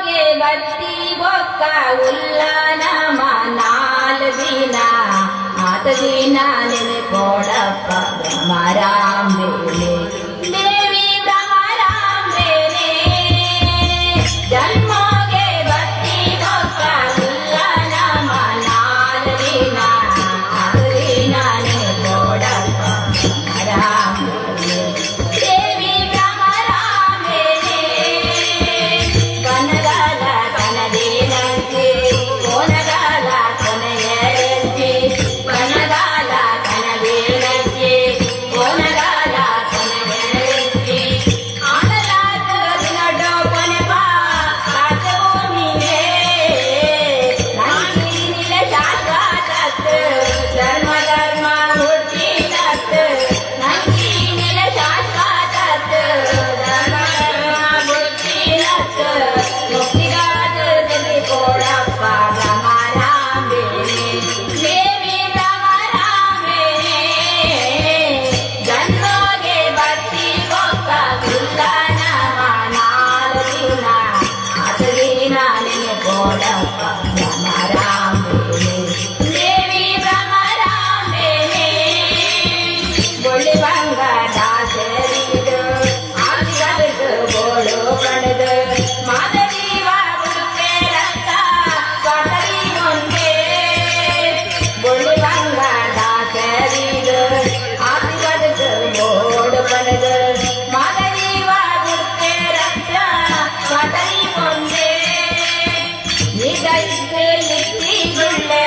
ಜನ್ಮೋಗೆ ಬತ್ತಿ ಬೊಕ್ಕ ಉಲ್ಲನಮ ನಾಲ್ ದಿನ ಆತ ದಿನ ನೆನೆಪೋಡಪ್ಪ ಭ್ರಮರಾಂಬೇನೆ, ದೇವಿ ಭ್ರಮರಾಂಬೇನೆ. ಜನ್ಮೋಗೆ ಬತ್ತಿ ಬೊಕ್ಕ ಉಲ್ಲನಮ ನಾಲ್ ದಿನ ಆತ ದಿನ ನೆನೆಪೋಡಪ್ಪ ಭ್ರಮರಾಂಬೇನೆ, ದೇವಿ ಭ್ರಮರಾಂಬೇನೆ. ಕನಗಾಲ ಕನದಿನಂತೆ, ಕೋನಗಾಲ ಕೊನೆಯರಂತೆ. ಕನಗಾಲ ಕನದಿನಂತೆ, ಕೋನಗಾಲ ಕೊನೆಯರಂತೆ. ಆನಲಾದ ದಿನಡೋ ಕೊನೆಪ ಭೂಮಿಯೇ. ನಂಗಿನಿಲ ಶಾಶ್ವತತ್, ಧರ್ಮ ಧರ್ಮ ಹುಟ್ಟಿನತ್. ನಂಗಿನಿಲ ಶಾಶ್ವತತ್, ಧರ್ಮ ಧರ್ಮ ಹುಟ್ಟಿನತ್. ಮುಕ್ತಿಗಾದ ಕೋಡಪ್ಪ ಭ್ರಮರಾಂಬೇನೆ, ದೇವಿ ಭ್ರಮರಾಂಬೇನೆ. ಜನ್ಮೋಗೆ ಬತ್ತಿ ಬೊಕ್ಕ ಉಲ್ಲನಮ ನಾಲ್ ದಿನ ಆತ ದಿನ ನೆನೆಪೋಡಪ್ಪ ಭ್ರಮರಾಂಬೇನೆ, ದೇವಿ ಭ್ರಮರಾಂಬೇನೆ. ಬೊಳ್ಳಿ ಬಂಗಾರ ಸರಿದು ಆದಿಗದು ಬೋಳು ಪಣದು ಮಾದರಿವ ಬುಡುಪೇರತ್ತ ಪಾಟರಿ ಮುಂದೆ. ಬೊಳ್ಳಿ ಬಂಗಾರ ಸರಿದು ಆದಿಗದು ಬೋಡು ಪಣದು ಮಾದರಿವ ಬುಡುಪೇರತ್ತ ಪಾಟರಿ ಮುಂದೆ. ಈಗ ಇತ್ತು ಇತ್ತಿಗುಳ್ಳೆ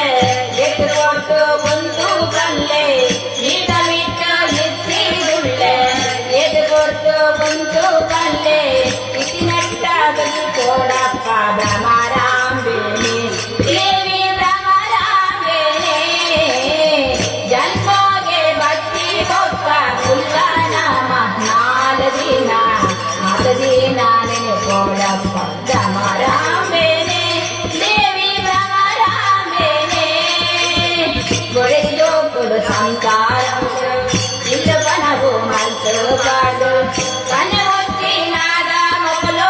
ಎತ್ತು ಕೊಟ್ಟು ಒಂದು ಕಲ್ಲೆ. ಈಗ ಬಿಟ್ಟು ಇತ್ತಿಗುಳ್ಳೆ ಎದ್ದು ಕೊಟ್ಟು ಒಂದು ಕಲ್ಲೆ. ಇತ್ತಿನಟ್ಟ ಬಲಿ ಕೋಡಪ್ಪ ಭ್ರಮರಾಂಬೇನೆ, ದೇವಿ ಭ್ರಮರಾಂಬೇನೆ. ಜನ್ಮೋಗೆ ಬತ್ತಿ ಬೊಕ್ಕ ಉಲ್ಲನಮ ನಾಲ್ ದಿನ ಆತ ದಿನ ನೆನೆಪೋಡಪ್ಪ ಭ್ರಮರಾಂಬೇನೆ, ದೇವಿ ಭ್ರಮರಾಂಬೇನೆ. ಬೊಡೆಯೋಕುಲು ಸಂಸಾರ ಇಲ್ಲ ಬನವು ಮಲ್ತು ಪಾಡು ಕನಮುತ್ತಿನಾದ ಮೊದಲು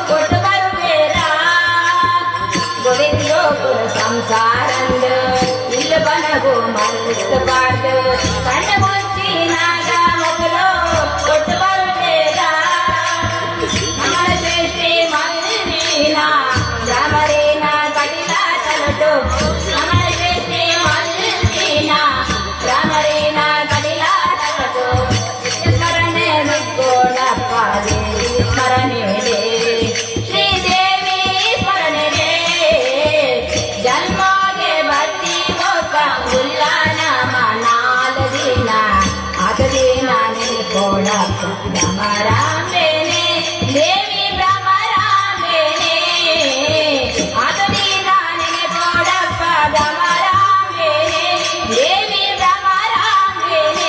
ಕೊಟ್ಟು ಬರುವೇರ. ಬೊಡೆಯೋಕುಲು ಸಂಸಾರಂದ ಇಲ್ಲ ಬನವು ಮಲ್ತು ಪಾಡು ಕಣ್ಣಮುತ್ತಿನಾದ ಮೊದಲು ಕೊಟ್ಟು ಬರುವೇರ. ನಮನ ಸೃಷ್ಟಿ ಮಲ್ಲಿನ ಭ್ರಮರೇನ ಕಟಿಲ ತಲಟು. ನಮನ ಸೃಷ್ಟಿ ಮಲ್ಲಿನ ಭ್ರಮರೇನ ಕಟಿಲ ತಲಟು. ಸ್ಮರಣೆ ಮುಕ್ಕೋಣಪ್ಪ ದೇವಿ ಸ್ಮರಣೆ, ಶ್ರೀದೇವಿ ಸ್ಮರಣೆ. ಜನ್ಮೋಗೆ ಬತ್ತಿ ಬೊಕ್ಕ ಉಲ್ಲನಮ ನಾಲ್ ದಿನ ಆತ ದಿನ ನೆನೆಪೋಡಪ್ಪ ಭ್ರಮರಾಂಬೇನೆ, ದೇವಿ ಭ್ರಮರಾಂಬೇನೆ. ಆತ ದಿನ ನೆನೆಪೋಡಪ್ಪ ಭ್ರಮರಾಂಬೇನೆ, ದೇವಿ ಭ್ರಮರಾಂಬೇನೆ.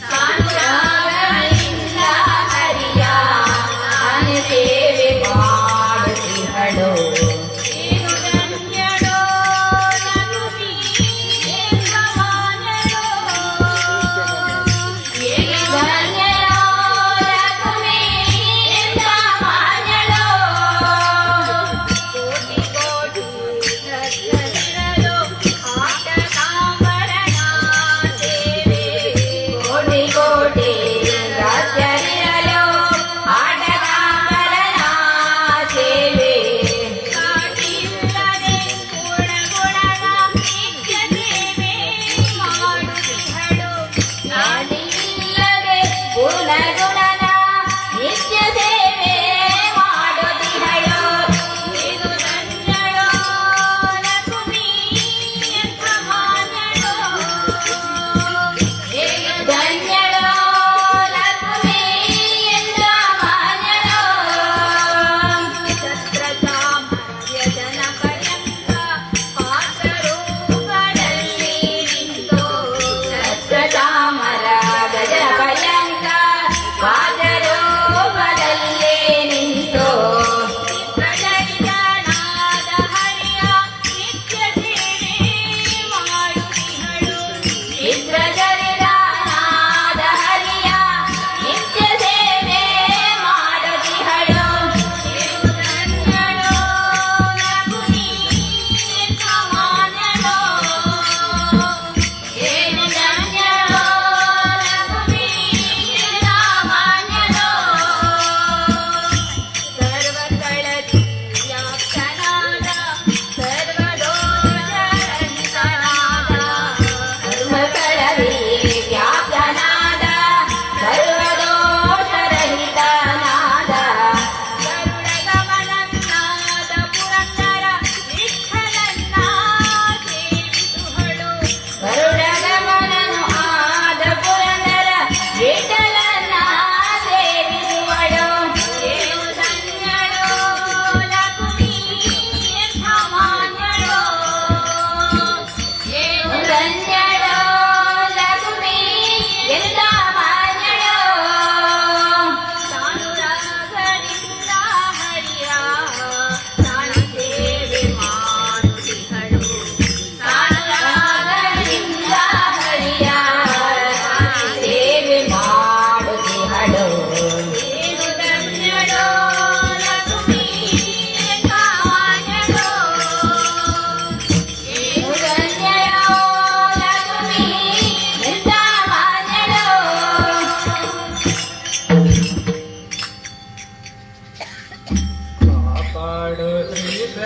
ಸಾನುರಾಗದಿಂದ ಹರಿಯ.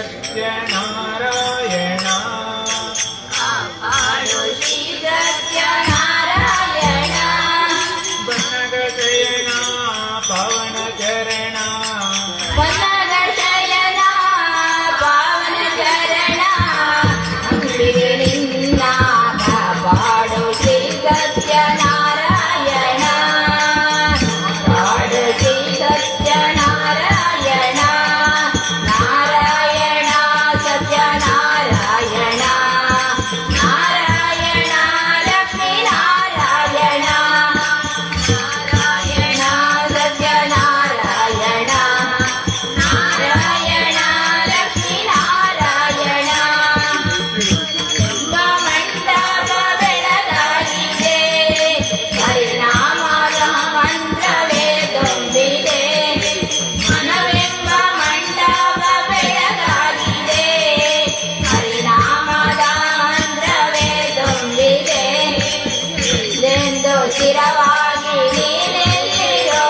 ಸತ್ಯನಾರಾಯಣ. ಕಾಪಾಡು ಶ್ರೀ ಸತ್ಯನಾರಾಯಣ. ಪನ್ನಗ ಶಯನ ಪಾವನ ಚರಣ. ಪನ್ನಗ ಶಯನ ಪಾವನ ಚರಣ, ನಂಬಿದೆ ನಿನ್ನ, ಕಾಪಾಡು ಶ್ರೀ ಸತ್ಯನಾರಾಯಣ. ಕಾಪಾಡು ಶ್ರೀ ಸತ್ಯನಾರಾಯಣ. ನಾರಾಯಣ ಸತ್ಯನಾರಾಯಣ, ನಾರಾಯಣ ಲಕ್ಷ್ಮೀ ನಾರಾಯಣ, ನಾರಾಯಣ ಸತ್ಯನಾರಾಯಣ, ನಾರಾಯಣ ಲಕ್ಷ್ಮೀ ನಾರಾಯಣ. ಎಂಬ ಮಂಟಪ ಬೆಳಗಾಗಿದೆ, ಹರಿನಾಮದ ಮಂತ್ರವೇ ತುಂಬಿದೆ. ಮನವೆಂಬ ಮಂಟಪ ಬೆಳಗಾಗಿದೆ, ಹರಿನಾಮದ ಮಂತ್ರವೇ ತುಂಬಿದೆ. ಎಂದು ಸ್ಥಿರವಾಗಿ ನೀನೆಲ್ಲಿರೋ,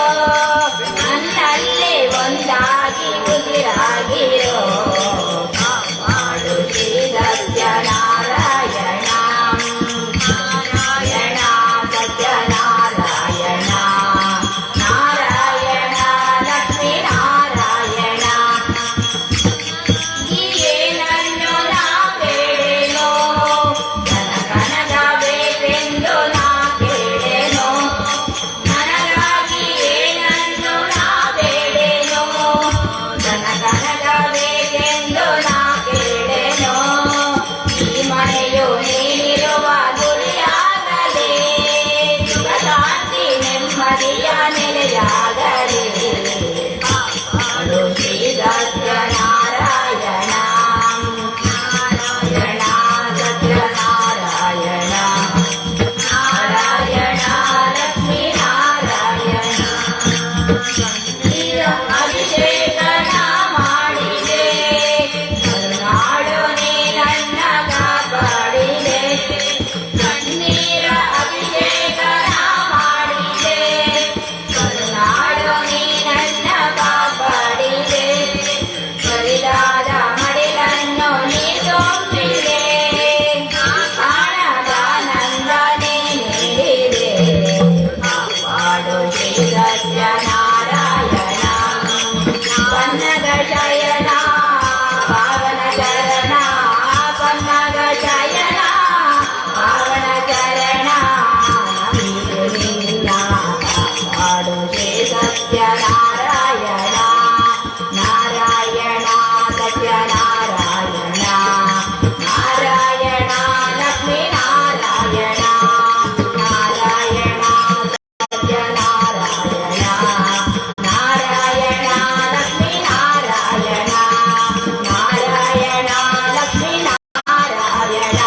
ನನ್ನಲ್ಲಿ ಒಂದಾಗಿ ಉಸಿರಾಗಿರೋ. ಕಾಪಾಡು ಶ್ರೀ ಸತ್ಯನಾರಾಯಣ. ನಾರಾಯಣ ಸತ್ಯನಾರಾಯಣ, ನಾರಾಯಣ ಲಕ್ಷ್ಮೀ ನಾರಾಯಣ. ಏನನ್ನು ನಾ ಬೇಡೆನೋ, ಕನಕ ಬೇಕೆಂದು ನಾ ಕೇಳೆನೋ. ನನಗಾಗಿ ಏನನ್ನು ನಾ ಬೇಡೆನೋ, ಕನಕ ಬೇಕೆಂದು ನಾ ಕೇಳೆನೋ. ಈ ಮನೆಯು ನೀನಿರುವ ಗುಡಿಯಾಗಲಿ, ಸುಖ ಶಾಂತಿ ನೆಮ್ಮದಿಯ ನೆಲೆಯಾಗಲಿ. ಕಾಪಾಡು ಶ್ರೀ ಸತ್ಯನಾರಾಯಣ. ನಾರಾಯಣ ಸತ್ಯನಾರಾಯಣ, ನಾರಾಯಣ ಲಕ್ಷ್ಮೀ ನಾರಾಯಣ. ಅಭಿಷೇಕನ ಮಾಡಿದೆ, ಕರುನಾಡು ನೀ ನನ್ನ ಕಾಪಾಡಿದೆ. ಕಣ್ಣೀರ ಅಭಿಷೇಕನ ಮಾಡಿದೆ, ಕರುನಾಡು ನೀ ನನ್ನ ಕಾಪಾಡಿದೆ. ಬರಿದಾದ ಮಡಿಲನ್ನು ನೀ ತುಂಬಿದೆ, ಕಾಣದಾನಂದ ನೀ ನೀಡಿದೆ. ಕಾಪಾಡು ಶ್ರೀ ಸತ್ಯನಾರಾಯಣ. ಪನ್ನಗ ಶಯನ ಪಾವನ ಚರಣ, ಪನ್ನಗ ಶಯನ ಪಾವನ ಚರಣ, ನಂಬಿದೆ ನಿನ್ನ, ಕಾಪಾಡು ಶ್ರೀ ಸತ್ಯನಾರಾಯಣ. ನಾರಾಯಣ ಸತ್ಯನಾರಾಯಣ, ನಾರಾಯಣ ಲಕ್ಷ್ಮೀ ನಾರಾಯಣ, ನಾರಾಯಣ ಸತ್ಯನಾರಾಯಣ, ನಾರಾಯಣ ಲಕ್ಷ್ಮೀ ನಾರಾಯಣ, ನಾರಾಯಣ ಲಕ್ಷ್ಮೀ ನಾರಾಯಣ.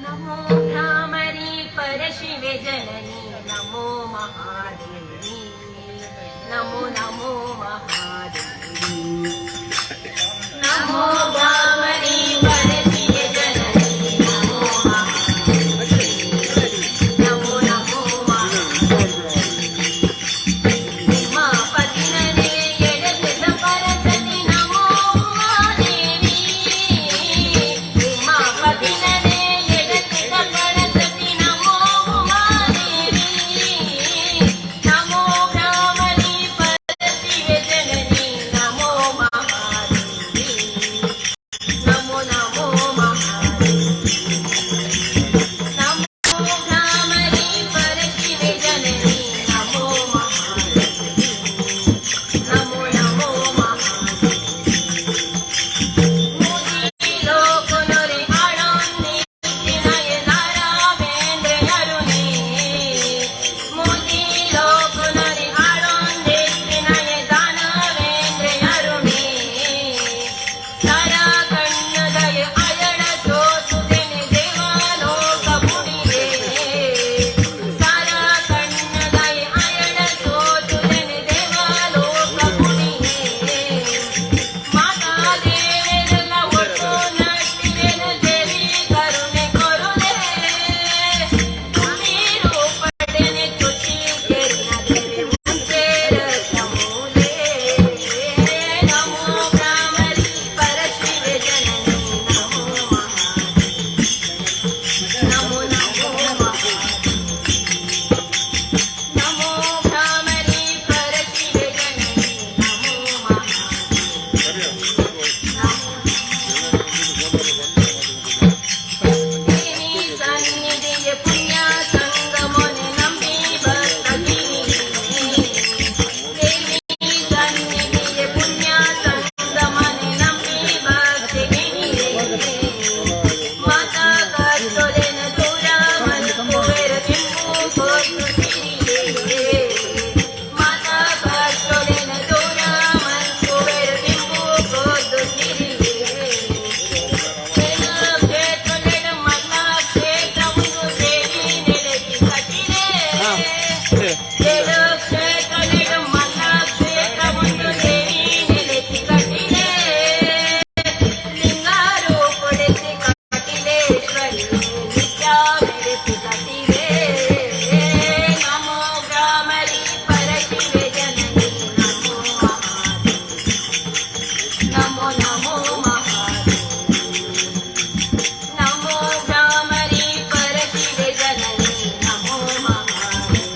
ನಮೋ ಭ್ರಾಮರಿ ಪರಶಿವೆ ಜನನಿ, ನಮೋ ಮಹಾದೇವಿ, ನಮೋ ನಮೋ ಮಹಾದೇವಿ. ನಮೋ ಭ್ರಾಮರಿ ಪರಶಿವೆ ಜನನಿ, ನಮೋ ಮಹಾದೇವಿ, ನಮೋ ನಮೋ ಮಹಾದೇವಿ. ಉಮಾಪತಿನನೆ ಎಡಗುತ್ತ ಪರಸತಿ, ನಮೋ ಉಮಾದೇವಿ. ಉಮಾಪತಿನನೆ ಎಡಗುತ್ತ ಪರಸತಿ, ನಮೋ ಉಮಾದೇವಿ. ನಮೋ ಭ್ರಾಮರಿ ಪರಶಿವೆ ಜನನಿ, ನಮೋ ಮಹಾದೇವಿ. ಏಳು ಕ್ಷೇತ್ರಲೆಡ್ ಮಲ್ಲ ಕ್ಷೇತ್ರ ಒಂದು ದೇವಿ ನೆಲೆತಿ ಕಟಿಲೆ. ಲಿಂಗಾರೂಪೊಡೆತ್ತಿ ಕಟಿಲೇಶ್ವರಿ ನಿತ್ಯ ಮೆರೆತಿ ಕಟಿಲೆ. ನಮೋ ಭ್ರಾಮರಿ ಪರಶಿವೆ ಜನನಿ, ನಮೋ ಮಹಾದೇವಿ, ನಮೋ ನಮೋ ಮಹಾದೇವಿ. ನಮೋ ಭ್ರಾಮರಿ ಪರಶಿವೆ ಜನನಿ, ನಮೋ ಮಹಾದೇವಿ.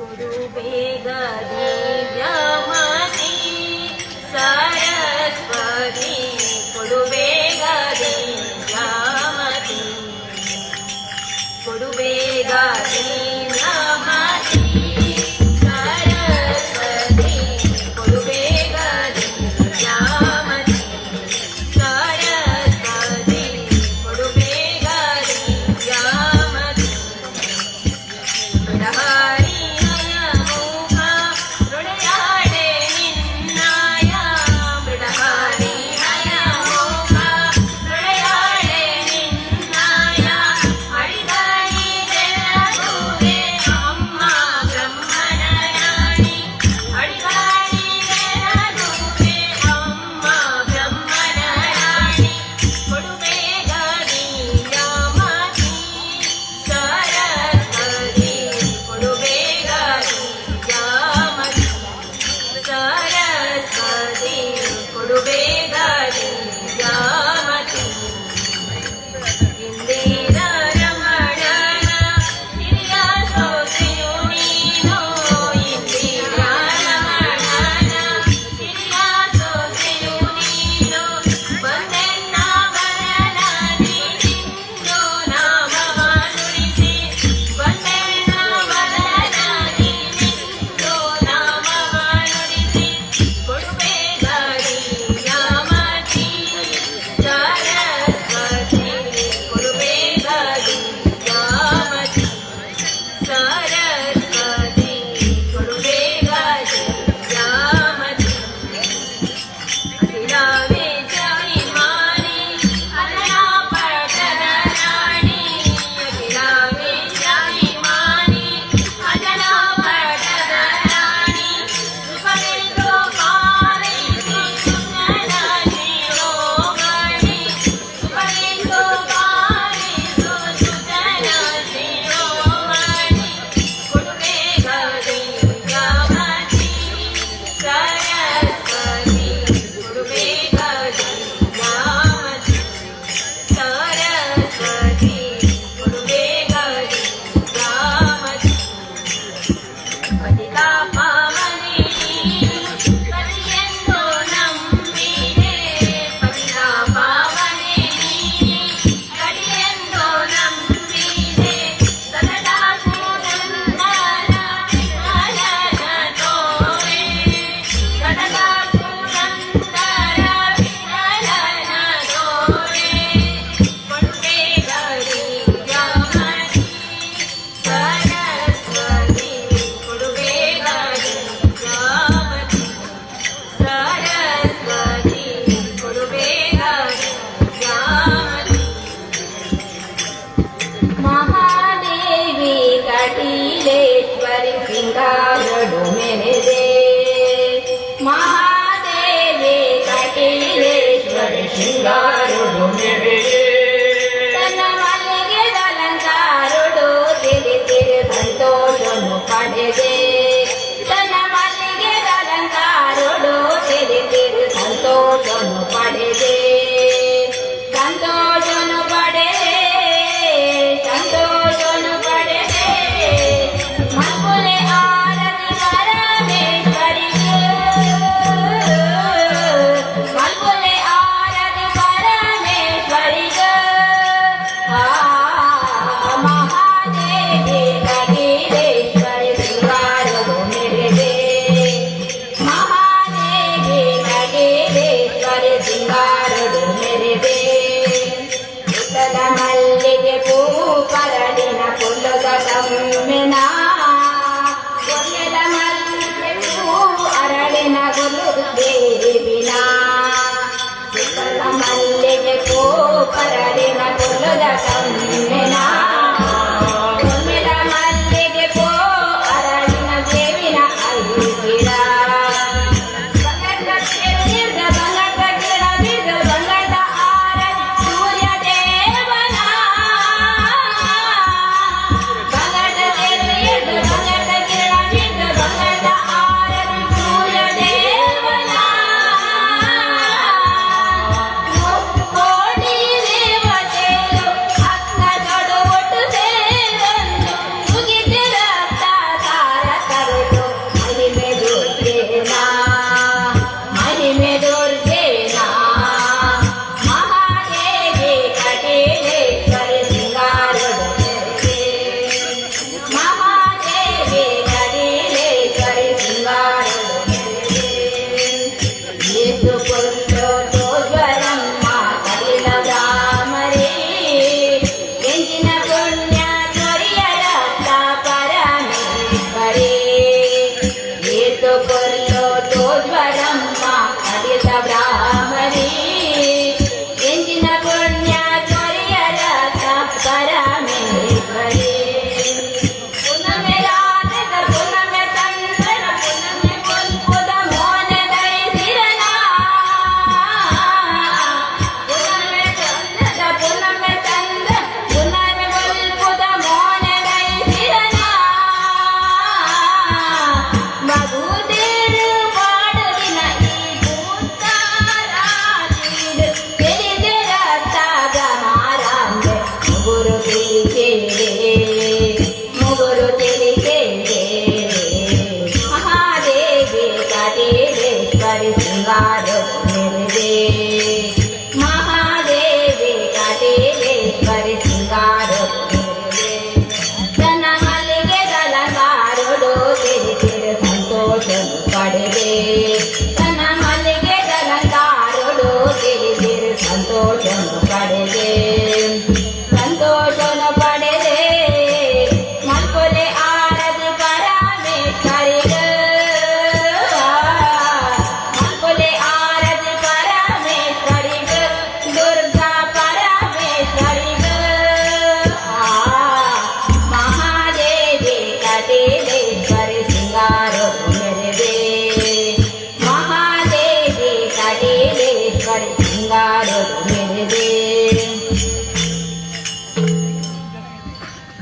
ಕೊಡು ಬೇಗ ದಿವ್ಯಮತಿ ಸರಸ್ವತಿ, ಕೊಡು ಬೇಗ ದಿವ್ಯಮತಿ, ಕೊಡು ಬೇಗ ದಿವ್ಯಮತಿ ಸರಸ್ವತಿ, ಕೊಡು ಬೇಗ ದಿವ್ಯಮತಿ ಸರಸ್ವತಿ, ಕೊಡು ಬೇಗ ದಿವ್ಯಮತಿ. ಮೃಡಹರಿಯ ಮುಖ ಮೃಡಯಾಡೆ ನಿನ್ನಾಯ, ಮೃಡಹರಿಯ ಮುಖ ಮೃಡಯಾಡೆ ನಿನ್ನಾಯ, ಅಡಿದಡಿ ಬೆಳಗುವೆ.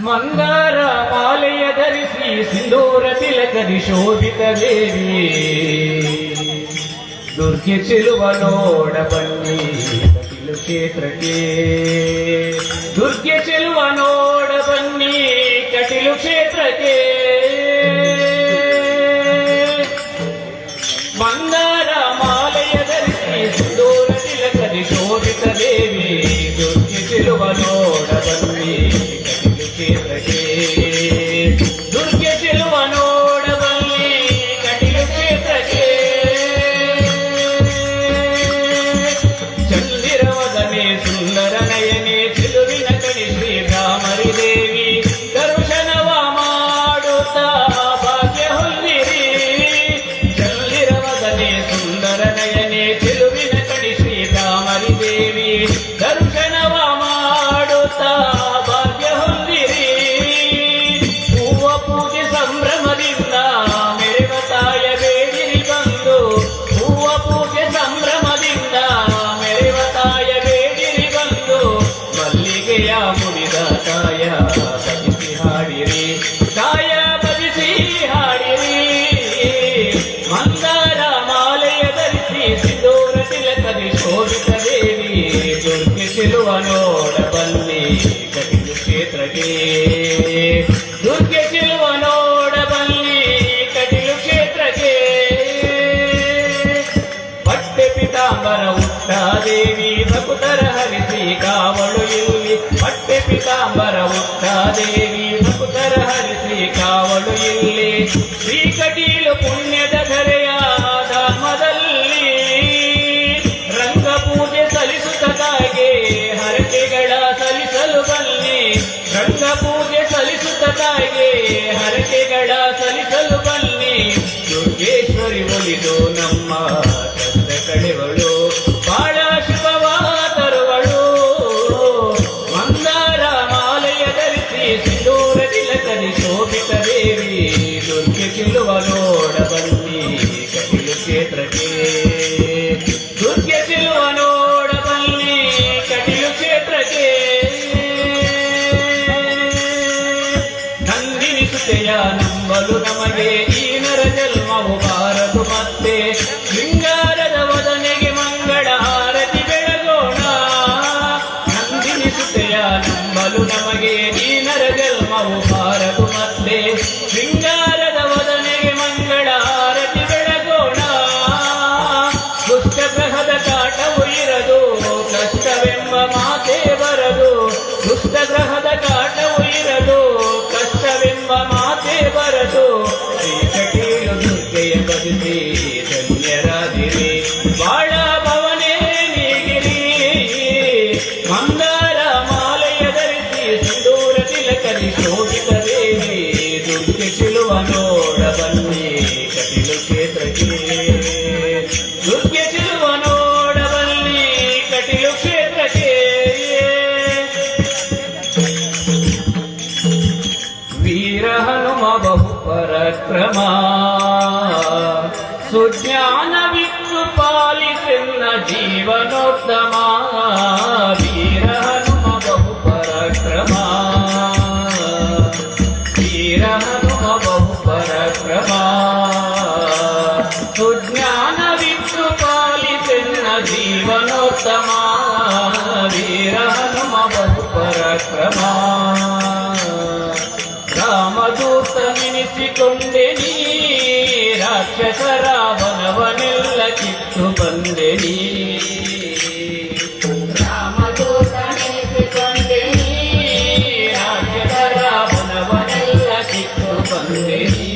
ಮಂದಾರ ಮಾಲೆಯ ಧರಿಸಿ ಸಿಂಧೂರ ತಿಲಕದಿ ಶೋಭಿತ ದೇವಿ, ದುರ್ಗೆ ಚೆಲುವ ನೋಡ ಬನ್ನಿ ಕಟೀಲು ಕ್ಷೇತ್ರಕ್ಕೆ. ದುರ್ಗೆ ಚೆಲುವ ನೋಡ ಬನ್ನಿ ಕಟೀಲು ಕ್ಷೇತ್ರಕ್ಕೆ. ಮಂದಾರ ಮಾಲೆಯ ಧರಿಸಿ ಸಿಂಧೂರ ತಿಲಕದಿ ಶೋಭಿತ ದೇವಿ, ದುರ್ಗೆ ಚೆಲುವ ನೋಡ ಬನ್ನಿ ಕಟೀಲು ಕ್ಷೇತ್ರಕ್ಕೆ. ದುರ್ಗೆ ಚೆಲುವ ನೋಡ ಬನ್ನಿ ಕಟೀಲು ಕ್ಷೇತ್ರಕ್ಕೆ. ಚಂದಿರವದನೆ ಸುಂದರ ನಯನೆ, ಚೆಲುವಿನ ಕಣಿ ಶ್ರೀ ಭ್ರಾಮರಿ ದೇವಿ, ದರ್ಶನವ ಮಾಡುತ್ತಾ ಭಾಗ್ಯ ಹೊಂದಿರಿ. ಚಂದಿರವದನೆ ಸುಂದರ ನಯನೆ, ಚೆಲುವಿನ ಕಣಿ ಶ್ರೀ ಭ್ರಾಮರಿ ದೇವಿ, ದರ್ಶನವ ಮಾಡುತ್ತಾ ಭಾಗ್ಯ ಹೊಂದಿರಿ. ಹೂವ ಪೂಜೆ ಸಂಭ್ರಮದಿಂದ ಮೆರೆವ ತಾಯ ಬೇಡಿರಿ ಬಂದು. ಹೂವ ಪೂಜೆ ಸಂಭ್ರಮದಿಂದ ಮೆರೆವ ತಾಯ ಬೇಡಿರಿ ಬಂದು. ಮಲ್ಲಿಗೆಯ ಮುಡಿದ ತಾಯ ಭಜಿಸಿ ಹಾಡಿರಿ, ತಾಯ ಭಜಿಸಿ ಹಾಡಿರಿ. ಮಂದಾರ ಮಾಲೆಯ ಧರಿಸಿ ಸಿಂಧೂರ ತಿಲಕದಿ ಶೋಭಿತ ದೇವಿ, ದುರ್ಗೆ ಚೆಲುವ ನೋಡ ಬನ್ನಿ ಕಟೀಲು ಕ್ಷೇತ್ರಕ್ಕೆ. ದುರ್ಗೆ ಚೆಲುವ ನೋಡ ಬನ್ನಿ ಕಟೀಲು ಕ್ಷೇತ್ರಕ್ಕೆ. ಪಟ್ಟೆ ಪಿತಾಂಬರ ಉಟ್ಟ ದೇವಿ, ಭಕುತರ ಹರಿಸಿ ಕಾವಳು ಇಲ್ಲಿ. ಪಟ್ಟೆ ಪಿತಾಂಬರ ಉಟ್ಟ ದೇವಿ, ಭಕುತರ ಹರಿಸಿ ಕಾವಳು ಇಲ್ಲಿ. ಶ್ರೀ ಕಟೀಲು ಪುಣ್ಯದ ಧರೆಯ ಧಾಮದಲ್ಲಿ ರಂಗ ಪೂಜೆ ಸಲ್ಲಿಸುತ್ತ ತಾಯಿಗೆ ಹರಕೆಗಳ ಸಲ್ಲಿಸಲು ಬನ್ನಿ. ರಂಗ ಪೂಜೆ ಸಲ್ಲಿಸುತ್ತ ತಾಯಿಗೆ ಹರಕೆಗಳ ಸಲ್ಲಿಸಲು ಬನ್ನಿ. ದುರ್ಗೇಶ್ವರಿ ಒಲಿದು ನಮ್ಮ ಕಷ್ಟ ಕಳೆವಳು, ಬಾಳ ಶುಭವ ತರುವಳು. ಮಂದಾರ ಮಾಲೆಯ ಧರಿಸಿ ಸಿಂಧೂರ ತಿಲಕದಿ ಶೋಭಿತ ದೇವಿ, ದುರ್ಗೆ ಚೆಲುವ ನೋಡ ಬನ್ನಿ ಕಟೀಲು ಕ್ಷೇತ್ರಕ್ಕೆ. ದುರ್ಗೆ ಚೆಲುವ ನೋಡ ಬನ್ನಿ ಕಟೀಲು ಕ್ಷೇತ್ರಕ್ಕೆ. ನಂದಿನಿ ಸುತೆಯ ನಂಬಲು ನಮಗೆ ಈ ನರ ಜನ್ಮವು ಬಾರದು ಮತ್ತೆ. ಶೃಂಗಾರದ ವದನೆಗೆ ಮಂಗಳ ಆರತಿ ಬೆಳಗೋಣ. ನಂದಿನಿ ಸುತೆಯ ನಂಬಲು ನಮಗೆ ಈ ನರ ಜನ್ಮವು ಬಾರದು ಮತ್ತೆ. ಶೃಂಗಾರದ ವದನೆಗೆ ಮಂಗಳ ಆರತಿ ಬೆಳಗೋಣ. ದುಷ್ಟಗ್ರಹದ ಕಾಟವು ಇರದು, ಕಷ್ಟವೆಂಬ ಮಾತೇ ಬರದು. ದುಷ್ಟಗ್ರಹದ ಕಾಟವು ಇರದು, ಕಷ್ಟವೆಂಬ ಮಾತೇ ಬರದು. ಶ್ರೀ ಕಟೀಲು ದುರ್ಗೆಯ ಭಜಿಸಿ ಧನ್ಯರಾದಿರಿ, ಬಾಳ ಭವನೇ ನೀಗಿರಿ. ಮಂದಾರ ಮಾಲೆಯ ಧರಿಸಿ ಸಿಂಧೂರ ತಿಲಕದಿ ಶೋಭಿತ ದೇವಿ, ದುರ್ಗೆ ಚೆಲುವ ನೋಡ ಬನ್ನಿ ಕಟೀಲು ಕ್ಷೇತ್ರಕ್ಕೆ. ದುರ್ಗೆ ಚೆಲುವ ನೋಡ ಬನ್ನಿ ಕಟೀಲು ಕ್ಷೇತ್ರಕ್ಕೆ. ವೀರ ಹನುಮ ಬಹು ಪರಾಕ್ರಮ, ಸುಜ್ಞಾನವಿತ್ತು ಪಾಲಿಸೆನ್ನ ಜೀವನೋತ್ತಮ. ವೀರ ಹನುಮ ಬಹು ಪರಾಕ್ರಮ, ವೀರ ಹನುಮ ಬಹು ಪರಾಕ್ರಮ, ಸುಜ್ಞಾನವಿತ್ತು ಪಾಲಿಸೆನ್ನ ಜೀವನೋತ್ತಮ. ವೀರ ಹನುಮ ಬಹು ಪರಾಕ್ರಮ. ರಾಮದೂತನೆನಿಸಿಕೊಂಡೆ ನೀ, ರಾಕ್ಷಸರ ವನವನೆಲ್ಲ ಕಿತ್ತು ಬಂದೆ ನೀ. ರಾಮದೂತನೆನಿಸಿಕೊಂಡೆ ನೀ, ರಾಕ್ಷಸರ ವನವನೆಲ್ಲ ಕಿತ್ತು ಬಂದೆ ನೀ.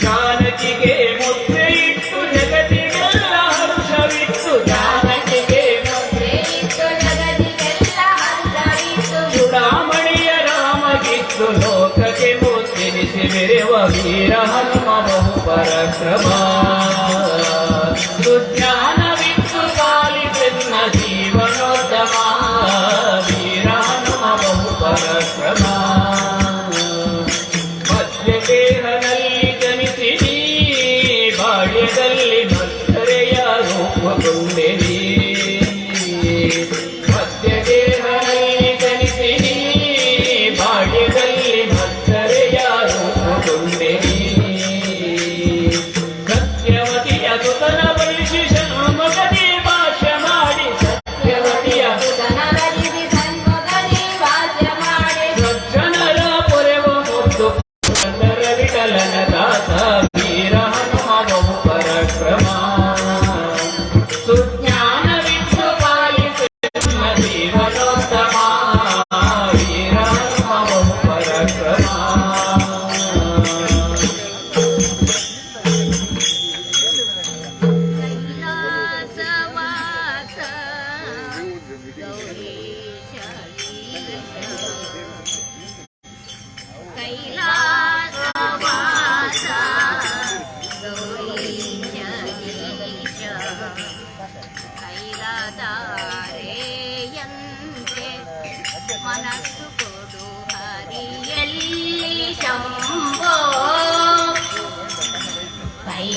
ಜಾನಕಿಗೆ ಮುದ್ರೆ ಇಟ್ಟು ಜಗತ್ತಿಗೆಲ್ಲ ಹರುಷವಿತ್ತು. ಜಾನಕಿಗೆ ಮುದ್ರೆ ಇಟ್ಟು ಜಗತ್ತಿಗೆಲ್ಲ ಹರ್ಷವಿತ್ತು. ಚೂಡಾಮಣಿಯ ರಾಮಗಿತ್ತು ಲೋಕಕ್ಕೆ ಮುತ್ತಿನಿಸಿ ಮೆರೆವ ವೀರ ಹನುಮ ಬಹು ಪರಾಕ್ರಮ, ಸುಜ್ಞಾನವಿತ್ತು ಪಾಲಿಸೆನ್ನ ಜೀವನೋತ್ತಮ. ವೀರ ಹನುಮ ಬಹು ಪರಾಕ್ರಮ. ಮಧ್ಯದೇಹದಲ್ಲಿ ಜನಿಸಿ ನೀ, ಬಾಳ್ಯದಲ್ಲಿ ಮತ್ತರೆಯ ರೂಪುಗೊಂಡೆ ನೀ. ಮಧ್ಯದೇಹದಲ್ಲಿ ಜನಿಸಿ ನೀ,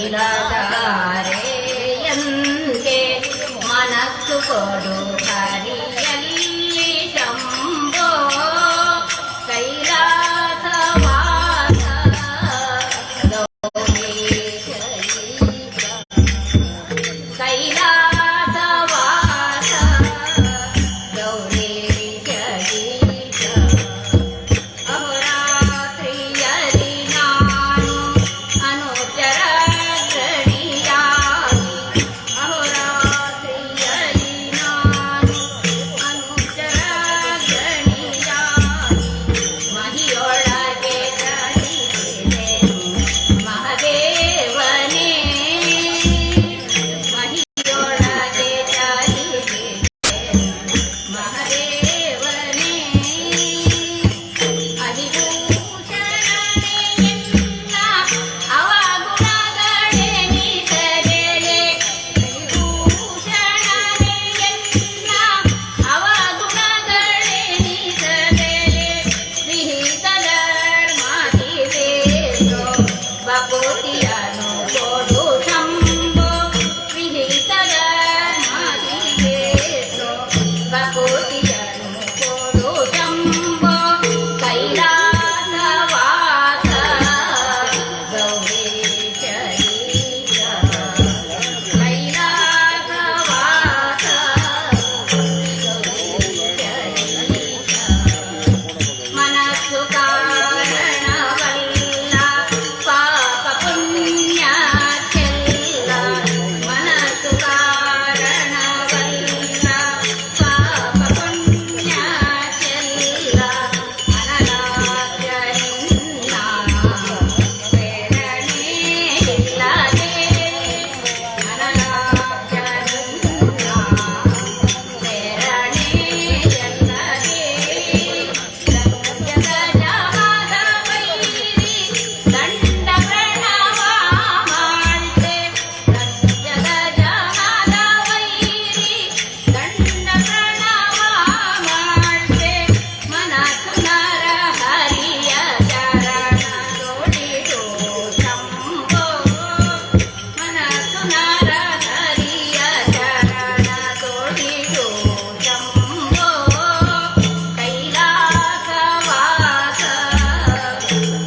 ಕೈಲಾದಾರೆಯಂತೆ ಮನಸ್ಸು ಕೊಡು ಹರಿಯಲ್ಲಿ ಶಂಭೋ, ಕೈಲಾಸವಾಸ ಗೌರೀಶ, ಕೈಲಾಸವಾಸ ಗೌರೀಶ. ಅಹೋರಾತ್ರಿಯಲಿ ನಾನು ಅನುಚರ ಗಣಿಯಾಗಿ, ಅಹೋರಾತ್ರಿಯಲಿ ನಾನು ಅನುಚರ ಗಣಿಯಾಗಿ, ಮಹಿಯೊಳಗೆ ಚಲಿಸಿದೆನು ಮಹದೇವನೇ, ಮಹಿಯೊಳಗೆ ಚಲಿಸಿದೆನು ಮಹದೇವನೇ. ಅಧಿಭೂಷಣನೆಲ್ಲ ಅವಗುಣಗಳೆನಿಸಲೆಲೆ, ಅಧಿಭೂಷಣನೆಲ್ಲ ಅವಗುಣಗಳೆನಿಸಲೆಲೆ, ವಿಹಿತ ಧರ್ಮಾದಿವೇದೋ ಬಪೂತಿಯನು ಕೊಡು ಶಂಭೋ, ವಿಹಿತ ಧರ್ಮಾದಿವೇದೋ ಬಪೂತಿಯನು ಕೊಡು ಶಂಭೋ, ಕೈಲಾಸವಾಸ ಗೌರೀಶ, ಕೈಲಾಸವಾಸ ಗೌರೀಶ. ಮನಸ್ಸು ಕಾರಣವಲ್ಲ ಪಾಪ ಪುಣ್ಯಕ್ಕೆಲ್ಲ, ಮನಸ್ಸು ಕಾರಣವಲ್ಲ ಪಾಪ ಪುಣ್ಯಕ್ಕೆಲ್ಲ, ಅನಲಾಕ್ಷ ನಿನ್ನ ಪ್ರೇರಣೆ ಇಲ್ಲದೆ, ಅನಲಾಕ್ಷ ನಿನ್ನ ಪ್ರೇರಣೆ ಇಲ್ಲದೆ, ಗಜಮದ ವೈರಿ ದಂಡ ಪ್ರಣವ ಮಾಳ್ತೆ, ಗಜಮದ ವೈರಿ ದಂಡ ಪ್ರಣವ ಮಾಳ್ತೆ, ಮನಸ್ಸು ನರ ಹರಿಯ ಚರಣ ತೋಡಿಡು ಶಂಭೋ, ಮನಸ್ಸು ನರ ಹರಿಯ ಚರಣ ತೋಡಿಡು ಶಂಭೋ, ಕೈಲಾಸವಾಸ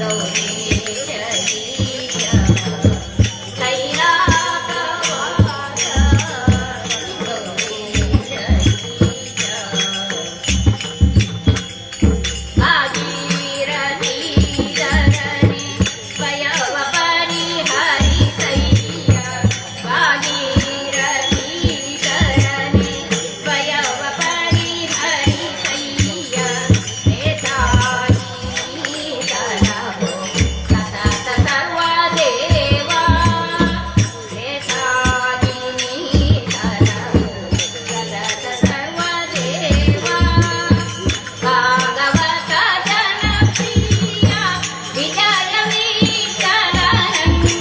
ಗೌರೀಶ, ಕೈಲಾಸವಾಸ ಗೌರೀಶ. ಭಾಗೀರಥೀಧರಣಿ ಭಯವ ಪರಿಹರಿಸಯ್ಯ, ಭಾಗೀರಥೀಧರಣಿ ಭಯವ ಪರಿಹರಿಸಯ್ಯ, ನೇತಾಜೀತನವೋ ಸತತ ಸರ್ವದೇವ, ನೇತಾಜಿನೀತನವೋ ಸತತ ಸರ್ವದೇವ, ಭಾಗವತ ಜನಪ್ರಿಯ ವಿಜಯ ವಿಠಲನಂದ್ರಿ,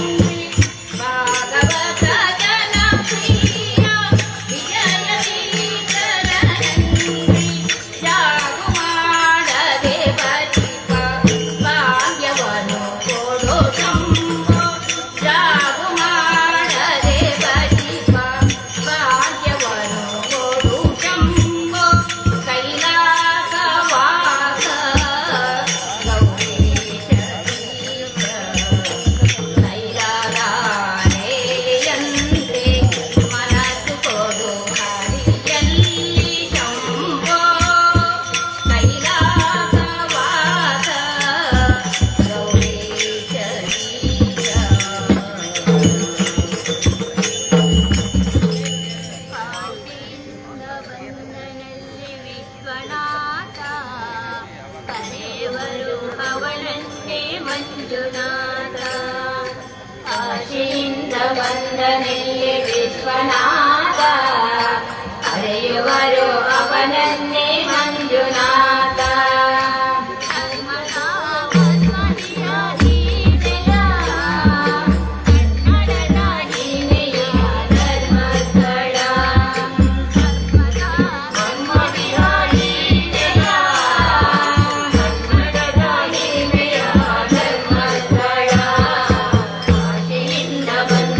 ಭಾಗವತ ಜನಪ್ರಿಯ ವಿಜಯ ವಿಠಲನಂದ್ರಿ, ಜಾಗು ಮಾಡದೆ ಬಚಿಪ ಭಾಗ್ಯವನ್ನು ಕೊಡು ಶಂಭೋ, ಜಾಗು ಮಾಡದೆ ಬಚಿಪ ಭಾಗ್ಯವನ್ನು ಕೊಡು ಶಂಭೋ, ಕೈಲಾಸವಾಸ ಗೌರೀಶ, ಕೈಲಾದಾರೆಯಂತೆ ಮನಸ್ಸು ಕೊಡು ಹರಿಯಲ್ಲಿ ಶಂಭೋ, ಕೈಲಾಸವಾಸ ಗೌರೀಶ. ಕಾಶಿಯಿಂದ ಬಂದನಲ್ಲಿ ವಿಶ್ವನಾಥ, ಕರೆಯವರು ಅವನನ್ನೇ ಮಂಜುನಾಥ. ಕಾಶಿಯಿಂದ ಬಂದನೆಲ್ಲಿ ವಿಶ್ವನಾಥ, ಕರೆಯುವರು ಅವನನ್ನೇ ಮಂಜುನಾಥ. ಧರ್ಮದ ಕನ್ನಡದ ಹಿಮೆಯ ಧರ್ಮಸ್ಥಳ, ಧರ್ಮ ನೆಲ, ಕನ್ನಡದ ಹಿಮೆಯ ಧರ್ಮಸ್ಥಳ. ಕಾಶಿಯಿಂದ ಬಂದನೆಲ್ಲಿ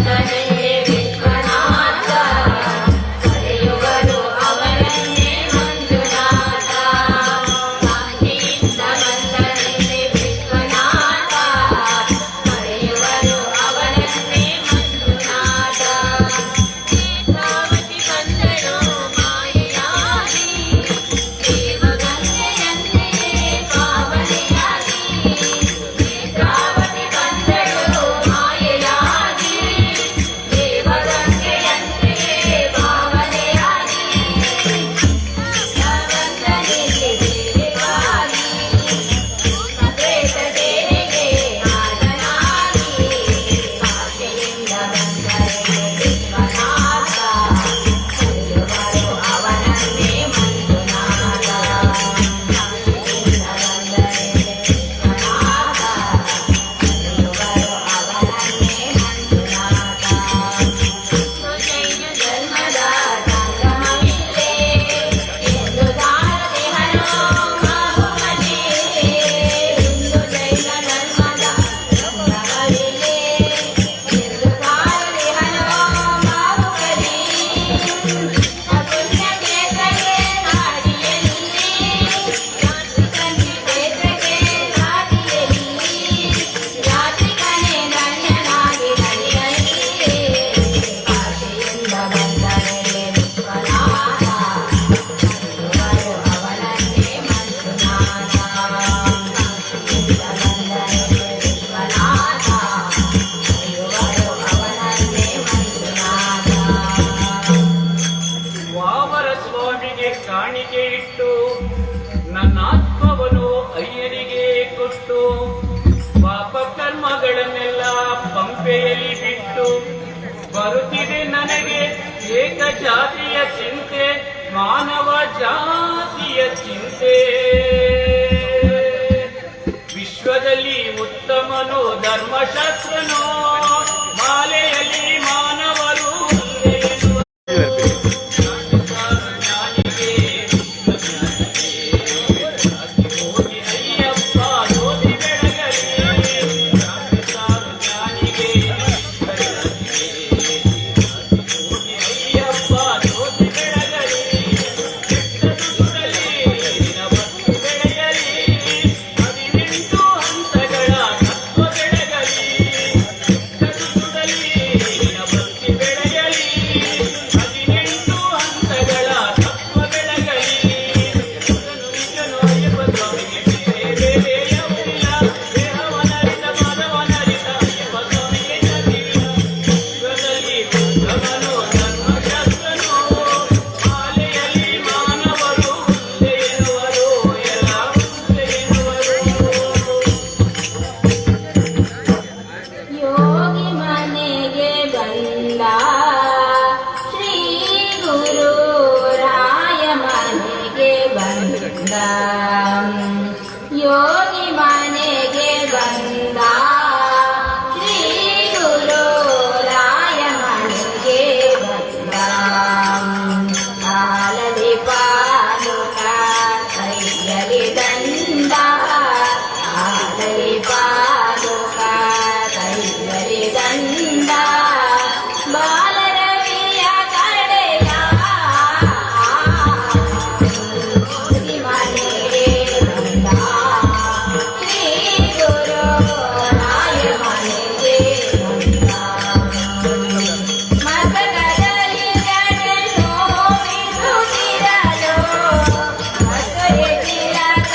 ಮಾನವ ಜಾತಿಯ ಚಿಂತೆ. ವಿಶ್ವದಲ್ಲಿ ಉತ್ತಮನು ಧರ್ಮಶಾಸ್ತ್ರನು, ಮಾಲೆಯಲ್ಲಿ ಮಾನವರು ಒಂದೇ ಎನ್ನುವ ಜ್ಞಾನಿಗೆ, ಹೋಗಿ ಅಯ್ಯಪ್ಪ ಜ್ಯೋತಿ ಬೆಳಗಲಿ. ಜ್ಞಾನಿಗೆ, ಹೋಗಿ ಅಯ್ಯಪ್ಪ ಜ್ಯೋತಿ ಬೆಳಗಲಿ. ಕೆಟ್ಟದು ಸುಡಲಿ, ನಿನ್ನ ಭಕ್ತಿ ಬೆಳೆಯಲಿ. 18 ಹಂತಗಳ ತತ್ವ ಬೆಳಗಲಿ. ಕೆಟ್ಟದು ಸುಡಲಿ, ನಿನ್ನ ಭಕ್ತಿ ಬೆಳೆಯಲಿ. 18 ಹಂತಗಳ ತತ್ವ ಬೆಳಗಲಿ. ನಿಜನು ಅಯ್ಯಪ್ಪ ಸ್ವಾಮಿಗೆ ಬೇರೆ ಬೇರೆ ಯಾವುದಿಲ್ಲ. ದೇಹವನರಿತ ಮಾಧವನರಿತ ಅಯ್ಯಪ್ಪ ಸ್ವಾಮಿಗೆ ಜಾತಿಯಿಲ್ಲ. ವಿಶ್ವದಲ್ಲಿ ಉತ್ತಮನು ಧರ್ಮಶಾಸ್ತ್ರನು, ಮಾಲೆಯಲ್ಲಿ ಮಾನವರು ಒಂದೇ ಎನ್ನುವರು, ಎಲ್ಲ ಒಂದೇ ಎನ್ನುವರು. ಯೋಗಿ ಮನೆಗೆ ಬಂದ, ಶ್ರೀ ಗುರು ರಾಯ ಮನೆಗೆ ಬಂದ. ಯೋಗಿ ಮನೆಗೆ ಬಂದ, ಶ್ರೀ ಗುರು ರಾಯ ಮನೆಗೆ ಬಂದ. ಕಾಲಲಿ ಪಾದುಕ, ಕೈಯಲಿ ದಂಡ. ಕಾಲಲಿ ಪಾದುಕ, ಕೈಯಲಿ ದಂಡ. ಬಾಲರವಿಯ ಕಡೆಯ ಯೋಗಿ ಮನೆಗೆ ಬಂದ, ಶ್ರೀ ಗುರು ರಾಯ ಮನೆಗೆ ಬಂದ. ಮಸ್ತಕದಲ್ಲಿ ಜಡೆ ಶೋಭಿಸುತ್ತಿರಲು, ಮತ್ತೊರೆ ತಿಲಕ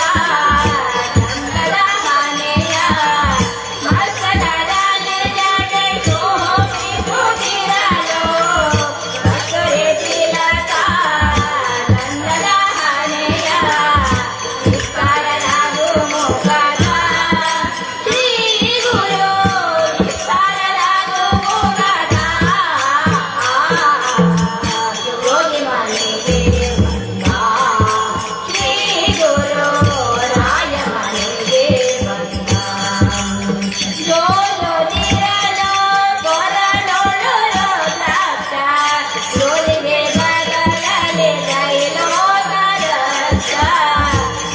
ಚಂದದ ಮನೆಯ. ಮಸ್ತಕದಲ್ಲಿ ಜಡೆ ಶೋಭಿಸುತ್ತಿರಲು, ಮತ್ತೊರೆ ತಿಲಕ ಚಂದದ ಮನೆಯ. ವಿಸ್ತಾರನಾಗು ಮುಖದ, ಶ್ರೀ ಗುರು ವಿಸ್ತಾರನಾಗು ಮುಖದ. ಯೋಗಿ ಮನೆಗೆ ಬಂದ, ಶ್ರೀ ಗುರು ರಾಯ ಮನೆಗೆ ಬಂದ. ಜೋಲುತ್ತಿರಲು ಕೊರಳೊಳು ರುದ್ರಾಕ್ಷ, ಜೋಲಿಗೆ ಬಗಲಲ್ಲಿ ತ್ರೈಲೋಕ ರಕ್ಷ.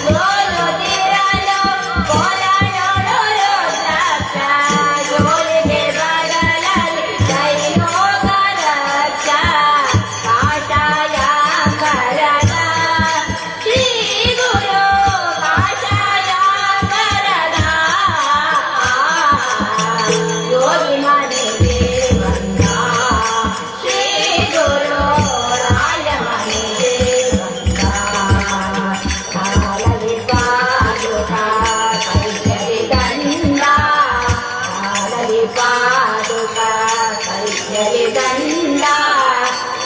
ಜೋಲುತ್ತಿರಲು ಕೊರಳೊಳು ರುದ್ರಾಕ್ಷ, ಜೋಲಿಗೆ ಬಗಲಲ್ಲಿ ತ್ರೈಲೋಕ ರಕ್ಷ. ಕಾಷಾಯಾಂಬರದ, ಶ್ರೀ ಗುರು ಕಾಷಾಯಾಂಬರದ. ಯೋಗಿ ಮನೆಗೆ ಬಂದ, ಶ್ರೀ ಗುರು ರಾಯ ಮನೆಗೆ ಬಂದ. ಕಾಲಲಿ ಪಾದುಕ, ಕೈಯಲಿ ದಂಡ. ಕಾಲಲಿ ಪಾದುಕ, ಕೈಯಲಿ ದಂಡ.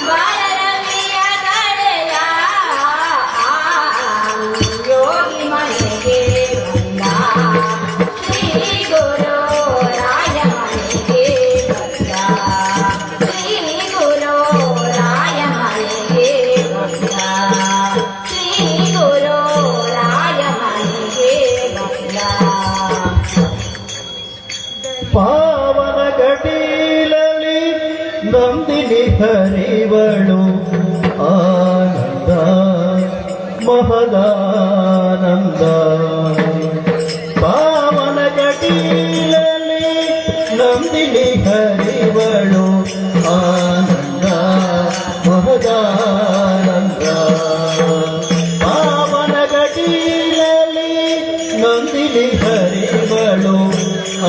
ಬಾಲರವಿಯ ಕಡೆಯ ಯೋಗಿ ಮನೆಗೆ ಬಂದ, ಶ್ರೀ ಗುರು ರಾಯ ಮನೆಗೆ ಬಂದ. ಶ್ರೀ ಗುರು ರಾಯ ಮನೆಗೆ ಬಂದ. ಶ್ರೀ ಗುರು ರಾಯ ಮನೆಗೆ ಬಂದ. ಪಾವನ ಕಟೀಲಲಿ ನಂದಿನಿ ಹರಿವಳು, ಆನಂದ ಮಹದಾನಂದ. ಪಾವನ ಕಟೀಲಲಿ ನಂದಿನಿ ಹರಿವಳು, ಆನಂದ ಮಹದಾನಂದ. ಪಾವನ ಕಟೀಲಲಿ ನಂದಿನಿ ಹರಿವಳು,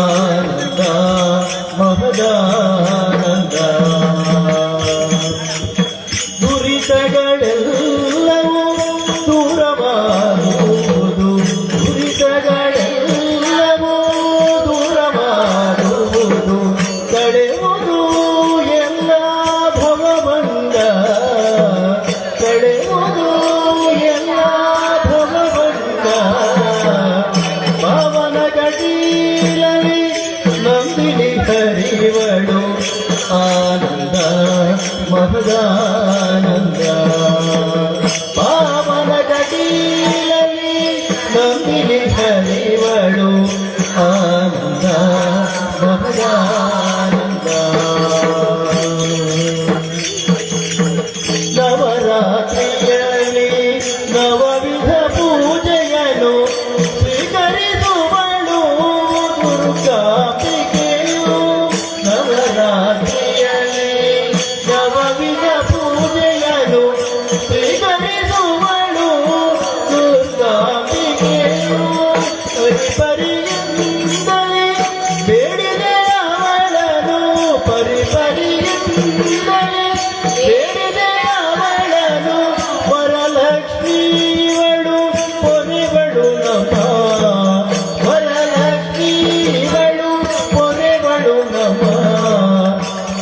ಆನಂದ ಮಹದಾನಂದ. ದುರಿತಗಳೆಲ್ಲವೂ ದೂರವಾಗುವುದು, ದುರಿತಗಳೆಲ್ಲವೂ ದೂರವಾಗುವುದು. ಕಳೆಯುವುದು ಎಲ್ಲ ಭವಬಂಧ, ಕಳೆಯುವುದು ಎಲ್ಲ ಭವಬಂಧ. ಪಾವನ ಕಟೀಲಲಿ ಪರಿಯಿಂದಲೇ ಬೇಡಿದೆ ಅವಳನು, ಪರಿ ಪರಿಯಿಂದಲೇ ಬೇಡಿದೆ ಅವಳನು. ವರಲಕ್ಷ್ಮೀವಳು ಪೊರೆವಳು ನಮ್ಮ, ವರಲಕ್ಷ್ಮೀವಳು ಪೊರೆವಳು ನಮ್ಮ.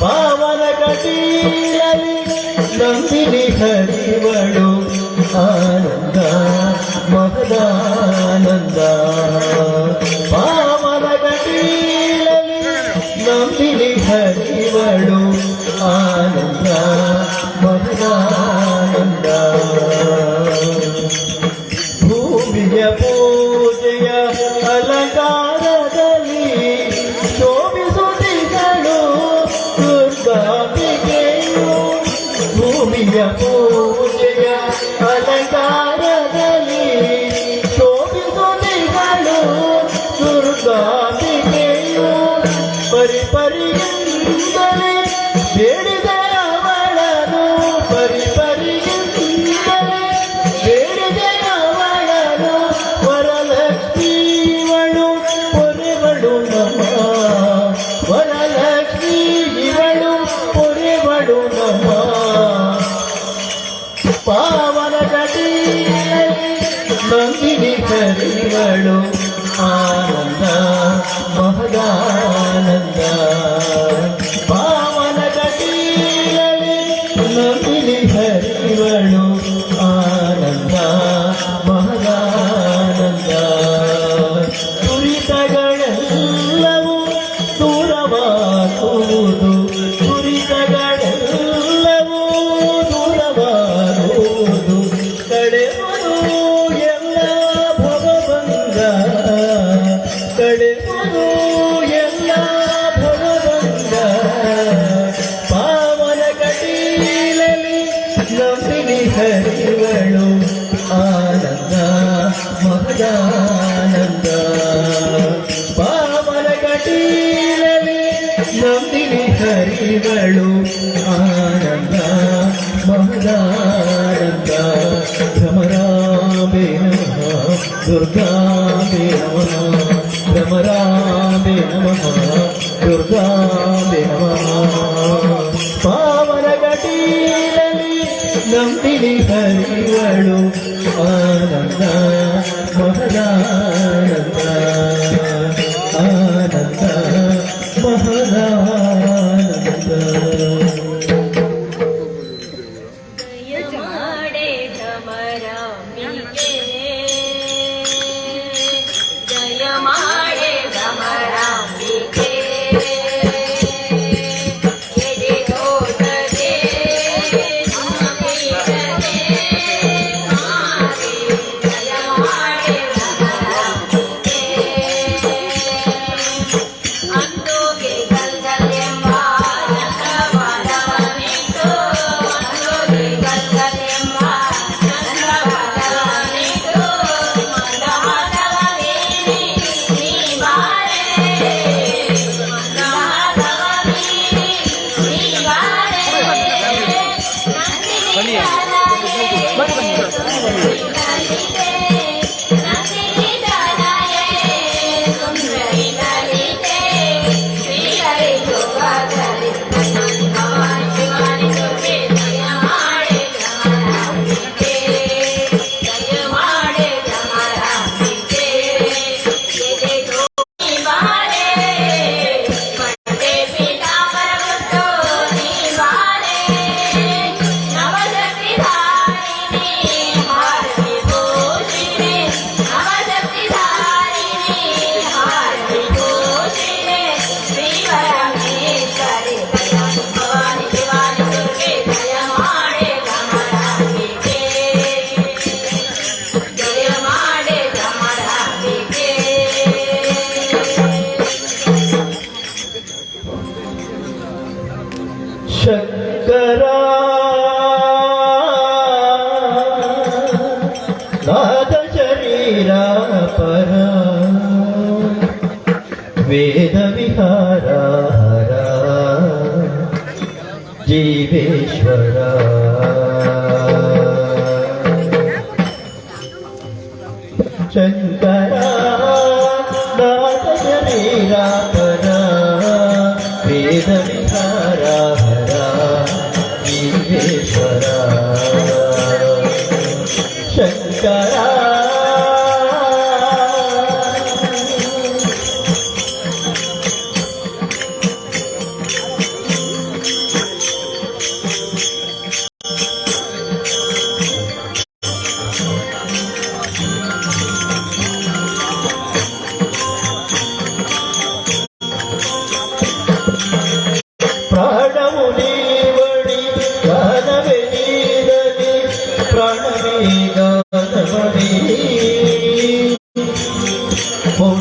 ಪಾವನ ಕಟೀಲಲಿ ನಂದಿನಿ ಹರಿವಳು, ಆನಂದ ಮಹದಾನಂದ. ಪಾವನ ಕಟೀಲಲಿ ನಂದಿನಿ ಹರಿವಳು, ಆನಂದ ಮಹದಾನಂದ. ಭೂಮಿಯ ಪೂಜೆಯ ಅಲಂಕಾರದಲ್ಲಿ ಶೋಭಿಸುತ್ತಿದ್ದಳು ದುರ್ಗಾಂಬಿಕೆಯು. ಭೂಮಿಯ ಪೂಜೆಯ ಅಲಂಕಾರದಲ್ಲಿ ಶೋಭಿಸುತ್ತಿದ್ದಳು ದುರ್ಗಾಂಬಿಕೆಯು. ಪರಿ ಪರಿಯಿಂದಲೇ ಬೇಡಿದೆ ಅವಳನು, ಪರಿ ಪರಿಯಿಂದಲೇ ಬೇಡಿದೆ ಅವಳನು. ವರಲಕ್ಷ್ಮೀವಳು ಪೊರೆವಳು ನಮ್ಮ, ವರಲಕ್ಷ್ಮೀವಳು ಪೊರೆವಳು ನಮ್ಮ. ಪಾವನ ಕಟೀಲಲಿ ನಂದಿನಿ ಹರಿವಳು, ಆನಂದ ಮಹದಾನಂದ. ಪಾವನ ಕಟೀಲಲಿ ನಂದಿನಿ ಹರಿವಳು, ಆನಂದ ಮಹದಾನಂದ. ದುರಿತಗಳೆಲ್ಲವೂ ದೂರವಾಗುವುದು, ದುರಿತಗಳೆಲ್ಲವೂ ದೂರವಾಗುವುದು. ಕಳೆವುದು ಎಲ್ಲ ಭವಬಂಧ, ಕಳೆವುದು ಎಲ್ಲ ಭವಬಂಧ. ಪಾವನ ಕಟೀಲಲಿ ನಂದಿನಿ ಹರಿವಳು, ಆನಂದ ಮಹದಾನಂದ. ಪಾವನ ಕಟೀಲಲಿ ನಂದಿನಿ ಹರಿವಳು, ಆನಂದ ಮಹದಾನಂದ. ಭ್ರಮರಾಂಬೆ ನಮಃ, ದುರ್ಗಾಂಬೆ ನಮಃ. ಭ್ರಮರಾಂಬೆ ನಮಃ, ದುರ್ಗಾಂಬೆ ನಮಃ. ಪಾವನ ಕಟೀಲಲಿ ನಂದಿನಿ ಹರಿವಳು, ಆನಂದ ಮಹದಾನಂದ, ಆನಂದ ಮಹದಾನಂದ. ಜಯ ಮಾಡೆ ಭ್ರಮರಾಂಬಿಕೆ, ಜಯ ಮಾಡೆ ಭ್ರಮರಾಂಬಿಕೆ. ಎಡೆ ತೋಟದೆ ಸುಮಪೀಠದೆ ಮಾತೆ, ಜಯ ಮಾಡೆ ಭ್ರಮರಾಂಬಿಕೆ. ಅಂದೋಗೆ ಗಲ್ಗಲೆಂಬ ಚಂದ್ರಪಾದವನಿಟ್ಟು, ಅಂದೋಗೆ ಗಲ್ಗಲೆಂಬ ಚಂದ್ರಪಾದವನಿಟ್ಟು, ಮಂದಹಾಸವೀನಿ ನೀ ಬಾರೆ, ಮಂದಹಾಸವೀನಿ ನೀ ಬಾರೆ. ನಂದಿನಿ ತನಯೇ ಲಲಿತೆ, ನಂದಿನಿ ತನಯೇ ಸುಂದರಿ ಲಲಿತೆ, ಶ್ರೀಹರಿ ಶುಭಕರಿ ಭವಾನಿ ಶಿವಾನಿ ದುರ್ಗೆ. ಜಯ ಮಾಡೆ ಭ್ರಮರಾಂಬಿಕೆ, ಜಯ ಮಾಡೆ ಭ್ರಮರಾಂಬಿಕೆ. ಎದೆ ನೀ ಬಾರೆ, ಪಟ್ಟೆ ಪೀತಾಂಬರ ಉಟ್ಟು ನೀ ಬಾರೆ. ನವಶಕ್ತಿ ಧಾರಿಣಿ ಹಾರ ವಿಭೂಷಿಣಿ, ನವಶಕ್ತಿ ಧಾರಿಣಿ ಹಾರ ವಿಭೂಷಿಣಿ, ಶ್ರೀ ಪರಮೇಶ್ವರಿ ಭವಾನಿ ಶಿವಾನಿ ದುರ್ಗೆ. ಜಯ ಮಾಡೆ ಭ್ರಮರಾಂಬಿಕೆ, ಜಯ ಮಾಡೆ ಭ್ರಮರಾಂಬಿಕೆ. ಶಂಕರ ನಾದ ಶರೀರ ಪರ, ವೇದ ವಿಹಾರ ಹರ ಜೀವೇಶ್ವರ. ಶಂಕರ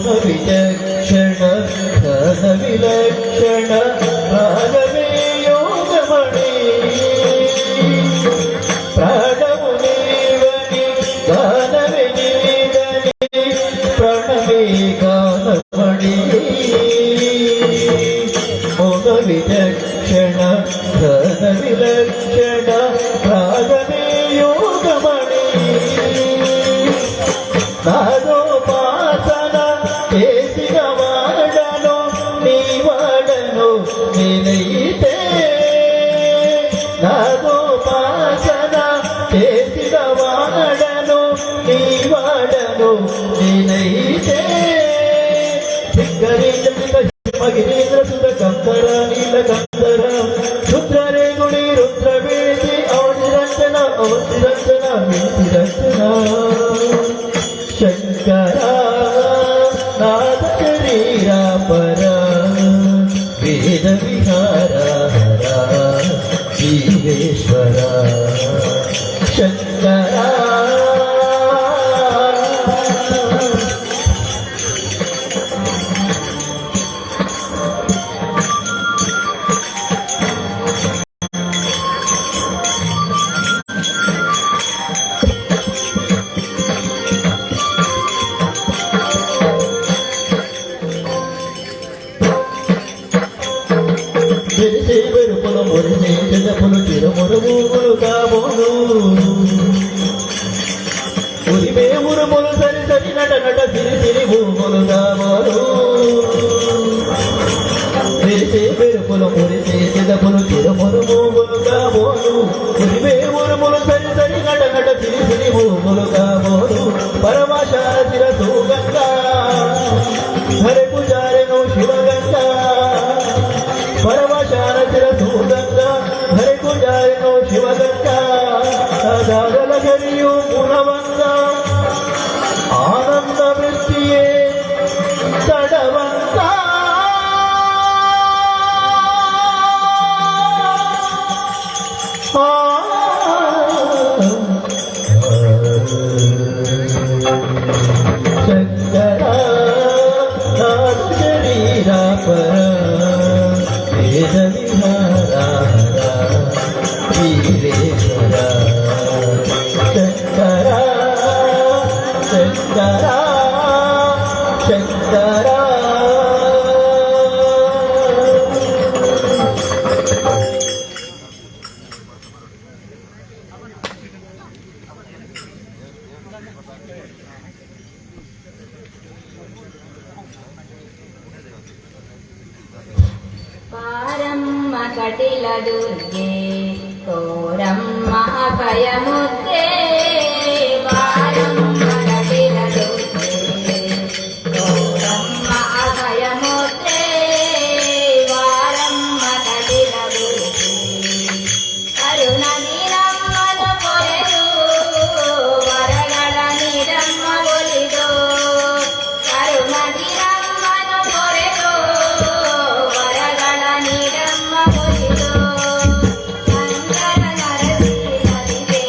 ಮೌನ ವಿಚಕ್ಷಣ ಘನ ವಿಲಕ್ಷಣ ರಾಗವೇ ಯೋಗಮಣಿ ಪ್ರಾಣವು ನೀವನಿ ಗಾನವೇ ನೀದನಿ ಪ್ರಣವೇ ಗಾನಮಣಿ ಮೌನ ವಿಚಕ್ಷಣ ಘನ ವಿಲಕ್ಷಣ ರಾಗವೇ ಯೋಗಮಣಿ ನಾದೋಪಾಸನ చేసిన వాడను నీ వాడను నేనైతే నాదోపాసన చేసిన వాడను నీ వాడను నేనైతే ధిక్కరీంద్ర గిరీంద్ర సుత కంకర నీల కంకర రుద్రరే గుడి రుద్ర వేది అవధి రంజన అవధి రంజన వింతి రంజన శంకర నాద శరీర పర వేద విహార హర జీవేశ్వర శంకర. మెరిసే మెరుపులు మురిసే చెదపులు చిరుమురుములు కాబోలు ఉరిమే ఉరుములు సరి సరి నట నట సిరి సిరి భూములు కాబోలు మెరిసే మెరుపులు మురిసే చెదపులు చిరుమురుములు కాబోలు ఉరిమే ఉరుములు సరి సరి నట నట సిరి సిరి భూములు కాబోలు పరమాశార శిరసు గంగా హరే పూజారెను శివగంగా పరమశార శిరసు గంగా హరి పూజారెను శివగంగా సదాగలహరియు గుణవంగ ఆనంద వృత్తియే తడవంత. శంకర శరీర పర వేద విహార వీరేశ్వర శంకర శంకర శంకర. ಪಾರಮ್ಮ ಕಟಿಲ ದುರ್ಗೆ ಕೋರಮ್ಮ ಅಭಯ ಮುದ್ದೆ ಪಾರಮ್ಮ ಕಟಿಲ ದುರ್ಗೆ ಕೋರಮ್ಮ ಅಭಯ ಮುದ್ರೆ ವಾರಮ್ಮ ಕಟಿಲ ದುರ್ಗೆ ಕರುಣದಿ ನಮ್ಮನು ಪೊರೆದು ವರಗಳ ನೀಡಮ್ಮ ಒಲಿದು ಕರುಣದಿ ನಮ್ಮನು ಪೊರೆದು ವರಗಳ ನೀಡಮ್ಮ ಒಲಿದು ಶಂಕರ ನರಸಿ ನದಿಗೆ.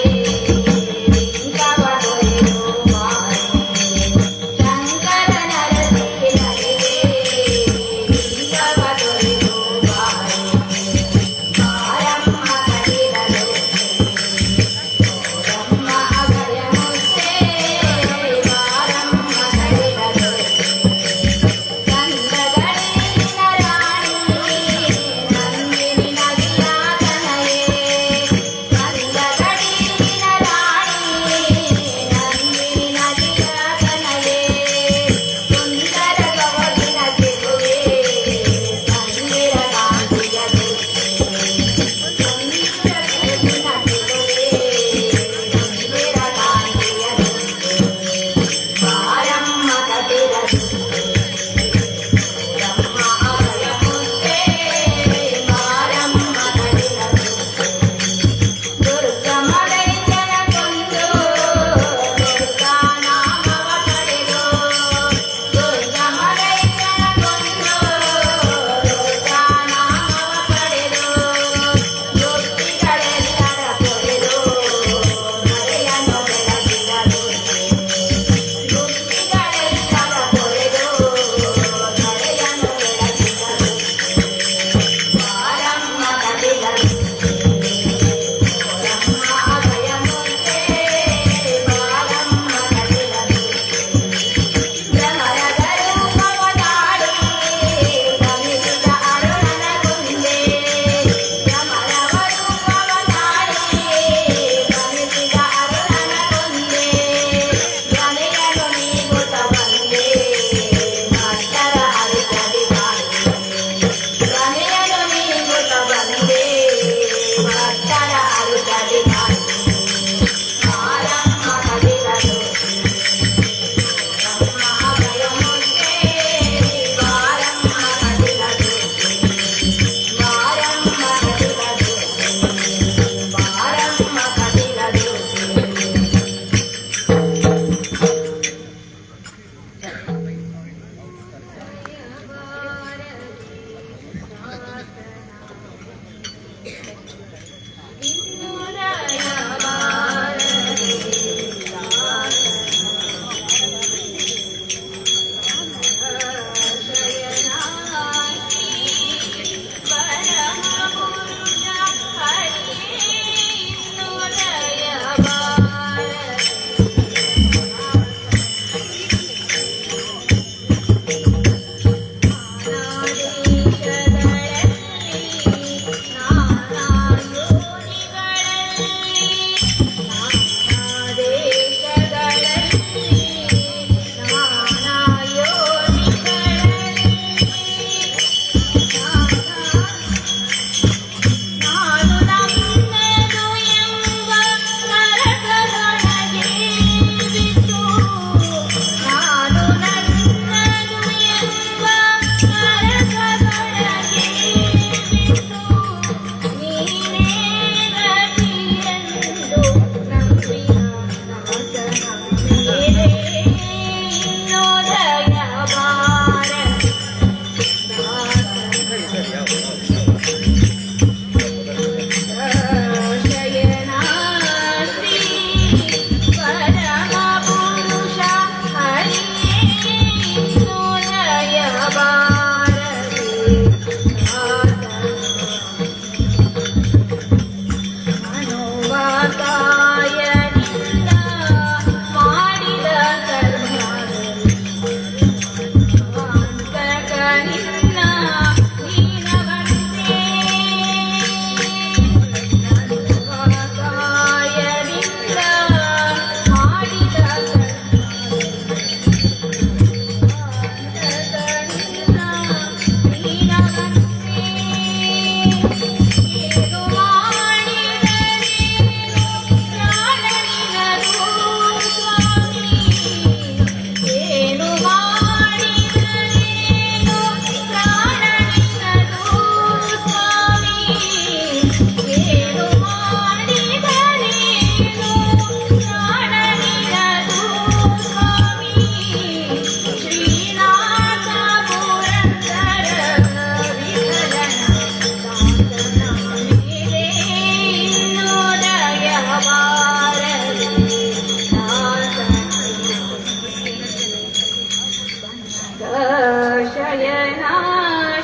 ಶಯನ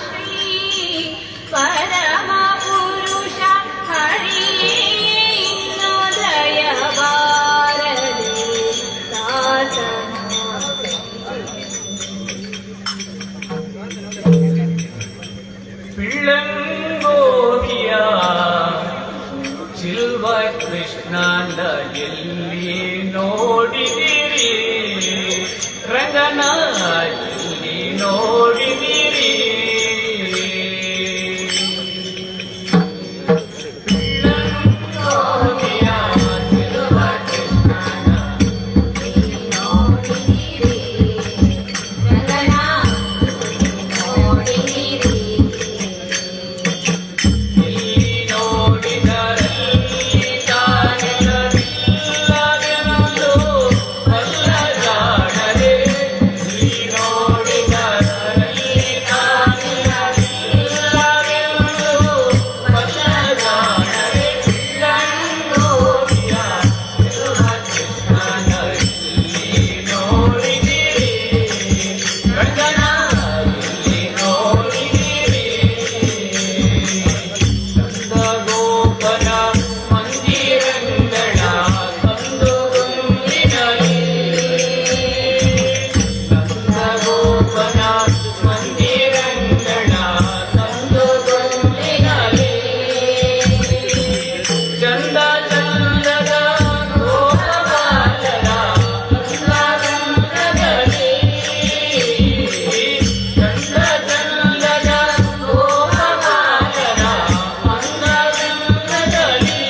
ಶ್ರೀ ಪರಮ ಪುರುಷ ಹರಿಯೇ ಇನ್ನು ದಯವಾರದೆ ದಾಸನ. ಪಿಳ್ಳಂಗೋವಿಯ ಚಿಲ್ವ ಕೃಷ್ಣನ ಎಲ್ಲಿ ನೋಡಿದಿರಿ? ರಂಗನ ಎಲ್ಲಿ ನೋಡಿದಿರಿ? ಪಿಳ್ಳಂಗೋವಿಯ ಚಿಲ್ವ ಕೃಷ್ಣನ ನೋಡಿದಿರಿ ರಂಗನ ನೋಡಿದಿರಿ? ಎಲ್ಲಿ ನೋಡಿದರಲ್ಲಿ ತಾನಿರಲಿಲ್ಲವೆಂದು ಬಲ್ಲ ಜಾಣರೆ. ಎಲ್ಲಿ ನೋಡಿದರಲ್ಲಿ ತಾನಿರಲಿಲ್ಲವೆಂದು ಬಲ್ಲ ಜಾಣರೆ. ಪಿಳ್ಳಂಗೋವಿಯ ಚೆಲುವ ಕೃಷ್ಣನ ಎಲ್ಲಿ ನೋಡಿದಿರಿ? ರಂಗನ ಎಲ್ಲಿ ನೋಡಿದಿರಿ? ನಂದಗೋಪನ ಮಂದಿರಂಗಳ ಸಂದುಗುಂದಿನಲಿ, ನಂದಗೋಪನ ಮಂದಿರಂಗಳ ಸಂದುಗುಂದಿನಲಿ, ಚಂದ ಚಂದದ ಗೋಪಾಲರ ಅಂಗರಂಗದಲ್ಲಿ, ಚಂದ ಚಂದದ ಗೋಪಾಲರ ಅಂಗರಂಗದಲ್ಲಿ,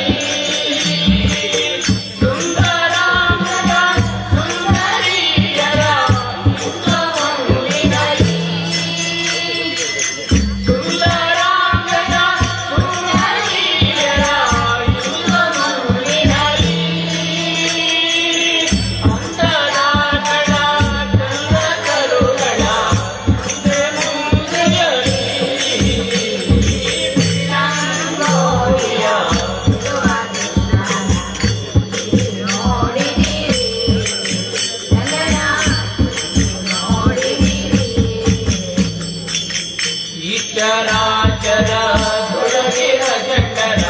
ಸುಂದರಾಂಗದ ಸುಂದರಿಯರ ಮುಂದಿನಲಿ, ಸುಂದರಾಂಗದ ಸುಂದರಿಯರ ಮುಂದಿನಲಿ, ಅಂತರಾಗಳ ಚಂದ ಕರುಗಳ ಮುಂದೆ ಮುಂದೆಯಲಿ. ರಂಗೋಲಿಯ ನೋಡಿದಿರಿ ರಂಗನ ನೋಡಿದಿರಿ? ಈ ಚರಾಚರ ತೊಡಗಿರ ಚಂಡರ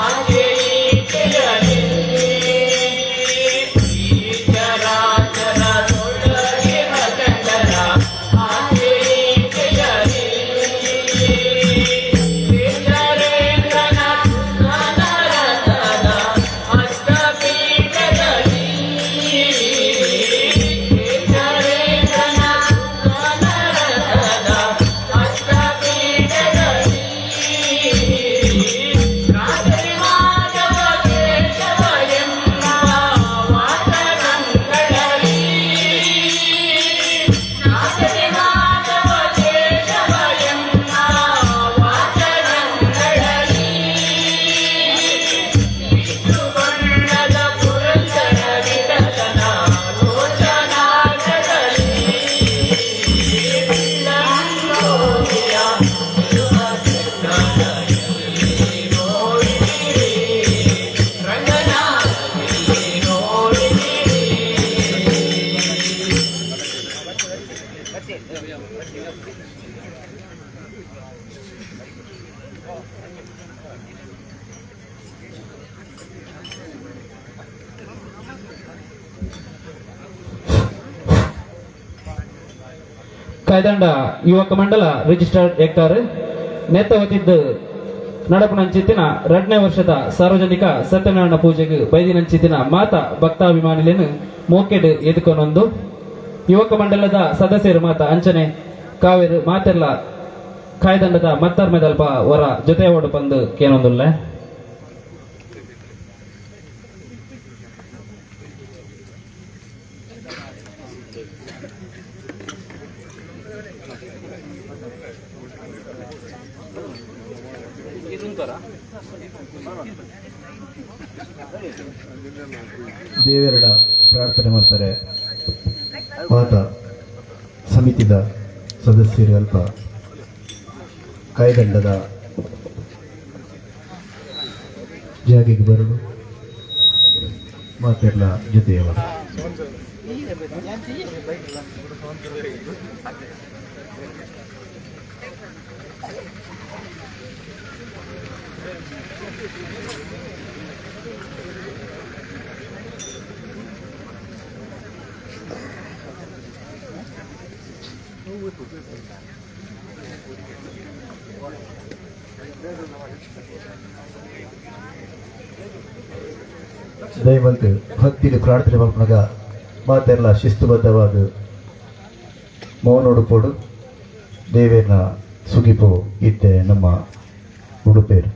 ಆಚೆ ಈಚೆಯಲಿ, ಈ ಚರಾಚರ ತೊಡಗಿರ ಚಂಡರ ಆಚೆ ಈಚೆಯಲಿ, ಚರೇಂದ್ರನ ನರತನ ಅಷ್ಟಪೀಠದಲ್ಲಿ, ಚರೇಂದ್ರನ ನರತನ ಅಷ್ಟಪೀಠದಲ್ಲಿ, ರಾತ್ರಿ ಮಾಧವ ಕೇಶವ ಎಂಬ ವಾಚನಗಳಲ್ಲಿ, ರಾತ್ರಿ ಮಾಧವ ಕೇಶವ ಎಂಬ ವಾಚನಗಳಲ್ಲಿ, ವಿಷ್ಣು ಬಣ್ಣದ ಪುರಂದರ ವಿಠಲನ ಲೋಚನಾಗದಲ್ಲಿ. ಪಿಳ್ಳಂಗೋವಿಯ ಚೆಲುವ ಕೃಷ್ಣನ ಎಲ್ಲಿ ನೋಡಿದಿರಿ? ರಂಗನ ಎಲ್ಲಿ ನೋಡಿದಿರಿ? ಕಾಯ್ದಂಡ ಯುವಕ ಮಂಡಲ ರಿಜಿಸ್ಟರ್ಡ್ ಎಕ್ಟಾರ್ ನೇತವತಿದ್ದು ನಡಪುನಂಚಿತ್ತಿನ 2ನೇ ವರ್ಷದ ಸಾರ್ವಜನಿಕ ಸತ್ಯನಾರಾಯಣ ಪೂಜೆಗೆ ಬೈದಿನಂಚಿತ್ತಿನ ಮಾತ ಭಕ್ತಾಭಿಮಾನಿಲೇನು ಮೋಕೆಡ್ ಎದುಕೊನೊಂದು ಯುವಕ ಮಂಡಲದ ಸದಸ್ಯರು ಮಾತ ಅಂಚನೆ ಕಾವೇರು ಮಾತೆಲ್ಲ ಕಾಯ್ದಂಡದ ಮತ್ತರ್ಮೆದಲ್ಪ ವರ ಜೊತೆ ಓಡು ಬಂದು ಕೇನೊಂದುಲ್ಲೆ. ದೇವರಡ ಪ್ರಾರ್ಥನೆ ಮಾಡ್ತಾರೆ. ಮಾತ ಸಮಿತಿದ ಸದಸ್ಯರು ಅಲ್ಪ ಕಾಯ್ದಂಡದ ಜಾಗೆಗೆ ಬರಲು ಮಾತೆಲ್ಲ ಜೊತೆಯವರು. ದಯಮಲ್ತ್ ಭಕ್ತಿಡ್ ಪ್ರಾರ್ಥನೆ ಮಲ್ಪುನಗ ಮಾತೆರ್ಲ ಶಿಸ್ತುಬದ್ಧವಾದ ಮೌನೊಡುಪೊಡು ದೇವೇರ್ನ ಸುಗಿಪು ಇತ್ತೆ ನಮ್ಮ ಉಡುಪೇರು.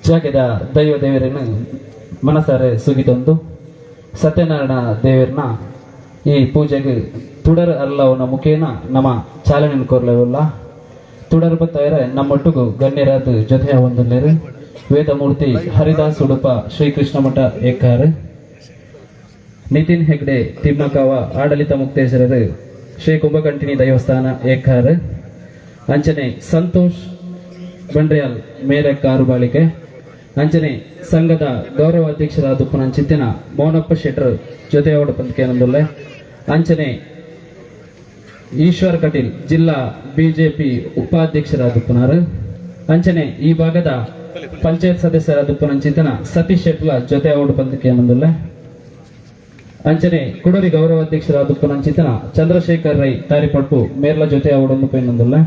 ಜಾಗೆದ ದೈವ ದೇವರನ್ನು ಮನಸಾರೆ ಸುಗಿತೊಂದು ಸತ್ಯನಾರಾಯಣ ದೇವರನ್ನ ಈ ಪೂಜೆಗೆ ತುಡರ್ ಅಲ್ಲವನ ಮುಖೇನ ನಮ್ಮ ಚಾಲನೆ ಕೋರ್ಲವಲ್ಲ. ತುಡರ್ ಬತ್ತವರ ನಮ್ಮೊಟ್ಟಿಗೂ ಗಣ್ಯರಾದ ಜೊತೆಯ ಒಂದುಲ್ಲೇರು ವೇದಮೂರ್ತಿ ಹರಿದಾಸ್ ಉಡುಪ ಶ್ರೀಕೃಷ್ಣ ಮಠ ಏಕಾರ, ನಿತಿನ್ ಹೆಗ್ಡೆ ತಿಮ್ಮಕಾವ ಆಡಳಿತ ಮುಕ್ತೇಶ್ವರರು ಶ್ರೀ ಕುಂಭಕಂಠಿನಿ ದೇವಸ್ಥಾನ ಏಕಾರ, ಅಂಚನೆ ಸಂತೋಷ್ ಬಂಡ್ರಿಯಾಲ್ ಮೇರೆ ಕಾರುಬಾಳಿಕೆ, ಅಂಚನೆ ಸಂಘದ ಗೌರವ ಅಧ್ಯಕ್ಷರಾದ ಪುನಂಚಿತ್ತಿನ ಮೌನಪ್ಪ ಶೆಟ್ಟರ್ ಜೊತೆಯವಡ ಪಂತಿಕೆನಂದುಲ್ಲೆ, ಅಂಚನೆ ಈಶ್ವರ್ ಕಟೀಲ್ ಜಿಲ್ಲಾ ಬಿಜೆಪಿ ಉಪಾಧ್ಯಕ್ಷರಾದ ಪುನರ್, ಅಂಚನೆ ಈ ಭಾಗದ ಪಂಚಾಯತ್ ಸದಸ್ಯರಾದ ಪುನಂಚಿತನ ಸತೀಶ್ ಶೆಟ್ಲ ಜೊತೆ ಅವಡು ಪಂತಿಕೆನಂದುಲ್ಲೆ, ಅಂಚನೆ ಕುಡರಿ ಗೌರವ ಅಧ್ಯಕ್ಷರಾದ ಪುನಂಚಿತನ ಚಂದ್ರಶೇಖರ್ ರೈ ತಾರಿಪಟ್ಟು ಮೇರ್ಲ ಜೊತೆ ಅವಡೊಂದು ಪೈನಂದುಲ್ಲೆ,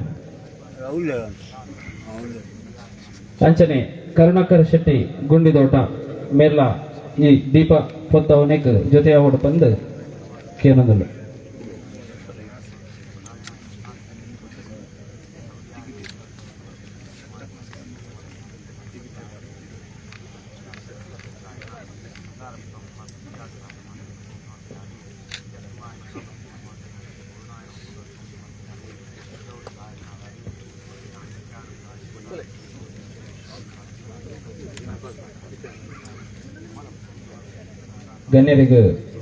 ಅಂಚನೆ ಕರುಣಾಕರ್ ಶೆಟ್ಟಿ ಗುಂಡಿದೋಟ ಮೇರ್ಲ ಈ ದೀಪ ಪೊತ್ತವನೆಕ್ ಜೊತೆ ಅವಡು ಬಂದು ಕೇನಂದುಲ್ಲೆ. ಗಣ್ಯರಿಗೆ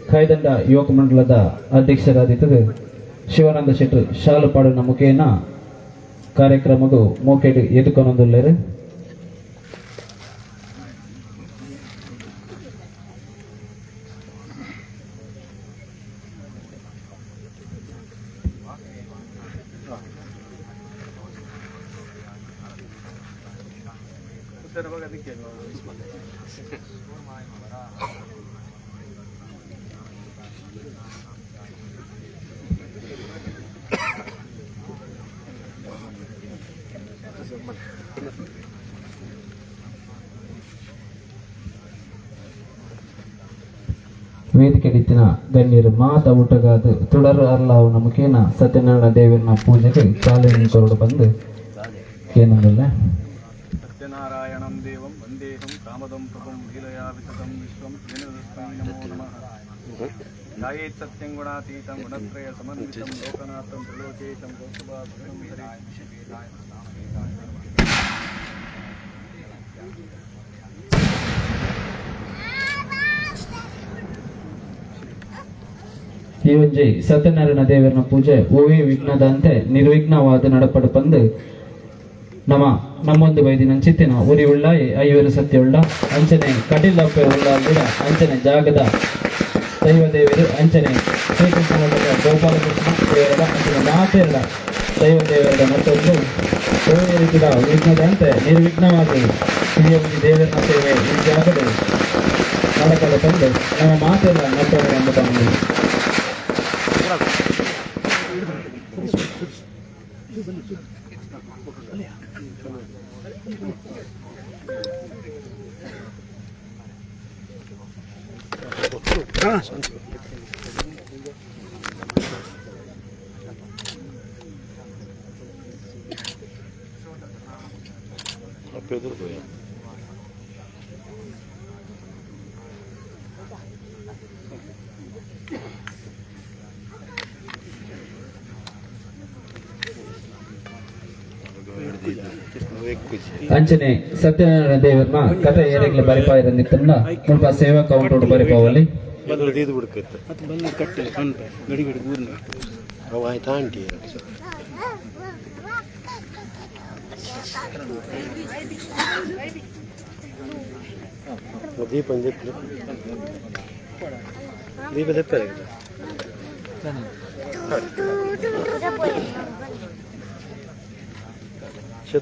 ಕಾಯ್ದಂಡ ಯುವಕ ಮಂಡಲದ ಅಧ್ಯಕ್ಷರಾದಿತ್ತದು ಶಿವಾನಂದ ಶೆಟ್ಟರ್ ಶಾಲು ಮುಖೇನ ಕಾರ್ಯಕ್ರಮಗೂ ಮೋಕೆಡ್ ಎದುಕೊನೊಂದುಲ್ಲೆರ್. ವೇದಿಕೆಡಿತ್ತಿನ ಗಣ್ಯರು ಮಾತ ಊಟಗಾದ ತುಡರು ಅರ್ಲಾವುನ ಮುಖೇನ ಸತ್ಯನಾರಾಯಣ ದೇವರನ ಪೂಜೆಗೆ ಚಾಲನೆ ಕೊರಡು ಬಂದು ಕೇನಂದುಲ್ಲೆ. ಸತ್ಯನಾರಾಯಣಂ ದೇವಂ ವಂದೇಹಂ ಕಾಮದಂ ಪ್ರಭುಂ ಲೀಲಯಾ ವಿತತಂ ವಿಶ್ವಂ ತಸ್ಮೈ ನಮೋ ನಮಃ. ಧ್ಯಾಯೇತ್ ಸತ್ಯಂ ಗುಣಾತೀತಂ ಗುಣತ್ರಯ ಸಮನ್ವಿತಂ ಲೋಕನಾಥಂ ತ್ರಿಲೋಕೇಶಂ ಕೌಸ್ತುಭಾಭರಣಂ ಹರಿ. ಈ ಒಂಜಿ ಸತ್ಯನಾರಾಯಣ ದೇವರನ ಪೂಜೆ ಓವೇ ವಿಘ್ನದಂತೆ ನಿರ್ವಿಘ್ನವಾದ ನಡಪಡು ಪಂದು ನಮ್ಮ ನಮ್ಮೊಂದು ಬೈದಿನ ಚಿತ್ತಿನ ಉರಿ ಉಳ್ಳ ಐವರು ಸತ್ಯ ಉಳ್ಳ ಅಂಚನೆ ಕಟೀಲಪ್ಪ ಉಳ್ಳ ಅಂಚನೆ ಜಾಗದ ದೈವ ದೇವರು ಅಂಚನೆ ಶ್ರೀಕೃಷ್ಣ ಮಠದ ಗೋಪಾಲಕೃಷ್ಣ ದೇವರ ಅಂಚನೆ ಮಾತೆರಡ ದೈವ ದೇವರ ಮತ್ತೊಂದು ಒಳ್ಳೆಯ ರೀತಿಯ ವಿಘ್ನದಂತೆ ನಿರ್ವಿಘ್ನವಾಗಿ ಈ ಒಂದು ದೇವರನ ಸೇವೆ ಈ ಜಾಗದ ನಡಕಲು ತಂದು ನಮ್ಮ ಮಾತೆಲ್ಲ ನಟ್ಟವರು ಎಂಬುದನ್ನು ಅಂಚನೆ ಸತ್ಯನಾರಾಯಣ ದೇವರನ್ನ ಕಥೆ ಏರೆಗ್ಲ ಬರಿಪಾಯಿರಂದಿತ್ತನ್ನ ಮುಲ್ಪ ಸೇವಾ ಕೌಂಟರ್ ಬರಿಪಾವಲ್ಲಿ. ಎದುರು ದೀದು ಬಿಡ್ಕಿತ್ತು. ಮತ್ತು ಬಂದು ಕಟ್ಟಿಲ್ಲ ಪನ್ಪೆ ಗಡಿ ಗಡಿ ಊರಿನ. ಅವು ಆಯ್ತಾ ಆಂಟಿ? ದೀಪ ದೀಪ ದೀಪ ದೆಪ್ಪರೆ. ಸೇ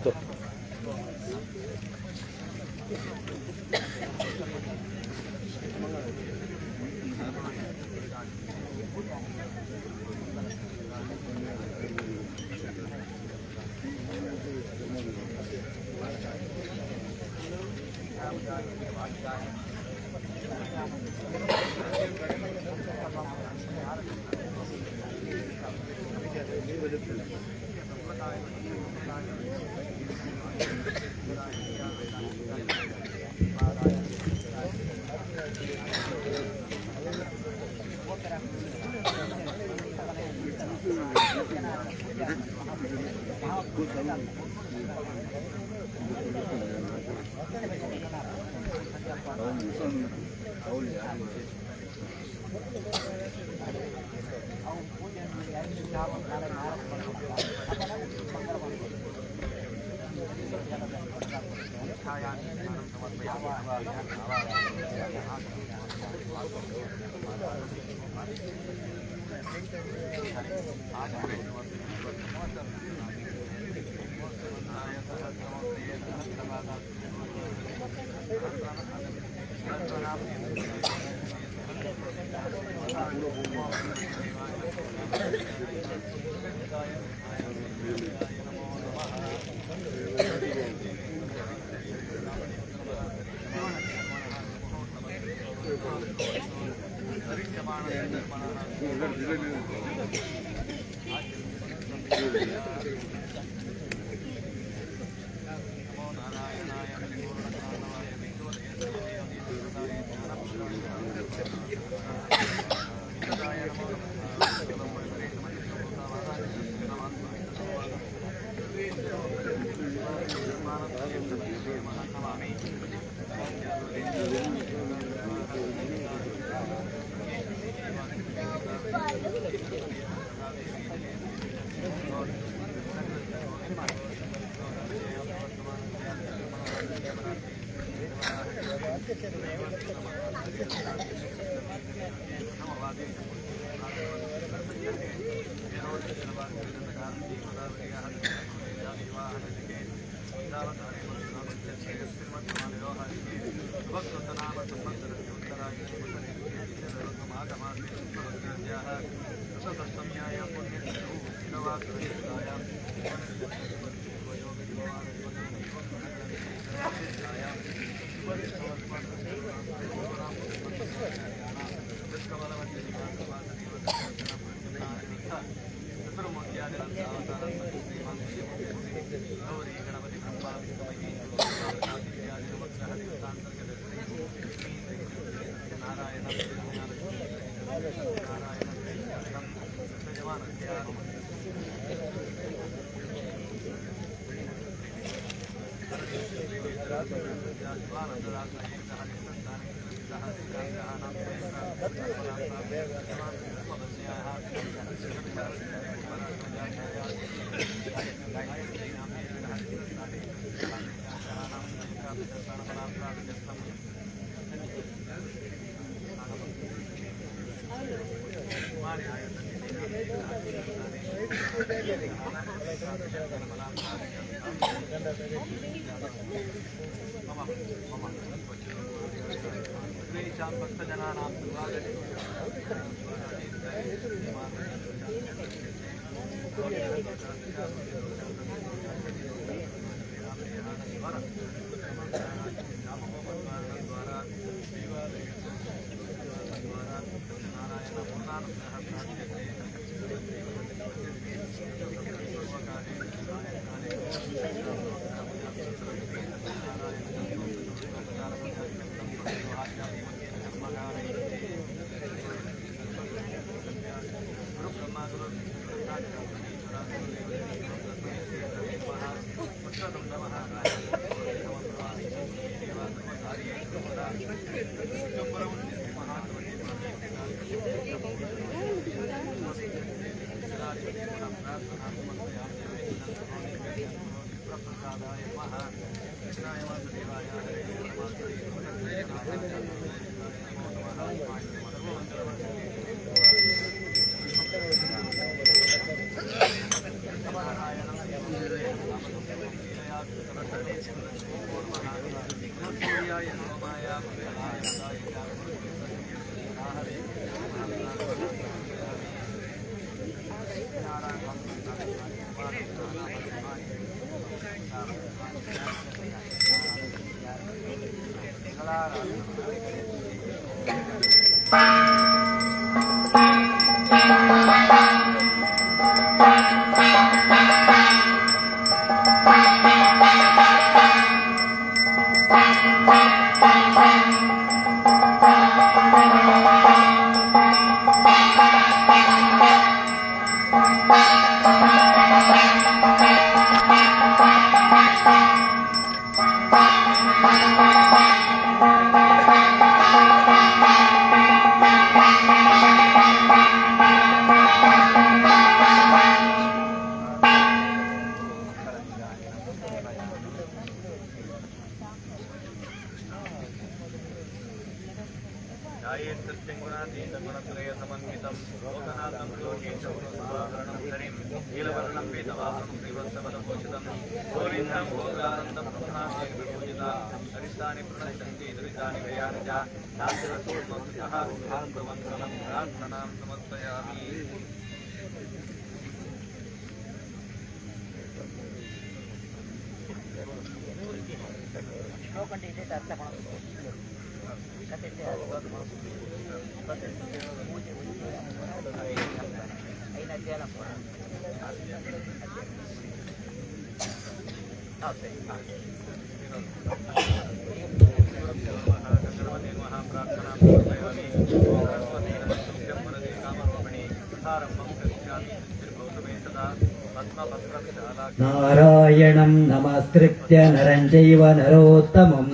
नारायणं नमस्कृत्य नरं चैव नरोत्तमं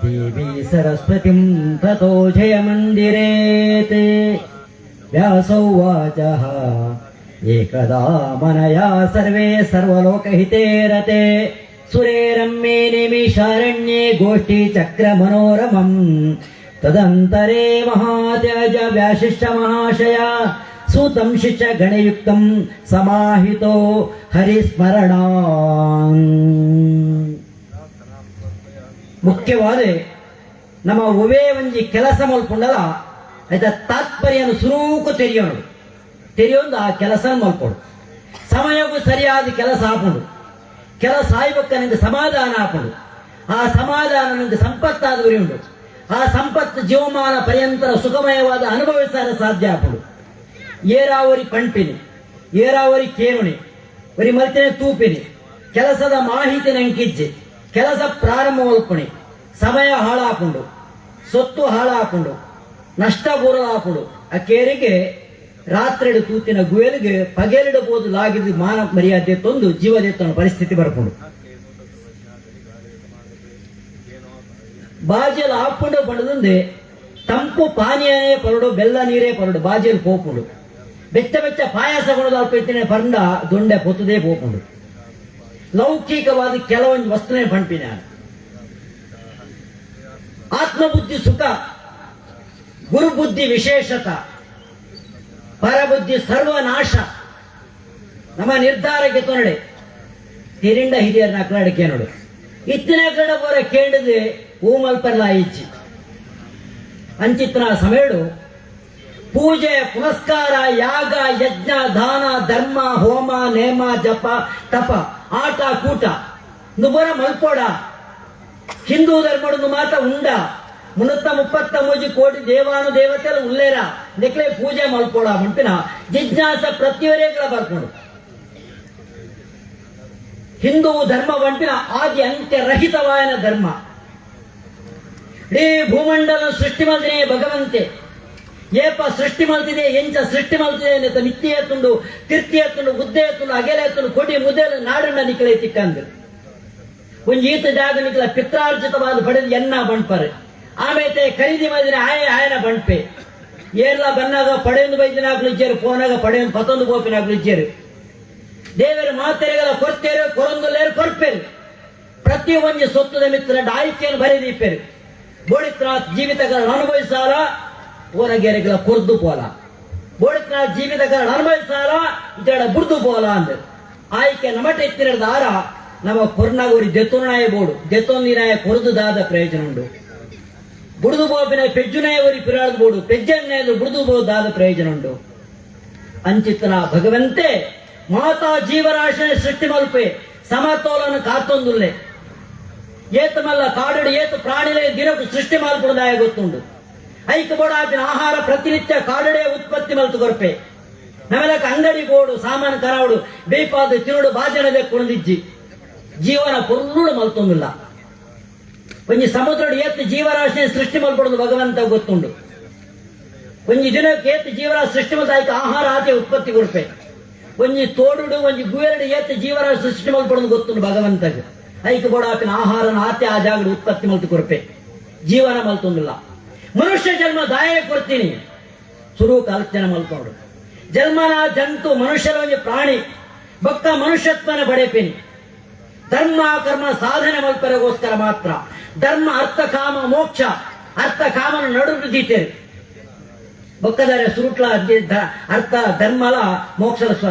देवी सरस्वतीं ततो जयमन्दिरेत्। व्यास उवाच एकदा मनया सर्वे सर्वलोकहिते रते सुरे रम्ये निमिषारण्ये गोष्ठीचक्रमनोरमम्। तदन्तरे महात्याज व्यासिष्ठ महाशया सूतं शिष्य गणयुक्तं समाहितो ಹರಿಸ್ಮರಣಾನ್. ಮುಖ್ಯವಾದ ನಮ್ಮ ಒವೇ ಒಂಜಿ ಕೆಲಸ ಮಲ್ಪುಂಡಲ ಆಯ್ತಾ ತಾತ್ಪರ್ಯನು ಸುರೂಕು ತೆರಿಯೋಣ ತೆರಿಯೊಂದು ಆ ಕೆಲಸ ಮಲ್ಪೊಡು. ಸಮಯಕ್ಕೂ ಸರಿಯಾದ ಕೆಲಸ ಆಪುಂಡು, ಕೆಲಸ ಆಯ್ಬಕ್ಕ ನಿಂಗೆ ಸಮಾಧಾನ ಆಪುಂಡು, ಆ ಸಮಾಧಾನ ನಿಂಗೆ ಸಂಪತ್ತಾದ ಉರಿಯುಂಡು, ಆ ಸಂಪತ್ತು ಜೀವಮಾನ ಪರ್ಯಂತರ ಸುಖಮಯವಾದ ಅನುಭವಿಸಲು ಸಾಧ್ಯ ಆಪುಂಡು. ಏರಾವರಿ ಪಂಪಿನಿ, ಏರಾವರಿ ಕೇರುಣಿ, ಒರಿ ಮಲ್ತಿನ ತೂಪಿನಿ, ಕೆಲಸದ ಮಾಹಿತಿ ನಂಕಿಜ್ಜಿ, ಕೆಲಸ ಪ್ರಾರಂಭ ಮಲ್ಪುಣಿ, ಸಮಯ ಹಾಳಾಪುಂಡು, ಸೊತ್ತು ಹಾಳಾಪುಂಡು, ನಷ್ಟ ಬೂರಲಾಪುಂಡು. ಆ ಕೇರಿಗೆ ರಾತ್ರಿ ತೂತಿನ ಗುವೆಲಿಗೆ ಪಗೆಲಿಡಬಹುದು ಲಾಗಿದ್ದು ಮಾನ ಮರ್ಯಾದೆ ತಂದು ಜೀವದೆ ತನ್ನ ಪರಿಸ್ಥಿತಿ ಬರ್ಕೊಂಡು ಬಾಜಿಯಲ್ಲಿ ಹಾಕೊಂಡು ಬಡದಂದೆ ತಂಪು ಪಾನೀಯನೇ ಪರಡು, ಬೆಲ್ಲ ನೀರೇ ಪರಡು, ಬಾಜಿಯಲ್ಲಿ ಪೋಪುಂಡು, ಬೆಚ್ಚ ಬೆಚ್ಚ ಪಾಯಸ ಕೊಡೋದು ಅಲ್ಪ ಪಂಡ ದೊಂಡೆ ಪೊತ್ತದೇ ಪೋಪುಂಡು. ಲೌಕಿಕವಾದ ಕೆಲವೊಂದು ವಸ್ತುನೇ ಪಂಪಿನ ಆತ್ಮಬುದ್ಧಿ ಸುಖ, ಗುರುಬುದ್ಧಿ ವಿಶೇಷತ, ಪರಬುದ್ಧಿ ಸರ್ವನಾಶ. ನಮ್ಮ ನಿರ್ಧಾರಕ್ಕೆ ತೊನಡೆ ತಿರಿಂಡ ಹಿರಿಯರನ್ನ ಕನ್ನಡಕ್ಕೆ ನೋಡು ಇತ್ತಿನ ಕನ್ನಡ ಬೋರ ಕೇಳಿದೆ ಊಮಲ್ಪರ್ಲ ಇಜ್ಜಿ ಅಂಚಿತ್ನ ಸಮಯಡು ಪೂಜೆ ಪುರಸ್ಕಾರ ಯಾಗ ಯಜ್ಞ ದಾನ ಧರ್ಮ ಹೋಮ ನೇಮ ಜಪ ತಪ ಆಟ ಕೂಟ ನುಬರ ಮಲ್ಪೋಡ. ಹಿಂದೂ ಧರ್ಮಡು ಮಾತ ಉಂಡ 333 ಕೋಟಿ ದೇವಾನು ದೇವತೆಲ್ಲ ಉಲ್ಲೇರ ನಿಕ್ಲೆ ಪೂಜೆ ಮಲ್ಪೋಡ ಮಂಪಿನ ಜಿಜ್ಞಾಸ ಪ್ರತಿಯೊರೇಗಳ ಬರ್ಕೊಂಡು ಹಿಂದೂ ಧರ್ಮ ಬಂಪಿನ ಆದಿ ಅಂತ್ಯರಹಿತವಾಯನ ಧರ್ಮ. ಇಡೀ ಭೂಮಂಡಲ ಸೃಷ್ಟಿ ಮಲ್ದಿನೇ ಭಗವಂತೆ ಏಪ ಸೃಷ್ಟಿ ಮಲ್ತಿದೆ, ಎಂಚ ಸೃಷ್ಟಿ ಮಲ್ತಿದೆ ನೆತ್ತ ನಿತ್ಯ ಎತ್ತುಂಡು ತಿರ್ತಿ ಎತ್ತುಂಡು ಉದ್ದೆ ಎತ್ತುಂಡು ಅಗೆಲೆ ಎತ್ತುಂಡು ಕೊಡಿ ಮುದ್ದೆಲ ನಾಡನ್ನ ನಿಕ್ಲೆ ತಿಕ್ಕಂದು ಒಂಜಿ ಈತ ಜಾಗ ನಿಕ್ಲ ಪಿತ್ರಾರ್ಜಿತವಾದ ಪಡೆದು ಎನ್ನ ಬಂಡ್ಪರೆ ಆಮೇಲೆ ಖರೀದಿ ಮಾಡಿದ್ರೆ ಆಯ ಆಯನ ಬಂಡ್ಪೆ ಏರ್ಲ ಬನ್ನಾಗ ಪಡೆಯೊಂದು ಬೈದಿನಾಗ್ಲು ಇಜ್ಜೇರು, ಪೋನಾಗ ಪಡೆಯೊಂದು ಪತ್ತೊಂದು ಪೋಪಿನಾಗ್ಲು ಇಜ್ಜೇರು. ದೇವರು ಮಾತೆರೆಗಳ ಕೊರ್ತೇರು, ಕೊರೊಂದುಲ್ಲೇರು, ಕೊರ್ಪೇರು. ಪ್ರತಿ ಒಂಜಿ ಸೊತ್ತುದ ಮಿತ್ರ ಆಯ್ಕೆಯನ್ನು ಬರೆದೀಪೇರು. ಬೋಡಿತ್ರ ಜೀವಿತಗಳ ಅನುಭವಿಸಾಲ ಪೋನಗೇರೆಗಳ ಕೊರ್ದು ಪೋಲ. ಬೋಡಿತ್ರ ಜೀವಿತಗಳ ಅನುಭವಿಸಾಲ ಇಜಡ ಬುಡ್ದು ಪೋಲ ಅಂದ್ ಆಯ್ಕೆ ನಮಟ ಎತ್ತಿನ ದಾರ ನಮ್ಮ ಕೊರ್ನಾಗ ದೆತ್ತೊನಾಯ ಬೋಡು ದೆತ್ತೊಂದಿನಾಯ ಕೊರದು ದಾದ ಪ್ರಯೋಜನ ಉಂಡು. ಬುಡ್ದು ಪೋಪಿನ ಪೆಜ್ಜುನಾಯ ಒರಿ ಪಿರಾಳದ ಬೋಡು ಪೆಜ್ಜನ್ನಾಯ ಬುಡ್ದು ದಾದ ಪ್ರಯೋಜನ ಉಂಡು. ಅಂಚಿತನ ಭಗವಂತೆ ಮಾತಾ ಜೀವರಾಶಿನ ಸೃಷ್ಟಿ ಮಲ್ಪೆ ಸಮತೋಲನ ಕಾತೊಂದುಲ್ಲೆ. ಏತ ಮಲ್ಲ ಕಾಡುಡು ಏತ ಪ್ರಾಣಿಲೇ ದಿನಕ್ಕೂ ಸೃಷ್ಟಿ ಮಲ್ಪುಡದಾಯ ಗೊತ್ತುಂಡು. ಐಕ್ ಬೋಡಾಪಿನ ಆಹಾರ ಪ್ರತಿನಿತ್ಯ ಕಾಡುಡೆ ಉತ್ಪತ್ತಿ ಮಲ್ತು ಕೊರ್ಪೆ. ನಮಲಕ ಅಂಗಡಿ ಬೋಡು ಸಾಮಾನು ಕರಾವಡು ಬೇಪಾದ ತಿರುಡು ಬಾಜನದೆ ಕುಣದಿಜ್ಜಿ ಜೀವನ ಪೊರ್ಲುಡು ಮಲ್ತೊಂದಿಲ್ಲ. ಒಂಜಿ ಸಮುದ್ರಡು ಏತ್ ಜೀವರಾಶಿ ಸೃಷ್ಟಿ ಮಲ್ಪಡುದು ಭಗವಂತ ಗೊತ್ತುಂಡು. ಒಂಜಿ ದಿನಕ್ಕೆ ಏತ್ ಜೀವರಾಶಿ ಸೃಷ್ಟಿ ಮಲ್ತ ಆಯ್ತು ಆಹಾರ ಆತೆ ಉತ್ಪತ್ತಿ ಕೊರ್ಪೆ. ಒಂಜಿ ತೋಡುಡು ಒಂಜಿ ಗುವೆರಡು ಏತ್ ಜೀವರಾಶಿ ಸೃಷ್ಟಿ ಮಲ್ಪಡುದು ಗೊತ್ತುಂಡು ಭಗವಂತಗೆ. ಐಕ್ ಬೋಡಾಪಿನ ಆಹಾರನ ಆತೆ ಆ ಜಾಗಡು ಉತ್ಪತ್ತಿ ಮಲ್ತು ಕೊರ್ಪೆ. ಜೀವನ ಮಲ್ತೊಂದಿಲ್ಲ. ಮನುಷ್ಯ ಜನ್ಮ ದಾಯ ಕೊಡ್ತೀನಿ ಸುರು ಕಲ್ಚನೆ ಮಲ್ಕೊಂಡು ಜನ್ಮನ ಜಂತು ಮನುಷ್ಯರ ಒಂಜಿ ಪ್ರಾಣಿ ಬಕ್ಕ ಮನುಷ್ಯತ್ವನ ಪಡೆಪೇನಿ. ಧರ್ಮ ಕರ್ಮ ಸಾಧನೆ ಮಲ್ಪರೆಗೋಸ್ಕರ ಮಾತ್ರ. ಧರ್ಮ ಅರ್ಥ ಕಾಮ ಮೋಕ್ಷ ಅರ್ಥ ಕಾಮನ ನಡು ದೀತೇವೆ ಬೊಕ್ಕದರೆ ಸುರುಟ್ಲ ಅರ್ಥ ಧರ್ಮಲ ಮೋಕ್ಷ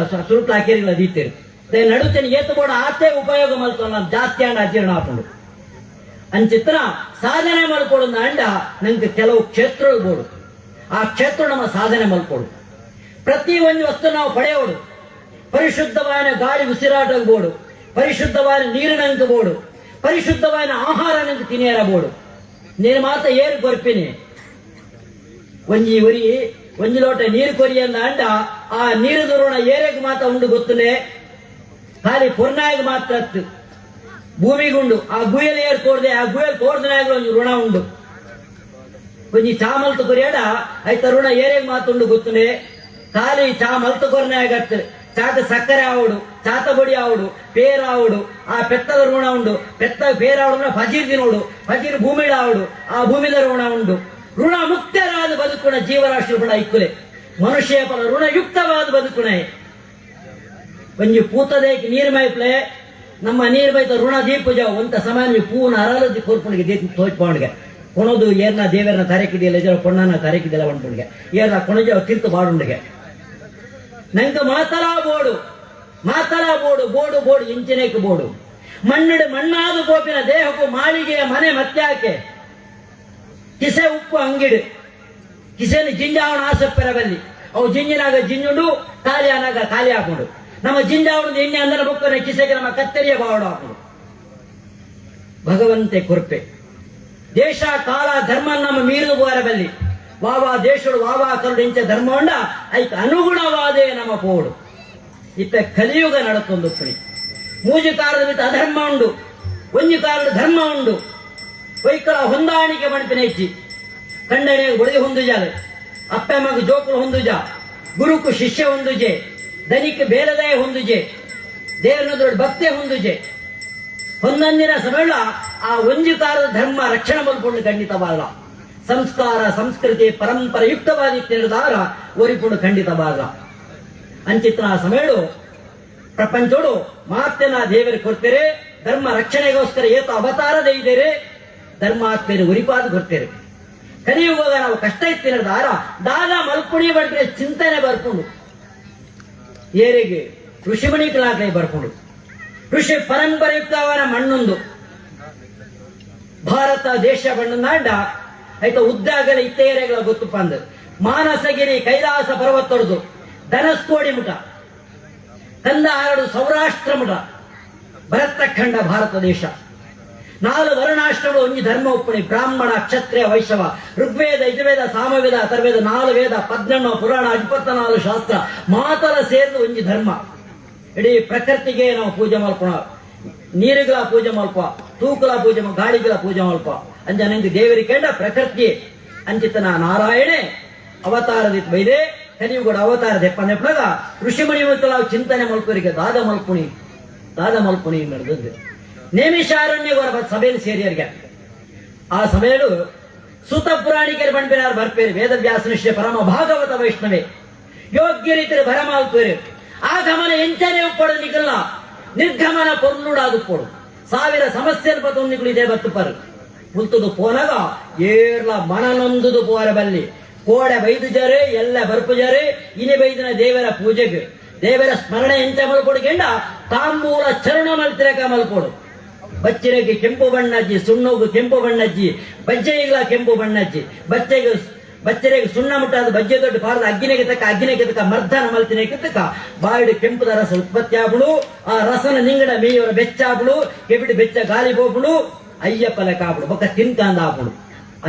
ಸುರುಟ್ಲ ಹಾಕಿರಿಲ್ಲ ದೀತೇವೆ. ನಡುತ್ತೇನೆ ಏತು ಬೋಡ ಆತೆ ಉಪಯೋಗ ಮಲ್ತೊಲ್ಲ ಜಾಸ್ತಿ ಅಂಡ ಅಜೀರ್ಣ ಆಪುಂಡು. ಅಂಚಿತ್ರ ಸಾಧನೆ ಮಲ್ಕೊಡು ಅಂಡ ನಂಗೆ ಕೆಲವು ಕ್ಷೇತ್ರಗಳು ಬೋಡು. ಆ ಕ್ಷೇತ್ರ ನಮ್ಮ ಸಾಧನೆ ಮಲ್ಕೊಡು. ಪ್ರತಿ ಒಂದು ವಸ್ತು ನಾವು ಪಡೆಯೋಡು. ಪರಿಶುದ್ಧವಾದ ಗಾಳಿ ಉಸಿರಾಟ ಬೋಡು, ಪರಿಶುದ್ಧವಾದ ನೀರಿನಂಕ ಬೋಡು, ಪರಿಶುದ್ಧವಾದ ಆಹಾರ ನಂಗೆ ತಿನಿಯರ ಬೋಡು. ನೀನು ಮಾತ ಏರು ಕೊರ್ಪಿನಿ ಒಂಜಿ ಉರಿ ಒಂಜಿ ಲೋಟ ನೀರು ಕೊರಿಯಂದ ಅಂಡ ಆ ನೀರು ದೊರೋಣ ಏರೆಗ್ ಮಾತ ಉಂಡು ಗೊತ್ತುನೆ. ಖಾಲಿ ಪುರ್ನಾಯಗ ಮಾತ್ರ ಭೂಮಿಗುಂಡು. ಆ ಗುಯಲ್ ಏರ್ ತೋರ್ದೆ ಆ ಗುಯಲ್ ತೋರ್ದನಾಗಲು ಒಂಜಿ ಋಣ ಉಂಡು. ಒಂಜಿ ಚಾ ಮಲ್ತು ಕೊರಿಯಡ ಐತ ಋಣ ಏರೆಗ್ ಮಾತುಂಡು ಗೊತ್ತುನೆ. ಖಾಲಿ ಚಾ ಮಲ್ತು ಕೊರ್ನಾಗತ್ತು ಚಾತ ಸಕ್ಕರೆ ಆವಡು, ಚಾತ ಬೊಡಿ ಆವಡು, ಪೇರಾವಡು, ಆ ಪೆತ್ತದ ಋಣ ಉಂಡು. ಪೆತ್ತ ಪೇರಾವಡು ಅಂದ್ರೆ ಫಜೀರ್ ತಿನ್ನೋಡು, ಫಜೀರ್ ಭೂಮಿಡ ಆವಡು, ಆ ಭೂಮಿದ ಋಣ ಉಂಡು. ಋಣ ಮುಕ್ತರಾದ ಬದುಕುಣ ಜೀವರಾಶಿ ಋಣ ಇಕ್ಕುಲೆ. ಮನುಷ್ಯ ಫಲ ಋಣಯುಕ್ತವಾದ ಬದುಕುಣ. ಒಂಜಿ ಪೂತದೇಕ್ ನೀರ್ ಮೈಪ್ಲೆ ನಮ್ಮ ನೀರ್ ಬೈತ ಋಣ ದೀಪುಜ ಒಂತ ಸಮಾನ ಪೂನ ಅರಲದಿ ಕೋರ್ಪುಣಿಗೆ ದೀಪ ತೋಚ್ಪಾಂಡ್ಗೆ ಕೊಣದು ಏರ್ನ ದೇವರನ ತರೆಕಿದೆಯಲ್ಲ ಜರ ಕೊಣ್ಣನ ತರೆಕಿದೆಲ್ಲ ಒಂಟುಂಡಿಗೆ ಏರ್ನ ಕೊಣಜ ತಿರ್ತು ಬಾಡುಂಡಿಗೆ ನಂಗೆ ಮಾತಲಾ ಬೋಡು ಮಾತಲಾ ಬೋಡು ಬೋಡು ಬೋಡು ಇಂಚಿನೇಕ್ ಬೋಡು ಮಣ್ಣಿಡು ಮಣ್ಣಾದ ಗೋಪಿನ ದೇಹಕ್ಕೂ ಮಾಳಿಗೆಯ ಮನೆ ಮತ್ತ್ಯಾಕೆ ಕಿಸೆ ಉಪ್ಪು ಅಂಗಿಡು ಕಿಸೆನ ಜಿಂಜಾವಣ ಆಸಪ್ಪೆರ ಬಲ್ಲಿ ಅವು ಜಿಂಜಿನಾಗ ಜಿಂಜುಂಡು ಖಾಲಿ ಆನಾಗ ಖಾಲಿ ಹಾಕೊಂಡು ನಮ್ಮ ಜಿಂಜಾವಣದ ಎಣ್ಣೆ ಅಂದ್ರೆ ಬೊಕ್ಕನೆ ಕಿಸೆಗೆ ನಮ್ಮ ಕತ್ತರಿಯ ಬಾವಡ ಹಾಕೊಂಡು ಭಗವಂತೆ ಕುರ್ಪೆ. ದೇಶ ಕಾಲ ಧರ್ಮ ನಮ್ಮ ಮೀರಿದು ಬಲ್ಲಿ ವಾವಾ ದೇಶಡು ವಾವಾ ಕರುಡು ಇಂಚ ಧರ್ಮ ಉಂಡ ಐಕ್ ಅನುಗುಣವಾದೇ ನಮ್ಮ ಪೋಡು. ಇತ್ತ ಕಲಿಯುಗ ನಡತೊಂದು ಪುಣಿ ಮೂಜಿ ಕಾಲದ ಮಿತ್ತ ಅಧರ್ಮ ಉಂಡು, ಒಂಜಿ ಕಾಲದ ಧರ್ಮ ಉಂಡು. ವೈಕಲ ಹೊಂದಾಣಿಕೆ ಮಣಿಪಿನ ಹೆಚ್ಚಿ ಕಂಡನೆ ಬುಡದಿ ಹೊಂದುಜಾಲ, ಅಪ್ಪ ಮಗ ಜೋಕುಲು ಹೊಂದುಜ, ಗುರುಕು ಶಿಷ್ಯ ಹೊಂದುಜೆ, ದನಿಕ್ ಬೇಲದಾಯ ಹೊಂದುಜೆ, ದೇವರನ ದೊಡ್ಡ ಭಕ್ತಿ ಹೊಂದುಜೆ. ಹೊಂದೊಂದಿನ ಸಮಯ ಆ ಒಂಜಿ ಕಾಲದ ಧರ್ಮ ರಕ್ಷಣೆ ಮಲ್ಪುಂಡು ಖಂಡಿತವಾದ. ಸಂಸ್ಕಾರ ಸಂಸ್ಕೃತಿ ಪರಂಪರೆ ಯುಕ್ತವಾದ ತಿಳಿದಾರ ಒರಿಪುಂಡು ಖಂಡಿತವಾದ. ಅಂಚಿತ್ರ ಸಮಯಡು ಪ್ರಪಂಚೋಡು ಮಾತೆನ ದೇವರು ಕೊಡ್ತೇರೆ. ಧರ್ಮ ರಕ್ಷಣೆಗೋಸ್ಕರ ಏತ ಅವತಾರ ಇದ್ದೇರೆ ಧರ್ಮಾತ್ಮೆಯರು ಉರಿಪಾದ ಕೊಡ್ತೇರೆ. ಕಲಿಯುವಾಗ ನಾವು ಕಷ್ಟ ಇತ್ತಿನ ದಾರ ದಾದ ಮಲ್ಪುಣಿ ಬಡ್ರೆ ಚಿಂತನೆ ಬರ್ಕೊಂಡು ಏರಿಗೆ ಋಷಿಮಣಿ ಕಲಾಕೈ ಬರ್ಕೊಂಡು ಋಷಿ ಪರಂಪರೆಯುಕ್ತವನ ಮಣ್ಣೊಂದು ಭಾರತ ದೇಶ ಬಣ್ಣನಾಡ ಆಯ್ತ ಉದ್ದಾಗಲ ಇತ್ತೇರೆಗಳ ಗೊತ್ತುಪ್ಪ ಅಂದ ಮಾನಸಗಿರಿ ಕೈಲಾಸ ಪರ್ವತೊಡೆದು ಧನಸ್ಕೋಡಿ ಮುಠ ಕಂದಹಾರಡು ಸೌರಾಷ್ಟ್ರ ಮುಠ ಭರತಖಂಡ ಭಾರತ ದೇಶ. ನಾಲು ವರ್ಣಾಶ್ರಮಗಳು ಒಂಜಿ ಧರ್ಮ ಒಪ್ಪಣಿ ಬ್ರಾಹ್ಮಣ ಕ್ಷತ್ರಿಯ ವೈಷ್ಣವ ಋಗ್ವೇದ ಯಜುರ್ವೇದ ಸಾಮವೇದ ಅಥರ್ವೇದ ನಾಲು ವೇದ 18 ಪುರಾಣ 24 ಶಾಸ್ತ್ರ ಮಾತರ ಸೇರಿದ ಒಂಜಿ ಧರ್ಮ. ಇಡೀ ಪ್ರಕೃತಿಗೆ ನಾವು ಪೂಜೆ ಮಲ್ಪಣ, ನೀರುಗಳ ಪೂಜೆ ಮಲ್ಪ, ತೂಕಲ ಪೂಜೆ, ಗಾಳಿಗಳ ಪೂಜೆ ಮಲ್ಪ. ಅಂಜ ನಂಗೆ ದೇವರಿಗೆ ಕೇಂಡ ಪ್ರಕೃತಿ ಅಂಚಿತನ ನಾರಾಯಣೆ ಅವತಾರದ ಬೈದೆ ಕಲಿಯುಗಡ ಅವತಾರ ದೆಪ್ಪನೆಪ್ಪಳಗ ಋಷಿಮಣಿ ನಾವು ಚಿಂತನೆ ಮಲ್ಪರಿಗೆ ದಾದ ಮಲ್ಪುಣಿ ದಾದ ಮಲ್ಪುಣಿ ನಡೆದದ್ದು. ನೇಮಿಷಾರಣ್ಯ ಸಭೆಯಲ್ಲಿ ಸೇರಿಯರಿಗೆ ಆ ಸಭೆಯು ಸುತ ಪುರಾಣಿಕರು ಪಣ್ಪಿನಾರ್ ಬರ್ಪೇರು ವೇದವ್ಯಾಸ ಪರಮ ಭಾಗವತ ವೈಷ್ಣವೆ ಯೋಗ್ಯ ರೀತಿಯ ಭರಮಾಲ್ಪೇರು ಆಗಮನ ಎಂಚನೆ ಉಪ್ಪಡು ನಿಕಲ್ಲ ನಿರ್ಗಮನ ಪೊರ್ಲುಡಾದುಪ್ಪಡು ಸಾವಿರ ಸಮಸ್ಯೆ ಪತ್ತೊಂದು ನಿಕುಲು ಇದೇ ಬತ್ತುಪರು ಮುಲ್ತುದು ಪೋನಗ ಏರ್ಲ ಮನನೊಂದುದು ಪೋರ ಬಲ್ಲಿ ಕೋಡೆ ಬೈದು ಜರೆ ಎಲ್ಲ ಬರ್ಪು ಜರೆ ಇನಿ ಬೈದಿನ ದೇವರ ಪೂಜೆಗೆ ದೇವರ ಸ್ಮರಣೆ ಎಂಚ ಮಲ್ಪೊಡು ತಾಂಬೂಲ ಚರಣ ಮಲ್ತಿರಕ ಮಲ್ಪೊಡು ಬಚ್ಚಿರೆಗೆ ಕೆಂಪು ಬಣ್ಣಜ್ಜಿ ಸುಣ್ಣಗು ಕೆಂಪು ಬಣ್ಣಜ್ಜಿ ಬಜ್ಜೆಗಿಲ ಕೆಂಪು ಬಣ್ಣಜ್ಜಿ ಬಚ್ಚೆಗೆ ಬಚ್ಚರೆಗೆ ಸುಣ್ಣ ಮುಟ್ಟಾದ ಬಜ್ಜೆ ದೊಡ್ಡ ಪಾರದ ಅಗ್ಗಿನೆಗೆ ತಕ್ಕ ಅಗ್ಗಿನೆಗೆ ತಕ್ಕ ಮರ್ಧನ ಮಲ್ತಿನೆಗೆ ತಕ್ಕ ಬಾಯಿಡು ಕೆಂಪುದ ರಸ ಉತ್ಪತ್ತಿ ಆಪುಡು ಆ ರಸನ ನಿಂಗಡ ಮೇಯವರ ಬೆಚ್ಚಾಪುಡು ಕೆಬಿಡಿ ಬೆಚ್ಚ ಗಾಲಿ ಪೋಪುಡು ಅಯ್ಯಪ್ಪಲ ಕಾಪುಡು ಬೊಕ್ಕ ತಿನ್ಕಂದ ಆಪುಡು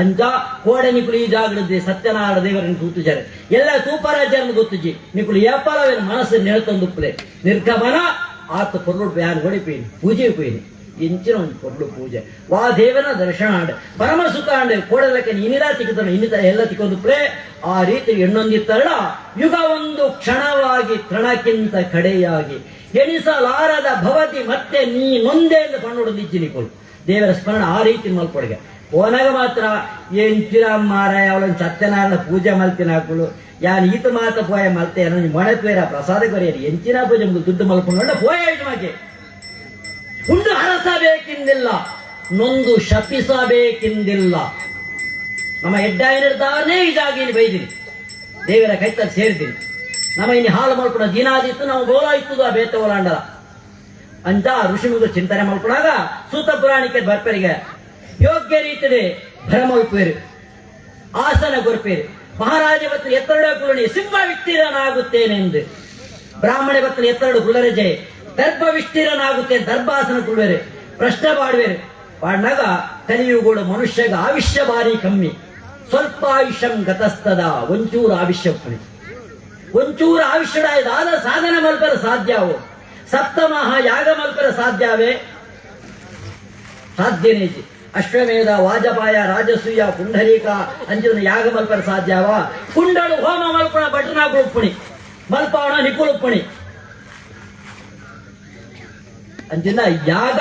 ಅಂಚ ಕೋಡೆ ನಿಕುಲು ಈ ಜಾಗೃತಿ ಸತ್ಯನಾರಾಯಣ ದೇವರನ್ನು ತೂತುಜಾರೆ ಎಲ್ಲ ತೂಪರಾಜರನ್ನು ಗೊತ್ತುಜಿ ನಿಕುಲು ಏಪಲವೇನು ಮನಸ್ಸು ನೆಳ್ತೊಂದುಪ್ಪಲೆ ನಿರ್ಗಮನ ಆತ ಪೊರ್ಲು ಬ್ಯಾನ್ ಹೊಡಿಪೀನಿ ಪೂಜೆ ಪೋಯಿನಿ ಎಂಚಿನ ಒಂದು ಪೊರ್ಲು ಪೂಜೆ ವಾ ದೇವನ ದರ್ಶನ ಆಂಡ್ ಪರಮ ಸುಖ ಆಂಡ್ ಕೋಡಲಕ್ಕೆ ಇನಿರಾ ತಿಕ್ಕುತ್ತಾನೆ ಇನ್ನಿತ ಎಲ್ಲ ತಿಕ್ಕೊಂದುಪ್ಲೆ ಆ ರೀತಿ ಎಣ್ಣೊಂದಿತ್ತರಳ ಯುಗ ಒಂದು ಕ್ಷಣವಾಗಿ ತೃಣಕ್ಕಿಂತ ಕಡೆಯಾಗಿ ಎಣಿಸಲಾರದ ಭವತಿ ಮತ್ತೆ ನೀನೊಂದೇ ಎಂದು ಪಣ್ಣೊಡದಿಜ್ಜಿ ನಿಕುಲು ದೇವರ ಸ್ಮರಣ ಆ ರೀತಿ ಮಲ್ಪೊಡಿಗೆ ಓನಾಗ ಮಾತ್ರ ಎಂಚಿನ ಮಾರಾಯ ಅವಳೊಂದು ಸತ್ಯನಾರಾಯಣ ಪೂಜೆ ಮಲ್ತಿನ ಹಾಕುಳು ಯಾನ್ ಈತ ಮಾತ ಪೋಯ ಮಲ್ತೆ ಮೊಣೆ ಪೇರ ಪ್ರಸಾದ ಕೊರಿಯರು ಎಂಚಿನ ಪೂಜೆ ದುಡ್ಡು ಮಲ್ಕೊಂಡು ಪೋಯ ಮಾಕೆ ಉಂಡು ಹರಸಬೇಕೆಂದಿಲ್ಲ, ನೊಂದು ಶಪಿಸಬೇಕೆಂದಿಲ್ಲ. ನಮ್ಮ ಎಡ್ಡಾಯಿನಿರ್ತಾವನೇ ಇದಾಗಿ ಇಲ್ಲಿ ಬೈದಿನಿ, ದೇವರ ಕೈತಲ್ಲಿ ಸೇರಿದ್ದೀನಿ. ನಮ್ಮ ಇನ್ನು ಹಾಲು ಮಲ್ಪಡ ದಿನಾದಿತ್ತು ನಾವು ಗೋಲ ಇತ್ತು ಆ ಬೇತ ಓಲಾಂಡಲ ಅಂತ ಋಷಿಮುಗಳು ಚಿಂತನೆ ಮಲ್ಪಡಾಗ ಸೂತ ಪುರಾಣಿಕ ಬರ್ಪರಿಗೆ ಯೋಗ್ಯ ರೀತಿಯಲ್ಲಿ ಭ್ರಮಲ್ಪೇರು ಆಸನ ಗೊರ್ಪೇರು ಮಹಾರಾಜ ಬತ್ತನ ಎತ್ತರಡ ಕುಲಣಿ ಸಿಂಹ ವಿಸ್ತೀರನಾಗುತ್ತೇನೆಂದು, ಬ್ರಾಹ್ಮಣ ಬತ್ತನ ಎತ್ತರಡು ಕುಲರೆ ಜಯ ದರ್ಭ ವಿಸ್ತೀರನಾಗುತ್ತೆ ದರ್ಭಾಸನ ಕುಳ್ವೇರು ಪ್ರಶ್ನೆ ಮಾಡುವೇರು. ಪಾಡ್ನಾಗ ಕಲಿಯುಗೋಡು ಮನುಷ್ಯಗ ಆವಿಷ್ಯ ಭಾರಿ ಕಮ್ಮಿ, ಸ್ವಲ್ಪ ಆಯುಷ್ಯಂ ಗತಸ್ತದ ಒಂಚೂರು ಆವಿಷ್ಯ ಒಂಚೂರು ಆವಿಷ್ಯಡಾದ ಸಾಧನ ಮಲ್ಪರ ಸಾಧ್ಯವು ಸಪ್ತಮಹ ಯಾಗ ಮಲ್ಪರ ಸಾಧ್ಯವೇ ಸಾಧ್ಯನೇ. ಅಶ್ವಮೇಧ ವಾಜಪಾಯ ರಾಜಸೂಯ ಪುಂಡರೀಕ ಅಂಚಿನ ಯಾಗ ಮಲ್ಪರ ಸಾಧ್ಯವ ಕುಂಡಳು ಹೋಮ ಮಲ್ಪಣ ಭಟ್ರನ ಉಪ್ಪುಣಿ ಮಲ್ಪಾಣ ನಿಕುಳುಪ್ಪಣಿ ಅಂಚಿನ ಯಾಗ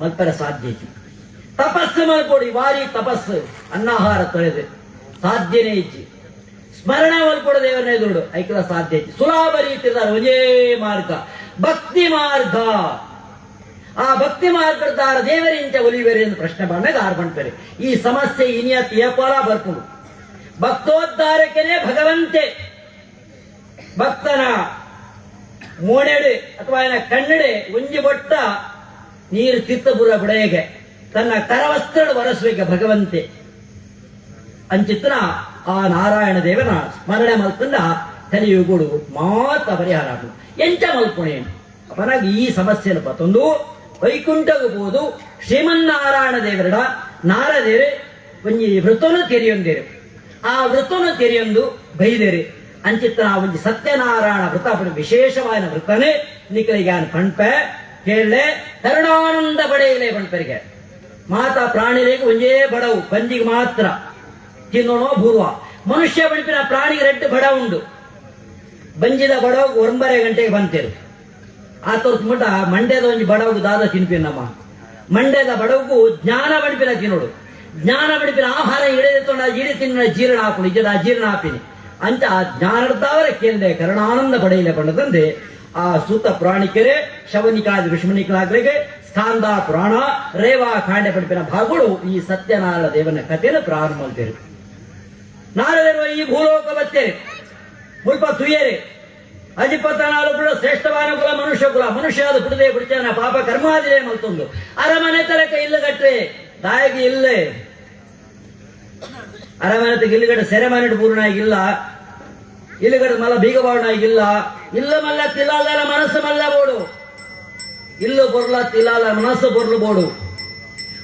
ಮಲ್ಪರ ಸಾಧ್ಯ. ತಪಸ್ಸು ಮಲ್ಪೊಡಿ ವಾರಿ ತಪಸ್ಸು ಅನ್ನಾಹಾರ ತೊಳೆದು ಸಾಧ್ಯನೇ ಇಜ್ಜಿ. ಸ್ಮರಣ ಮಲ್ಪೊಡು ದೇವರನ್ನ ಎದುರುಡು ಐಕಲ ಸಾಧ್ಯ ಇಜ್ಜಿ. ಸುಲಭ ರೀತಿ ಒಂದೇ ಮಾರ್ಗ ಭಕ್ತಿ ಮಾರ್ಗ. ಆ ಭಕ್ತಿ ಮಾರ್ಗದಾರ ದೇವರಿಂಚ ಒಲಿವೆರೆ ಎಂದು ಪ್ರಶ್ನೆ ಬಂದಾಗ ಆರು ಬಂಡ್ತಾರೆ. ಈ ಸಮಸ್ಯೆ ಇನಿಯತ್ ಏಪಾಲ ಬರ್ಪುಂಡು ಭಕ್ತೋದ್ಧಾರಕ್ಕನೇ ಭಗವಂತೆ ಭಕ್ತನ ಮೋಡೆಡು ಅಥವಾ ಏನ ಕಣ್ಣಡೆ ಒಂಜಿ ಬೊಟ್ಟ ನೀರು ತಿತ್ತಪುರ ಬುಡೆಯಗೆ ತನ್ನ ಕರವಸ್ತ್ರಡು ವರಸುವಿಕೆ ಭಗವಂತೆ ಅಂಚಿತ್ತನ ಆ ನಾರಾಯಣ ದೇವನ ಸ್ಮರಣೆ ಮಲ್ತಂದ ಕಲಿಯುಗುಡು ಮಾತ ಪರಿಹಾರ ಎಂಚ ಮಲ್ಪುಣೆ ಅಪನಾಗ ಈ ಸಮಸ್ಯೆನ ಪತ್ತೊಂದು ವೈಕುಂಠಗೂ ಹೋದು ಶ್ರೀಮನ್ನಾರಾಯಣ ದೇವರಡ ನಾರದೇರು ಒಂಜಿ ವೃತ್ತನು ತೆರೆಯೊಂದೇರು ಆ ವೃತ್ತನು ತೆರೆಯೊಂದು ಬೈದೇರು ಅಂಚಿತ್ತನ ಒಂಜಿ ಸತ್ಯನಾರಾಯಣ ವೃತ ವಿಶೇಷವಾದ ವೃತ್ತನೆ ನಿಕಲಿಗೆ ಪಣ್ಪೆ ಕೇಳಲೆ ಕರುಣಾನಂದ ಪಡೆಯಲೆ ಪಣ್ಪರಿಗೆ ಮಾತಾ ಪ್ರಾಣಿಗಳಿಗೆ ಒಂಜೇ ಬಡವು ಬಂಜಿಗೆ ಮಾತ್ರ ತಿನ್ನೋಣೋ ಪೂರ್ವ ಮನುಷ್ಯ ಬಡಿಪಿನ ಪ್ರಾಣಿಗೆ ರೆಡ್ಡು ಬಡ ಉಂಡು ಬಂಜಿದ ಬಡವು ಒಂಬರೆ ಗಂಟೆಗೆ ಬಂತೇರು ಆ ತೋರ್ಸ್ಬಿಟ್ಟ ಮಂಡ್ಯದ ಒಂಜಿ ಬಡವು ದಾದ ತಿನ್ಪಿನಮ್ಮ ಮಂಡ್ಯದ ಬಡವಗೂ ಜ್ಞಾನ ಬಡಿಪಿನ ತಿನ್ನೋಡು ಜ್ಞಾನ ಬಡಿಪಿನ ಆಹಾರ ಹಿಡಿದು ಇಡಿ ತಿನ್ನ ಜೀರ್ಣ ಹಾಕುಡು ಇಜದ ಜೀರ್ಣ ಹಾಪಿನಿ ಅಂತ ಆ ಜ್ಞಾನರ್ತಾವರ ಕೇಂದ್ರ ಕರುಣಾನಂದ ಪಡೆಯಲೆ ಪಂಡದಂದೆ ಆ ಸೂತ ಪುರಾಣಿಕರೇ ಶವನಿಕಾದ ವಿಷ್ಮನಿಕಲಾಗ್ಲಿಗೆ ಸ್ಕಾಂದ ಪುರಾಣ ರೇವಾ ಕಾಂಡ ಪಡಿಪಿನ ಭಾಗಗಳು ಈ ಸತ್ಯನಾರಾಯಣ ದೇವನ ಕಥೆಯನ್ನು ಪ್ರಾರಂಭ ಮಾಡ್ತೇವೆ. ನಾರದರು ಈ ಭೂಲೋಕ ಬತ್ತೇರೆ ಮುಲ್ಪ ತುಯೇರೆ ಅಜಿಪತ್ತನಾಲು ಕೂಡ ಶ್ರೇಷ್ಠವಾನ ಕುಲ ಮನುಷ್ಯ ಕುಲ ಮನುಷ್ಯ ಅದು ಪುಡದೆ ಪುಡಿಚಾನ ಪಾಪ ಕರ್ಮಾದಿರೇ ಮಲ್ತೊಂದು ಅರಮನೆ ತಲಕ ಇಲ್ಲಗಟ್ರೆ ದಾಯಗಿ ಇಲ್ಲೇ ಅರಮನೆ ಇಲ್ಲಗಡೆ ಸೆರೆಮನೆ ಪೂರ್ಣ ಇಲ್ಲಗಡೆ ಮಲ್ಲ ಬೀಗಬಾವಣ ಇಲ್ಲ ಇಲ್ಲ ಮಲ್ಲ ತಿಲ್ಲಾಲ ಮನಸ್ಸು ಮಲ್ಲ ಬೋಡು ಇಲ್ಲು ಬೊರ್ಲ ತಿಲ್ಲಾಲ ಮನಸ್ಸು ಬೊರ್ಲು ಬೋಡು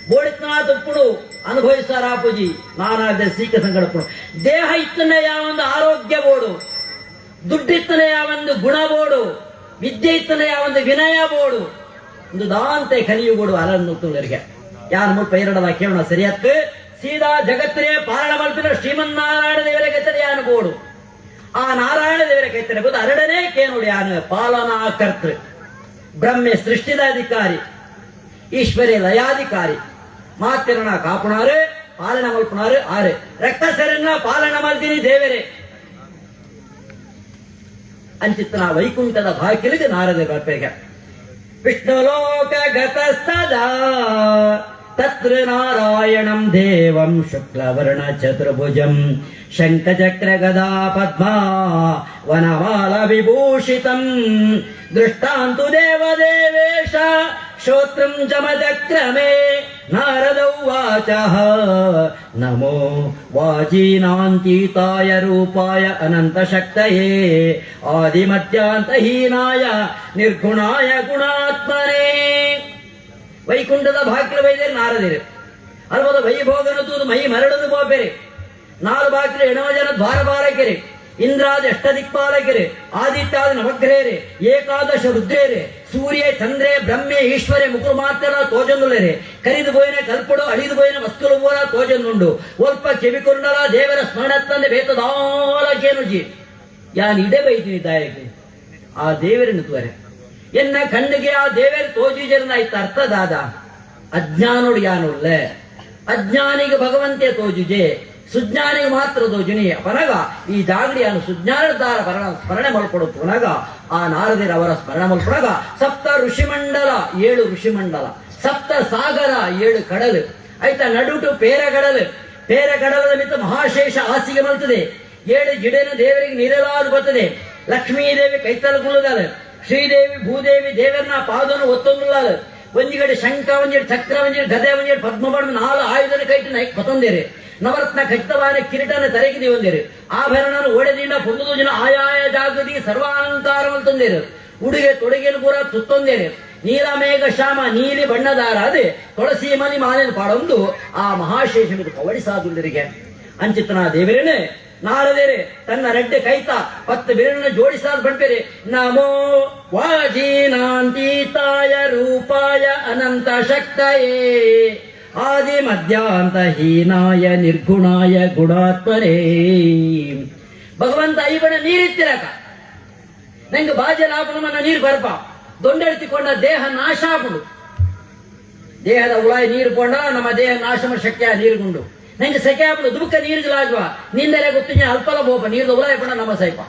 ಬೋಡಿತ್ನಾ ತುಪ್ಪುಡು ಅನುಭವಿಸಾರ ಪೂಜಿ ನಾನಾದ ಸೀಕ ಸಂಗಡಪುಡು ದೇಹ ಇತ್ತನೆ ಯಾವೊಂದು ಆರೋಗ್ಯ ಬೋಡು ದುಡ್ಡಿತ್ತನೆ ಯಾವೊಂದು ಗುಣ ಬೋಡು ವಿದ್ಯೆ ಇತ್ತನೆ ಯಾವೊಂದು ವಿನಯ ಬೋಡು ಒಂದು ದಾಂತೆ ಕಲಿಯುಗೋಡು ಅಲನ್ನು ತುಳರಿಗೆ ಯಾರು ಮುಲ್ಪ ಎರಡದ ಕೇಳೋಣ ಸರಿಯತ್ತು ಸೀದಾ ಜಗತ್ತಿನೇ ಪಾರಣ ಮಲ್ಪಿನ ಶ್ರೀಮನ್ನಾರಾಯಣ ದೇವರ ಕೈತರೆ ಯಾನು ಬೋಡು ಆ ನಾರಾಯಣ ದೇವರ ಕೈತರೆ ಬೋದು ಅರಡನೇ ಕೇನುಡು ಯಾನು ಪಾಲನಾ ಕರ್ತೃ ಬ್ರಹ್ಮೆ ಸೃಷ್ಟಿದ ಅಧಿಕಾರಿ ಈಶ್ವರಿ ಲಯಾಧಿಕಾರಿ ಮಾತಿರಣ ಕಾಪುಣಾರು ಪಾಲನೆ ಮಲ್ಪುನಾರು ಆರು ರಕ್ತಸರನ್ನ ಪಾಲನೆ ಮಲ್ತೀನಿ ದೇವರೇ. ಅಂಚಿತ್ತನ ವೈಕುಂಠದ ಬಾಕಿಲಿಗೆ ನಾರದ ಬರ್ಪೇಗ. ವಿಷ್ಣುಲೋಕ ಗತಸ್ತದಾ ತತ್ರ ನಾರಾಯಣಂ ದೇವಂ ಶುಕ್ಲವರ್ಣ ಚತುರ್ಭುಜಂ ಶಂಖಚಕ್ರ ಗದಾ ಪದ್ಮಾ ವನಮಾಲ ವಿಭೂಷಿತಂ ದೃಷ್ಟಾಂತು ದೇವದೇವೇಶ ಶ್ರೋತ್ರಂ ಚಮಚಕ್ರಮೇ. ನಾರದ ಉವಾಚ ನಮೋ ವಾಜೀನಾಂತೀತಾಯ ರೂಪಾಯ ಅನಂತಶಕ್ತಯೇ ಆದಿಮಧ್ಯಾಂತಹೀನಾಯ ನಿರ್ಗುಣಾಯ ಗುಣಾತ್ಮನೇ. ವೈಕುಂಠದ ಬಾಗಿಲು ಬೈದೇರು ನಾರದಿರು. ಅಲ್ವದ ವೈಭೋಗನ ತೂದು ಮೈ ಮರಳದು ಬೋಪೆರೆ. ನಾಲು ಬಾಗಿಲು ಎಣವ ಜನ ದ್ವಾರಪಾಲಕರು, ಇಂದ್ರಾದಿ ಅಷ್ಟದಿಕ್ಪಾಲಕರು, ಆದಿತ್ಯಾದಿ ನವಗ್ರಹರೇ, ಏಕಾದಶ ರುದ್ರೇರೆ, ಸೂರ್ಯ ಚಂದ್ರೆ ಬ್ರಹ್ಮೆ ಈಶ್ವರೆ ಮುಕುರು ಮಾತ್ರ ತೋಜಂದುಲೇರೆ. ಕರಿದು ಬೋಯಿನ ಕಲ್ಪಡು ಅಳಿದು ಬೋಯಿನ ವಸ್ತುಲು ಪೂರ ತೋಜಂದುಂಡು. ಒಲ್ಪ ಚೆವಿ ಕೊರುಂಡಲ ದೇವರ ಸ್ಮರಣತ್ತಂದೆ ಬೇತದಾಲಕೇನುಜಿ. ಯಾನ್ ಇಡೆ ಬೈತೀನಿ ದಾಯಕ್ಕೆ ಆ ದೇವರನ್ನು ತೋರೆ. ಎನ್ನ ಕಣ್ಣಿಗೆ ಆ ದೇವರು ತೋಜಿಜರನ್ನ ಆಯ್ತು ಅರ್ಥ ದಾದ ಅಜ್ಞಾನೋಡು ಯಾನುಳ್ಳೆ. ಅಜ್ಞಾನಿಗೆ ಭಗವಂತೆ ತೋಜುಜೆ, ಸುಜ್ಞಾನಿಗೆ ಮಾತ್ರ ತೋಜುನಿ. ಪನಗ ಈ ಜಾಗಡಿಯನ್ನು ಸುಜ್ಞಾನದಾರ ಸ್ಮರಣೆ ಮಲ್ಕೊಡು. ಪುನಗ ಆ ನಾರದಿರ ಅವರ ಸ್ಮರಣೆ ಮಲ್ಪುನಗ ಸಪ್ತ ಋಷಿಮಂಡಲ, ಏಳು ಋಷಿಮಂಡಲ, ಸಪ್ತ ಸಾಗರ, ಏಳು ಕಡಲು ಆಯ್ತಾ, ನಡುಟು ಪೇರಗಡಲು, ಪೇರಗಡಲದ ಮಿತ್ತ ಮಹಾಶೇಷ ಹಾಸಿಗೆ ಮಲ್ತದೆ. ಏಳು ಜಿಡೇನ ದೇವರಿಗೆ ನೀರಲಾದು ಬರ್ತದೆ. ಲಕ್ಷ್ಮೀದೇವಿ ಕೈತಲ್ ಕುಳ್ಳುದಾಳೆ. ಶ್ರೀದೇವಿ ಭೂದೇವಿ ದೇವರನ್ನ ಪಾದನು ಒತ್ತೊಂದುಳ್ಳಾಳು. ಒಂಜಿಗಡೆ ಶಂಖ, ಒಂಜಿಗಡೆ ಚಕ್ರ, ಒಂಜಿಗಡೆ ಗದೆ, ಒಂಜಿಗಡೆ ಪದ್ಮ ಬಣ್ಣ ನಾಲು ಆಯುಧನ ಕೈಟು ನೈಕ್ ಪತೊಂದೇರೆ. ನವರತ್ನ ಖಚಿತವಾದ ಕಿರೀಟನ ತರೆಗೆ ದೇವಂದೇರು. ಆಭರಣನು ಓಡೆದಿಂದ ಪೊಂದು ಜನ ಆಯಾಯ ಜಾಗೃತಿ ಸರ್ವಾಲಂಕಾರ ತಂದೇರು. ಉಡುಗೆ ತೊಡುಗೆನು ಪೂರ ತುತ್ತೊಂದೇರು. ನೀಲಮೇಘ ಶ್ಯಾಮ ನೀಲಿ ಬಣ್ಣದಾರ ಅದೇ ತುಳಸಿ ಮನಿ ಮಾಲಿನ ಪಾಡೊಂದು ಆ ಮಹಾಶೇಷನಿಗೆ ಪವಡಿಸಾದುಂಡರಿಗೆ. ಅಂಚಿತನ ದೇವರೇನೆ ನಾರದೇರೆ ತನ್ನ ರೆಡ್ಡೆ ಕೈತ ಪತ್ತು ಬಿರಳನ್ನು ಜೋಡಿಸಾದ ಬಂಪೇರೆ. ನಮೋ ವಾಜೀನಾಂತೀತಾಯ ರೂಪಾಯ ಅನಂತ ಶಕ್ತಯೇ ಆದಿ ಮಧ್ಯಾಂತ ಹೀನಾಯ ನಿರ್ಗುಣಾಯ ಗುಣಾತ್ಮರೇ. ಭಗವಂತ ಐಬಣ ನೀರಿತ್ತಿರಕ ನಂಗೆ ಬಾಜಲಾಪನ ನೀರು ಬರ್ಪ ದೊಂಡೆಡ್ತಿಕೊಂಡ ದೇಹ ನಾಶ ಆಪುಂಡು. ದೇಹದ ಉಳಾಯಿ ನೀರು ಕೊಂಡ ನಮ್ಮ ದೇಹ ನಾಶ ಶಕ್ಯ ನೀರುಗುಂಡು. ನಂಗೆ ಸೆಕೆ ಆಪುಂಡು, ದುಃಖ ನೀರುಗಳಾಜ್ವ ನಿಂದಲೇ ಗೊತ್ತಿನ ಅಲ್ಪಲ ಬೋಪ ನೀರ್ದ ಉಳಾಯಿ ಪಡ ನಮ್ಮ ಸೈಪ.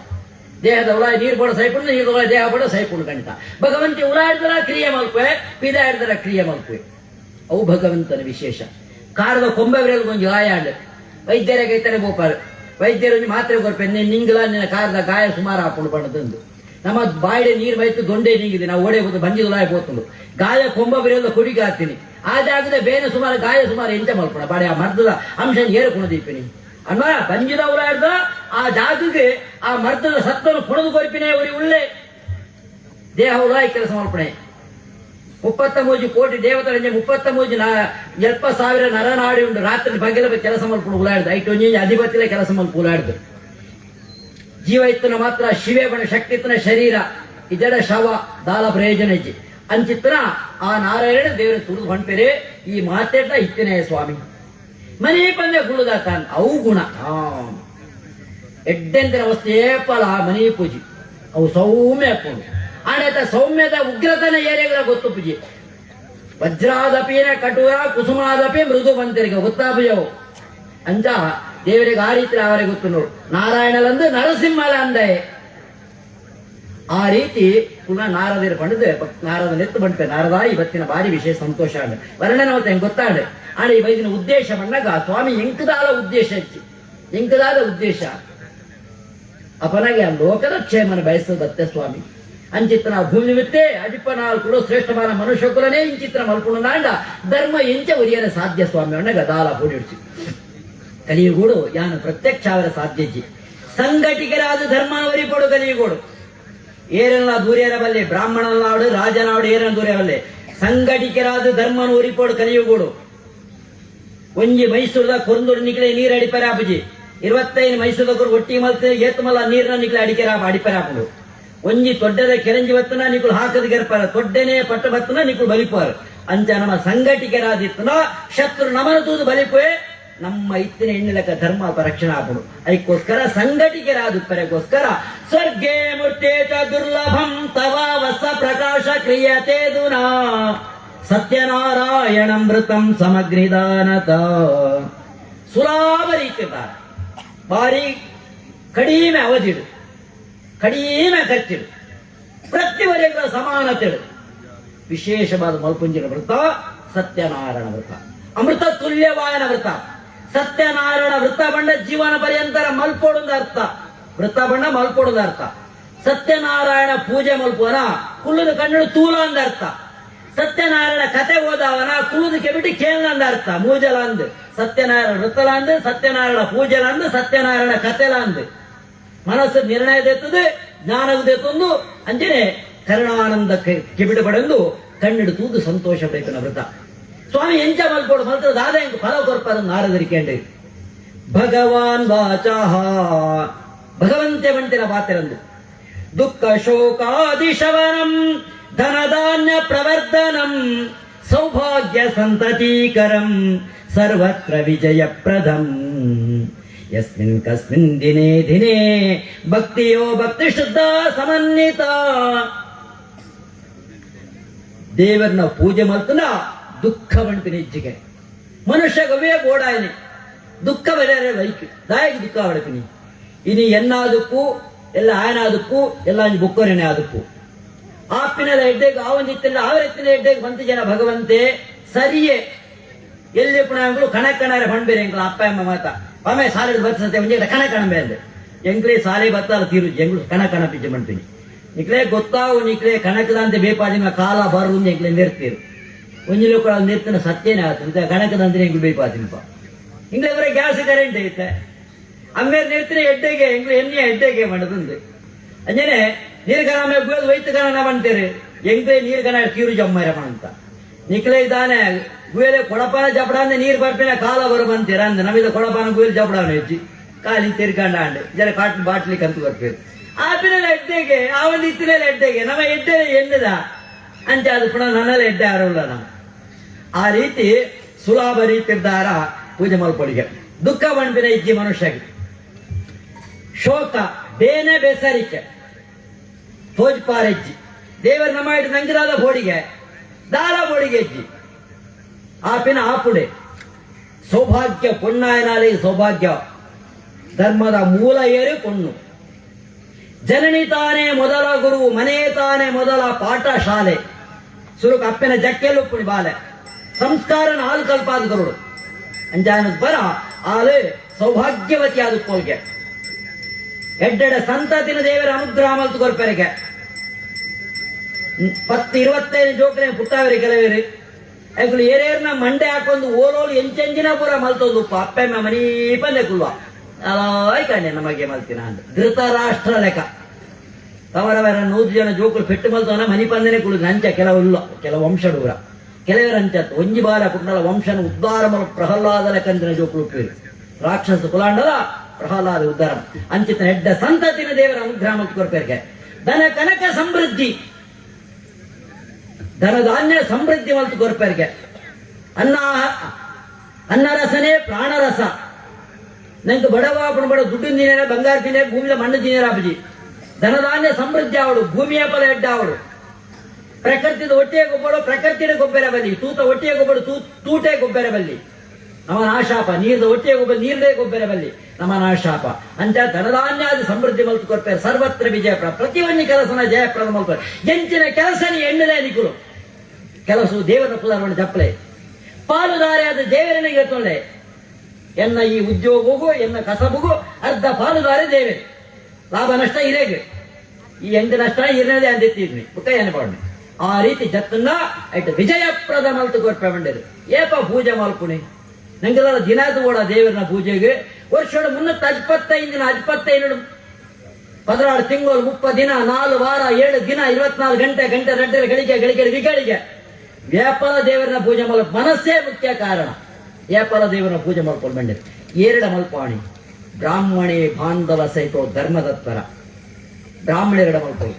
ದೇಹದ ಉಳಾಯಿ ನೀರು ಪಡ ಸೈಪುಂಡು, ನೀರು ಉಳಾಯಿ ದೇಹ ಪಡ ಸೈಪುಂಡು ಕಂಟ. ಭಗವಂತಿ ಉಳಾಯಿಡ್ದಲ ಕ್ರಿಯೆ ಮಲ್ಪೆ, ಪಿದ ಹಿಡ್ದಲ ಕ್ರಿಯೆ ಮಲ್ಪೆ. ಅವು ಭಗವಂತನ ವಿಶೇಷ. ಕಾರದ ಕೊಂಬೆ ಒಂಜಿ ಗಾಯ ಆಂಡ್ ವೈದ್ಯರೇ ಕೈತಾರೆ ಬೋಪಾರು. ವೈದ್ಯರು ಒಂಜಿ ಮಾತ್ರೆ ಕೊರ್ಪೆ, ನಿಂಗ್ಲ ನಿನ್ನ ಕಾರದ ಗಾಯ ಸುಮಾರು ಆಪುಂಡು ಪಂಡದಂದು. ನಮ್ಮ ಬಾಯಿಡೆ ನೀರು ಬೈತು ದೊಂಡೆ ನೀಗಿದೆ, ನಾವು ಓಡೆ ಹೋದು ಬಂಜಿ ದುಲಾಯ ಪೋತುಂಡು. ಗಾಯ ಕೊಂಬ ಬಿರಿಯೋದ ಕೊಡಿಗೆ ಹಾಕ್ತೀನಿ. ಆ ಜಾಗದ ಬೇನೆ ಸುಮಾರು ಗಾಯ ಸುಮಾರು ಎಂಚ ಮಲ್ಪಣ ಬಾಡೆ ಆ ಮರ್ದದ ಅಂಶ ಏರು ಕುಣದೀಪಿನಿ ಅಣ್ಣ ಬಂಜಿದ ಉಲಾಡ್ದ ಆ ಜಾಗಕ್ಕೆ ಆ ಮರ್ದದ ಸತ್ತನ್ನು ಕುಣದು ಕೊರಿಪಿನೇ ಉರಿ ಉಳ್ಳೆ ದೇಹ ಉಲಾಯಿ ಕೆಲಸ ಮಲ್ಪಣೆ. 33 ಕೋಟಿ ದೇವತರಂಜೆ 33 ಎಲ್ಪ ಸಾವಿರ ನರನಾಡಿ ಉಂಟು. ರಾತ್ರಿ ಬಗೆಲ ಕೆಲಸ ಮಲ್ಪುಡು ಉಲಾಡ್ದು. ಐಟು ಒಂಜಿ ಅಧಿಪತಿಲೆ ಕೆಲಸ ಮಲ್ಪ ಉಲಾಡ್ದು. ಜೀವ ಇತ್ತನ ಮಾತ್ರ ಶಿವೆ ಬಣ ಶಕ್ತಿ ಇತ್ತನ ಶರೀರ ಇದರ ಶವ ದಾಲ ಪ್ರಯೋಜನ ಇಜ್ಜಿ. ಅಂಚಿತ್ತನ ಆ ನಾರಾಯಣ ದೇವರ ತುಳಿದು ಹೊಂಟೇರೆ. ಈ ಮಾತೇಟ ಇತ್ತನೇ ಸ್ವಾಮಿ ಮನೆ ಪಂದೆ ಕುಳ್ಳುದಾತ ಅವು ಗುಣ ಎಡ್ಡೆಂತರ ವಸ್ತು ಏಪಲ ಮನಿ ಪೂಜಿ ಅವು ಸೌಮ್ಯ ಪುಂಡು. ಆಡತ ಸೌಮ್ಯದ ಉಗ್ರತನ ಏರಿಯಾಗಳ ಗೊತ್ತು ಪೂಜಿ. ವಜ್ರಾದಪಿನ ಕಟುರ ಕುಸುಮಾದಪಿ ಮೃದು ಬಂತರಿಗೆ ಗೊತ್ತಾಪುಜವು ಅಂಚ ದೇವರಿಗೆ ಆ ರೀತಿ ಅವರಿಗೆ ಗೊತ್ತು ನೋಡು. ನಾರಾಯಣಲಂದು ನರಸಿಂಹಲ ಅಂದೆ. ಆ ರೀತಿ ಪುನಃ ನಾರದಿರ ಪಂಡದು ನಾರದ ನೆತ್ತು ಬಂಟೆ. ನಾರದ ಇವತ್ತಿನ ಬಾರಿ ವಿಶೇಷ ಸಂತೋಷ ಅಂಡ ವರ್ಣನೆ ಮತ್ತೆ ಹೆಂಗ್ ಗೊತ್ತಾಂಡೆ. ಆಡ ಈ ಬೈದಿನ ಉದ್ದೇಶ ಬಂದಾಗ ಸ್ವಾಮಿ ಎಂಕದಾದ ಉದ್ದೇಶ ಹೆಚ್ಚು ಎಂಕದಾದ ಉದ್ದೇಶ ಅಪನಾಗೆ ಆ ಲೋಕದ ಕ್ಷೇಮನ ಬಯಸದತ್ತೆ ಸ್ವಾಮಿ. ಅಂಚಿತ್ತನ ಭೂಮಿ ನಿಮಿತ್ತೆ ಅಜಿಪ್ಪ ನಾಲ್ಕು ಶ್ರೇಷ್ಠವಾದ ಮನುಷ್ಯ ಕುಲನೇ ಇಂಚಿತ್ರ ಮಲ್ಪುಣನಾಂಡ ಧರ್ಮ ಎಂಚ ಒರಿಯರ ಸಾಧ್ಯ ಸ್ವಾಮಿ ಅಣ್ಣಗ ದಾಲ ಪೂಡಿಡ್ಚು. ಕಲಿಯುಗೂಡು ಯಾನು ಪ್ರತ್ಯಕ್ಷ ಅವರ ಸಾಧ್ಯಜ್ಜಿ. ಸಂಘಟಿಕರಾದ ಧರ್ಮ ಒರಿಪಡು ಕಲಿಯುಗೂಡು. ಏರೆಲ್ಲ ದೂರ್ಯರ ಬಲ್ಲೆ ಬ್ರಾಹ್ಮಣನಾಡು ರಾಜನಾಡು ಏರನ ದೂರ ಬಲ್ಲೆ ಸಂಘಟಿಕರಾದ ಧರ್ಮನ ಒರಿಪಡು ಕಲಿಯುಗೂಡು. ಒಂಜಿ ಮೈಸೂರದ ಕೊರಂದೂರು ನಿಕ್ಲೆ ನೀರು ಅಡಿಪರೆ ಆಪುಜಿ. 25 ಮೈಸೂರದ ಕೊರು ಒಟ್ಟಿ ಮಲ್ತೆ ಏತ್ ಮಲ್ಲ ನೀರ್ನ ನಿಕ್ಲೆ ಅಡಿಕೆರ ಅಡಿಪರೆ ಆಪುಂಡು. ಒಂಜಿ ತೊಡ್ಡದ ಕೆರಂಜಿ ಬತ್ತನ ನಿಕುಲು ಹಾಕದ ಗೆರ್ಪಾರ, ತೊಡ್ಡೆನೆ ಪಟ್ಟ ಬತ್ತನ ನಿಕುಲು ಬಲಿಪಾರ. ಅಂಚ ನಮ್ಮ ಸಂಘಟಿಕರಾದಿತ್ತನ ಶತ್ರು ನಮನ ತೂದು ಬಲಿಪುವೆ. ನಮ್ಮ ಇತ್ತಿನ ಎಣ್ಣೆಲಕ ಧರ್ಮ ರಕ್ಷಣೆ ಆಪುಂಡು. ಅದಕ್ಕೋಸ್ಕರ ಸಂಘಟಿಕರಾದುಪ್ಪರೆಗೋಸ್ಕರ ಸ್ವರ್ಗೇ ಮೂರ್ತೆ ಚ ದುರ್ಲಭಂ ತವ ವಸ ಪ್ರಕಾಶ ಕ್ರಿಯತೆ ದುನಾ ಸತ್ಯನಾರಾಯಣಮೃತಂ ಸಮಗ್ನಿದಾನತ. ಸುಲಭ ರೀತಿರ್ದಾರ ಬಾರಿ ಕಡಿಮೆ ಅವಧಿಡು, ಕಡಿಮೆ ಖರ್ಚಿಡು, ಪ್ರತಿವರೆಗಳ ಸಮಾನತೆಡು ವಿಶೇಷವಾದ ಮಲ್ಪುಂಜಿನ ವ್ರತ ಸತ್ಯನಾರಾಯಣ ವ್ರತ, ಅಮೃತ ತುಲ್ಯವಾಯನ ವ್ರತ. ಸತ್ಯನಾರಾಯಣ ವ್ರತ ಬಂಡ ಜೀವನ ಪರ್ಯಂತರ ಮಲ್ಪೋಡುಂದ ಅರ್ಥ, ವ್ರತ ಬಣ್ಣ ಮಲ್ಪೋಡುಂದ ಅರ್ಥ. ಸತ್ಯನಾರಾಯಣ ಪೂಜೆ ಮಲ್ಪುವನ ಕುಲ್ಲದ ಕಣ್ಣು ತೂಲ ಅಂದ ಅರ್ಥ. ಸತ್ಯನಾರಾಯಣ ಕತೆ ಓದಾವನ ಕುಳುದು ಕೆಬಿಟಿ ಕೇಳಂದ ಅಂದ ಅರ್ಥ. ಮೂಜಲ ಅಂದ್ ಸತ್ಯನಾರಾಯಣ ವೃತ್ತಲ ಅಂದ್, ಸತ್ಯನಾರಾಯಣ ಪೂಜೆಲ ಅಂದ್, ಸತ್ಯನಾರಾಯಣ ಕತೆಲ ಅಂದ್. ಮನಸ್ಸು ನಿರ್ಣಯ ದೆತ್ತದು, ಜ್ಞಾನದ ದೆತ್ತೊಂದು ಅಂಜನೆ ಕರುಣಾನಂದ ಕಿಬಿಡು ಪಡೆಂದು ಕಣ್ಣಿಡು ತೂದು ಸಂತೋಷ ಪಡೆಯುತ್ತನ ವ್ರತ. ಸ್ವಾಮಿ ಎಂಚ ಮಲ್ಪೋಡು ಮಲ್ತ ದಾದ ಎಂಕ್ ಫಲ ಕೊರ್ಪರ ನಾರದರಿಕೆಂಡು ಭಗವಾನ್ ವಾಚಾಹ ಭಗವಂತೆ ಬಂಟಿನ ಪಾತಿರಂದು ದುಃಖ ಶೋಕಾದಿಶವನಂ ಧನಧಾನ್ಯ ಪ್ರವರ್ಧನಂ ಸೌಭಾಗ್ಯ ಸಂತತೀಕರಂ ಸರ್ವತ್ರ ವಿಜಯಪ್ರದಂ ಯಸ್ಮಿನ್ ಕಸ್ಮಿನ್ ದಿನೇ ದಿನೇ ಭಕ್ತಿಯೋ ಭಕ್ತಿ ಶುದ್ಧ ಸಮನ್ವಿತ. ದೇವರನ್ನ ಪೂಜೆ ಮಲ್ತನ ದುಃಖ ಬಂಟಿನ ಇಜ್ಜಿಗೆ ಮನುಷ್ಯ ಗವೇ ಬೋಡಾಯನಿ ದುಃಖ ಬರೆಯರೆ ಬೈಕ್ ದಾಯಕ ದುಃಖ ಬಡಪಿನಿ ಇನಿ ಎನ್ನಾದಕ್ಕೂ ಎಲ್ಲ ಆಯನಾದಕ್ಕೂ ಎಲ್ಲ ಬುಕ್ಕೊರೆನೆ ಆದಕ್ಕೂ ಆಪಿನಲ ಎಡ್ಡೆಗೆ ಆವಂದಿತ್ತಿಲ್ಲ ಆವರೆತ್ತಿನ ಎಡ್ಡೆಗೆ ಬಂತು ಜನ ಭಗವಂತೆ ಸರಿಯೇ ಎಲ್ಲಿ ಪುಣಗಳು ಕಣ ಕಣರೆ ಬಣ್ಬೇರೆ ಎಂಕ್ಲ ಅಪ್ಪ ಅಮ್ಮ ಮಾತ ಆಮೆ ಸಾಲೆ ಬರ್ತದೆ ಒಂಜೆ ಕಣ ಕಣ ಅಂದೆ ಎಂಕ್ಲೆ ಸಾಲೆ ಬತ್ತಾಲ ತೀರು ಎಂಗ್ಳು ಕಣ ಕಣ ಪಿಜ್ಜೆ ಮಾಡ್ತೀನಿ ನಿಕ್ಲೆ ಗೊತ್ತಾವು ನಿಕ್ಲೆ ಕಣಕದಂತೆ ಬೇಪಾದಿನ ಕಾಲ ಬರು ಎಂಕ್ಲೆ ನಿರ್ತೀರು ಒಂಜಿಲು ಕೂಡ ನಿರ್ತಿನ ಸತ್ಯನೇ ಆತು ಕಣಕದಂತೆ ಎಂಗ್ಳು ಬೇಪಾದಿನಪ್ಪ ಇಂಗ್ಲೆ ಬರೀ ಗ್ಯಾಸ್ ಕರೆಂಟ್ ಐತೆ ಅಮ್ಮೇಲೆ ನಿರ್ತಿನ ಎಡ್ಡೆಗೆ ಎಂಗ್ಳು ಎಣ್ಣೆ ಎಡ್ಡೆಗೆ ಮಾಡದಂದು ಅಂಜನೆ ನೀರು ಕಣ ಗುಯಲ್ ವೈತ್ ಕಣ ಬಂತೀರಿ ಎಂಗ್ಲೆ ನೀರು ಕಣ ತೀರು ಜಮ್ಮರ ಅಂತ ನಿಕ್ಲೆ ಇದ್ದಾನೆ ಗುಯಲೆ ಕೊಡಪಾನ ಜಪಡ ನೀರು ಬರ್ಪಿನ ಕಾಲ ಬರು ಬಂತೀರ ಅಂದ ನಮಿದ ಕೊಡಪಾನ ಗುಯಲ್ ಜಪಡಾನ ಹೆಚ್ಚಿ ಕಾಲಿ ತಿರ್ಕಂಡ ಅಂಡೆ ಜರ ಕಾಟ್ ಬಾಟ್ಲಿ ಕಂತು ಬರ್ಪೇರು ಆಪಿನ ಎಡ್ಡೆಗೆ ಆ ಒಂದು ಇತ್ತಿನ ಎಡ್ಡೆಗೆ ನಮ್ಮ ಎಡ್ಡೆ ಎಣ್ಣದ ಅಂಚೆ ಅದು ಪುನಃ ನನ್ನೆಲ್ಲ ಎಡ್ಡೆ ಆರಲ್ಲ ನಾವು. ಆ ರೀತಿ ಸುಲಭ ರೀತಿದ್ದಾರ ಪೂಜೆ ಮಲ್ಪೊಡಿಗೆ ದುಃಖ ಬಣ್ಪಿನ ಇಜ್ಜಿ ಮನುಷ್ಯಗೆ ಶೋಕ ಬೇನೆ ಬೆಸರಿಕೆ ತೋಜ್ಪಾರೆಜ್ಜಿ ದೇವರ ನಮ್ಮ ಇಟ್ಟು ನಂಗಿದಾದ ಬೋಡಿಗೆ ದಾಲ ಬೋಡಿಗೆ ಹೆಜ್ಜಿ ಆಪಿನ ಆಪುಡೆ ಸೌಭಾಗ್ಯ ಪೊಣ್ಣಾಯನಾಲಿ ಸೌಭಾಗ್ಯ ಧರ್ಮದ ಮೂಲ ಏರಿ ಪೊಣ್ಣು. ಜನನಿ ತಾನೇ ಮೊದಲ ಗುರು, ಮನೆ ತಾನೇ ಮೊದಲ ಪಾಠಶಾಲೆ. ಸುರುಕು ಅಪ್ಪನ ಜಕ್ಕೆಲು ಪುಣಿ ಬಾಲೆ ಸಂಸ್ಕಾರ ನಾಲ್ ಕಲ್ಪಾದ ಗುರುಡು ಅಂಜಾನ ಬರ ಆಲೆ ಸೌಭಾಗ್ಯವತಿ ಆದ ಪೋಲ್ಗೆ ಎಡ್ಡೆಡ ಸಂತತಿನ ದೇವರ ಅನುಗ್ರಹ ಮಲ್ತು ಕೊರ್ಪೆರಿಗೆ 10 25 ಜೋಕ್ರೆ ಪುಟ್ಟಾವರಿ ಕೆಲವೇರಿ ಐಕುಲು ಏರೇರ್ನ ಮಂಡೆ ಹಾಕೊಂಡು ಓಲೋಲು ಎಂಚೆಂಜಿನ ಪೂರ ಮಲ್ತೊಂದು ಅಪ್ಪೆಮ್ಮ ಮನೀ ಪಂದೆ ಕುಲ್ವ ಅಲಾಯ್ ನಮಗೆ ಮಲ್ತಿನ ಅಂದ ಧೃತರಾಷ್ಟ್ರ ಲೆಕ್ಕ ತವರವರ 100 ಜನ ಜೋಕುಲು ಪೆಟ್ಟು ಮಲ್ತವನ ಮನಿ ಪಂದನೆ ಕುಳು ನಂಚ ಕೆಲವು ಕೆಲವು ವಂಶಡೂರ ಕೆಲವರ ಅಂಚತ್ತು ಒಂಜಿ ಬಾಲ ಕುಂಡಲ ವಂಶನ ಉದ್ಧಾರ ಮಲ ಪ್ರಹ್ಲಾದ ಲೆಕ್ಕಂದಿನ ಜೋಕುಲು ಉಪ್ಪೇರು ರಾಕ್ಷಸ ಕುಲಾಂಡಲ ಪ್ರಹ್ಲಾದ ಉದ್ಧಾರ ಅಂಚಿತ ಹೆಡ್ಡ ಸಂತತಿನ ದೇವರ ಅನುಗ್ರಹ ಮಲ್ತು ಕೊರ್ಪೇರ್ಗೆ ಧನ ಕನಕ ಸಮೃದ್ಧಿ ಧನಧಾನ್ಯ ಸಮೃದ್ಧಿ ಮಲ್ತು ಕೊರ್ಪೇರ್ಗೆ ಅನ್ನ ಅನ್ನರಸನೇ ಪ್ರಾಣರಸ. ನಂಗೆ ಬಡವ ಬಡ ದುಡ್ಡು ತಿನ್ನೇರ ಬಂಗಾರ ತಿನ್ನೇ ಭೂಮಿಯ ಮಣ್ಣು ತಿನ್ನೇರ ಅಬ್ಬಜಿ ಧನಧಾನ್ಯ ಸಮೃದ್ಧಿ ಅವಳು ಭೂಮಿಯ ಫಲ ಎಡ್ಡ ಅವಳು ಪ್ರಕೃತಿದ ಒಟ್ಟಿಗೆ ಗೊಬ್ಬರು ಪ್ರಕೃತಿಯ ಗೊಬ್ಬರ ಬಲ್ಲಿ ತೂತ ಒಟ್ಟಿಗೆ ಗೊಬ್ಬರ ತೂಟೆ ಗೊಬ್ಬರ ಬಲ್ಲಿ ನಮ್ಮ ನಾಶಾಪ ನೀರ್ದ ಒಟ್ಟಿಗೆ ಗೊಬ್ಬರ ನೀರ್ದೇ ಗೊಬ್ಬರ ಬಲ್ಲಿ ನಮ್ಮ ನಾಶಾಪ ಅಂಚ ಧನಧಾನ್ಯಾದಿ ಸಮೃದ್ಧಿ ಮಲ್ತು ಕೊರ್ಪೇರು ಸರ್ವತ್ರ ವಿಜಯಪ್ರ ಪ್ರತಿಯೊಂದು ಕೆಲಸನ ಜಯಪ್ರದ ಮಲ್ತಾರೆ ಎಂಚಿನ ಕೆಲಸನ ಎಣ್ಣಲೆ ನಿಕುಲು ಕೆಲಸ ದೇವರ ಪುದಾರ್ವಣ ಜಪ್ಪಲೆ ಪಾಲುದಾರಿಯಾದ ದೇವರನಿಗೆ ತೊಳ್ಳೆ ಎನ್ನ ಈ ಉದ್ಯೋಗಗೂ ಎನ್ನ ಕಸಬುಗೂ ಅರ್ಧ ಪಾಲುದಾರಿ ದೇವರೇ ಲಾಭ ನಷ್ಟ ಇರೇಗೆ ಈ ಎಂಟು ನಷ್ಟ ಇರದೇ ಅಂದಿತ್ತಿದ್ವಿ ಪುಟ್ಟ ಪಾಡ್ನೆ ಆ ರೀತಿ ಜತ್ತನ್ನ ಐಟ್ ವಿಜಯಪ್ರದ ಮಲ್ತು ಕೊರ್ಪೆ ಬಂಡಿರು ಏಪ ಪೂಜೆ ಮಲ್ಪುಣಿ ನಂಗೆಲ್ಲ ದಿನಾದು ಕೂಡ ದೇವರನ ಪೂಜೆಗೆ ವರ್ಷೋಡು 365 ದಿನ 25 16 ತಿಂಗಳು 30 ದಿನ 4 ವಾರ 7 ದಿನ 24 ಗಂಟೆ ಗಂಟೆ ರಡ್ಡರ ಗಳಿಗೆ ಗಳಿಗೆ ವಿಗಳಿಗೆ ವ್ಯಾಪಾರ ದೇವರನ್ನ ಪೂಜೆ ಮಲ್ಪ ಮನಸ್ಸೇ ಮುಖ್ಯ ಕಾರಣ. ವ್ಯಾಪಾರ ದೇವರನ್ನ ಪೂಜೆ ಮಾಡ್ಕೊಂಡು ಬಂದಿರು ಏರಡ ಮಲ್ಪಾಣಿ ಬ್ರಾಹ್ಮಣಿ ಬಾಂಧವ ಸಹಿತ ಧರ್ಮದತ್ತರ ಬ್ರಾಹ್ಮಣರೆಡ ಮಲ್ಪೊಳಿ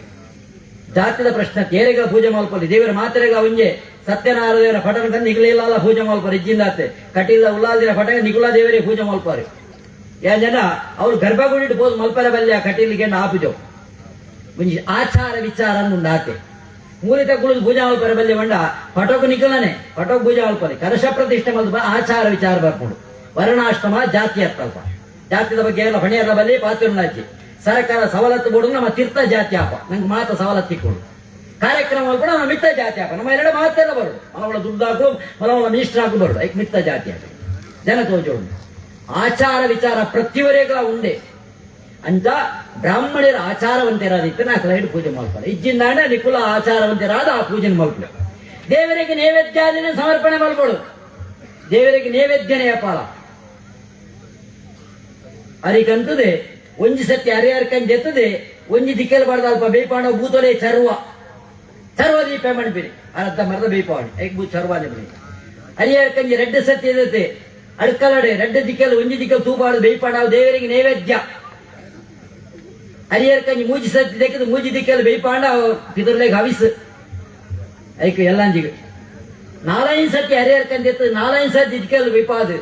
ಜಾತಿದ ಪ್ರಶ್ನೆ ತೇರೆಗಳ ಪೂಜೆ ಮಲ್ಪೊಲಿ ದೇವರ ಮಾತೆರೆಗಳ ಒಂಜೆ ಸತ್ಯನಾರಾಯಣ ದೇವರ ಪಟನ ತಂದು ನಿಗುಲಿಲ್ಲ ಪೂಜೆ ಮಲ್ಪರು ಇಜ್ಜಿಂದಾತೆ ಕಟಿಲ್ಲ ಉಲ್ಲಾಲ್ದಿರ ಪಟನ ನಿಗುಲ ದೇವರೇ ಪೂಜೆ ಮಲ್ಪಾರೆ ಯಾ ಜನ ಅವ್ರು ಗರ್ಭಗುಡಿ ಪೋದು ಮಲ್ಪರ ಬಲ್ಯ ಕಟೀಲಿಗೆ ಆಪುಜೋ ಒಂಜಿ ಆಚಾರ ವಿಚಾರ ಉಂಡಾತೆ ಮೂಲಿತ ಕುಳಿದು ಪೂಜೆ ಮಲ್ಪರ ಬಲ್ಯ ಬಂಡ ಪಟೋಕು ನಿಕಲನೆ ಪಟೋಕ್ ಪೂಜೆ ಮಲ್ಪರೆ ಕಲಶ ಪ್ರತಿಷ್ಠೆ ಮಲ್ಪ ಆಚಾರ ವಿಚಾರ ಬರ್ಕೊಂಡು. ವರ್ಣಾಶ್ರಮ ಜಾತಿ ಅತ್ತಲ್ಪ. ಜಾತಿದ ಬಗ್ಗೆ ಎಲ್ಲ ಹೊಣೆಯರ ಬಲಿ ಪಾತಿರುನಾಜಿ ಸರ್ಕಾರ ಸವಲತ್ತು ಬೋಡು ನಮ್ಮ ತೀರ್ಥ ಜಾತಿ ಆಪ ನಂಗೆ ಮಾತ ಸವಲತ್ತು ಇಕ್ಕೊಂಡು ಕಾರ್ಯಕ್ರಮ ಕೂಡ ನಮ್ಮ ಮಿತ್ತ ಜಾತಿ ಆಪ ನಮ್ಮ ಎರಡು ಮಾತೆಲ್ಲ ಬರೋದು. ಮಲವಳ ದುಡ್ಡು ಹಾಕು, ಮಲವಳ ಮಿನಿಸ್ಟರ್ ಹಾಕು ಬರೋದು. ಐಕ್ ಮಿತ್ತ ಜಾತಿ ಆಪ ಜನ ತೋಜೋಡು ಆಚಾರ ವಿಚಾರ ಪ್ರತಿವರೆಗಳ ಉಂಡೆ ಅಂತ ಬ್ರಾಹ್ಮಣರ ಆಚಾರವಂತರಾದಿತ್ತು. ನಾ ಕಲೈಡ್ ಪೂಜೆ ಮಾಡ್ತಾರೆ. ಇಜ್ಜಿಂದಾಂಡ ನಿಕುಲ ಆಚಾರವಂತರಾದ ಆ ಪೂಜೆ ಮಾಡ್ತಾರೆ. ದೇವರಿಗೆ ನೈವೇದ್ಯಾದಿನ ಸಮರ್ಪಣೆ ಮಾಡ್ಕೊಡು. ದೇವರಿಗೆ ನೈವೇದ್ಯನೇ ಅಪಾಲ ಅರಿಕಂತದೆ. ಒಂಜಿ ಸತ್ಯ ಅರಿಯರ್ಕಂಜ್ ಎತ್ತದೆ ಒಂಜಿ ದಿಕ್ಕೆಲ್ ಬಾರ್ದ ಅಲ್ಪ ಬೇಪಾಣ ಭೂತೊಲೆ ಚರ್ವ ಚರ್ವ ದೀಪ ಮಣ್ಪಿರಿ ಅರ್ಧ ಮರದ ಬೇಪಾವಣಿ ಐಕ್ ಬೂ ಚರ್ವ ನಿಪಣಿ ಹರಿಯರ್ಕಂಜಿ ರೆಡ್ಡ ಸತ್ಯ ಎದತೆ ಅಡ್ಕಲಡೆ ರೆಡ್ಡ ದಿಕ್ಕೆಲ್ ಒಂಜಿ ದಿಕ್ಕೆಲ್ ತೂಪಾಡು ಬೇಪಾಣ ದೇವರಿಗೆ ನೈವೇದ್ಯ. ಹರಿಯರ್ಕಂಜಿ ಮೂಜಿ ಸತ್ಯ ದೆಕ್ಕದು ಮೂಜಿ ದಿಕ್ಕೆಲ್ ಬೇಪಾಂಡ ಪಿತರ್ಲೆಗ್ ಹವಿಸ್ ಐಕ್ ಎಲ್ಲಂಜಿಗೆ. ನಾಲೈನ್ ಸತಿ ಹರಿಯರ್ಕಂಜಿ ಎತ್ತು ನಾಲೈನ್ ಸತಿ ದಿಕ್ಕೆಲ್ ಬೇಪಾದು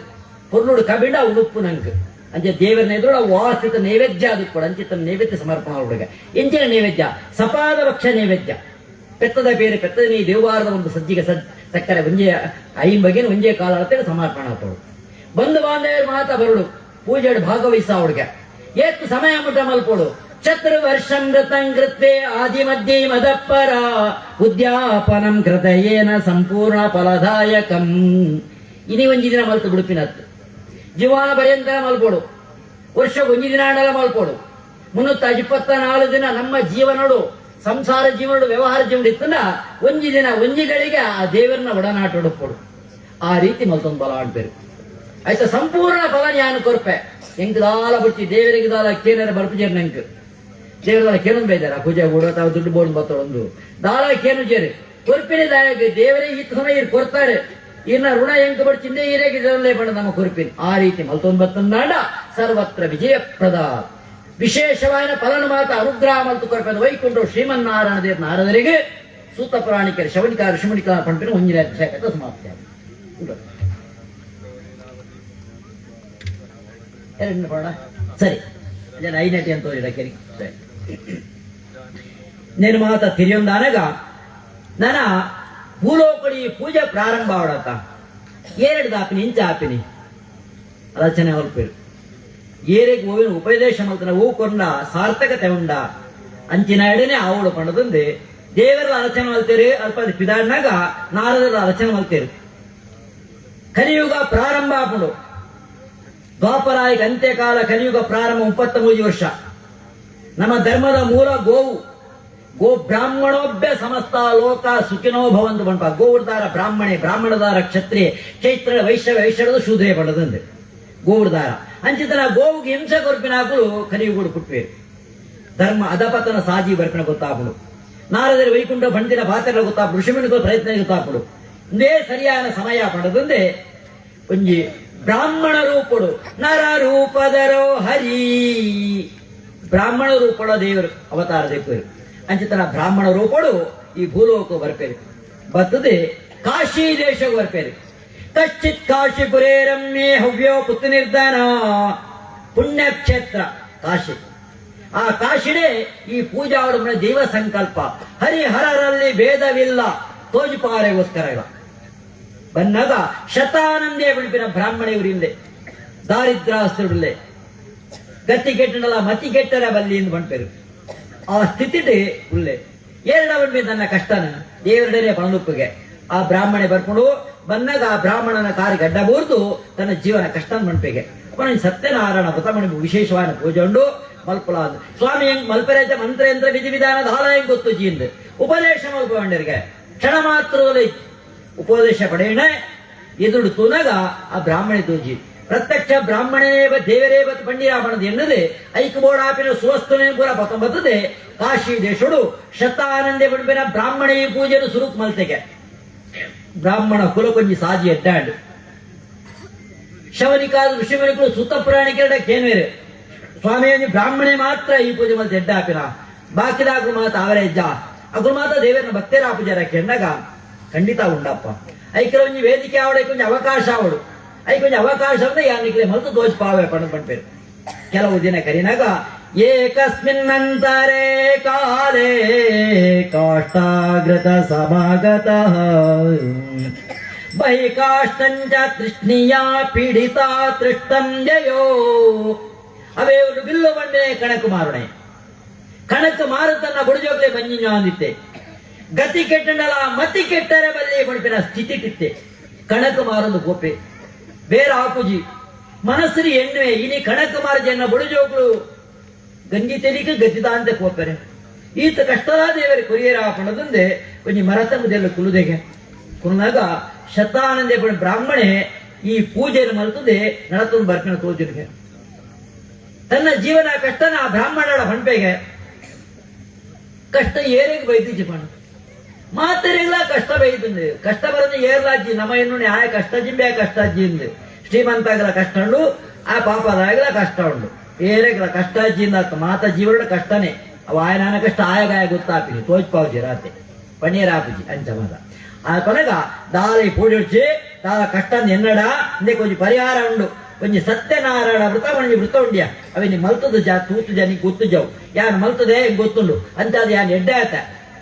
ಪೊರ್ಲುಡು ಕಬಿಂಡ ಉಡುಪು ನಂಗೆ ಅಂಚೆ ದೇವರನ್ನ ಎದುರು ವಾಸಿತ ನೈವೇದ್ಯ ಅದು ಕೂಡ ಅಂಚಿತ ನೈವೇದ್ಯ ಸಮರ್ಪಣೆ ಹುಡುಗ. ಎಂಚಿನ ನೈವೇದ್ಯ? ಸಪಾದ ಭಕ್ಷ ನೈವೇದ್ಯ. ಪೆತ್ತದ ಬೇರೆ ಪೆತ್ತದ ನೀ ದೇವಾರದ ಒಂದು ಸಜ್ಜಿಗೆ ಸಕ್ಕರೆ ಒಂಜೆ ಐನ್ ಬಗೆನ ಒಂಜೆ ಕಾಲ ಸಮರ್ಪಣೆ ಆಗ್ತಳು. ಬಂಧು ಬಾಂಧವ್ಯರು ಮಾತ ಬರುಡು ಪೂಜೆಡು ಭಾಗವಹಿಸ ಹುಡುಗ. ಏತ್ ಸಮಯ ಮುಟ ಮಲ್ಪೋಡು. ಚತುರ್ವರ್ಷಂ ವ್ರತಂ ಕೃತ್ವೆ ಆದಿ ಮಧ್ಯೆ ಮದಪ್ಪರ ಉದ್ಯಾಪನಂ ಕೃತಯೇನ ಸಂಪೂರ್ಣ ಫಲದಾಯಕಂ. ಇನಿ ಒಂಜಿ ದಿನ ಮಲ್ತು ಬಿಡುಪಿನತ್ತು ಜೀವನ ಪರ್ಯಂತರ ಮಲ್ಪೋಡು. ವರ್ಷ ಒಂಜಿ ದಿನ ಆಂಡಲ ಮಲ್ಪೋಡು. 324 ದಿನ ನಮ್ಮ ಜೀವನಡು ಸಂಸಾರ ಜೀವನಡು ವ್ಯವಹಾರ ಜೀವನ ಇತ್ತಂದ ಒಂಜಿ ದಿನ ಒಂಜಿಗಳಿಗೆ ಆ ದೇವರನ್ನ ಒಡನಾಟ ಹುಡುಕೋಡು. ಆ ರೀತಿ ಮಲ್ತೊಂದು ಬಲ ಆಡ್ಬೇರು ಆಯ್ತಾ ಸಂಪೂರ್ಣ ಫಲ ಜ್ಞಾನ ಕೊರ್ಪೆ. ಎಂಕ್ ದಾಲ ಬುಡ್ಚಿ ದೇವರಿಗೆ ದಾಲ ಕೇನರ ಬರ್ಪುಜೇರ್ ನಂಕ್ ದೇವರ ಕೇನೊಂದು ಬೈದಾರ ಪೂಜೆ ಬೋಡು ಅಥವಾ ದುಡ್ಡು ಬೋಡು ಬತ್ತೊಂದು ದಾಲ ಕೇನು ಜೇರು ಕೊರ್ಪಿನ ದಾಯಕ ದೇವರೇ ಈ ಸಮಯ ಇರ್ ಕೊರ್ತಾರೆ. ಇನ್ನ ಋಣ ಎಂಕ್ ಬಡ್ಚಿಂದೆ ಈರೇಗೆ ಜನಲೇ ಬಣ್ಣ ನಮ್ಮ ಕೊರ್ಪಿನ ಆ ರೀತಿ ಮಲ್ತೊಂದು ಬತ್ತಂದಾಂಡ ಸರ್ವತ್ರ ವಿಜಯಪ್ರದ ವಿಶೇಷವಾದ ಫಲನ ಮಾತ ಅನುಗ್ರಹ ಮಲ್ತು ಕೊರ್ಪೆನ ವೈಕುಂಠ ಶ್ರೀಮನ್ನಾರಾಯಣ ದೇವ ನಾರದರಿಗೆ ಸೂತ ಪುರಾಣಿಕರ ಶವನಿಕ ಋಷಿಮಣಿಕ ಪಂಪಿನ ಒಂಜಿನ ಅಧ್ಯಾಯ ಸಮಾಪ್ತಿ ಆಗಿದೆ. ಎರಡು ಪಡ ಸರಿ ಜನ ಐನಟಿ ಅಂತ ಕೆರಿ ಸರಿ. నేను ಮಾತ ತಿರಿಯೊಂದಾನಗ ನನ ಭೂಲೋಕಡಿ ಪೂಜೆ ಪ್ರಾರಂಭ ಆಡತ ಏರಡು ದಾಪಿನಿ ಇಂಚ ಆಪಿನಿ ರಚನೆ ಹೊಲ್ಪೇರು ಏರೆಗ್ ಹೂವಿನ ಉಪದೇಶ ಮಲ್ತನ ಹೂ ಕೊಂಡ ಸಾರ್ಥಕತೆ ಉಂಡ ಅಂಚಿನ ಎಡನೆ ಆವುಡು ಪಂಡದಂದೆ ದೇವರ ಅಲಚನೆ ಮಲ್ತೇರು ಅಲ್ಪ ಪಿದಾಡ್ನಾಗ ನಾರದರ ಅಲಚನೆ ಮಲ್ತೇರು. ಕಲಿಯುಗ ಪ್ರಾರಂಭ ಆಪುಂಡು. ದ್ವಾಪರಾಯಿಗೆ ಅಂತ್ಯಕಾಲ ಕಲಿಯುಗ ಪ್ರಾರಂಭ 33 ವರ್ಷ. ನಮ್ಮ ಧರ್ಮದ ಮೂಲ ಗೋವು. ಗೋ ಬ್ರಾಹ್ಮಣೋಭ್ಯ ಸಮಸ್ತ ಲೋಕ ಸುಖಿನೋ ಭವಂತು ಬಂಟ. ಗೋವುಡ್ದಾರ ಬ್ರಾಹ್ಮಣೆ, ಬ್ರಾಹ್ಮಣದಾರ ಕ್ಷತ್ರಿಯ, ಚೈತ್ರ ವೈಶ್ಯ, ವೈಶ್ಯರದ ಶೂದ್ರೇ ಪಡದಂದೆ ಗೋವುಡ್ದಾರ ಅಂಚಿತನ ಗೋವುಗೆ ಹಿಂಸೆ ಕೊರ್ಪಿನಾಕುಲು ಕಲಿಯುಗುಡು ಪುಟ್ವೇರು. ಧರ್ಮ ಅಧಪತನ ಸಾಜಿ ಬರ್ಪಿನ ಗೊತ್ತಾಪುಡು. ನಾರದರು ವೈಕುಂಠ ಬಂಡಿನ ಪಾತ್ರ ಗೊತ್ತಾಪುಡು. ಋಷಿಮುನಿಗಳ ಪ್ರಯತ್ನ ಗೊತ್ತಾಪುಡು. ಇಂದೇ ಸರಿಯಾದ ಸಮಯ ಪಡೆದಂದೆ ಒಂಜಿ ಬ್ರಾಹ್ಮಣ ರೂಪಡು ನರ ರೂಪದರೋ ಹರಿ ಬ್ರಾಹ್ಮಣ ರೂಪಡ ದೇವರು ಅವತಾರ ದೇವರು ಅಂಚಿತನ ಬ್ರಾಹ್ಮಣ ರೂಪಡು ಈ ಭೂಲೋಕ ಬರ್ಪೇರು ಬರ್ತದೆ ಕಾಶಿ ದೇಶ ಬರ್ಪೇರು. ಕಶ್ಚಿತ್ ಕಾಶಿಪುರೇ ರಮ್ಯೆ ಹವ್ಯೋ ಪುತ್ರ ನಿರ್ಧನ ಪುಣ್ಯಕ್ಷೇತ್ರ ಕಾಶಿ. ಆ ಕಾಶಿನೇ ಈ ಪೂಜಾ ದೈವ ಸಂಕಲ್ಪ ಹರಿಹರರಲ್ಲಿ ಭೇದವಿಲ್ಲ ತೋಜುಪಾರೆಗೋಸ್ಕರ ಇಲ್ಲ ಬನ್ನಾಗ ಶತಾನಂದೇ ಬಿಡುಪಿನ ಬ್ರಾಹ್ಮಣಿಯವರಿಂದೆ ದಾರಿದ್ರಾಸ್ತ್ರುಡಲ್ಲೆ ಗತಿ ಕೆಟ್ಟನಲ್ಲ ಮತಿ ಕೆಟ್ಟರ ಬಲ್ಲಿ ಎಂದು ಬಂಪೇರು. ಆ ಸ್ಥಿತಿಟೆ ಉಲ್ಲೆ ಎರಡವನ್ ತನ್ನ ಕಷ್ಟನ ದೇವರಡನೆ ಪಣದುಪ್ಪಿಗೆ ಆ ಬ್ರಾಹ್ಮಣೆ ಬರ್ಕೊಂಡು ಬಂದಾಗ ಆ ಬ್ರಾಹ್ಮಣನ ಕಾರಿಗೆ ಅಡ್ಡ ಬೋರ್ದು ತನ್ನ ಜೀವನ ಕಷ್ಟ ಮಣ್ಪೆಗೆ ಸತ್ಯನಾರಾಯಣ ವ್ರತಮಣಿ ವಿಶೇಷವಾದ ಪೂಜೆ ಉಂಡು ಮಲ್ಪುಲ ಸ್ವಾಮಿ ಹೆಂಗ್ ಮಲ್ಪರೇಜ ಮಂತ್ರಯಂತ್ರ ವಿಧಿ ವಿಧಾನ ದಾಲ ಹೆಂಗ್ ಗೊತ್ತು ಜೀಂದ್ ಉಪದೇಶ ಮಲ್ಪಂಡರಿಗೆ ಕ್ಷಣ ಮಾತ್ರದಲ್ಲಿ ಉಪದೇಶ ಪಡೆಯಣ ಎದುರು ತೂನಾಗ ಆ ಬ್ರಾಹ್ಮಣಿ ತೂಜಿ ಪ್ರತ್ಯಕ್ಷ ಬ್ರಾಹ್ಮಣನೇ ದೇವರೇ ಬತ್ ಪಂಡಿರಾಪಣದ ಎನ್ನದೆ ಐಕಬೋಡಾಪಿನ ಸುವಸ್ತುನೇ ಪೂರ ಪತ್ತೊಂಬತ್ತದೆ ಕಾಶಿ ದೇಶಡು ಶತಾನಂದೆ ಬಣ್ಪಿನ ಬ್ರಾಹ್ಮಣಿ ಪೂಜೆನು ಸುರುಕ್ ಮಲ್ತೆಗೆ ಬ್ರಾಹ್ಮಣ ಕುಲಕೊಂಜಿ ಸಾಜಿ ಎಡ್ಡಾಂಡ್ ಶವನಿಕಾದ ಋಷಿಮುನಿಗಳು ಸುತ್ತ ಪುರಾಣಿಕರಡ ಕೇನ್ವೇರು ಸ್ವಾಮಿ ಬ್ರಾಹ್ಮಣೆ ಮಾತ್ರ ಈ ಪೂಜೆ ಮಲ್ತೆ ಎಡ್ಡಾಪಿನ ಬಾಕಿದಾಗು ಮಾತ ಅವರೇ ಇದ್ದ ಅಗುರು ಮಾತ ದೇವರನ್ನ ಭಕ್ತೇರ ಪೂಜಾರ ಕೆಂಡಾಗ ಖಂಡಿತ ಉಂಡಪ್ಪ. ಐಕರ ಒಂಜಿ ವೇದಿಕೆ ಆವಡೆ ಕೊಂಚ ಅವಕಾಶ ಅವಡು ಐಕೊಂಚ ಅವಕಾಶ ಅಂದ್ರೆ ಯಾನಿಕ್ಲೆ ಮಲ್ತು ದೋಜ್ ಪಾವೆ ಪಣ ಪಣ್ಪೇರು. ಕೆಲವು ದಿನ ಕರಿನಾಗ ಏಕಸ್ಮಿನ್ನಂತರೇ ಕಾಲೇ ಕಾಷ್ಟಾಗೃತ ಸಮಾಗತಃ. ಬಹಿಕಾಷ್ಟಂಚ ತೃಷ್ಣಿಯ ಪೀಡಿತ ತೃಷ್ಟಂ ಜಯೋ. ಅವೇ ಒಂದು ಬಿಲ್ಲು ಬಂಡೆ ಕಣಕು ಮಾರುಣೆ ಕಣಕ್ ಮಾರು ತನ್ನ ಬುಡಜೋಗ್ಲೆ ಬಂಜಿನ ಅಂದಿತ್ತೆ. ಗತಿ ಕೆಟ್ಟಂಡಲ ಮತಿ ಕೆಟ್ಟರೆ ಬಲ್ಲಿ ಬಡಿಪಿನ ಸ್ಥಿತಿ ಟಿತ್ತೆ. ಕಣಕ್ ಮಾರೊಂದು ಗೋಪೆ ಬೇರೆ ಆಪುಜಿ ಮನಸ್ಸರಿ ಎಣ್ಣೆ ಇನಿ ಕಣಕ್ ಮಾರ ಜನ ಬುಡಜೋಗ್ಲು ಗಂಜಿ ತೆಲಿಕ ಗತಿದಾಂತೆ ಕೋಪೆರೆ. ಈತ ಕಷ್ಟದ ದೇವರ ಕೊರಿಯರ ಪಣದಂದೆ ಕೊಂಚ ಮರತಂಗದೆಲ್ಲ ಕುಲುದೆಗೆ ಕುಲ್ನಾಗ ಶತಾನಂದೆ ಬ್ರಾಹ್ಮಣೆ ಈ ಪೂಜೆಯನ್ನು ಮಲ್ತದೆ ನಡತೊಂದು ಬರ್ಪಿನ ತೋಜಿರ್ಗೆ ತನ್ನ ಜೀವನ ಕಷ್ಟನ ಆ ಬ್ರಾಹ್ಮಣರ ಹೊಂಪೆಗೆ ಕಷ್ಟ ಏರಿಗೆ ಬೈದಿಜ್ಜಿ ಪಣ ಮಾತರಿಲ್ಲ ಕಷ್ಟ ಬೈದಂದು ಕಷ್ಟ ಬರಂದು ಏರ್ಲಾಜ್ಜಿ ನಮ್ಮ ಇನ್ನು ಆಯ ಕಷ್ಟ ಜಿಂಬೆ ಕಷ್ಟ ಅಜ್ಜಿ ಶ್ರೀಮಂತಾಗಲ ಕಷ್ಟ ಉಂಡು, ಆ ಪಾಪದಾಗಲ ಕಷ್ಟ ಉಂಡು. ಏರೆಗಲ ಕಷ್ಟ ಅಜ್ಜಿಂದ ಮಾತ ಜೀವನ ಕಷ್ಟನೇ. ಅವ ಆಯನಾನ ಕಷ್ಟ ಆಯಗಾಯ ಗೊತ್ತಾಪಿನಿ ತೋಜ್ ಪಾವುಜಿ ರಾತೆ ಪನ್ನೀರ್ ಆಪುಜಿ ಅಂಚ ಮಾತ. ಆ ಕೊನೆಗ ದಾಲ ಈ ಪೂಜೆ ದಾಲ ಕಷ್ಟ ಎನ್ನಡ ಇಂದೆ ಕೊಂಚ ಪರಿಹಾರ ಉಂಡು. ಕೊಂಚ ಸತ್ಯನಾರಾಯಣ ವೃತ ಒಂಜಿ ವೃತ ಉಂಡ್ಯ ಅವೆ ನೀ ಮಲ್ತದ ಜಾ ತೂತು ಜಾ ನೀ ಗೊತ್ತು ಜಾವು ಯಾನ್ ಮಲ್ತದೆ ಗೊತ್ತುಂಡು ಅಂತ ಅದು ಯಾನ್ ಎಡ್ಡೆ ಆತ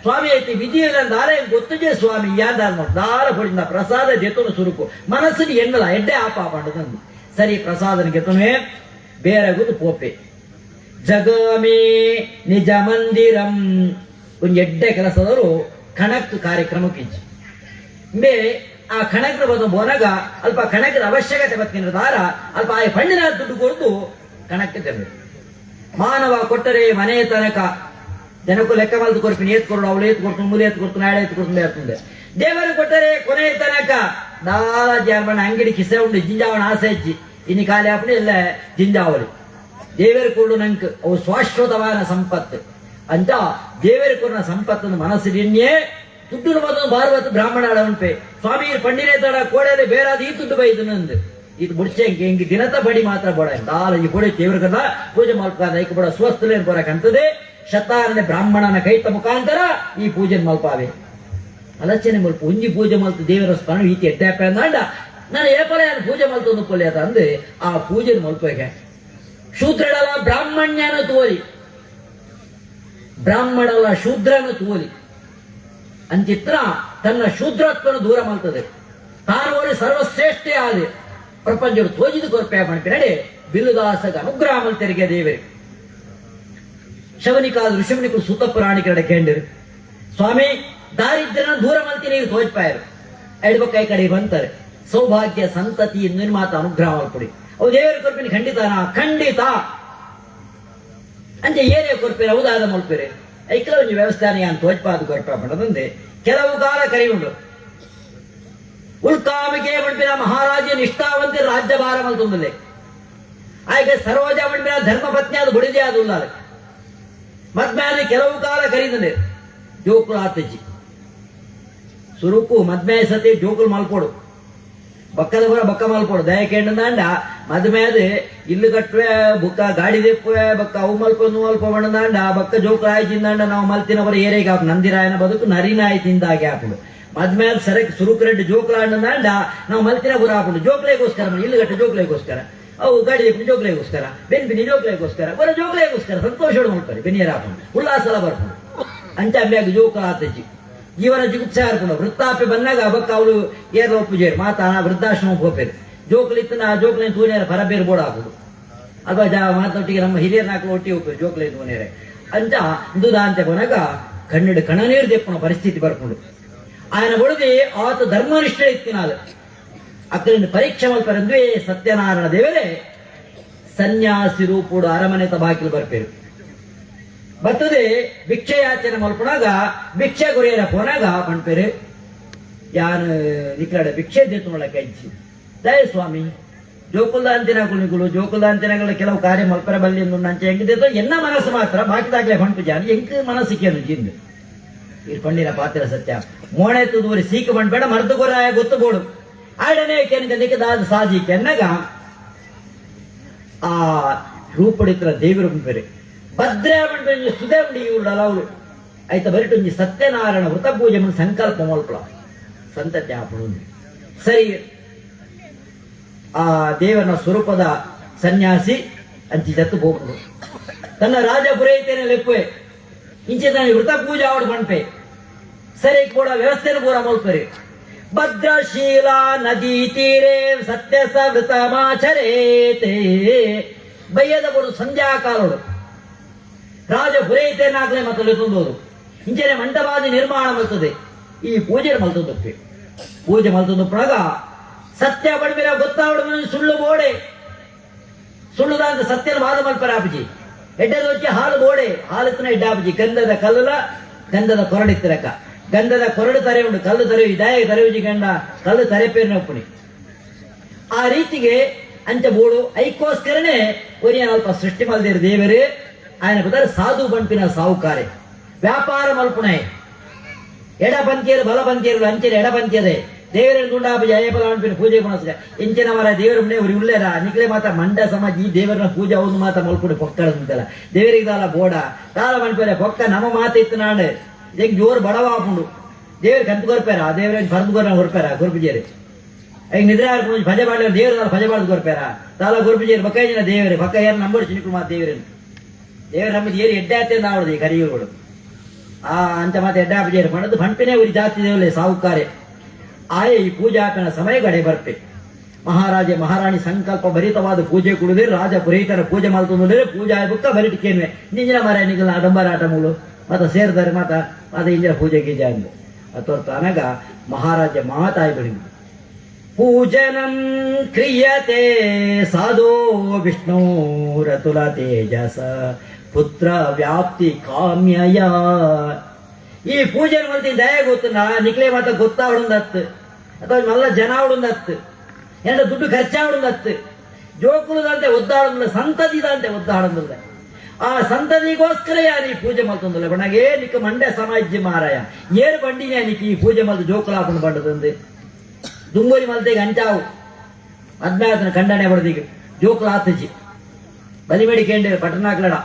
ಸ್ವಾಮಿ ಐತಿ ವಿಧಿ ಇಲ್ಲ ದಾರ ಗೊತ್ತುಜೆ ಸ್ವಾಮಿ ಯಾನ್ ದಾಲ ದಾರ ಪೊಡಿಂದ ಪ್ರಸಾದ ಜೆತುನು ಸುರುಕು ಮನಸ್ಸಿನ ಎಣ್ಣಲ ಎಡ್ಡೆ ಆಪ ಪಂಡದಂದು ಸರಿ ಪ್ರಸಾದನ ಗೆತುನೆ ಬೇರೆ ಗುದು ಪೋಪೆ ಜಗಮೇ ನಿಜ ಮಂದಿರಂ. ಒಂದು ಎಡ್ಡೆ ಕೆಲಸದವರು ಕಣಕ್ ಕಾರ್ಯಕ್ರಮಕ್ಕೆ ಇಜ್ಜಿ ಮೇ ಆ ಕಣಕ್ರ ಬದ ಬೋನಾಗ ಅಲ್ಪ ಕಣಕದ ಅವಶ್ಯಕತೆ ಬತ್ತಿನ ದಾರ ಅಲ್ಪ ಆ ಪಣ್ಣಿನ ದುಡ್ಡು ಕೊಡ್ತು ಕಣಕ್ಕೆ ತಂದೆ. ಮಾನವ ಕೊಟ್ಟರೆ ಮನೆ ತನಕ ಜನಕ್ಕೂ ಲೆಕ್ಕ ಮಲ್ದು ಕೊರ್ಪಿನಿ ಏತ್ ಕೊರಡು ಅವಳು ಏತ್ ಕೊಡ್ತು ಮೂಲೆ ಏತ್ ಕೊಡ್ತು ನಾಳೆ ಏತ್ ಕೊಡ್ತು ಹೇಳ್ತಂದೆ. ದೇವರು ಕೊಟ್ಟರೆ ಕೊನೆ ತನಕ ದಾಲ ಜಾರ್ಮಣ ಅಂಗಡಿ ಕಿಸೆ ಉಂಡು ಜಿಂಜಾವಣ ಆಸೆ ಇಜ್ಜಿ ಇನ್ನು ಖಾಲಿ ಆಪಣೆ ಇಲ್ಲ ಜಿಂಜಾವಳಿ. ದೇವರು ಕೊಡು ನಂಕ್ ಅವು ಶಾಶ್ವತವಾದ ಸಂಪತ್ತು ಅಂತ ದೇವರು ಕೊಡಿನ ಸಂಪತ್ತನ್ನು ಮನಸ್ಸಿನಿನ್ಯೇ ದುಡ್ಡು ಮೊದಲು ಭಾರತ ಬ್ರಾಹ್ಮಣ ಉಂಟೆ ಸ್ವಾಮಿ ಪಂಡಿನೇ ತಡ ಕೋಡೆಲೆ ಬೇರಾದ ಈ ದುಡ್ಡು ಬೈದು ನಂದು ಇದು ಬುಡ್ಚೆ ಹಿಂಗೆ ದಿನತ ಬಡಿ ಮಾತ್ರ ಬೋಡ ದಾಲ ಈ ಪೊಡೆ ದೇವ್ರಿಗಲ್ಲ ಪೂಜೆ ಮಲ್ಪಾದ ಐಕ ಬಡ ಸ್ವಸ್ಥಲೇನು ಬರಕಂತದೆ. ಶತಾರನೆ ಬ್ರಾಹ್ಮಣನ ಕೈತ ಮುಖಾಂತರ ಈ ಪೂಜೆ ಮಲ್ಪಾವೆ ಅಲಚನೆ ಮಲ್ಪ ಒಂಜಿ ಪೂಜೆ ಮಲ್ತು ದೇವರ ಸ್ಮರಣ ಈತಿ ಎಡ್ಡಾಪ ಅಂದಾಂಡ ನಾನು ಏಪಲ ಯಾರು ಪೂಜೆ ಮಲ್ತೊಂದು ಪೊಲ್ಲೆ ಅಂದು ಆ ಪೂಜೆ ಮಲ್ಪಗೆ. ಶೂದ್ರಳಲ ಬ್ರಾಹ್ಮಣ್ಯನ ತೋರಿ ಬ್ರಾಹ್ಮಣಲ ಶೂದ್ರನ ತೋಲಿ ಅಂಚಿತ್ರ ತನ್ನ ಶೂದ್ರತ್ವನ ದೂರ ಮಾಡ್ತದೆ. ತಾನು ಸರ್ವಶ್ರೇಷ್ಠೆ ಆದ ಪ್ರಪಂಚದ ತೋಜಿದ ಕೊರಪೆ ಮಾಡ್ಪಿನಡೆ ಬಿಲ್ಲುದಾಸಗ ಅನುಗ್ರಹ ಮಲ್ತೆರಿಗೆ ದೇವರೇ. ಶವನಿಕಾದ ಋಷಿಮುನಿಕರು ಸುತ ಪುರಾಣಿಕರಡೆ ಕೇಂಡಿರು ಸ್ವಾಮಿ ದಾರಿದ್ರ್ಯನ ದೂರ ಮಲ್ತಿ ನೀವು ತೋಜ್ಪಾಯರು ಎಡ್ಬ ಕೈ ಕಡೆ ಬಂತಾರೆ ಸೌಭಾಗ್ಯ ಸಂತತಿ ನಿರ್ಮಾತ ಅನುಗ್ರಹ ಮಲ್ಪುಡಿ ಅವು ದೇವರು ಕೊರ್ಪಿನಿ ಖಂಡಿತನಾ ಖಂಡಿತ ಅಂಚೆ ಏನೇ ಕೊರ್ಪಿರ ಹೌದಾದ ಮಲ್ಪಿರಿ ಐಕ್ಲ ಒಂಜಿ ವ್ಯವಸ್ಥಾನ ಯಾನ್ ತೋಜ್ಪಾದ ಕೊರ್ಪ ಪಂಡದಂದೆ ಕೆಲವು ಕಾಲ ಕರಿಯುಂಡು. ಉಲ್ಕಾಮಿಕೆ ಮಣ್ಪಿನ ಮಹಾರಾಜ ನಿಷ್ಠಾವಂತಿ ರಾಜ್ಯಭಾರ ಮಲ್ತೊಂದುಲ್ಲೆ ಆಯ್ಕೆ ಸರೋಜ ಮಣ್ಪಿನ ಧರ್ಮಪತ್ನಿ ಅದು ಬುಡಿದೆ ಅದು ಉಲ್ಲಾಲೆ ಮದ್ಮ್ಯಾಲೆ ಕೆಲವು ಕಾಲ ಕರೀದಂದೆ ಜೋಕುಲು ಆತಜ್ಜಿ ಸುರುಕು ಮದ್ಮೆ ಸತಿ ಜೋಕುಲು ಮಲ್ಪೋಡು ಬಕ್ಕದ ಬರ ಬಕ್ಕ ಮಲ್ಪೋಡು ದಯಕೇಂಡಂದಾಂಡ ಮದ್ಮೇದ ಇಲ್ಲು ಕಟ್ಟುವೆ ಬುಕ್ಕ ಗಾಡಿ ದೆಪ್ಪುವೆ ಬಕ್ಕ ಅವು ಮಲ್ಪ ಮಲ್ಪ ಬಣ್ಣದಾಂಡ ಬಕ್ಕ ಜೋಕುಲು ಆಯ್ತಿಂದಾಂಡ ನಾವು ಮಲ್ತಿನ ಬರ ಏರೇಗೆ ಹಾಕು ನಂದಿರಾಯನ ಬದುಕು ನರಿನಾಯಿ ತಿಂದಾಗೆ ಹಾಕುಡು. ಮದ್ಮೇಲೆ ಸರಕ್ ಸುರುಕು ರೆಡ್ಡು ಜೋಕುಲು ಆಂಡಂದಾಂಡ ನಾವು ಮಲ್ತಿನ ಬುರ ಹಾಕುಡು ಜೋಕ್ಲೆಗೋಸ್ಕರ ಇಲ್ಲು ಕಟ್ಟು ಜೋಕ್ಲೆಗೋಸ್ಕರ ಅವು ಗಾಡಿ ದೆಪ್ಪು ಜೋಕ್ಲೆಗೋಸ್ಕರ ಬೆನ್ಪಿನಿ ಜೋಕ್ಲೆಗೋಸ್ಕರ ಬರ ಜೋಕ್ಲೆಗೋಸ್ಕರ ಸಂತೋಷ ಮಾಡ್ತಾರೆ ಬೆನಿಯರ ಹಾಕೊಂಡು ಉಲ್ಲಾಸಲ ಬರ್ಕೊಂಡು ಅಂಚ ಅಂಬ್ಯಾಗ ಜೋಕುಲು ಆತಜ್ಜಿ ಜೀವನ ಜಿಗುಪ್ಸೆ ಹಾರ್ಕೊಂಡು ವೃತ್ತಾಪ್ಯ ಬಂದಾಗ ಬಕ್ಕ ಅವಳು ಏರ್ಲ ಒಪ್ಪುಜೇರು ಮಾತಾ ವೃದ್ಧಾಶ್ರಮ ಹೋಪೇರು ಜೋಕ್ಲಿತ್ತು ಆ ಜೋಕ್ಲಿನ ತೂನೇರ ಪರಬೇರು ಬೋರ್ಡ್ ಹಾಕುದು ಅಲ್ವಾ ಜಾ ಮಾತೊಟ್ಟಿಗೆ ನಮ್ಮ ಹಿರಿಯರ್ ನಾಲ್ಕು ಒಟ್ಟಿಗೆ ಹೋಗ್ಬೇಕು ಜೋಕ್ಲಿ ತೂನೇರೆ ಅಂತ ಇಂದುದಾಂತೆ ಕೊನಗ ಕಣ್ಣಡು ಕಣನೀರು ದೆಪ್ಪುನ ಪರಿಸ್ಥಿತಿ ಬರ್ಕೊಂಡು ఆయన ಬೊಡುದಿ ಆತ ಧರ್ಮನಿಷ್ಠ ಇತ್ತಿನಾಲ್ ಅಕ್ಕರಿಂದ ಪರೀಕ್ಷೆ ಮಲ್ಪರಂದ್ವೇ ಸತ್ಯನಾರಾಯಣ ದೇವರೇ ಸನ್ಯಾಸಿ ರೂಪುಡು ಅರಮನೆ ಬಾಕಿಲು ಬರ್ಪೇರು. ಬರ್ತದೆ ಭಿಕ್ಷೆಯಾಚನೆ ಮಲ್ಪುನಾಗ ಭಿಕ್ಷೆ ಗುರಿಯರ ಪೋನಾಗ ಪಣ್ಪೇರು ಯಾನ್ ನಿಕ್ಲಾಡ ಭಿಕ್ಷೆ ದೇತುನೊಳಕ್ಕೆ ಅಜ್ಜಿ ದಯ ಸ್ವಾಮಿ ಜೋಕುಲ್ದ ಅಂತಿನಗುಳು ಜೋಕುಲ್ದ ಅಂತಿನಗಳ ಕೆಲವು ಕಾರ್ಯ ಮಲ್ಪರ ಬಲ್ಲಿ ನಂಚೆ ಹೆಂಗ್ ದೇತೋ ಎನ್ನ ಮನಸ್ಸು ಮಾತ್ರ ಬಾಕಿದಾಗ್ಲೆ ಹೊಂಟು ಜಾನ ಎಂಕ್ ಮನಸ್ಸು ಕೇನು ಜಿಂದು ಇರ್ ಪಂಡಿನ ಪಾತ್ರ ಸತ್ಯ ಮೋಣೆ ತುದೂರಿ ಸೀಕು ಬಂಡ್ಬೇಡ ಮರ್ದು ಗೊರಾಯ ಗೊತ್ತು ಬೋಡು ಆಡನೆ ಕೆನಕ ದಾದ ಸಾಜಿ ಕೆನ್ನಗ ಆ ರೂಪಡಿತ್ರ ದೇವರು ಬೇರೆ ಭದ್ರ ಮಂಡ್ರೆ ಸುದೆ ಉಂಡಿ ಇವ್ರು ಅಲೌಲು ಆಯ್ತ ಬರಿಟುಂಜಿ ಸತ್ಯನಾರಾಯಣ ವ್ರತ ಪೂಜೆ ಮುಂದೆ ಸಂಕಲ್ಪ ಮಲ್ಪಲ ಸಂತತಿ ಆಪುಣು ಸರಿ ಆ ದೇವನ ಸ್ವರೂಪದ ಸನ್ಯಾಸಿ ಅಂಚಿ ಜತ್ತು ಹೋಗ್ಬಿಡು ತನ್ನ ರಾಜ ಪುರೋಹಿತನ ಲೆಪ್ಪೆ ಇಂಚೆ ತನ್ನ ವ್ರತ ಪೂಜೆ ಆವಡು ಪಣ್ಪೆ ಸರಿ ಕೂಡ ವ್ಯವಸ್ಥೆನ ಪೂರ ಮಲ್ಪರಿ. ಭದ್ರಶೀಲಾ ನದಿ ತೀರೆ ಸತ್ಯ ಸವೃತಮಾಚರೇತೆ. ಬಯ್ಯದ ಬರು ಸಂಧ್ಯಾಕಾಲೋಡು ರಾಜ ಪುರೈತೇನಾಗ್ಲೇ ಮತ್ತು ಲೆತ್ತೊಂದೋರು ಇಂಚನೆ ಮಂಟಪಾದಿ ನಿರ್ಮಾಣ ಮಲ್ತದೆ. ಈ ಪೂಜೆ ಮಲ್ತದಪ್ಪೆ ಪೂಜೆ ಮಲ್ತದಪ್ಪನಾಗ ಸತ್ಯ ಬಡ್ಬಿರ ಗೊತ್ತಾವಡು ಸುಳ್ಳು ಬೋಡೆ ಸುಳ್ಳುದಾಂತ ಸತ್ಯನ ವಾದ ಮಲ್ಪರಾಪಜಿ ಎಡ್ಡದೊಚ್ಚಿ ಹಾಲು ಬೋಡೆ ಹಾಲುತ್ತನ ಎಡ್ಡಾಪಜಿ ಗಂಧದ ಕಲ್ಲುಲ ಗಂಧದ ಕೊರಡಿತ್ತಿರಕ ಗಂಧದ ಕೊರಡು ತರೆ ಉಂಡು ಕಲ್ಲು ತರೆ ಇದಾಯ ತರೆಯುಜಿ ಗಂಡ ಕಲ್ಲು ತರೆಪೇರಿನ ಒಪ್ಪುನಿ. ಆ ರೀತಿಗೆ ಅಂಚ ಬೋಡು ಐಕೋಸ್ಕರನೇ ಒರಿಯನ ಅಲ್ಪ ಸೃಷ್ಟಿ ಮಲ್ದಿರ ದೇವರೇ ఆయన ಪುದರ್ ಸಾಧು ಬಂಪಿನ ಸಾಹುಕಾರೆ ವ್ಯಾಪಾರ ಮಲ್ಪುಣೆ. ಎಡಪಂಥಿಯರು ಬಲಪಂಥಿಯರು ಅಂಚಿನ ಎಡಪಂಥಿಯದೆ ದೇವರ ದುಂಡಾಪ ಜಯಪಲ ಅನ್ಪಿನ ಪೂಜೆ ಗುಣಸ ಇಂಚಿನ ಮರ ದೇವರ ಮುನೆ ಉರಿ ಉಲ್ಲೇರ ನಿಕ್ಲೆ ಮಾತ ಮಂಡ ಸಮಾಜ ಈ ದೇವರನ ಪೂಜೆ ಅವನು ಮಾತ ಮಲ್ಪುಡಿ ಪೊಕ್ಕಡಂತೆಲ್ಲ ದೇವರಿಗೆ ದಾಲ ಬೋಡ ದಾಲ ಮನ್ಪೇರೆ ಪೊಕ್ಕ ನಮ್ಮ ಮಾತ ಇತ್ತು ನಾಡು ಈಗ ಜೋರು ಬಡವಾಪುಂಡು ದೇವ್ರ ಕಂತು ಕೊರ್ಪೇರ ದೇವರ ಪರ್ದು ಕೊರ್ನ ಹೊರ್ಪೇರ ಗುರುಪೂಜೆರಿ ಈಗ ನಿದ್ರೆ ಆರ್ಪುಂಡು ಭಜ ಬಾಡ ದೇವರ ದಾಲ ಭಜ ಬಾಡ್ದು ಕೊರ್ಪೇರ ದಾಲ ಗುರುಪೂಜೆರಿ ಬಕ್ಕ ಜನ ದೇವರೇ ಪಕ್ಕ ಯಾರು ನಂಬರ್ ಚಿನಿಕು ಮಾತು ದೇವರೇನು ದೇವರ ನಮ್ಮದು ಏರಿ ಎಡ್ಡಾತೆ ನಾವದು ಈ ಕರಿಯುಗಳು ಆ ಅಂತ ಮಾತು ಎಡ್ಡಾ ಪೂಜೆ ಮಾಡೋದು ಬಂಪಿನೇ ಉರಿ ಜಾತಿ ದೇವಲೆ ಸಾಹುಕಾರೆ ಆಯೆ ಈ ಪೂಜೆ ಹಾಕಣ ಸಮಯ ಗಡೆ ಬರ್ಪೆ. ಮಹಾರಾಜ ಮಹಾರಾಣಿ ಸಂಕಲ್ಪ ಭರಿತವಾದ ಪೂಜೆ ಕುಡಿದ್ರೆ ರಾಜ ಪುರೋಹಿತರ ಪೂಜೆ ಮಾಡ್ತಂದ್ರೆ ಪೂಜೆ ಆಯ್ಬುಕ್ಕ ಬರಿಟಿಕೇನ್ವೆ ನಿಂಜಿನ ಮರ ನಿಗಲ ಆಡಂಬರ ಆಟ ಮೂಲು ಮತ್ತ ಸೇರ್ತಾರೆ ಮಾತ ಮಾತ ಇಂಜಿನ ಪೂಜೆ ಗೀಜೆ ಅಂದು ಅತೋರ್ತ ಅನಗ ಮಹಾರಾಜ ಮಾತಾಯಿ ಬಡಿ ಪೂಜನಂ ಕ್ರಿಯತೆ ಸಾಧೋ ವಿಷ್ಣುರತುಲ ತೇಜಸ ಪುತ್ರ ವ್ಯಾಪ್ತಿ ಕಾಮ್ಯಯ. ಈ ಪೂಜೆ ಮಲ್ತಿ ದಯ ಗೊತ್ತು ನಿಕ್ಲೆ ಮಾತ ಗೊತ್ತಾವಡುಂದತ್ತು ಅಥವಾ ಮಲ್ಲ ಜನ ಅವಡುಂದತ್ತು ಎಂಡ ದುಡ್ಡು ಖರ್ಚಾವಡುಂದತ್ತು ಜೋಕುಲದಂತೆ ಒದ್ದಾಡಂದಿಲ್ಲ ಸಂತತಿದಂತೆ ಒದ್ದಾಡಂದಿಲ್ಲ. ಆ ಸಂತತಿಗೋಸ್ಕರ ಯಾರು ಈ ಪೂಜೆ ಮಲ್ತೊಂದಿಲ್ಲ ಬಣ್ಣಗೆ ನಿಕ್ಕ ಮಂಡ್ಯ ಸಮಾಜ ಮಾರಾಯ ಏರು ಬಂಡಿನೇ ನಿಕ್ಕ ಈ ಪೂಜೆ ಮಲ್ತು ಜೋಕುಲಾಪನ ಬಂಡದಂದೆ ದುಂಗೋರಿ ಮಲ್ತೆಗೆ ಅಂಚಾವು ಅದ್ಮಾತನ ಖಂಡನೆ ಬಡದಿಗೆ ಜೋಕುಲ ಆತಜಿ ಬಲಿಬೇಡಿ ಕೇಂದ್ರ ಪಟ್ಟಣಾಕ್ಲಡ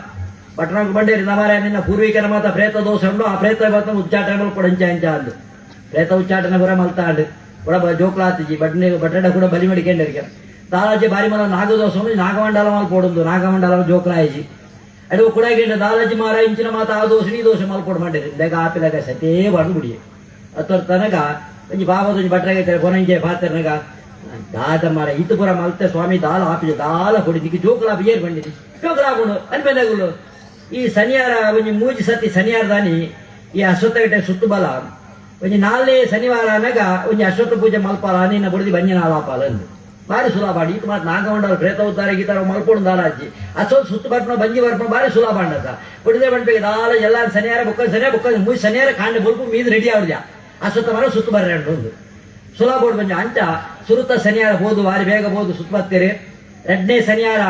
ಪಟ್ಟಣಕ್ಕೆ ಬಂಡೇರಿ ನಮಾರ ನಿನ್ನ ಪೂರ್ವಿಕರ ಮಾತ ಪ್ರೇತ ದೋಷ ಉಂಡು ಆ ಪ್ರೇತ ಮಾತ ಉಚ್ಚಾಟನೆ ಮಲ್ಕೊಡು ಅಂಚ ಅಂಚ ಅಂದು ಪ್ರೇತ ಉಚ್ಚಾಟನೆ ಬರ ಮಲ್ತಾಂಡು ಕೂಡ ಜೋಕುಲಾತಿಜಿ ಬಡ್ನೆ ಬಟ್ಟಡ ಕೂಡ ಬಲಿ ಮಡಿಕೆಂಡರಿಗೆ ದಾಲಾಜಿ ಬಾರಿ ಮಲ ನಾಗದೋಷ ಉಂಡು ನಾಗಮಂಡಲ ಮಲ್ಪೊಡುಂದು ನಾಗಮಂಡಲ ಜೋಕುಲಾಯಿಜಿ ಅಡು ಕೂಡ ಗೆಂಡ ದಾಲಾಜಿ ಮಾರ ಇಂಚಿನ ಮಾತ ಆ ದೋಷ ಈ ದೋಷ ಮಲ್ಪೊಡು ಮಂಡೇರಿ ಇಂದಾಗ ಆಪಿಲಾಗ ಸತೇ ಬಡ್ದು ಬಿಡಿ ಅತ್ತೊರ್ ತನಗ ಒಂಜಿ ಬಾಬಾ ಒಂಜಿ ಬಟ್ರಾಗ ಕೊನಂಜೆ ಪಾತ್ರನಗ ದಾದ ಮಾರ ಇತ್ತು ಪೂರ ಮಲ್ತೆ ಸ್ವಾಮಿ ದಾಲ ಆಪಿಜ ದಾಲ ಕೊಡಿ ನಿಕ್ಕೆ ಜೋಕುಲಾಪ ಏರ್ ಬಂಡಿದಿ ಜೋಕುಲಾಪುಂಡು ಅನ್ಪೆಂದಗುಲು ಈ ಶನಿವಾರ ಒಂಜಿ ಮೂಜಿ ಸತಿ ಶನಿವಾರ ದಾನಿ ಈ ಅಶ್ವತ್ಥ ಸುತ್ತು ಬಲ ಒಂಜಿ ನಾಲ್ನೇ ಶನಿವಾರ ಅನಗ ಒಂಜಿ ಅಶ್ವತ್ಥ ಪೂಜೆ ಮಲ್ಪಾಲ ನಿನ್ನ ಬುಡದಿ ಬಂಜನ ಆಲಾಪಾಲ ಅಂದು ಬಾರಿ ಸುಲಭ ಈತ ಮಾತು ನಾಗಮಂಡಲ ಪ್ರೇತ ಉದ್ದಾರ ಗೀತಾರ ಮಲ್ಪೊಡು ದಾಲಾಜಿ ಅಶ್ವತ್ಥ ಸುತ್ತು ಬರ್ಪಣ ಬಂಜಿ ಬರ್ಪಣ ಬಾರಿ ಸುಲಭ ಅಂಡದ ಬುಡದೆ ಬಂಡ್ಬೇಕು ದಾಲ ಎಲ್ಲ ಶನಿವಾರ ಬುಕ್ಕ ಶನಿವಾರ ಬುಕ್ಕ ಮೂಜಿ ಶನಿವಾರ ಕಾಂಡೆ ಬುಲ್ಪು ಮೀದು ರೆಡಿ ಆವಡ್ಜ ಅಶ್ವತ್ಥ ಮರ ಸುತ್ತು ಬರ್ರೆ ಒಂದು ಸುಲಭ ಬಂಜ ಅಂಚ ಸುರುತ ಶನಿವಾರ ಹೋದು ವಾರಿ ಬೇಗ ಹೋದು ಸುತ್ತ ಬರ್ತೀರಿ. ಎರಡನೇ ಶನಿವಾರ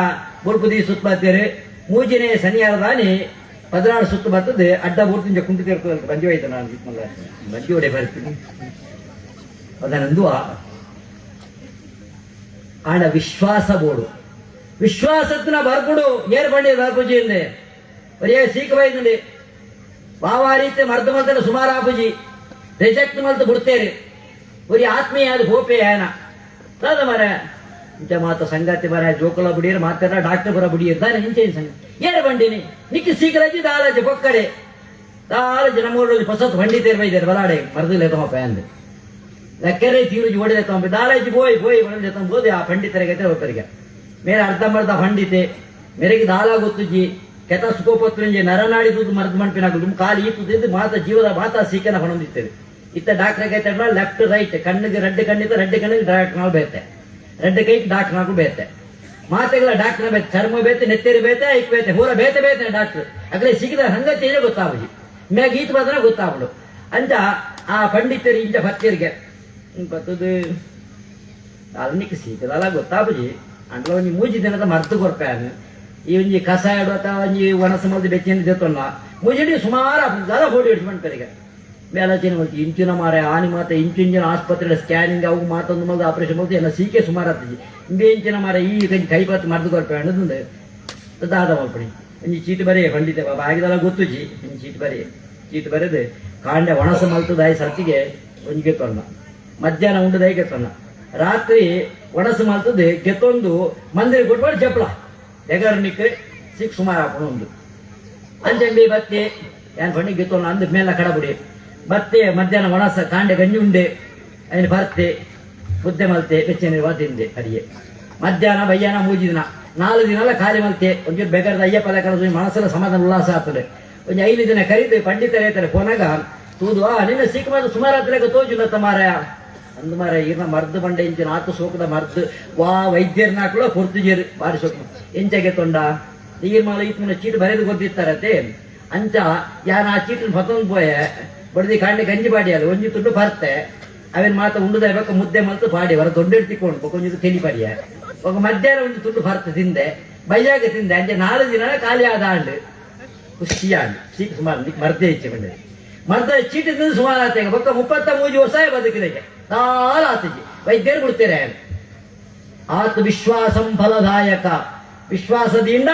ಬುಲ್ಪು the ಸುತ್ತ ಬರ್ತೀರಿ. ಮೂಜನೇ ಶನಿವಾರ ದಾನಿ 16 ಸುತ್ತು ಬರ್ತದೆ ಅಡ್ಡ ಬೂರ್ತಿಂಜ ಕುಂಟು ತೀರ್ತದೆ ಬಂಜಿ ಹೋಯ್ತು ನಾನು ಇತ್ಮಲ್ಲ ಬಂಜಿ ಹೊಡೆ ಬರ್ತೀನಿ ಅದನ್ನಂದು ಆಂಡ ವಿಶ್ವಾಸ ಬೋಡು ವಿಶ್ವಾಸತ್ನ ಬರ್ಪುಡು ಏರ್ ಬಂಡಿ ಬರ್ಪುಜಿ ಇಂದೆ ಒರೇ ಸೀಕ ಬೈದಂడి ಬಾವಾ ರೀತಿ ಮರ್ದ ಮಲ್ತನ ಸುಮಾರು ಆಪುಜಿ ರಿಜೆಕ್ಟ್ ಮಲ್ತು ಬಿಡ್ತೇರಿ ಒರಿ ಆತ್ಮೀಯ ಅದು ಹೋಪೆ ಏನ ದಾದ ಮರ ಇಂಚ ಮಾತ ಸಂಗತಿ ಮರ ಜೋಕುಲ ಬುಡಿಯರ್ ಮಾತಾಡ ಡಾಕ್ಟರ್ ಬರ ಬುಡಿಯರ್ ದಾನೆ ಇಂಚೆ ಸಂಗ ಏರ್ ಬಂಡಿನಿ ನಿಕ್ಕಿ ಸೀಕರಜಿ ದಾಲಜಿ ಬೊಕ್ಕಡೆ ದಾಲಜಿ ನಮ್ಮೂರು ಹೊಸತ್ ಬಂಡಿ ತೇರ್ ಬೈದಾರೆ ಬಲಾಡೆ ಮರ್ದಿಲ್ಲ ತಮ್ಮ ಅಂದೆ ಲಕ್ಕೆರೆ ತೀರುಜಿ ಓಡಿದೆ ತಮ್ಮ ದಾಲಜಿ ಬೋಯ್ ಬೋಯ್ ಬಂದೆ ತಮ್ಮ ಆ ಪಂಡಿತರಿಗೆ ಹೋಗ್ತರಿಗೆ ಮೇರೆ ಅರ್ಧಂಬರ್ಧ ಪಂಡಿತೆ ಮೇರೆಗೆ ದಾಲ ಗೊತ್ತುಜಿ ಕೆತ ಸುಕೋಪತ್ರಂಜಿ ನರನಾಡಿ ತೂದು ಮರ್ದು ಮಣ್ಪಿನಾಗಲು ಕಾಲು ಈತುದಿದ್ದು ಮಾತ ಜೀವದ ಮಾತ ಸೀಕನ ಹೊಣಂದಿತ್ತೇವೆ. ಇತ್ತ ಡಾಕ್ಟರ್ ಕೈತಡ ಲೆಫ್ಟ್ ರೈಟ್ ಕಣ್ಣಿಗೆ ರೆಡ್ ಕಣ್ಣಿದ್ದ ರೆಡ್ ಕಣ್ಣಿಗೆ ಡಾಕ್ಟರ್ ನಾಲ್ ಬೇತೆ ರೆಡ್ ಕೈಗೆ ಡಾಕ್ಟರ್ ನಾಲ್ಕು ಬೇತೆ ಮಾತೆಗಳ ಡಾಕ್ಟರ್ ಬೇತೆ ಚರ್ಮ ಬೇತೆ ನೆತ್ತೇರಿ ಬೇತೆ ಐಕ್ ಬೇತೆ ಹೂರ ಬೇತೆ ಬೇತೆ ಡಾಕ್ಟರ್ ಅಗಲೇ ಸಿಗಿದ ಹಂಗತಿ ಗೊತ್ತಾಗುಜಿ ಮ್ಯಾಗ ಈತ ಮಾತ್ರ ಗೊತ್ತಾಗ್ಬಿಡು ಅಂಚ ಆ ಪಂಡಿತರು ಇಂಚ ಭಕ್ತರಿಗೆ ಬತ್ತದು ಅಲ್ನಿಕ್ ಸೀಕದಲ್ಲ ಗೊತ್ತಾಪುಜಿ ಅಂಡ್ಲ ಒಂಜಿ ಮೂಜಿ ದಿನದ ಮರ್ದು ಕೊರ್ಪಾನು ಈ ಒಂಜಿ ಕಸಾಯ ಅಥವಾ ಒಂಜಿ ಒಣಸ ಮಲ್ದು ಬೆಚ್ಚಿನ ದೆತ್ತೊಲ್ಲ ಮೂಜಿಡಿ ಸುಮಾರು ದಾದ ಹೊಡಿ ಹಿಡಿದು ಮಣ್ಪರಿಗೆ ಮೇಲಚಿನ ಮಲ್ತಿ ಇಂಚಿನ ಮಾರೆ ಆನಿ ಮಾತ ಇಂಚಿನ ಆಸ್ಪತ್ರೆ ಸ್ಕ್ಯಾನಿಂಗ್ ಅವು ಮಾತೊಂದು ಮಲ್ದು ಆಪರೇಷನ್ ಮಲ್ತು ಎಲ್ಲ ಸೀಕೆ ಸುಮಾರು ಆಗ್ತದೆ ಇಂಬೆ ಇಂಚಿನ ಮಾರೆ ಈ ಕಂಜಿ ಕೈ ಬಾತ್ ಮರ್ದು ಕೊರ್ಪೆ ಅನ್ನೋದು ದಾದ ಮಲ್ಪಣಿ ಒಂಜಿ ಚೀಟ್ ಬರೆಯ ಪಂಡಿತ ಬಾಬಾ ಆಗಿದೆಲ್ಲ ಗೊತ್ತುಜಿ ಒಂಜಿ ಚೀಟ್ ಬರೆಯ ಚೀಟ್ ಬರೆದು ಕಾಂಡೆ ಒಣಸ ಮಲ್ತದ I ಸರ್ತಿಗೆ ಒಂಜಿ ಗೆತ್ತೊಲ್ಲ ಮಧ್ಯಾಹ್ನ ಉಂಡದ ಗೆತ್ತೊಲ್ಲ ರಾತ್ರಿ ಒಣಸು ಮಲ್ತದೆ ಗೆತ್ತೊಂದು ಮಂದಿರ ಕೊಟ್ಬಾರ್ದು ಚಪ್ಪಲ ಎಗರ್ನಿಕ್ ಸಿಕ್ ಸುಮಾರು ಹಾಕೊಂಡು ಒಂದು ಅಂಚಂಬಿ ಬತ್ತಿ ಏನ್ ಪಂಡಿ ಗೆತ್ತೊಲ್ಲ ಅಂದ ಮೇಲೆ ಕಡಬುಡಿ ಬತ್ತೆ ಮಧ್ಯಾಹ್ನ ಒಣಸ ಕಾಂಡೆ ಗಂಜಿ ಉಂಡೆ ಐನ್ ಬರ್ತೆ ಮುದ್ದೆ ಮಲ್ತೆ ಬೆಚ್ಚನೆ ತಿಂದೆ ಅಡಿಗೆ. ಮಧ್ಯಾಹ್ನ ಬಯ್ಯಾನ ಮೂಜಿ ದಿನ 4 ದಿನ ಖಾಲಿ ಮಲ್ತೆ ಒಂಚೂರು ಬೆಗರ್ದ ಅಯ್ಯಪ್ಪದ ಕರೆದು ಮನಸ್ಸಲ್ಲ ಸಮಾಧಾನ ಉಲ್ಲಾಸ ಆಗ್ತದೆ. ಒಂಜಿ 5 ದಿನ ಕರೀದು ಪಂಡಿತರ ಹೇಳ್ತಾರೆ ಪೋನಾಗ ತೂದು ಆ ನಿನ್ನ ಸೀಕ್ ಮಾತ್ರ ಸುಮಾರು ಹತ್ರ ತೋಜುಲ್ಲ ಮಾರಾಯ ಅಂದು ಮಾರ ಈರ್ನ ಮರ್ದು ಬಂಡೆ ಇಂಚಿನ ಆತು ಸೋಕದ ಮರ್ದು ವಾ ವೈದ್ಯರ್ನಾಕುಲ ಪೊರ್ತುಜೇರು ಬಾರಿ ಸೋಕು ಎಂಚಗೆ ತೊಂಡ ನೀರ್ ಮಾಲ ಇತ್ತು ಚೀಟು ಬರೆದು ಗೊತ್ತಿತ್ತಾರತೆ ಅಂಚ ಯಾನ್ ಆ ಚೀಟು ಪತ್ತೊಂದು ಪೋಯೆ ಬಡ್ದಿ ಕಾಂಡೆ ಗಂಜಿ ಪಾಡಿ ಅದು ಒಂಜಿ ತುಂಡು ಬರ್ತೆ ಅವೇನು ಮಾತ ಉಂಡುದ ಬೊಕ್ಕ ಮುದ್ದೆ ಮಲ್ತು ಪಾಡಿ ಹೊರ ದೊಡ್ಡ ತಿಕ್ಕೊಂಡು ಬೊಕ್ಕ ಒಂಜಿ ತೆಲಿ ಪಾಡಿಯ ఒక ಮಧ್ಯಾಹ್ನ ಒಂದು ತುಂಡು ಭರ್ತ ತಿಂದೆ ಬಯ್ಯಾಗ ತಿಂದೆ ಅಂಚೆ 4 ದಿನ ಖಾಲಿ ಆದ ಆಂಡ್ ಖುಷಿಯಾಂಡ್ ಸೀಕ್ ಸುಮಾರು ಮರ್ದೆ ಇಚ್ಚೆ ಬಂದೆ ಮರ್ದ ಚೀಟಿ ತಿಂದು ಸುಮಾರು ಆತ ಬೊಕ್ಕ 33 ವರ್ಷ ಬದುಕಿದಕ್ಕೆ ತಾಲ ಆತಿಜಿ ವೈದ್ಯರು ಬಿಡ್ತಾರೆ. ಆತ್ಮವಿಶ್ವಾಸಂ ಫಲದಾಯಕ ವಿಶ್ವಾಸದಿಂದ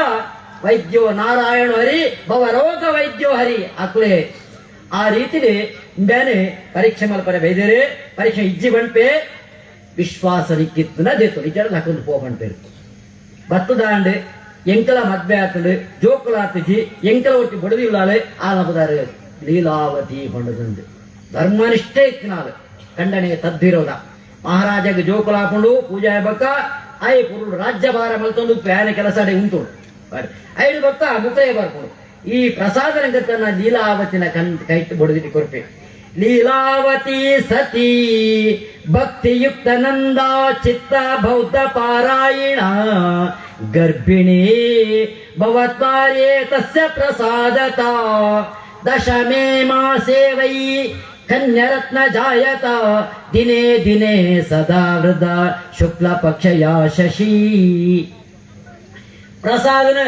ವೈದ್ಯೋ ನಾರಾಯಣ ಹರಿ ಭವ ರೋಗ ವೈದ್ಯೋ ಹರಿ ಅಕ್ಲೆ ಆ ರೀತಿಲಿ ಇಂಬ್ಯಾನೆ ಪರೀಕ್ಷೆ ಮಲ್ಪರೆ ಬೈದೇರೆ ಪರೀಕ್ಷೆ ಇಜ್ಜಿ ಬಂಡ್ಪೆ ವಿಶ್ವಾಸ ನಿಕ್ಕಿತ್ತನ ದೇತು ನಿಜ ಹಾಕೊಂಡು ಪೋಬಂಡ್ಪೇರು ಬತ್ತದಾಂಡ್ ಎಂಕಲ ಮದ್ವೆ ಆತಂಡು ಜೋಕುಲ ಆತಿಜಿ ಎಂಕಲ ಒಟ್ಟಿ ಬಡದಿಲ್ಲಾಳೆ ಆ ನಬದಾರು ಲೀಲಾವತಿ ಪಂಡದಂದು ಧರ್ಮನಿಷ್ಠೆ ಇತ್ತಿನಾಳು ಖಂಡನೆ ತದ್ವಿರೋಧ ಮಹಾರಾಜಗೆ ಜೋಕುಲ ಹಾಕೊಂಡು ಪೂಜಾ ಬಕ್ಕ I ಪುರುಡು ರಾಜ್ಯಭಾರ ಮಲ್ತೊಂದು ಪ್ಯಾನೆ ಕೆಲಸ ಅಡೆ ಉಂಟು ಐದು ಭಕ್ತ ಮುಕ್ತಾಯ ಬರ್ಕೊಂಡು ಈ ಪ್ರಸಾದ ರಂಗತನ್ನ ಲೀಲಾವತಿನ ಕಣ್ ಕೈ ಬಡದಿಟ್ಟು ಕೊರ್ಪೆ. ಲೀಲಾವತಿ ಸತಿ ಭಕ್ತಿಯುಕ್ತ ನಂದ ಚಿತ್ತ ಬೌದ್ಧ ಪಾರಾಯಣ ಗರ್ಭಿಣಿ ಭವತ್ವಾರ್ಯೇ ತಸ್ಯ ಪ್ರಸಾದತ ದಶಮೇ ಮಾಸೇ ವೈ ಕನ್ಯರತ್ನ ಜಾಯತ ದಿನೇ ದಿನೇ ಸದಾ ವೃದ್ಧ ಶುಕ್ಲ ಪಕ್ಷಯ ಶಶಿ. ಪ್ರಸಾದನ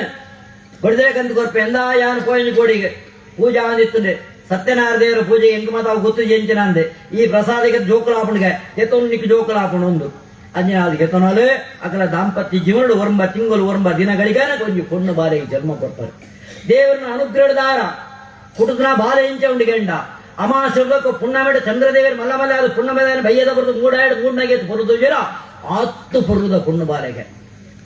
ಬಡಿದ್ರೆ ಕೊರ್ಪೆ ಎಂದ ಯಾನ್ ಕೋಯಿನ ಕೋಡಿಗೆ ಪೂಜಾ ಅಂದಿತ್ತಂದೆ ಸತ್ಯನಾರಾಯಣ ದೇವರ ಪೂಜೆ ಎಂಕ್ ಮಾತ ಅವು ಗೊತ್ತು ಜಂಚಿನ ಅಂದೆ ಈ ಪ್ರಸಾದಕ್ಕೆ ಜೋಕುಲ ಆಪುಂಡ್ಗೆ ಎತ್ತೊಂದು ನಿಕ್ ಜೋಕುಲ ಆಪುಂಡು ಒಂದು ಅಂಜಿನ ಎತ್ತೊನಾಲು ಅಕಲ ದಾಂಪತ್ಯ ಜೀವನಡು ಒರ್ಂಬ ತಿಂಗಳು ಒರ್ಂಬ ದಿನಗಳಿಗಾನ ಕೊಂಚ ಪೊಣ್ಣು ಬಾಲೆಗೆ ಜನ್ಮ ಕೊಡ್ತಾರೆ. ದೇವರನ್ನ ಅನುಗ್ರಹದಾರ ಕುಟುಂಬ ಬಾಲೆ ಇಂಚ ಉಂಡು ಗೆಂಡ ಅಮಾಸೆ ಪುಣ್ಣಮೆಡು ಚಂದ್ರದೇವರು ಮಲ್ಲ ಮಲ್ಲ ಅದು ಪುಣ್ಣಮೆದ ಬಯ್ಯದ ಬರುದು ಮೂಡಾಡು ಮೂಡ್ನಾಗೆ ಪೊರುದು ಜರ ಆತ್ತು ಪೊರುದ ಪೊಣ್ಣು ಬಾಲೆಗೆ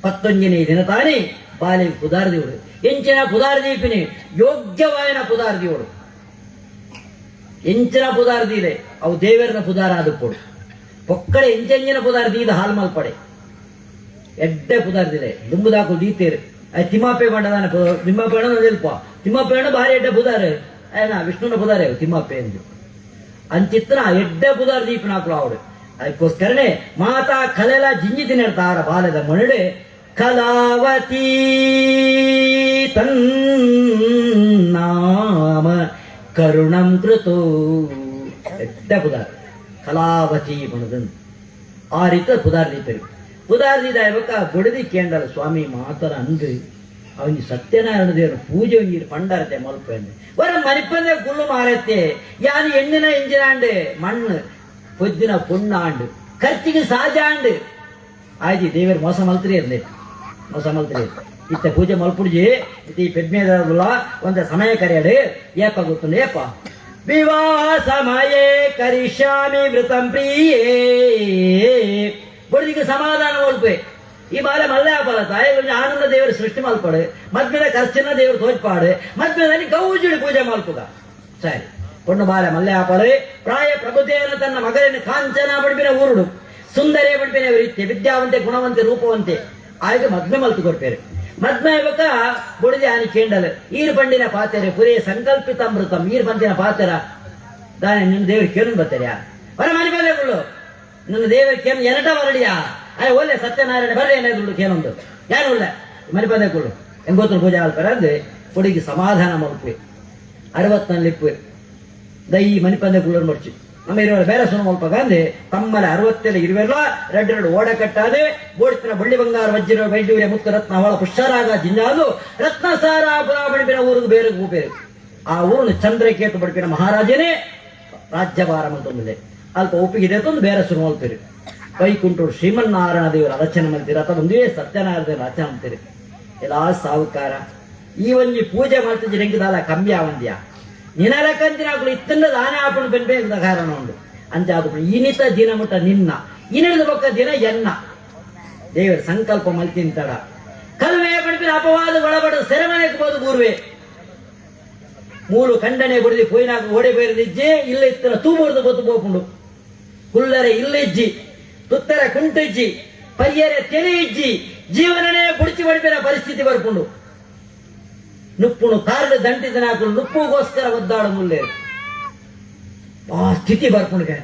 ಪತ್ತೊಂಜನೇ ದಿನ ತಾನೇ ಬಾಲೆ ಪುದಾರ್ ದೇವರು ಎಂಚಿನ ಪುದಾರ್ ದೀಪಿನಿ ಯೋಗ್ಯವಾಯನ ಪುದಾರ್ ದೇವರು ಎಂಚಿನ ಪುದಾರ್ ದೀಲೆ ಅವು ದೇವರನ ಪುದಾರ ಅದು ಪೊಡು ಪೊಕ್ಕಡೆ ಎಂಚೆಂಜಿನ ಪುದಾರ್ ದೀದ ಹಾಲ್ ಮಲ್ಪಡೆ ಎಡ್ಡೆ ಪುದಾರ್ ದಿಲೆ ದುಂಬುದಾಕು ದೀತೇರು ತಿಮ್ಮಪ್ಪೆ ಬಂಡದಾನ ತಿಮ್ಮಪ್ಪೆ ಅಣ್ಣ ನಿಲ್ಪ ತಿಮ್ಮಪ್ಪೆ ಅಣ್ಣ ಭಾರಿ ಎಡ್ಡೆ ಪುದಾರ್ ಏನ ವಿಷ್ಣುನ ಪುದಾರೆ ತಿಮ್ಮಪ್ಪೆ ಎಂದು ಅಂಚಿತ್ತನ ಎಡ್ಡೆ ಪುದಾರ್ ದೀಪನಾಕುಲು ಅವಡು. ಅದಕ್ಕೋಸ್ಕರನೇ ಮಾತಾ ಕಲೆಲ ಜಿಂಜಿ ತಿನ್ನಿರ್ತಾರ ಬಾಲದ ಮನುಡೆ ಕಲಾವತಿ ತನ್ನಾಮ ಕರುಣಂ ಕೃತೋ ಎಡ್ಡೆ ಪುದಾರ್ ಕಲಾವತಿ ಬಣದನ್ ಆ ರೀತಿ ಪುದಾರ್ ದೀಪರು ಪುದಾರ್ ದೀದ ಬೊಕ್ಕ ಬುಡದಿ ಕೇಂಡಲ ಸ್ವಾಮಿ ಮಾತರ ಅಂದು ಅವನಿ ಸತ್ಯನಾರಾಯಣ ದೇವರ ಪೂಜೆ ಒಂಜಿ ಪಂಡರತೆ ಮಲ್ಪೆಂದು ವರ ಮನಿಪಂದೆ ಗುಲ್ಲು ಮಾರತ್ತೆ ಯಾನು ಎಣ್ಣಿನ ಇಂಜಿನಾಂಡು ಮಣ್ಣು ಪೊದ್ದಿನ ಪೊಣ್ಣಾಂಡು ಖರ್ಚಿಗೆ ಸಾಜಾಂಡು ಆಯ್ತು ದೇವರು ಮೋಸ ಮಲ್ತ್ರಿ ಇರ್ಲಿ ಮೋಸ ಮಲ್ತ್ರಿ ಇತ್ತ ಪೂಜೆ ಮಲ್ಪುಡ್ಜಿ ಇತ್ತ ಈ ಪೆದ್ಮೇದಲ್ಲ ಒಂದ ಸಮಯ ಕರೆಯಡು ಏಪ ಗೊತ್ತುಂಡು ಏಪ ವಿವಾಹ ಸಮಯೇ ಕರಿಷ್ಯಾಮಿ ವೃತಂ ಪ್ರಿಯೇ ಬುಡ್ದಿಗೆ ಸಮಾಧಾನ ಮಲ್ಪೆ ಈ ಬಾಲೆ ಮಲ್ಲೆ ಆಪಲ ತಾಯಿ ಕೊಂಚ ಆನಂದ ದೇವರು ಸೃಷ್ಟಿ ಮಲ್ಪಡು ಮದ್ಮೇಲೆ ಖರ್ಚಿನ ದೇವರು ತೋಜ್ಪಾಡು ಮದ್ಮೇಲೆ ಗೌಜುಡಿ ಪೂಜೆ ಮಲ್ಪುಗ ಸರಿ ಪೊಣ್ಣು ಬಾಲೆ ಮಲ್ಲೆ ಆಪಲು ಪ್ರಾಯ ಪ್ರಬುದ್ಧೇನ ತನ್ನ ಮಗನಿನ ಕಾಂಚನ ಬಡಿಪಿನ ಊರುಡು ಸುಂದರೇ ಬಡಿಪಿನ ರೀತ್ಯ ವಿದ್ಯಾವಂತೆ ಗುಣವಂತೆ ರೂಪವಂತೆ ಆಯ್ತು ಮದ್ಮೆ ಮಲ್ತು ಕೊಡ್ಪೇರು ಮದ್ಮೆ ಬೊಕ್ಕ ಬುಡಿದಿ ಆನಿ ಕೇಂಡಲು ಈರು ಬಂಡಿನ ಪಾತೆರೆ ಪುರೇ ಸಂಕಲ್ಪಿತ ಅಮೃತಂ ಈರು ಬಂದಿನ ಪಾತೆರ ದಾನೆ ನಿನ್ನ ದೇವರು ಕೇಳು ಬರ್ತಾರ್ಯಾ ಬರ ಮನೆ ಬರಲೇ ನನ್ನ ದೇವರು ಕೇನು ಎರಟ ಬರಡಿಯಾ ಅಯ್ಯ ಒಳ್ಳೆ ಸತ್ಯನಾರಾಯಣ ಬರ್ರಿ ಏನಾದ್ರು ಕೇನೊಂದು ಯಾರು ಒಳ್ಳೆ ಮನೆ ಪದೇ ಕುಳ್ಳು ಎಂಗೋತ್ರ ಪೂಜೆ ಆಲ್ಪರ ಅಂದ್ರೆ ಹುಡುಗಿ ಸಮಾಧಾನ ಮಲ್ಪೆ 64 ದೈ ಮಣಿಪಂದೆ ಕುಳ್ಳರ್ ಮಡ್ಚಿ ನಮ್ಮ ಇರುವ ಬೇರೆ ಸುನ ಮಲ್ಪ ಗಾಂಧಿ ತಮ್ಮಲೆ 67 ಇರುವೆಲ್ಲ ರೆಡ್ ರೆಡ್ ಓಡ ಕಟ್ಟಾದೆ ಬೋಡ್ತಿನ ಬಳ್ಳಿ ಬಂಗಾರ ವಜ್ರ ವೈಡೂರ್ಯ ಮುತ್ತು ರತ್ನ ಅವಳ ಪುಷ್ಯರಾಗ ಜಿಂಜಾದು ರತ್ನ ಸಾರ ಪುರ ಬಡಿಪಿನ ಊರಿಗೆ ಬೇರೆ ಬೇರೆ ಆ ಊರನ್ನು ಚಂದ್ರಕೇತು ಬಡಿಪಿನ ಮಹಾರಾಜನೇ ರಾಜ್ಯಭಾರ ಮಂತೊಂದಿದೆ ಅಲ್ಪ ಒಪ್ಪಿಗೆ ತಂದು ಬೇರೆ ಸುರು ಮಲ್ಪೇರು ವೈಕುಂಠರು ಶ್ರೀಮನ್ನಾರಾಯಣ ದೇವರ ರಚನೆ ಮಾಡ್ತೀರಿ ಅಥವಾ ಒಂದೇ ಸತ್ಯನಾರಾಯಣ ದೇವರ ರಚನೆ ಮಾಡ್ತೀರಿ ಎಲ್ಲ ಸಾಹುಕಾರ ಈ ಒಂಜಿ ಪೂಜೆ ಮಾಡ್ತಿದ್ದೆ ಹೆಂಗದಲ್ಲ ಕಮ್ಮಿ ಆವಂದ್ಯ ನಿನಲಕಂತಿನ ಇತ್ತಂದ ದಾನೆ ಆಪಣು ಬೆನ್ಬೆ ಕಾರಣ ಉಂಡು ಅಂಚ ಅದು ಇನಿತ ದಿನ ಮುಟ್ಟ ನಿನ್ನ ಇನಿದ ಬೊಕ್ಕ ದಿನ ಎನ್ನ ದೇವರ ಸಂಕಲ್ಪ ಮಲ್ತಿಂತಡ ಕಲ್ವೆ ಪಡಿಪಿನ ಅಪವಾದ ಒಳಪಡ ಸೆರೆಮನೆಗೆ ಬೋದು ಪೂರ್ವೆ ಮೂಲು ಖಂಡನೆ ಬಡಿದಿ ಪೋಯಿನಾಗ ಓಡೆ ಬೇರದಿಜ್ಜೆ ಇಲ್ಲ ಇತ್ತನ ತೂಬೋರ್ದು ಗೊತ್ತು ಪೋಪುಂಡು. ಕುಲ್ಲರೆ ಇಲ್ಲಿಜ್ಜಿ, ತುತ್ತರೆ ಕುಂಟಿಜ್ಜಿ, ಪರ್ಯರೆ ತೆಲಿ ಇಜ್ಜಿ, ಜೀವನನೇ ಬುಡಿಚಿ ಬಡಿಪಿನ ಪರಿಸ್ಥಿತಿ ಬರ್ಪುಂಡು. ನುಪ್ಪುಣು ಕಾರ್ಡ್ ದಂಟಿದನಾಕುಲು ನುಪ್ಪುಗೋಸ್ಕರ ಒದ್ದಾಡು ಮುಲ್ಲೆ ಆ ಸ್ಥಿತಿ ಬರ್ಪುಂಡುಗೆ.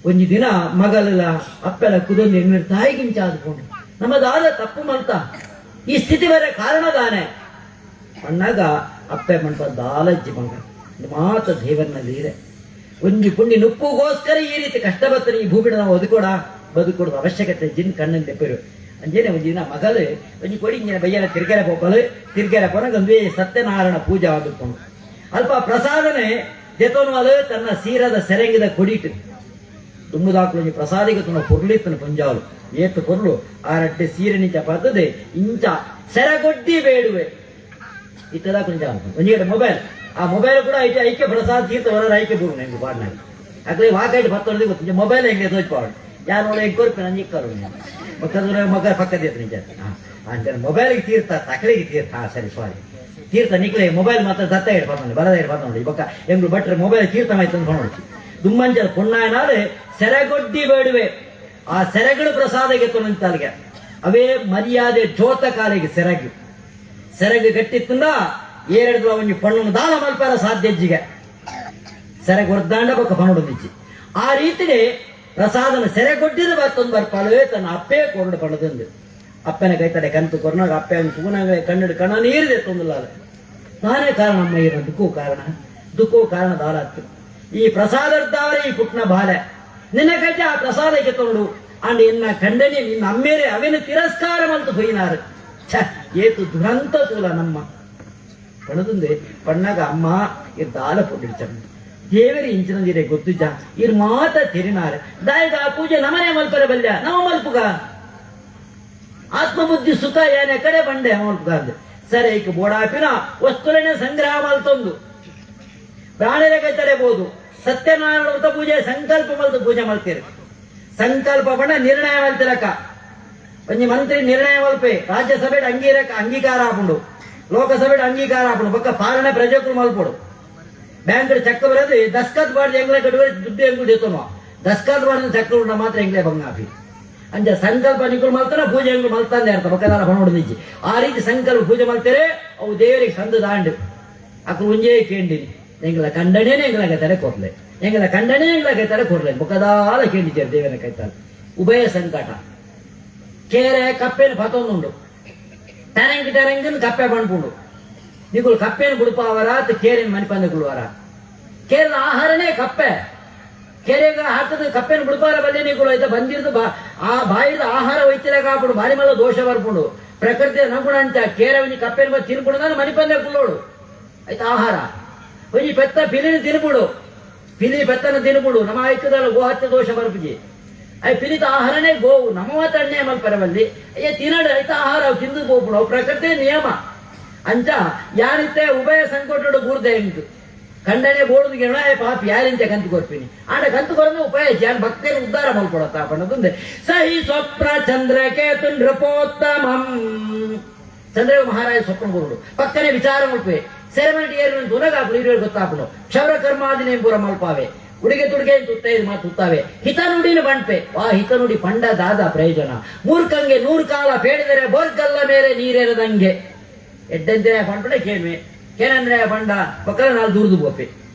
ಒಂಜಿ ದಿನ ಮಗಲೆಲ್ಲ ಅಪ್ಪೆಲ್ಲ ಕುದೊಂದು ಹೆಣ್ಣು ತಾಯಿಗಿಂಚ ಆದ್ಕೊಂಡು ನಮ್ಮದಾದ ತಪ್ಪು ಮಲ್ತ ಈ ಸ್ಥಿತಿ ಬರ ಕಾರಣ ದಾನೆ ಅಣ್ಣಾಗ ಅಪ್ಪೆ ಮಂಟ ದಾಲಜ್ಜಿ ಮಗ ಮಾತ ದೇವರಲ್ಲಿ ಇದೆ. ಒಂಜಿ ಪುಂಡಿ ನುಪ್ಪುಗೋಸ್ಕರ ಈ ರೀತಿ ಕಷ್ಟ ಬರ್ತಾರೆ ಈ ಭೂಮಿಡ ನಾವು ಬದುಕೋಡ ಬದುಕೊಡೋದು ಅವಶ್ಯಕತೆ ಜಿನ್ ಕಣ್ಣನ್ ದೆಪ್ಪರು ಅಂಜೇನೆ. ಒಂಜಿ ದಿನ ಮಗಲು ಒಂಜಿ ಕೊಡಿ ಇಂಜಿನ ಬಯ್ಯನ ತಿರ್ಗೆರೆ ಪೋಪಲು. ತಿರ್ಗೆರೆ ಪೋನಾಗ ಒಂದೇ ಸತ್ಯನಾರಾಯಣ ಪೂಜೆ ಆದುಕೊಂಡು ಅಲ್ಪ ಪ್ರಸಾದನೆ ದೆತೋನು ತನ್ನ ಸೀರದ ಸೆರೆಂಗಿದ ಕೊಡಿಟ್ಟು ದುಮ್ಮುದಾಕುಲು ಒಂಜಿ ಪ್ರಸಾದಿಗೆ ತುಣ ಪೊರ್ಲಿತ್ತನ ಪಂಜಾಲು ಏತು ಪೊರ್ಲು ಆ ರಡ್ಡೆ ಸೀರೆ ನಿಂಚ ಪದ್ದದೆ ಇಂಚ ಸೆರಗೊಡ್ಡಿ ಬೇಡುವೆ ಇತ್ತದ ಕೊಂಚ ಒಂಜಿ ಕಡೆ ಮೊಬೈಲ್, ಆ ಮೊಬೈಲ್ ಕೂಡ ಐತೆ. ಐಕ್ಯ ಪ್ರಸಾದ ತೀರ್ಥ ಹೊರ ಐಕ್ಯ ಬೂರು ಹೆಂಗು ಪಾಡ್ನಾಗ ಅಕ್ಲೆ ವಾಕೈಟ್ ಪತ್ತೊಂದು ಗೊತ್ತು. ಮೊಬೈಲ್ ಹೆಂಗೆ ತೋಚ್ ಯಾರು ನೋಡ ಹೆಂಗ್ ಕೊರ್ಪಿ ನಂಗೆ ಇಕ್ಕರು ಮಕ್ಕಳು ಮಗ ಪಕ್ಕದ ನಿಂಚ ಅಂಚನೆ ಮೊಬೈಲ್ಗೆ ತೀರ್ಥ ತಕಲಿಗೆ ತೀರ್ಥ. ಹಾ ಸರಿ, ಸಾರಿ, ತೀರ್ಥ ನಿಕ್ಲೆ ಮೊಬೈಲ್ ಮಾತ್ರ ದತ್ತ ಇಡ್ ಪತ್ತೊಂದು ಬಲದ ಇಡ್ ಪತ್ತೊಂದು ಬೊಕ್ಕ ಎಂಗ್ಳು ಭಟ್ರೆ ಮೊಬೈಲ್ ತೀರ್ಥ ಮಾಯ್ತು ಅಂತ ದುಮ್ಮಂಚ ಪುಣ್ಣಾಯನಾದ್ರೆ ಸೆರೆಗೊಡ್ಡಿ ಬೇಡುವೆ. ಆ ಸೆರೆಗಳು ಪ್ರಸಾದಕ್ಕೆ ತೊಂತಾಲ್ಗೆ ಅವೇ ಮರ್ಯಾದೆ ಜೋತ ಕಾಲಿಗೆ ಸೆರಗು ಸೆರಗು ಗಟ್ಟಿತ್ತಂದ ಏರೆಡ್ದು ಒಂಜಿ ಪಣ್ಣು ದಾಲ ಮಲ್ಪಾರ ಸಾಧ್ಯಜ್ಜಿಗೆ ಸೆರಗು ಹೊರ್ದಾಂಡ ಬೊಕ್ಕ ಪಣ್ಣುಡಿಜ್ಜಿ. ಆ ರೀತಿನೇ ಪ್ರಸಾದನ ಸೆರೆ ಕೊಟ್ಟಿದ್ದು ಬತ್ತೊಂದು ಬರ್ಪಾಳು ತನ್ನ ಅಪ್ಪೇ ಕೊರಡು ಪಣದಂದು ಅಪ್ಪನ ಕೈತಡೆ ಕಂತು ಕೊರ್ನಾಗ ಅಪ್ಪೆ ಅವನು ತೂನಾಗ ಕಣ್ಣು ಕಣ ನೀರು ತೊಂದಿಲ್ಲ. ನಾನೇ ಕಾರಣ ಅಮ್ಮ, ಇರೋ ದುಃಖವು ಕಾರಣ, ದುಃಖವು ಕಾರಣ ದಾರಾತ್ತು. ಈ ಪ್ರಸಾದರ್ದಾವರೆ ಈ ಪುಟ್ನ ಬಾಲೆ ನಿನ್ನ ಕೈತೆ ಆ ಪ್ರಸಾದಕ್ಕೆ ತೊಂಡು ಅಂಡ್ ಎನ್ನ ಖಂಡನೆ ನಿನ್ನ ಅಮ್ಮೇರೆ ಅವೇನು ತಿರಸ್ಕಾರ ಮಲ್ತು ಪೋಯಿನಾರು. ಛ, ಏತು ದುರಂತ ತೂಲ ನಮ್ಮ ಪಣದುಂದೆ ಪಣ್ಣಾಗ ಅಮ್ಮ ಇರ್ ದಾಲ ಪೊಡ್ಡಿಡ್ಚಮ್ಮ ದೇವರಿ ಇಂಚಿನಂದಿರೆ ಗೊತ್ತುಜ ಇರ್ ಮಾತ ತೆರಿನಾರೆ ದಾಯಗ ಆ ಪೂಜೆ ನಮನೆ ಮಲ್ಪರೆ ಬಲ್ಯ ನಮ ಮಲ್ಪುಗ ಆತ್ಮಬುದ್ಧಿ ಸುಖ ಏನೇ ಕಡೆ ಬಂಡೆ ಮಲ್ಪುಗ ಅಂದೆ. ಸರಿ, ಈಕ ಬೋಡಾಪಿನ ವಸ್ತುಲನೆ ಸಂಗ್ರಹ ಮಲ್ತೊಂದು ಪ್ರಾಣಿರ ಕೈತಡೆಬಹುದು. ಸತ್ಯನಾರಾಯಣ ವ್ರತ ಪೂಜೆ ಸಂಕಲ್ಪ ಮಲ್ತು ಪೂಜೆ ಮಲ್ತೀರಿ. ಸಂಕಲ್ಪ ಬಣ್ಣ ನಿರ್ಣಯ ಮಲ್ತಿರಕ ಒಂಜಿ ಮಂತ್ರಿ ನಿರ್ಣಯ ಮಲ್ಪೆ ರಾಜ್ಯಸಭೆ ಅಂಗೀಕಾರ ಆಪುಂಡು, ಲೋಕಸಭೆ ಅಂಗೀಕಾರ ಆಪುಂಡು, ಬೊಕ್ಕ ಪಾಲನೆ ಪ್ರಜೆಕುಲು ಮಲ್ಪೊಡು. ಬ್ಯಾಂಕ್ ಚೆಕ್ ಬರೋದು ದಸ್ಕತ್ ಬಾರ್ದು ಎಂಗ್ಲೆ ಕಟ್ಟುವ ದುಡ್ಡು ಎಂಗುಲು ದೇತೋನು ದಸ್ಕತ್ ಬಾರ್ದು ಚೆಕ್ ಉಂಡ ಮಾತ್ರ ಎಂಗ್ಲೆ ಬಂಗಾಪಿ. ಅಂಚ ಸಂಕಲ್ಪ ನಿಕುಲು ಮಲ್ತಾನ ಪೂಜೆ ಎಂಗುಲು ಮಲ್ತಾಂದೆ ಅರ್ಥ ಬೊಕ್ಕ ಹೊಣೊಡ್ದಿಜ್ಜಿ. ಆ ರೀತಿ ಸಂಕಲ್ಪ ಪೂಜೆ ಮಲ್ತಾರೆ ಅವು ದೇವರಿಗೆ ಸಂದು ದಾಂಡು ಅಕ್ಲು ಒಂಜೇ ಕೇಂಡಿನಿ ಎಂಗ್ಲ ಕಂಡನೇ ಎಂಗ್ಲ ಕೈತಾರೆ ಕೊರ್ಲೆ, ಎಂಗ್ಲ ಕಂಡನೇ ಎಂಗ್ಲ ಕೈತಾರೆ ಕೊರ್ಲೆ ಬೊಕ್ಕದಾಲ ಕೇಂಡಿದ್ದಾರೆ ದೇವರ ಕೈತಾರೆ. ಉಭಯ ಸಂಕಟ ಕೇರೆ ಕಪ್ಪೇನು ಪತೊಂದುಂಡು ಟರಂಗ್ ಟರಂಗನ್ ಕಪ್ಪೆ ಪಣ್ಪುಂಡು. ನಿಕುಲು ಕಪ್ಪೇನು ಬುಡುಪಾವರ ಕೇರಿನ ಮನಿಪಂದ ಕುಳುವರ? ಕೇರಳ ಆಹಾರನೇ ಕಪ್ಪೆ. ಕೆರೆಗ ಹಾಕದ ಕಪ್ಪೆನ ಬುಡುಪಾರ ಬಲ್ಲೆ ನಿಕುಲು ಐತ ಬಂದಿರ್ದು ಬಾ ಆ ಬಾಯಿದ ಆಹಾರ ವೈದ್ಯರ ಕಾಪುಡು ಬಾರಿ ಮಲ್ಲ ದೋಷ ಬರ್ಪುಂಡು. ಪ್ರಕೃತಿ ಅನುಗುಣ ಅಂತ ಕೇರೆ ಒಂಜಿ ಕಪ್ಪೆನ ಬ ತಿನ್ಪುಡು ಮನಿಪಂದೆ ಕುಲ್ಲೋಡು ಆಯ್ತು ಆಹಾರ. ಒಂಜಿ ಪೆತ್ತ ಪಿಲಿನ ತಿನ್ಪುಡು, ಪಿಲಿ ಪೆತ್ತನ ತಿನ್ಪುಡು ನಮ್ಮ ಐಕದಲ್ಲ ಗೋಹತ್ಯೆ ದೋಷ ಬರ್ಪುಜಿ. I ಪಿಲಿತ ಆಹಾರನೇ ಗೋವು ನಮ್ಮ ಮಾತ್ರ ಅನ್ಯಾಯ ಮಲ್ಪರವಲ್ಲಿ ಅಯ್ಯ ತಿನ್ನಡು ಐತ ಆಹಾರ ಅವು ತಿಂದು ಪೋಪುಡು ಅವು ಪ್ರಕೃತಿ ನಿಯಮ. ಅಂಚ ಯಾರಿತ್ತೆ ಉಭಯ ಸಂಕಟಡು ಬೂರ್ದೆ ಎಂಟು ಖಂಡನೆ ಬೋಡುದು ಗೆಣ ಪಾಪಿ ಯಾರಿಂಚ ಕಂತು ಕೊರ್ಪಿನಿ ಆಂಡ ಕಂತು ಕೊರಂದು ಉಪಾಯ ಯಾನ್ ಭಕ್ತರು ಉದ್ಧಾರ ಮಲ್ಕೊಡತ್ತ ಪಣ್ಣದುಂದೆ. ಸಹಿ ಸ್ವಪ್ನ ಚಂದ್ರಕೇತು ನೃಪೋತ್ತಮಂ ಚಂದ್ರ ಮಹಾರಾಜ ಸ್ವಪ್ನ ಬರುಡು ಪಕ್ಕನೆ ವಿಚಾರ ಮಲ್ಪೆ ಸೆರೆಮನಿ ಏರು ತುನಗಾಪುಡು ಇರುವೆ ಗೊತ್ತಾಪುಡು ಕ್ಷೌರ ಕರ್ಮಾದಿನೇ ಪೂರ ಮಲ್ಪಾವೆ ಉಡುಗೆ ತುಡುಗೆ ತುತ್ತ ಇದು ಮಾತು ತುತ್ತಾವೆ ಹಿತ ನುಡಿನ ಬಂಡ್ಪೆ ವಾ ಹಿತ ನುಡಿ ಪಂಡ ದಾದ ಪ್ರಯೋಜನ ಮೂರ್ಖಂಗೆ ನೂರು ಕಾಲ ಪೇಡಿದರೆ ಬೋರ್ಗಲ್ಲ ಮೇಲೆ ನೀರೇರದಂಗೆ ಎಡ್ಡಂತೆ ಪಂಡ್ಪಡೆ ಕೇಳ್ವೆ ಕೇನಂದ್ರೆ ಪಂಡ ಪಕ್ಕದ ನಾಲ್ ದೂರದು ಬೋಪೆ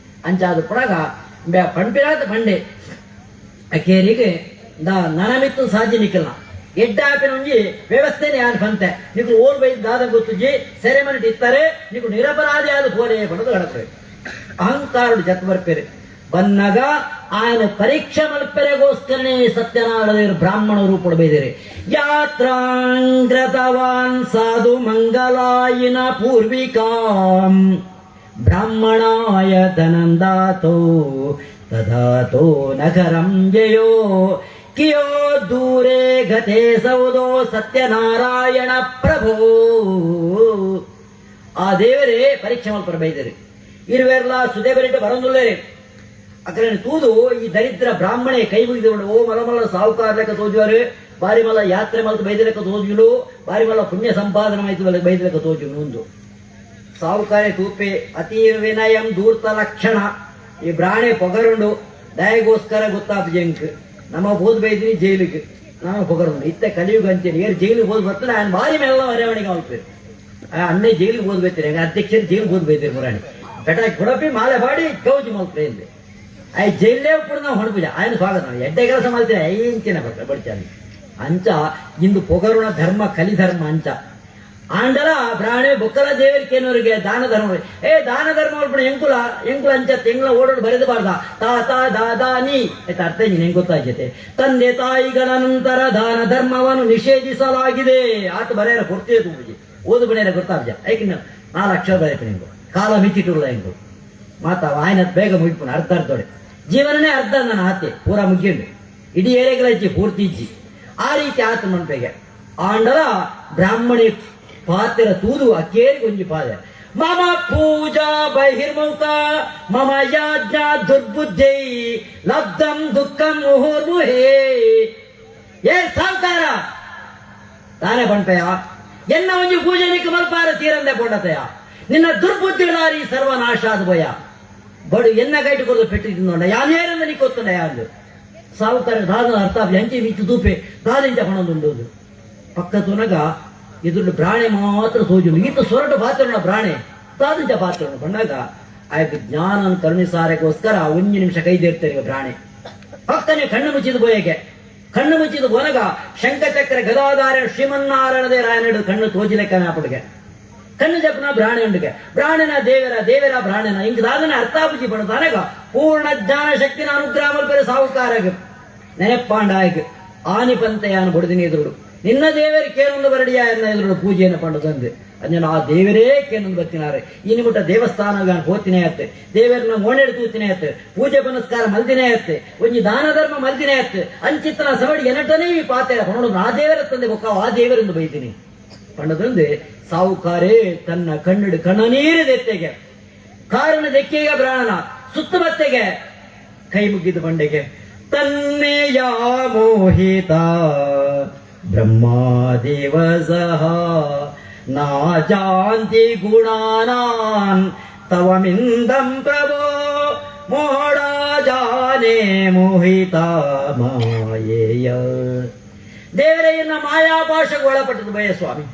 ಅಂಚಾದ ಪಡಗ ಪಂಪಿರಾತ ಪಂಡೆ ಕೇರಿಗೆ ದಾ ನನಮಿತ್ತು ಸಾಧ್ಯ ನಿಕ್ಕಲ್ಲ ಎಡ್ಡಾಪಿನ ಒಂಜಿ ವ್ಯವಸ್ಥೆನೆ ಯಾನ್ ಪಂತೆ ನಿಕ್ಲು ಓಲ್ ಬೈ ದಾದ ಗೊತ್ತುಜಿ ಸೆರೆಮನಿ ಇತ್ತಾರೆ ನಿಕ್ಲು ನಿರಪರಾಧಿ ಆದ ಪೋಲೆ ಪಡೆದು ಗಡಪರೆ ಅಹಂಕಾರುಡು ಜತ್ ಬರ್ಪೇರೆ ಬನ್ನಗ ఆయన ಪರೀಕ್ಷೆ ಮಲ್ಪೆರೆಗೋಸ್ಕರನೇ ಸತ್ಯನಾರಾಯಣ ಬ್ರಾಹ್ಮಣ ರೂಪುಡು ಬೈದಿರಿ. ಯಾತ್ರಾಂಗ್ರತವಾನ್ ಸಾಧು ಮಂಗಲಾಯಿನ ಪೂರ್ವಿಕಾಂ ಬ್ರಾಹ್ಮಣಾಯ ಧನಂದಾತೋ ತದಾತೋ ನಗರಂ ಜಯೋ ಕಿಯೋ ದೂರೇ ಗತೆ ಸೌದೋ ಸತ್ಯನಾರಾಯಣ ಪ್ರಭೋ. ಆ ದೇವರೇ ಪರೀಕ್ಷೆ ಮಲ್ಪರ ಬೈದಿರಿ. ಇರುವೆರ್ಲ ಸುದೇ ಬರಿಟ ಬರಂದುಲ್ಲೇರಿ ಅಕಡೆ ತೂದು ಈ ದರಿದ್ರ ಬ್ರಾಹ್ಮಣೆ ಕೈ ಮುಗಿದು ಓ ಮಲಮಲ್ಲ ಸಾಹುಕಾರ ಲೆಕ್ಕ ತೋಜುವರು ಬಾರಿ ಮಲ್ಲ ಯಾತ್ರೆ ಮಲ್ತು ಬೈದ ಲೆಕ್ಕ ತೋಜುಲು ಬಾರಿ ಮಲ್ಲ ಪುಣ್ಯ ಸಂಪಾದನೆ ಆಯ್ತು ಬೈದ ಲೆಕ್ಕ ತೋಜುಲು ಒಂದು ಸಾಹುಕಾರೆ ತೂಪೆ ಅತಿ ವಿನಯಂ ದೂರ್ತ ಲಕ್ಷಣ ಈ ಬ್ರಾಣೆ ಪೊಗರುಂಡು ದಯಗೋಸ್ಕರ ಗೊತ್ತಾಪ ಜಂಕ್ ನಮ್ಮ ಬೋದ್ ಬೈದಿನಿ ಜೈಲಿಗೆ ನಾನು ಪೊಗರು ಇತ್ತೆ ಕಲಿಯುಗ ಅಂಚೇನೆ ಏರ್ ಜೈಲಿಗೆ ಹೋದ್ ಬರ್ತಾನೆ ఆయన ಭಾರಿ ಮೇಲ್ಲ ವರವಣಿಗೆ ಅವಲ್ಪೇರು ಅನ್ನೇ ಜೈಲಿಗೆ ಹೋದ್ ಬೈತೀರಿ ಅಧ್ಯಕ್ಷರು ಜೈಲಿಗೆ ಹೋದ್ ಬೈತೀರಿ ಮುರಾಣಿ ಪೆಟಾಕಿ ಕೊಡಪಿ ಮಾಲೆ ಬಾಡಿ ಗೌಜಿ ಮಲ್ಪೆ ಇಂದೆ ಆಯ್ ಜೈಲೇ ಕೂಡ ನಾವು ಹೊಣಪೂಜೆ ఆయన ಸ್ವಾಗತ ಎಡ್ಡೆ ಕೆಲಸ ಮಾಡ್ತೀರಿ ಐಂಚಿನ ಬಡ್ಚಾನೆ ಅಂಚ ಇಂದು ಪೊಗರುಣ ಧರ್ಮ ಕಲಿಧರ್ಮ ಅಂಚ ಆಂಡಲ ಪ್ರಾಣಿ ಬೊಕ್ಕಲ ದೇವರಿಕೇನವರಿಗೆ ದಾನ ಧರ್ಮ. ಏ ದಾನ ಧರ್ಮ ಅಲ್ಪಣ ಎಂಕುಲ ಎಂಕುಲ ಅಂಚ ಎಂಗ್ಲ ಓಡೋಡು ಬರೆದು ಬಾರ್ದ ತಾ ತಾ ದಾ ದಾ ನೀ ಆಯ್ತು ಅರ್ಥ ಹೆಂಗ್ ಗೊತ್ತಾಗ್ಯತೆ. ತಂದೆ ತಾಯಿಗಳ ನಂತರ ದಾನ ಧರ್ಮವನ್ನು ನಿಷೇಧಿಸಲಾಗಿದೆ. ಆತ ಬರೆಯರ ಕೊಡ್ತೀವಿ ಪೂಜೆ ಓದು ಬರೆಯರ ಗೊತ್ತಾಗ್ಜ ಐಕಿನ 4 ಅಕ್ಷರ ಬರೆಯಪ್ಪ ನಿಂಗು ಕಾಲ ಮಿತಿಟುಲ್ಲ ಹೆಂಗು ಮಾತಾ ಆಯ್ನ ಬೇಗ ಮುಗಿಪುಣ ಅರ್ಧ ಅರ್ಧೋಡೆ ಜೀವನನೇ ಅರ್ಧ ನನ್ನ ಆತೆ ಪೂರಾ ಮುಗಿಯುಂಡು ಇಡೀ ಏರೆಗಳ ಇಜ್ಜಿ ಪೂರ್ತಿ ಇಜ್ಜಿ ಆ ರೀತಿ ಆತ ಮನ್ಪೆಗೆ ಆಂಡಲ ಬ್ರಾಹ್ಮಣಿ ಪಾತ್ರ ತೂದು ಅಕ್ಕೇರಿ ಒಂಜಿ ಪಾದ ಮಮ ಪೂಜಾ ಬಹಿರ್ಮುಖ ಮಮ ಯಾಜ್ಞಾ ದುರ್ಬುದ್ಧಿ ಲಬ್ಧಂ ದುಃಖಂ ಮುಹುರ್ಮುಹೇ. ಏ ಸಾವುಕಾರ ತಾನೇ ಬಂಟೆಯ ಎನ್ನ ಒಂಜಿ ಪೂಜೆ ನಿಕ್ಕ ಮಲ್ಪಾರ ತೀರಂದೆ ಕೊಂಡತೆಯ ನಿನ್ನ ದುರ್ಬುದ್ಧಿಗಳಾರಿ ಸರ್ವನಾಶ ಆದ ಭಯ ಬಡು ಎನ್ನ ಗೈಟ್ ಕೊಡದು ಪೆಟ್ಟು ತಿಂದೊಂಡ ಯಾನೇರಂದ ನೀ ಕೊತ್ತಂಡ ಯಾರು ಸಾವುಕಾರ ದಾದ ಅರ್ಥ ಎಂಚಿ ಮಿಚ್ಚು ತೂಪೆ ದಾದಿಂಚ ಪಣೊಂದುಂಡು ಪಕ್ಕ ತುನಗ ಎದುರು ಬ್ರಾಣೆ ಮಾತ್ರ ಸೋಜುನು ಈತ ಸೊರಟು ಪಾತ್ರನ ಬ್ರಾಣೆ ದಾದಿಂಚ ಪಾತ್ರ ಬಂದಾಗ ಆಯ್ತು ಜ್ಞಾನ ಕರುಣಿಸಾರಕ್ಕೋಸ್ಕರ ಒಂದು ನಿಮಿಷ ಕೈದೇರ್ತಾರೆ ಬ್ರಾಣೆ ಪಕ್ಕನೆ ಕಣ್ಣು ಮುಚ್ಚಿದ ಬೋಯಗೆ ಕಣ್ಣು ಮುಚ್ಚಿದ ಬೋನಗ ಶಂಖಚಕ್ರ ಗದಾಧಾರ ಶ್ರೀಮನ್ನಾರಾಯಣದೇ ರಾಯನಡು ಕಣ್ಣು ತೋಜಿಲೆಕ್ಕನ ಅಪ್ಪಡಿಗೆ ಕಣ್ಣು ಜಪನ ಬ್ರಾಣೆ ಉಂಡಿಗೆ ಬ್ರಾಣನ ದೇವರ ದೇವರ ಬ್ರಾಣನ ಹಿಂಗ ದಾದನ ಅರ್ಥಾಪುಜಿ ಪಡದಾನಗ ಪೂರ್ಣ ಜ್ಞಾನ ಶಕ್ತಿನ ಅನುಗ್ರಹ ಮಲ್ಪರೆ ಸಾಹುಕಾರಗ ನೆನಪಾಂಡಾಯಗ ಆನಿ ಪಂತೆಯಾನ ಬಡದಿನಿ ಎದುರುಡು ನಿನ್ನ ದೇವರು ಕೇನೊಂದು ಬರಡಿಯ ಎನ್ನ ಎದುರುಡು ಪೂಜೆಯನ್ನು ಪಂಡದಂದು ಅಂಜನ ಆ ದೇವರೇ ಕೇನೊಂದು ಬತ್ತಿನಾರೆ ಈ ನಿಮಿಟ ದೇವಸ್ಥಾನ ಹೋತಿನೇ ಅತ್ತೆ ದೇವರನ್ನ ಮೋಣೆಡು ತೂತಿನೇ ಅತ್ತೆ ಪೂಜೆ ಪುನಸ್ಕಾರ ಮಲ್ದಿನೇ ಅತ್ತೆ ಒಂಜಿ ದಾನ ಧರ್ಮ ಮಲ್ದಿನೇ ಅತ್ತೆ ಅಂಚಿತ್ತನ ಸವಡಿ ಎನಟನೇ ಈ ಪಾತೆ ಹೊಣಡು ಆ ದೇವರ ತಂದೆ ಬೊಕ್ಕ ಆ ದೇವರೆಂದು ಬೈತೀನಿ ಪಂಡದಂದೆ ಸಾಹುಕಾರೇ ತನ್ನ ಕಣ್ಣಿಡು ಕಣ್ಣನೀರು ದೆತ್ತೆಗೆ ಕಾರಣ ದೆಕ್ಕೆಗ ಪ್ರಾಣನ ಸುತ್ತಮತ್ತೆಗೆ ಕೈ ಮುಗಿದ ಬಂಡೆಗೆ ತನ್ನೆಯ ಮೋಹಿತ ಬ್ರಹ್ಮಾದೇವ ಸಹ ನಾ ಜಾಂತಿ ಗುಣಾನಾನ್ ತವಮಿಂದಂ ಪ್ರಭೋ ಮೋಡ ಜಾನೆ ಮೋಹಿತ ಮಾಯೇಯ. ದೇವರೇ ಮಾಯಾಪಾಶಕ್ಕೆ ಒಳಪಟ್ಟದ್ದು ಬಯ ಸ್ವಾಮಿ.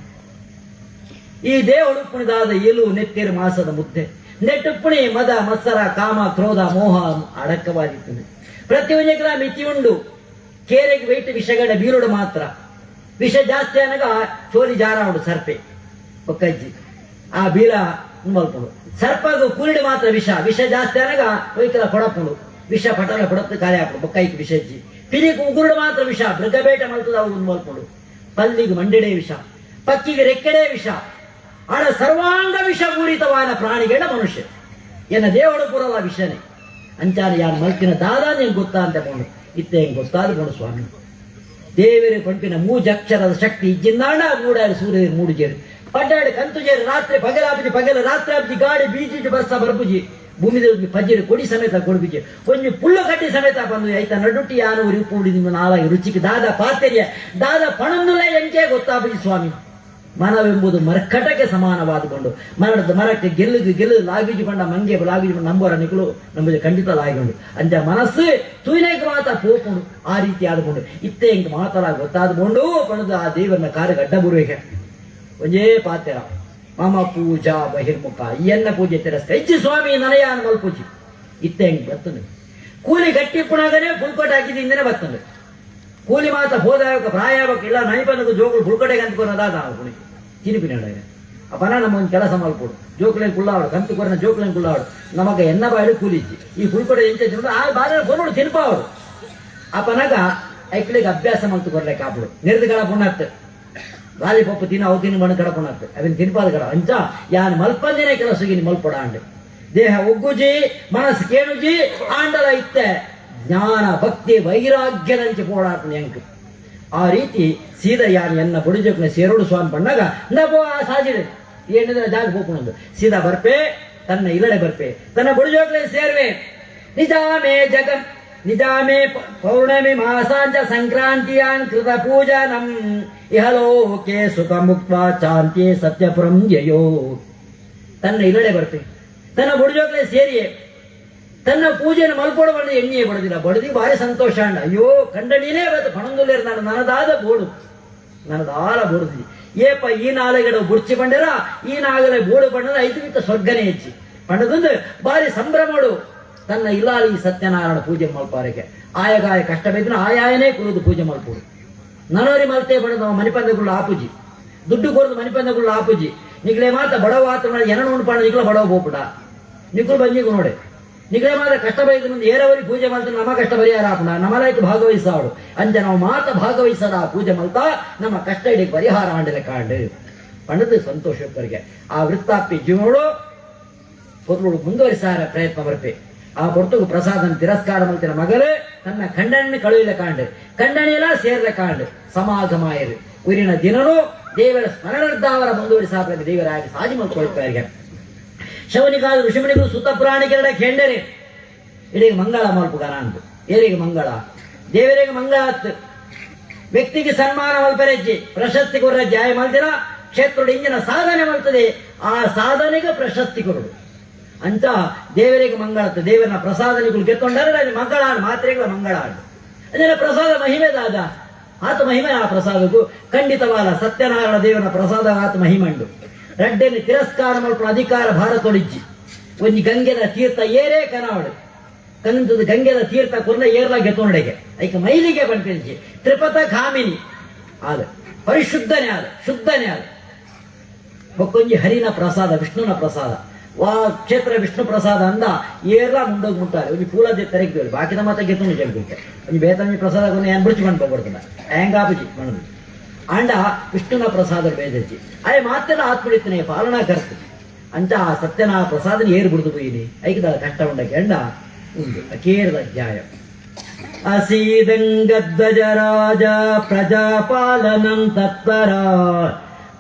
ಈ ದೇವಡುಪ್ಪುಣಿದಾದ ಎಲು ನೆತ್ತಿರು ಮಾಸದ ಮುದ್ದೆ ನೆಟ್ಟುಪ್ಪುಣಿ ಮದ ಮತ್ಸರ ಕಾಮ ಕ್ರೋಧ ಮೋಹ ಅಡಕವಾಗಿರ್ತದೆ. ಪ್ರತಿಯೊಂದಕ್ಕೆಲ್ಲ ಮಿತಿ ಉಂಡು. ಕೇರೆಗೆ ವೈಟ್ ವಿಷಗಡ ಬೀರುಡು ಮಾತ್ರ ವಿಷ ಜಾಸ್ತಿ ಅನಗ ಚೋಲಿ ಜಾರ ಉಂಡು ಸರ್ಪೆ ಒಕ್ಕಜ್ಜಿ ಆ ಬೀರ ಮಲ್ಪುಂಡು ಸರ್ಪಗು ಕುರಿಡು ಮಾತ್ರ ವಿಷ ವಿಷ ಜಾಸ್ತಿ ಅನಗ ಒಯ್ಕಲ ಕೊಡಪುಂಡು ವಿಷ ಪಟಲ ಕೊಡತ್ತು ಖಾಲಿ ಹಾಪುಂಡು ಬೊಕ್ಕೈಕ್ ವಿಷಜ್ಜಿ ಪಿಲಿಗೆ ಉಗುರುಡು ಮಾತ್ರ ವಿಷ ಮೃಗಬೇಟ ಮಲ್ತದ ಅವು ಮಲ್ಪುಂಡು ಪಲ್ಲಿಗೆ ಮಂಡೆಡೆ ವಿಷ ಪಕ್ಕಿಗೆ ರೆಕ್ಕೆಡೆ ವಿಷ ಆಡ ಸರ್ವಾಂಗ ವಿಷ ಪೂರಿತವಾದ ಪ್ರಾಣಿಗಳ ಮನುಷ್ಯ ಎನ್ನ ದೇವಡು ಪೂರಲ್ಲ ವಿಷನೇ ಅಂಚಾರ ಯಾರು ಮಲ್ಕಿನ ದಾದಾ ನಿಂಗೆ ಗೊತ್ತಾ ಅಂತ ಕೊಂಡು ಇತ್ತೆ ಹೆಂಗ್ ಗೊತ್ತಾದ ಕೊಂಡು ಸ್ವಾಮಿ. ದೇವರು ಪಂಪಿನ ಮೂಜಕ್ಷರದ ಶಕ್ತಿ ಇಜ್ಜಿಂದಾಂಡ ಮೂಡಾರು ಸೂರ್ಯ ಮೂಡುಜೇರು ಪಡ್ಡಾಡು ಕಂತು ಜೇರು ರಾತ್ರಿ ಪಗಲಾಪುಜಿ ಪಗಲ ರಾತ್ರಿ ಆಪುಜಿ ಗಾಡಿ ಬೀಜಿಟ್ಟು ಬರ್ಸ ಬರ್ಪುಜಿ ಭೂಮಿದ ಪಜ್ಜಿರು ಕೊಡಿ ಸಮೇತ ಕೊಡ್ಬಿಜಿ ಒಂಜಿ ಪುಳ್ಳು ಕಟ್ಟಿ ಸಮೇತ ಬಂದು ಐತ ನಡುಟಿ ಯಾನು ಉರಿ ಪೂಡಿ ನಿಮ್ಮ ನಾಲಾಗಿ ರುಚಿಗೆ ದಾದ ಪಾತೆರಿಯ ದಾದ ಪಣಂದುಲ ಎಂಚೇ ಗೊತ್ತಾಪುಜಿ ಸ್ವಾಮಿ. ಮನವೆಂಬುದು ಮರ್ಕಟಕ್ಕೆ ಸಮಾನವಾದುಕೊಂಡು ಮರಣದ ಮರಕ್ಕೆ ಗೆಲ್ಲುಗೆ ಗೆಲ್ಲು ಲಾಗಿಜು ಬಂಡ ಮಂಗೆ ಲಾಗಿಜು ಬಂಡ ನಂಬೋರ ನಿಕಲು ನಮಗೆ ಖಂಡಿತ ಲಾಗಿಕೊಂಡು ಅಂಜ ಮನಸ್ಸು ತೂಯ್ನೇಕ ಮಾತ ಪೋಪುಂಡು ಆ ರೀತಿ ಆದುಕೊಂಡು ಇತ್ತೆ ಹಿಂಗ್ ಮಾತಲ ಗೊತ್ತಾದುಕೊಂಡು ಪಣದು ಆ ದೇವರನ್ನ ಕಾರ್ಯ ಅಡ್ಡ ಬರುವೆಗೆ ಒಂಜೇ ಪಾತೆರ ಮಮ ಪೂಜಾ ಬಹಿರ್ಮುಖ ಎನ್ನ ಪೂಜೆ ತಿರಸ್ಕ ಇಜ್ಜಿ ಸ್ವಾಮಿ ನನಯಾನ ಮಲ್ಪೂಜಿ ಇತ್ತೆ ಹೆಂಗ್ ಬರ್ತದೆ. ಕೂಲಿ ಗಟ್ಟಿ ಪುಣಗನೆ ಪುಲ್ಕೋಟೆ ಹಾಕಿದಿಂದನೇ ಬರ್ತದೆ. ಕೂಲಿ ಮಾತ ಹೋದಾಯಕ ಪ್ರಾಯಕ್ಕೆ ಇಲ್ಲ ನೈಪನకు ಜೋಗುಳು ಪುಲ್ಕೋಟೆಗೆ ಅಂದ್ಕೊನದಾದ ಕುಣಿ ತಿರುಪಿನಾಡ ಅಪನ ನಮ್ಮ ಒಂದು ಕೆಲಸ ಮಲ್ಪೋಡು ಜೋಕುಲೇನ್ ಕುಳ್ಳಾವಡು ಕಂತು ಕೊರನ ಜೋಕುಲೇನ್ ಕುಳ್ಳಾವಡು ನಮಗ ಎನ್ನ ಬಾಯಿಡು ಕೂಲಿಜ್ಜಿ ಈ ಪುಲ್ಕೋಟೆ ಎಂಚ ಆ ಬಾರ ಕೊರೋಡು ತಿನ್ಪಾವಡು ಅಪನಗ ಐಕ್ಳಿಗೆ ಅಭ್ಯಾಸ ಮಲ್ತು ಕೊರ್ಲೆ ಕಾಪುಡು ನಿರ್ದುಗಳ ಪುಣ್ಣತ್ತು ಗಾಲಿ ಪಪ್ಪು ತಿನ್ನ ಅವು ತಿನ್ನು ಮಣ್ಣು ಕಡ ಪುಣ್ಣತ್ತು ಅವನ್ ತಿನ್ಪಾದ ಕಡ ಅಂಚ ಯಾನ್ ಮಲ್ಪಂದಿನ ಕೆಲಸಗಿ ಮಲ್ಪಡ ಅಂಡೆ ದೇಹ ಒಗ್ಗುಜಿ ಮನಸ್ಸು ಕೇಳುಜಿ ಆಂಡಲ ಇತ್ತೆ ಜ್ಞಾನ ಭಕ್ತಿ ವೈರಾಗ್ಯದಂಚೆ ಪೋಡಾಪುಣ ಎಂಕ್ ಆ ರೀತಿ ಸೀದಾ ಯಾನ್ ಎನ್ನ ಬುಡಿಜಕ್ನ ಸೇರೋಡು ಸ್ವಾಮಿ ಬಣ್ಣಗ ನಬೋ ಆ ಸಾಜಿಡೆ ಏನಿದ್ರೆ ಜಾಗ ಹೋಗ್ಕೊಂಡು ಸೀದಾ ಬರ್ಪೆ ತನ್ನ ಇಲ್ಲಡೆ ಬರ್ಪೆ ತನ್ನ ಬುಡಿಜೋಕ್ಲೆ ಸೇರ್ವೆ. ನಿಜಾಮೇ ಜಗಂ ನಿಜಾಮೇ ಪೌರ್ಣಮಿ ಮಾಸಾಂಚ ಸಂಕ್ರಾಂತಿಯಾನ್ ಕೃತ ಪೂಜನಂ ಇಹಲೋಕೆ ಸುಖ ಮುಕ್ತ ಚಾಂತಿ ಸತ್ಯಪುರಂ ಜಯೋ. ತನ್ನ ಇಲ್ಲಡೆ ಬರ್ಪೆ ತನ್ನ ಬುಡಿಜೋಕ್ಲೆ ಸೇರಿಯೇ. ತನ್ನ ಪೂಜೆಯನ್ನು ಮಲ್ಪೋಡು ಬಂದು ಎಣ್ಣೆ ಬಡದಿಲ್ಲ. ಬಡದಿ ಭಾರಿ ಸಂತೋಷ ಅಂಡ. ಅಯ್ಯೋ, ಕಂಡಣಿನೇ ಬತ್ತು ಪಣಂದುಲ್ಲೇರು, ನಾನು ನನದಾದ ಬೋಡು, ನನದಾಲ ಬೋಡುದಿ. ಏಪ ಈ ನಾಲೆಗಡ ಬುಡ್ಚಿ ಬಂಡರ, ಈ ನಾಗಲೆ ಬೋಡು ಬಂಡದ ಐದು ಮಿತ್ತ ಸ್ವರ್ಗನೇ ಹೆಚ್ಚಿ ಪಂಡದಂದು ಭಾರಿ ಸಂಭ್ರಮಡು ತನ್ನ ಇಲ್ಲಾಲಿ ಈ ಸತ್ಯನಾರಾಯಣ ಪೂಜೆ ಮಲ್ಪಾರಕ್ಕೆ ಆಯಗಾಯ ಕಷ್ಟ ಬೇದಿನ ಆಯಾಯನೇ ಕುರುದು ಪೂಜೆ ಮಲ್ಪೋಡು. ನನೋರಿ ಮಲ್ತೆ ಬಡದ ಮನಿಪಂದಗುಳ್ಳು ಆಪುಜಿ, ದುಡ್ಡು ಕೊರದು ಮನಿಪಂದಗುಳ್ಳು ಆಪುಜಿ. ನಿಗ್ಲೆ ಮಾತ ಬಡವ ಆತ ಎನನು ಉಂಡು ಪಾಡ ನಿಗ್ಲ ಬಡವ ಬೋಪುಡ ನಿಗುಲು ಬಂಜಿಗು ನೋಡೆ. ನಿಗ್ಲೆ ಮಾತ ಕಷ್ಟ ಬೈದು ಮುಂದೆ ಏರವರಿ ಪೂಜೆ ಮಲ್ತ ನಮ್ಮ ಕಷ್ಟ ಪರಿಹಾರ ಆಪುಣ ನಮ್ಮಲಾಯ್ತು ಭಾಗವಹಿಸಾಡು ಅಂಚ ನಾವು ಮಾತ ಭಾಗವಹಿಸದ ಪೂಜೆ ಮಲ್ತ ನಮ್ಮ ಕಷ್ಟ ಇಡೀ ಪರಿಹಾರ ಆಂಡಲೆ ಕಾಂಡು ಪಂಡದು ಸಂತೋಷಪ್ಪರಿಗೆ. ಆ ವೃತ್ತಾಪಿ ಜೀವನೋಡು ಪೊರ್ಲುಡು ಮುಂದುವರಿಸಾರ ಪ್ರಯತ್ನ ಬರ್ಪೆ. ಆ ಪೊರ್ತುಗು ಪ್ರಸಾದನ ತಿರಸ್ಕಾರ ಮಲ್ತಿನ ಮಗಲು ತನ್ನ ಖಂಡನೆ ಕಳುವಿಲ ಕಾಂಡು, ಖಂಡನೆಯಲ್ಲ ಸೇರ್ಲೆ ಕಾಂಡು ಸಮಾಗಮಾಯರು. ಊರಿನ ದಿನನು ದೇವರ ಸ್ಮರಣಾರ್ಧಾವರ ಮುಂದುವರಿಸಾಪ ದೇವರಾಗಿ ಸಾಜಿ ಮಲ್ಕೊಳ್ತಾರೆ. ಶವನಿಕಾದ ಋಷಿಮುನಿಗಳು ಸುತ ಪುರಾಣಿಕೆರಡ ಖೇಂಡರೆ ಇಡೀ ಮಂಗಳ ಮಲ್ಪುಗನ ಅಂತ. ಏರಿಗೆ ಮಂಗಳ? ದೇವರಿಗೆ ಮಂಗಳ ಆತ್. ವ್ಯಕ್ತಿಗೆ ಸನ್ಮಾನ ಮಲ್ಪರೆಜ್ಜಿ, ಪ್ರಶಸ್ತಿ ಕೊರ್ರಜ್ಜಿ. ಆಯ ಮಲ್ದಿರ ಕ್ಷೇತ್ರದ ಇಂಜಿನ ಸಾಧನೆ ಮಾಡ್ತದೆ, ಆ ಸಾಧನೆಗೆ ಪ್ರಶಸ್ತಿ ಕೊರಡು ಅಂತ ದೇವರಿಗೆ ಮಂಗಳತ್ತು. ದೇವರನ ಪ್ರಸಾದನಿಗಳು ಗೆತ್ತೊಂಡರೆ ಅಲ್ಲಿ ಮಂಗಳ ಮಾತ್ರೆಗಳ ಮಂಗಳ. ಅದರ ಪ್ರಸಾದ ಮಹಿಮೆ ದಾದ ಆತ ಮಹಿಮೆ. ಆ ಪ್ರಸಾದಕ್ಕೂ ಖಂಡಿತವಾದ ಸತ್ಯನಾರಾಯಣ ದೇವನ ಪ್ರಸಾದ ಆತ ಮಹಿಮಂಡು. ರಡ್ಡೆని ತಿರಸ್ಕಾರ ಮಲ್ಪುನ ಅಧಿಕಾರ ಭಾರತೊಡಿಜ್ಜಿ. ಒಂಜಿ ಗಂಗೆದ ತೀರ್ಥ ಏರೇ ಕನಾವಡು ಕಂದದ ಗಂಗೆದ ತೀರ್ಥ ಕುರ್ನ ಏರ್ಲ ಗೆತ್ತೊಂಡೆಗೆ ಐಕ ಮೈಲಿಗೆ ಪನ್ಪಿಂಚಿ. ತ್ರಿಪಥ ಕಾಮಿನಿ ಆದ ಪರಿಶುದ್ಧನೇ ಆದ ಶುದ್ಧನೇ ಆದ. ಬೊಕ್ಕೊಂಜಿ ಹರಿನ ಪ್ರಸಾದ, ವಿಷ್ಣುನ ಪ್ರಸಾದ. ವಾ ಕ್ಷೇತ್ರ ವಿಷ್ಣು ಪ್ರಸಾದ ಅಂದ ಏರ್ಲ ಮುಂಡೋಗಿ ಮುಟ್ಟಾರೆ. ಒಂಜಿ ಪೂಲದೆ ತೆರಗ್ದೇವೆ, ಬಾಕಿದ ಮಾತ ಗೆತ್ತೊಂಡು ಜಂಬಿಕೆ. ಒಂಜಿ ಬೇತಂಜಿ ಪ್ರಸಾದ ಕೊನೆ ಏನ್ ಬಿಡ್ಚಿ ಬರ್ತದ ಹೆಂಗಾಪುಜಿ ಮಣದು. ಅಂಡ ವಿಷ್ಣುನ ಪ್ರಸಾದ ಬೇದಜ್ಜಿ ಅಯ್ಯ ಮಾತೆಲ್ಲ ಆತ್ಮಡಿತ್ತನೆ ಪಾಲನಾ ಕರ್ತು ಅಂಚ ಆ ಸತ್ಯನ ಪ್ರಸಾದನ ಏರು ಬಿಡ್ದು ಪೋಯಿನಿ. ಐಕದ ಕಷ್ಟ ಉಂಡಕ್ಕೆ ಅಂಡ ಉಂಡು ಅಕೇರದ ಅಧ್ಯಾಯ. ಅಸೀದಂಗಧ್ವಜರಾಜ ಪ್ರಜಾಪಾಲನಂ ತತ್ಪರ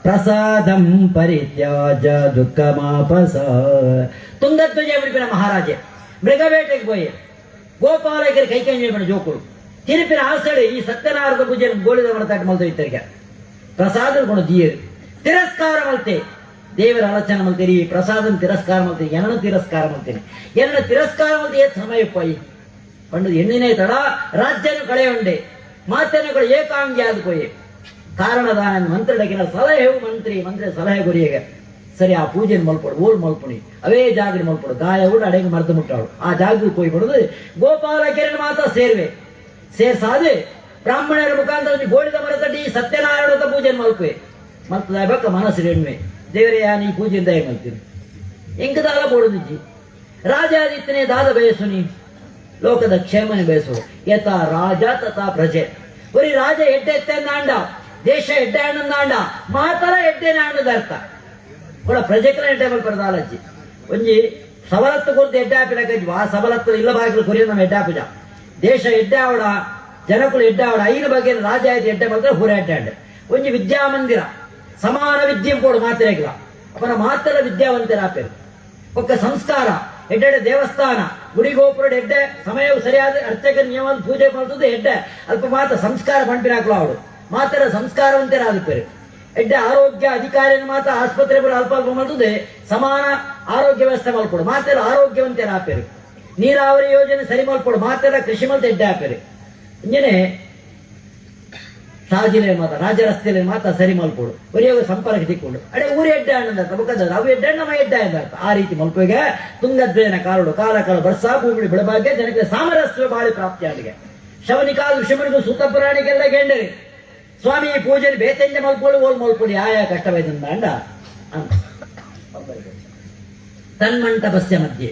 ಪ್ರಸಾದಂ ಪರಿತ್ಯಾಜ ದುಃಖಮಾಪಸ. ತುಂಗಧ್ವಜ ಬಿಡಿಪಿನ ಮಹಾರಾಜೆ ಮೃಗವೇಟೆಗೆ ಪೋಯಿ ಗೋಪಾಲಕರು ಕೈಕಂಜಿ ಜೋಕುಳು ತಿರುಪಿನ ಆಸೆಡು ಈ ಸತ್ಯನಾರದ ಪೂಜೆ ಗೋಳಿದ ಮರತಾಟ ಮಲ್ತ ಇತ್ತರಿಗೆ ಪ್ರಸಾದ ಕೊಣ ದಿಯರು ತಿರಸ್ಕಾರ ಮಲ್ತೆ. ದೇವರ ಆಲೋಚನೆ ಮಲ್ತೀರಿ, ಈ ಪ್ರಸಾದನ ತಿರಸ್ಕಾರ ಮಲ್ತೀರಿ, ಏನನ್ನು ತಿರಸ್ಕಾರ ಮಲ್ತೀನಿ, ಎನ್ನ ತಿರಸ್ಕಾರ ಮಲ್ತಿ ಏತ್ ಸಮಯ ಪೋಯಿ ಪಂಡದು ಎಣ್ಣಿನೇ ತಡ ರಾಜ್ಯನು ಕಳೆಯುಂಡೆ ಮಾತನ್ನು ಕೂಡ ಏಕಾಂಗಿ ಆದ ಪೋಯಿ. ಕಾರಣದಾನ ಮಂತ್ರಿಡಗಿನ ಸಲಹೆವು ಮಂತ್ರಿ ಮಂತ್ರಿ ಸಲಹೆ ಗುರಿಯಗೆ ಸರಿ ಆ ಪೂಜೆನ ಮಲ್ಪಡು, ಓಲ್ ಮಲ್ಪುಣಿ ಅವೇ ಜಾಗರಿ ಮಲ್ಪಡು ಗಾಯ ಕೂಡ ಅಡೆಗೆ ಮರ್ದು ಮುಟ್ಟಾಳು. ಆ ಜಾಗಕ್ಕೆ ಹೋಗಿ ಬಿಡುದು ಗೋಪಾಲಕೆರನ್ನು ಮಾತ್ರ ಸೇರ್ವೆ. ಸೇರ್ಸಾದೆ ಬ್ರಾಹ್ಮಣರ ಮುಖಾಂತರ ಗೋಳಿದ ಮರತಡ್ಡಿ ಸತ್ಯನಾರಾಯಣದ ಪೂಜೆ ಮಲ್ಪುವೆ. ಮಲ್ತದ ಬಕ್ಕ ಮನಸ್ಸು ಎಣ್ಮೆ, ದೇವರೇ ನೀ ಪೂಜೆಯಿಂದ ಮಲ್ತೀನಿ ಎಂಕದಾಲ ಬೋಡುದಿಜ್ಜಿ. ರಾಜಾದಿತ್ಯನೇ ದಾದ ಬಯಸುನಿ, ಲೋಕದ ಕ್ಷೇಮನೆ ಬಯಸು. ಯಥ ರಾಜ ತಥಾ ಪ್ರಜೆ. ಬರೀ ರಾಜ ಎಡ್ಡೆ ಎತ್ತೆಂದಾಂಡ, ದೇಶ ಎಡ್ಡೆ ಆಂಡ, ಮಾತರ ಎಡ್ಡೆನ ಆಂಡದ ಅರ್ಥ ಕೂಡ ಪ್ರಜೆಕಲ ಎಡ್ಡೆ ಮಲ್ಪರದಾಲಜ್ಜಿ. ಒಂಜಿ ಸವಲತ್ತು ಕೊರ್ದು ಎಡ್ಡೆ ಆಪಿಲಕಜ್ಜಿ. ಆ ಸವಲತ್ತು ಇಲ್ಲ ಬಾಗಿಲು ಕೊರಿಯ ನಮ್ಮ ಎಡ್ಡೆ ಆಪುಜ. ದೇಶ ಎಡ್ಡೆ ಆವಡ, ಜನಕುಲು ಎಡ್ಡೆ ಆವಡ, ಐನ ಬಗ್ಗೆ ರಾಜ ಆಯ್ತು ಎಡ್ಡೆ ಮಲ್ತಾರೆ ಪೂರ ಎಡ್ಡೆ ಆಂಡೆ. ಒಂಜಿ ವಿದ್ಯಾಮಂದಿರ ಸಮಾನ ವಿದ್ಯೆ ಕೊಡು ಮಾತ್ರೆಗಿಲ್ಲ ಅಪನ ಮಾತ್ರ ವಿದ್ಯಾವಂತರಾಪೇರು. ಒಕ್ಕ ಸಂಸ್ಕಾರ ಎಡ್ಡೆಡೆ ದೇವಸ್ಥಾನ ಗುಡಿ ಗೋಪುರ ಎಡ್ಡೆ ಸಮಯವು ಸರಿಯಾದ ಅರ್ಚಕರ ನಿಯಮ ಪೂಜೆ ಮಾಡ್ತದೆ ಎಡ್ಡೆ ಅಲ್ಪ ಮಾತ್ರ ಸಂಸ್ಕಾರ ಪಂಪಿನಾಕ್ಲು ಅವಳು ಮಾತ್ರ ಸಂಸ್ಕಾರವಂತರಾದಿಪ್ಪೇರು. ಎಡ್ಡೆ ಆರೋಗ್ಯ ಅಧಿಕಾರಿಯನ್ನು ಮಾತ್ರ ಆಸ್ಪತ್ರೆ ಬರೋ ಅಲ್ಪ ಅಲ್ಪ ಮಾಡ್ತದೆ ಸಮಾನ ಆರೋಗ್ಯ ವ್ಯವಸ್ಥೆ ಮಲ್ಪಡು ಮಾತ್ರ ಆರೋಗ್ಯವಂತರಾಪೇರು. ನೀರಾವರಿ ಯೋಜನೆ ಸರಿ ಮಲ್ಪಡು ಮಾತ್ರ ಕೃಷಿ ಮಲ್ತ ಎಡ್ಡೆ ಆಪೇರು. ಇಂಜನೆ ಸಾಜಿಲೆ ಮಾತ ರಾಜ ರಸ್ತೆಯಲ್ಲಿ ಮಾತ್ರ ಸರಿ ಮಲ್ಪೋಡು ಒರಿಯಾಗ ಸಂಪರ್ಕ ತಿಕ್ಕೊಂಡು ಅಡೆ ಊರು ಎಡ್ಡೆ ಅಣ್ಣ ಬುಕ್ಕದ ಅವು ಎಡ್ಡೆ ನಮ್ಮ ಎಡ್ಡೆ ಅಂತ ಆ ರೀತಿ ಮಲ್ಪುಗೆ. ತುಂಗದ್ವೇನ ಕಾಲುಡು ಕಾಲ ಕಾಲ ಬರ್ಸಾ ಭೂಮಿ ಬಿಡಬಾಗ್ಯ ಜನಕ್ಕೆ ಸಾಮರಸ್ಯ ಬಾಳಿ ಪ್ರಾಪ್ತಿ ಆಡಿಗೆ. ಶವನಿಕಾಲ ಋಷಿಮನಿಗೂ ಸುತ್ತ ಪುರಾಣಿಗೆಲ್ಲ ಗೆಂಡರಿ ಸ್ವಾಮಿ ಈ ಪೂಜೆ ಬೇತೆಂಜ ಮಲ್ಪೋಡು ಓಲ್ ಮಲ್ಪೋಡು ಯಾಯ ಕಷ್ಟವಾಯ್ತಂದ ಅಂಡ ಅಂತ. ತನ್ಮಂಟಪಸ್ಯ ಮಧ್ಯೆ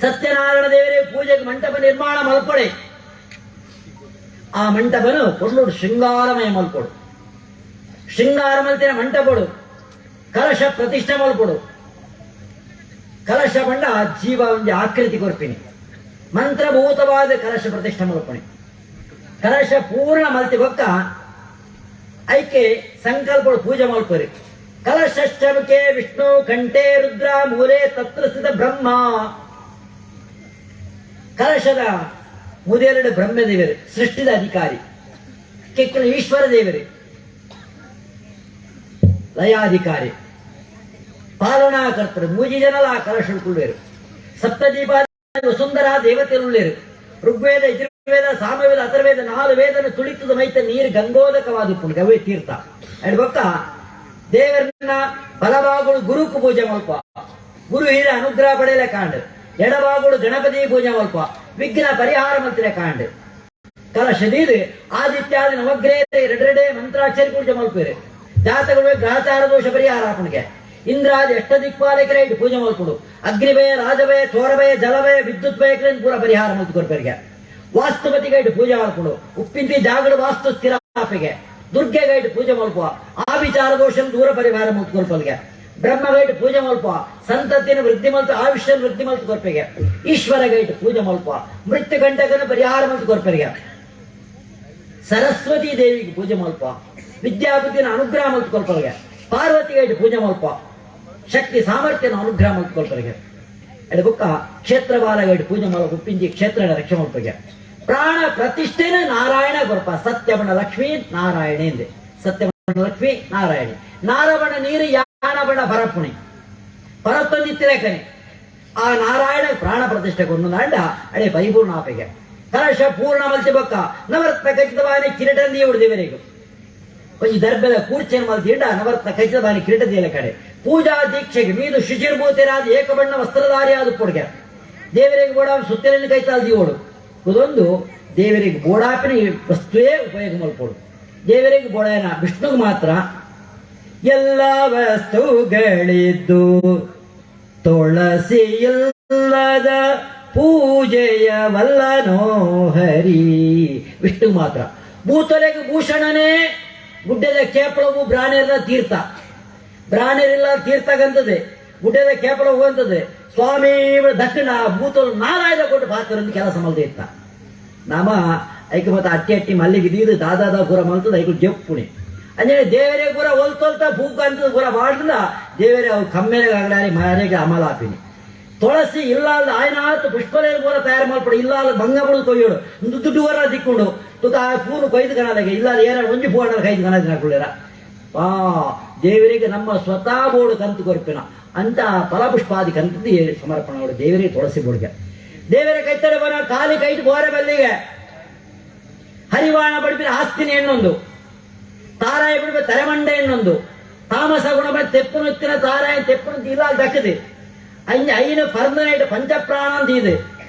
ಸತ್ಯನಾರಾಯಣ ದೇವರೇ ಪೂಜೆಗೆ ಮಂಟಪ ನಿರ್ಮಾಣ ಮಲ್ಪೊಡೆ. ಆ ಮಂಟಪನು ಕೊಡ್ಲುಡು ಶೃಂಗಾರಮಯ ಮಲ್ಪೊಡು. ಶೃಂಗಾರ ಮಲ್ತಿನ ಮಂಟಪಡು ಕಲಶ ಪ್ರತಿಷ್ಠೆ ಮಲ್ಪೊಡು. ಕಲಶ ಬಂಡ ಜೀವ ಒಂದು ಆಕೃತಿ ಕೊರ್ಪಿನಿ ಮಂತ್ರಭೂತವಾದ ಕಲಶ ಪ್ರತಿಷ್ಠೆ ಮಲ್ಪಣಿ. ಕಲಶ ಪೂರ್ಣ ಮಲ್ತಿ ಬೊಕ್ಕ ಐಕೆ ಸಂಕಲ್ಪ ಪೂಜೆ ಮಲ್ಪರಿ. ಕಲಶಶ್ಚಮಕೆ ವಿಷ್ಣು ಕಂಠೆ ರುದ್ರ ಮೂಲೆ ತತ್ರ ಸ್ಥಿತ ಬ್ರಹ್ಮ. ಕಲಶದ ಮುದೆರಡು ಬ್ರಹ್ಮದೇವರು ಸೃಷ್ಟಿದ ಅಧಿಕಾರಿ, ಕೆಕ್ಕುನ ಈಶ್ವರ ದೇವರು ಲಯಾಧಿಕಾರಿ ಪಾಲನಾಕರ್ತರು. ಮೂಜಿ ಜನಲ ಆ ಕಲಶ ಕುಳ್ವೇರು. ಸಪ್ತದೀಪ ವಸುಂಧರಾ ದೇವತೆಲುಳ್ಳೇರು. ಋಗ್ವೇದ, ಯಜುರ್ವೇದ, ಸಾಮವೇದ, ಅಥರ್ವೇದ ನಾಲ್ ವೇದನ ತುಳಿತದ ಮೈತ ನೀರು ಗಂಗೋದಕವಾದ ಗವೇ ತೀರ್ಥ. ಬೊಕ್ಕ ದೇವರನ್ನ ಬಲಭಾಗುಳು ಗುರುಕು ಪೂಜೆ ಮಲ್ಪ, ಗುರು ಹಿರ ಅನುಗ್ರಹ ಪಡೆಯಲೆ ಕಾಂಡ್. ಎಡಬಾಗುಳು ಗಣಪತಿ ಪೂಜೆ ಮಲ್ಪ, ವಿಘ್ನ ಪರಿಹಾರ ಮಲ್ತಿರೆ ಕಾಂಡ್. ಕಲಶದೀದ್ ಆದಿತ್ಯಾದಿ ನವಗ್ರಹ ಎರಡೆರಡೆ ಮಂತ್ರಾಕ್ಷರಿ ಪೂಜೆ ಮಲ್ಪೇರು. ಜಾತಕಗಳು ಗ್ರಹಚಾರ ದೋಷ ಪರಿಹಾರ ಆಪಣಿಗೆ. ಇಂದ್ರಾದಿ ಅಷ್ಟದಿಕ್ಪಾಲಕರ ಇಟ್ಟು ಪೂಜೆ ಮಲ್ಪುಡು. ಅಗ್ನಿಭಯ, ರಾಜಭಯ, ಚೋರಭಯ, ಜಲಭಯ, ವಿದ್ಯುತ್ ಭಯ ಪೂರ ಪರಿಹಾರ ಮಲ್ತು ಕೊರ್ಪೇರಿಗೆ. ವಾಸ್ತುಪತಿಗೆ ಇಟ್ಟು ಪೂಜೆ ಮಲ್ಪುಡು. ಉಪ್ಪಿಂತಿ ಜಾಗಡು ವಾಸ್ತು ಸ್ಥಿರಾಪಿಗೆ. ದುರ್ಗೆಗೆ ಇಟ್ಟು ಪೂಜೆ ಮಲ್ಪುವ, ಆ ವಿಚಾರ ದೋಷ ದೂರ ಪರಿಹಾರ ಮಲ್ತು ಕೊರ್ಪಲ್ಗೆ. ಬ್ರಹ್ಮಗೈಟ್ ಪೂಜೆ ಮಲ್ಪ, ಸಂತತಿಯನ್ನು ವೃದ್ಧಿ ಮಲ್ತು ಆಯುಷ್ಯ ವೃದ್ಧಿ ಮಲ್ತು ಕೊರ್ಪೆಗೆ. ಈಶ್ವರಗೈಟ್ ಪೂಜೆ ಮಲ್ಪ, ಮೃತ್ಯು ಗಂಟಕನ ಪರಿಹಾರ ಮಲ್ತು ಕೊರ್ಪೆಗೆ. ಸರಸ್ವತಿ ದೇವಿಗೆ ಪೂಜೆ ಮಲ್ಪ, ವಿದ್ಯಾಬುದ್ಧಿನ ಅನುಗ್ರಹ ಮಲ್ತು ಕೊಲ್ಪಲ್ಗೆ. ಪಾರ್ವತಿಗೈಟ್ ಪೂಜೆ ಮಲ್ಪ, ಶಕ್ತಿ ಸಾಮರ್ಥ್ಯನ ಅನುಗ್ರಹ ಮಲ್ತು ಕೊಲ್ಪಲ್ಗೆ. ಬುಕ್ಕ ಕ್ಷೇತ್ರ ಬಾಲಗೈಟ್ ಪೂಜೆ ಮಲ್ಪ, ಉಪ್ಪಿಂಜಿ ಕ್ಷೇತ್ರ ರಕ್ಷೆ ಮಲ್ಪಗೆ. ಪ್ರಾಣ ಪ್ರತಿಷ್ಠೆನ ನಾರಾಯಣ ಕೊರ್ಪ. ಸತ್ಯವಣ ಲಕ್ಷ್ಮೀ ನಾರಾಯಣ ಎಂದೆ. ಸತ್ಯವಣ ಲಕ್ಷ್ಮೀ ನಾರಾಯಣಿ. ನಾರವಣ ನೀರು ಯಾನಬಣ ಪರಪುಣಿ ಪರತ್ತೊಂದಿತ್ತಿರಕನೆ. ಆ ನಾರಾಯಣ ಪ್ರಾಣ ಪ್ರತಿಷ್ಠೆ ಕೊಂಡು ಅಡೆ ಪರಿಪೂರ್ಣ ಆಪೆಗೆ. ಕಲಶ ಪೂರ್ಣ ಮಲ್ತಿ ಬೊಕ್ಕ ನವರತ್ನ ಖಚಿತವಾನಿ ಕಿರೀಟಂದಿ ದೇವರಿಗೂ. ಒಂಜಿ ದರ್ಬೆದ ಕೂರ್ಚೆನ್ ಮಲ್ತಿಂಡ ನವರತ್ನ ಖಚಿತವಾನಿ ಕಿರೀಟದಿಯಲ ಕಡೆ. ಪೂಜಾ ದೀಕ್ಷೆಗೆ ಮೀದು ಶುಚಿರ್ಭೂತಿರಾದ ಏಕಬಣ್ಣ ವಸ್ತ್ರಧಾರಿಯಾದ ಪೊಡ್ಗೆ. ದೇವರಿಗೆ ಬೋಡ ಸುತ್ತಲಿನ ಕೈತಾಲ್ ದೀವೋಡು. ಇದೊಂದು ದೇವರಿಗೆ ಬೋಡಾಪಿನ ವಸ್ತುವೇ ಉಪಯೋಗ ಮಲ್ಪೋಡು. ದೇವರಿಗೆ ಬೋಡಾಯನ ವಿಷ್ಣುಗೆ ಮಾತ್ರ ಎಲ್ಲ ವಸ್ತುಗಳಿದ್ದು ತುಳಸಿ ಇಲ್ಲದ ಪೂಜೆಯ ವಲ್ಲನೋ ಹರಿ. ವಿಷ್ಣು ಮಾತ್ರ. ಭೂತಲೆಗೆ ಭೂಷಣನೇ ಗುಡ್ಡದ ಕೇಪಳವು ಬ್ರಾಣ್ಯರ ತೀರ್ಥ. ಬ್ರಾಣ್ಯರಿಲ್ಲ ತೀರ್ಥ ಗಂತದೆ, ಗುಡ್ಡದ ಕೇಪಳವು ಅಂತದೆ. ಸ್ವಾಮಿ ದಕ್ಷಿಣ ಭೂತಲು ನಾರಾಯಣ ಕೊಟ್ಟು ಪಾತ್ರ ಕೆಲಸ ಮಲ್ದ ಇತ್ತ. ನಾಮ ಐಕ ಮತ್ತೆ ಅಟ್ಟಿ ಅಟ್ಟಿ ಮಲ್ಲಿಗೆ ದೀದು ದಾದಾದ ಪೂರ ಮಲ್ತದ ಐಕು ಜಪ್ಪುಣಿ. ಅಂದ್ರೆ ದೇವರೇ ಪೂರ ಒಲ್ತೊಲ್ತ ಪೂಕ ಅಂತ ಪೂರ ಮಾಡಿದ. ದೇವರೇ ಅವು ಕಮ್ಮೆಗೆ ಆಗಲಾರಿ ಮನೆಗೆ ಅಮಲಾಪಿನಿ. ತುಳಸಿ ಇಲ್ಲ ಅಲ್ಲ ಆಯ್ನಾತ್ ಪುಷ್ಪಲೇ ಪೂರ ತಯಾರು ಮಾಡ್ಪಡು. ಇಲ್ಲ ಅಲ್ಲ ಬಂಗ ಬುಡು ಕೊಯ್ಯೋಡು ಒಂದು ದುಡ್ಡು ವರ ದಿಕ್ಕೊಂಡು ತುಕ ಆ ಪೂನು ಕೊಯ್ದು ಕಣದಾಗೆ. ಇಲ್ಲ ಏನ ಒಂಜಿ ಪೂ ಹಣ್ಣ ಕೈದು ಕಣದ ಹಾಕೊಳ್ಳಿರ. ಆ ದೇವರಿಗೆ ನಮ್ಮ ಸ್ವತಃ ಬೋಡು ಕಂತು ಕೊರ್ಪಿನ ಅಂತ ಫಲಪುಷ್ಪಾದಿ ಕಂತದ್ದು ಸಮರ್ಪಣೆ ಮಾಡು ದೇವರಿಗೆ ತುಳಸಿ ಬೋಡ್ಗೆ. ದೇವರ ಕೈತಡೆ ಬನ ಖಾಲಿ ಕೈದು ಬೋರೆ ಬಲ್ಲಿಗೆ. ಹರಿವಾಣ ಬಡಿಪಿನ ಆಸ್ತಿನ ಎಣ್ಣೊಂದು, ತಾರಾಯ ಬಿಡುವ ತಲೆಮಂಡೆ ಎಣ್ಣೊಂದು, ತಾಮಸ ಗುಣ ತೆಪ್ಪುನುತ್ತಿನ ತಾರಾಯ ತೆಪ್ಪುನು ಇಲ್ಲ ದಕ್ಕದೆ. ಅಂಜ ಐನ ಪರ್ದನೇಟ ಪಂಚಪ್ರಾಣ ಅಂತ ಇದೆ.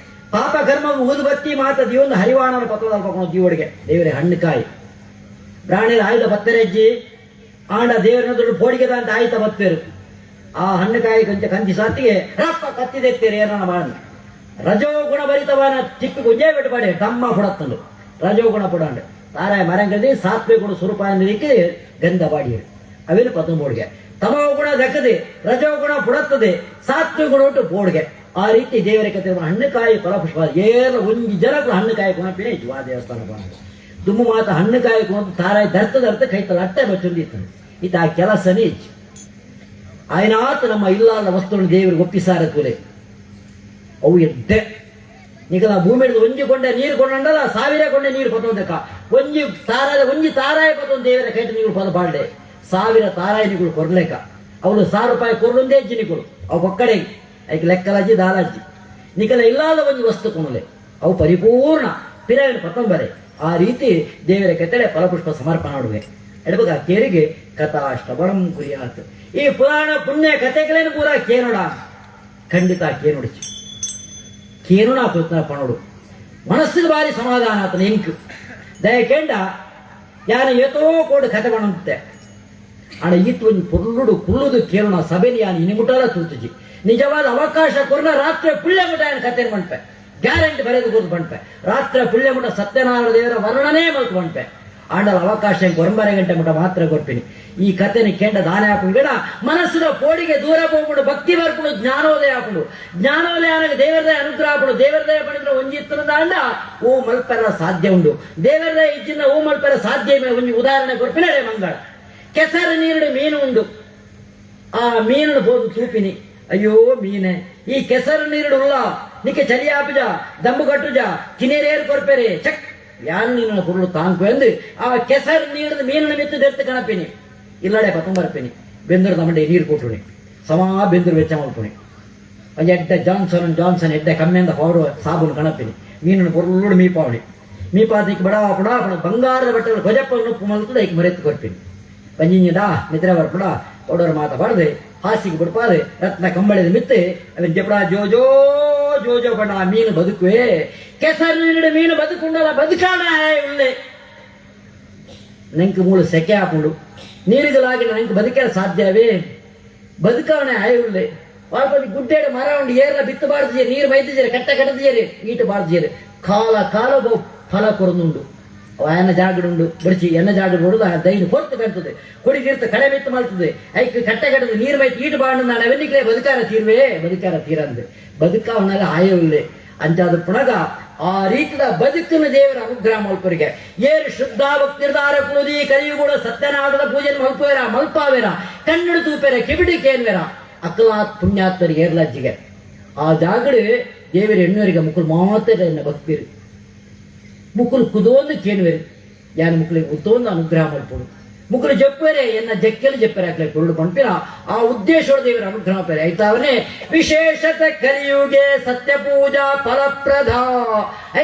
ಪಾಪ ಕರ್ಮ ಊದುಬತ್ತಿ ಮಾತ ದಿವೊಂದು ಹರಿವಾಣನ ಪತ್ರದ ಜೀವಡಿಗೆ. ದೇವರೇ ಹಣ್ಣುಕಾಯಿ ಪ್ರಾಣಿರ ಆಯುಧ ಬತ್ತರೆಜ್ಜಿ ಆಂಡ ದೇವರನ್ನ ದೊಡ್ಡ ಪೋಡಿಗೆದ ಅಂತ ಆಯ್ತ ಬತ್ತೇರು. ಆ ಹಣ್ಣುಕಾಯಿ ಕೊಂಚ ಕಂದಿ ಸಾತಿಗೆ ರಪ್ಪ ಕತ್ತಿದೆತ್ತೇರು. ಏನ ಮಾಡ ರಜೋ ಗುಣ ಭರಿತವಾನ ಚಿಕ್ಕ ಗುಂಜೆ ಬಿಟ್ಟು ಪಾಡಿ ತಮ್ಮ ಪುಡತ್ತಂಡು ರಜೋಗುಣ ಪುಡಂಡು ತಾರಾಯ ಮರಂಗದಿ ಸಾತ್ವಿಕ ಗುಣ ಸ್ವರೂಪ ಗಂಧ ಬಾಡಿಯರು ಅವೇನು ಪದ್ಮಬೋಡ್ಗೆ. ತಮೋ ಗುಣ ದಕ್ಕದೆ ರಜೋಗುಣ ಪುಡತ್ತದೆ, ಸಾತ್ವಿಕ ಗುಣ ಉಂಟು ಬೋಡ್ಗೆ. ಆ ರೀತಿ ದೇವರ ಕತೆ ಹಣ್ಣುಕಾಯಿ ಫಲಪುಷ್ಪ ಏನ ಒಂಜಿ ಜನಗಳು ಹಣ್ಣುಕಾಯಿ ಗುಣಪಿನೇ ಇತ್ತು. ಆ ದೇವಸ್ಥಾನ ದುಮ್ಮು ಮಾತ ಹಣ್ಣುಕಾಯಿ ಗುಣ ತಾರಾಯಿ ದರ್ತ ದರ್ತ ಕೈತಲ ಅಟ್ಟೆ ಬಚ್ಚೊಂದಿತ್ತು. ಈತ ಆ ಕೆಲಸನೇ ಹೆಚ್ಚು ಆಯ್ನಾತ್ ನಮ್ಮ ಇಲ್ಲಾದ ವಸ್ತುವನ್ನು ದೇವರಿಗೆ ಒಪ್ಪಿಸಾರ ತುಲೆ ಅವು ಎದ್ದೆ. ನಿಕಲ ಭೂಮಿ ಒಂಜಿ ಕೊಂಡೆ ನೀರು ಕೊಂಡಲ್ಲ, ಸಾವಿರ ಕೊಂಡೆ ನೀರು ಪತ್ತೊಂದಕ್ಕ. ಒಂಜಿ ತಾರಾಯ, ಒಂಜಿ ತಾರಾಯ ಪತ್ತೊಂದು ದೇವರ ಕೈಟ ನೀವು ಪದ ಪಾಡ್ಲೆ. ಸಾವಿರ ತಾರಾಯ ನಿಗಳು ಕೊರ್ಲೇಕ. ಅವಳು 1,000 ರೂಪಾಯಿ ಕೊರ್ಲೊಂದೇ ನಿಗಳು ಅವು ಒಕ್ಕಡೆ ಐಕ್ ಲೆಕ್ಕಲಜ್ಜಿ ದಾಲಜ್ಜಿ. ನಿಕಲ ಇಲ್ಲಾದ ಒಂಜಿ ವಸ್ತು ಕೊಣಲೆ ಅವು ಪರಿಪೂರ್ಣ ಪಿರವಿನ ಪತ್ತೊಂಬರೆ. ಆ ರೀತಿ ದೇವರ ಕೆತ್ತಡೆ ಫಲಪುಷ್ಪ ಸಮರ್ಪಣೆ ಮಾಡುವೆ. ಎಡಬಗ ಕೇರಿಗೆ ಕಥಾ ಶ್ರವಣಂ ಕುರಿಯಾತ್. ಈ ಪುರಾಣ ಪುಣ್ಯ ಕಥೆಗಳೇನು ಪೂರ ಕೇನೋಡ, ಖಂಡಿತ ಕೇನೋಡಿಚು ಕೇನುಣ ಪ್ರಯತ್ನ ಪಣೋಡು. ಮನಸ್ಸಿಗೆ ಬಾರಿ ಸಮಾಧಾನ ಆತನ ಇಂಕ್ ದಯಕೇಂಡ ಯಾನ ಏತೋ ಕೋಡು ಕಥೆ ಪಣಂತೆ. ಆಣ ಈತ್ ಒಂಜಿ ಪೊರ್ಲುಡು ಕುಳ್ಳುದು ಕೇಳುಣ ಸಭೆಲಿ ಯಾನ್ ಇನಿ ಮುಟ್ಟಾಲ ತೂತುಜಿ. ನಿಜವಾದ ಅವಕಾಶ ಕೊರ್ನ ರಾತ್ರಿ ಪುಳ್ಯ ಮುಟ ಯಾನ್ ಕಥೆ ಮಣ್ಪೆ, ಗ್ಯಾರಂಟಿ ಬರೆದು ಕೂತು ಬಂಡ್ಪೆ. ರಾತ್ರಿ ಪುಳ್ಯ ಮುಟ ಸತ್ಯನಾರಾಯಣ ದೇವರ ವರ್ಣನೆ ಮಲ್ತು ಬಂಡ್ಪೆ. ಆಂಡಲ ಅವಕಾಶ ಒಂಬರೆ ಗಂಟೆ ಮುಟ ಮಾತ್ರ ಕೊಡ್ತೀನಿ. ಈ ಕಥೆನ ಕೆಂಡ ದಾನೆ ಹಾಕೊಂಡು ಗಿಡ ಮನಸ್ಸಿನ ಪೋಡಿಗೆ ದೂರ ಹೋಗ್ಬಿಡು, ಭಕ್ತಿ ಬರ್ಕೊಂಡು ಜ್ಞಾನೋದಯ ಹಾಕೊಂಡು, ಜ್ಞಾನೋದಯ ಆನಗ ದೇವರದಯ ಅನುಗ್ರಹ ಹಾಕೊಂಡು. ದೇವರದಯ ಪಡೆದ್ರೆ ಒಂಜಿತ್ತನ ದಾಂಡ ಓ ಮಲ್ಪೆರ ಸಾಧ್ಯ ಉಂಡು. ದೇವರದಯ ಇಜ್ಜಿನ ಓ ಮಲ್ಪೆರ ಸಾಧ್ಯ. ಒಂಜಿ ಉದಾಹರಣೆ ಕೊಡ್ಪಿನ ಮಂಗಳ. ಕೆಸರು ನೀರುಡು ಮೀನು ಉಂಡು. ಆ ಮೀನನ್ನು ಬೋದು ತೂಪಿನಿ. ಅಯ್ಯೋ ಮೀನೆ, ಈ ಕೆಸರು ನೀರುಡು ಉಲ್ಲ ನಿಕ್ಕೆ ಚಳಿ ಆಪುಜ, ದಂಬು ಕಟ್ಟುಜ, ಕಿನೇರೇರು ಕೊರ್ಪೆರೆ ಚಕ್ ಯಾನ್ ನೀನು ಕುರುಳು ತಾಂಕು ಎಂದು ಆ ಕೆಸರು ನೀರಿನ ಮೀನಿನ ಮಿತ್ತು ದೆತ್ತು ಕಣಪಿನಿ. ಇಲ್ಲಡೆ ಪತ್ತೊಂಬರ್ಪಿನಿ. ಬೆಂದರು ತಮ್ಮಂಡೆ ನೀರು ಕೊಟ್ಟುನಿ, ಸಮಾ ಬೆಂದರು ವೆಚ್ಚ ಮಲ್ಪುನಿ. ಒಂಜಿ ಎಡ್ಡೆ ಜಾನ್ಸನ್ ಜಾನ್ಸನ್ ಎಡ್ಡೆ ಕಮ್ಮಿಂದ ಪೌಡರ್ ಸಾಬೂನು ಕಣಪಿನಿ ಮೀನನ್ನು ಪೊರ್ಲುಡು ಮೀಪಾವಣಿ ಮೀಪಾದಿಕ್ ಬಡ ಪುಡ ಪಡ ಬಂಗಾರದ ಬಟ್ಟೆಗಳು ಕೊಜಪ್ಪ ಉಪ್ಪು ಮಲ್ತದ ಐಕ್ ಮರೆತು ಕೊರ್ಪಿನಿ ಪಂಜಿಂಜದ ನಿದ್ರೆ ಬರ್ಪುಡ ಪೌಡರ್ ಮಾತ ಬಡದೆ ಹಾಸಿಗೆ ಬಿಡ್ಪಾದೆ ರತ್ನ ಕಂಬಳಿದ ಮಿತ್ತೆ ಅವನ್ ಜಪಡ ಜೋ ಜೋ ಜೋ ಜೋ ಬಣ್ಣ ಆ ಮೀನು ಬದುಕುವೆ. ಕೆಸರು ನೀರಿಡ ಮೀನು ಬದುಕುಂಡಲ್ಲ ಬದುಕಾಣ ಉಳ್ಳೆ ನಂಗೆ ಮೂಳು ಸೆಕೆ ಹಾಕೊಂಡು ನೀರಿಗಲಾಗಿ ನಂಗೆ ಬದುಕಲು ಸಾಧ್ಯವೇ? ಬದುಕವಣೆ ಆಯುಳ್ಳೆ ವಾಲ್ಪದಿ ಗುಡ್ಡೇಡು ಮರ ಉಂಡು ಏರ್ಲ ಬಿತ್ತು ಬಾರ್ದಿಜೇರಿ ನೀರು ಬೈದಿಜೇರಿ ಕಟ್ಟ ಕಟ್ಟದಿಜೇರಿ ಈಟು ಬಾರ್ದಿಜೇರಿ ಕಾಲ ಕಾಲ ಫಲ ಕೊರದುಂಡು. ಎನ್ನ ಜಾಗಡುಂಡು ಬಡಿಸಿ ಎನ್ನ ಜಾಗಡು ಹೊಡೆದು ಆ ದೈನ ಕೊರ್ತು ಕಟ್ತದೆ ಕೊಡಿ ತೀರ್ಥ ಕಡೆ ಬಿತ್ತು ಮಲ್ತದೆ ಐಕ್ ಕಟ್ಟೆ ಕಟ್ಟದೆ ನೀರು ಬೈತು ಈಟು ಬಾಂಡು ನಾನು ಅವೆನ್ನಿಕ್ಲೆ ಬದುಕಾರ ತೀರ್ವೆ ಬದುಕಾರ ತೀರಂದೆ ಬದುಕವನೆಲ್ಲ ಆಯವಿಲ್ಲೆ ಅಂಚಾದ ಪುಣಗ ಆ ರೀತಿದ ಬದುಕಿನ ದೇವರ ಅನುಗ್ರಹ ಮಲ್ಪರಿಗೆ ಏರು ಶುದ್ಧ ಭಕ್ತಿರ್ದಾರ ಕುಳುದಿ ಕಲಿಯುಗೂಡ ಸತ್ಯನಾಡದ ಪೂಜೆ ಮಲ್ಪೇರ ಮಲ್ಪಾವೇರ ಕನ್ನಡ ತೂಪೇರ ಕಿಬಿಡಿ ಕೇನ್ವೇರ ಅಕಲಾತ್ ಪುಣ್ಯಾತ್ಮರಿಗೆ ಏರ್ಲಜ್ಜಿಗೆ ಆ ಜಾಗಡು ದೇವರ ಎಣ್ಣವರಿಗೆ ಮುಕ್ಕಳು ಮಾತ್ರ ಎನ್ನ ಭಕ್ತಿರು ಮುಕ್ಕುಲು ಕುದೋಂದು ಕೇನುವೆರು ಯಾನ ಮುಕ್ಕಳಿಗೆ ಉತ್ತೋಂದು ಅನುಗ್ರಹ ಮಲ್ಪಡು ಮುಕ್ಕಳು ಜಪ್ಪೇರೆ ಎನ್ನ ಜಕ್ಕೆಲು ಜಪ್ಪೇರೆ ಹಾಕ್ಲೆ ಕುರುಡು ಪಂಪಿನ ಆ ಉದ್ದೇಶೋಡ ದೇವರ ಅನುಗ್ರಹ ಪೇರೆ ಐತಾವನೆ ವಿಶೇಷತ ಕಲಿಯುಗೆ ಸತ್ಯ ಪೂಜಾ ಫಲಪ್ರದ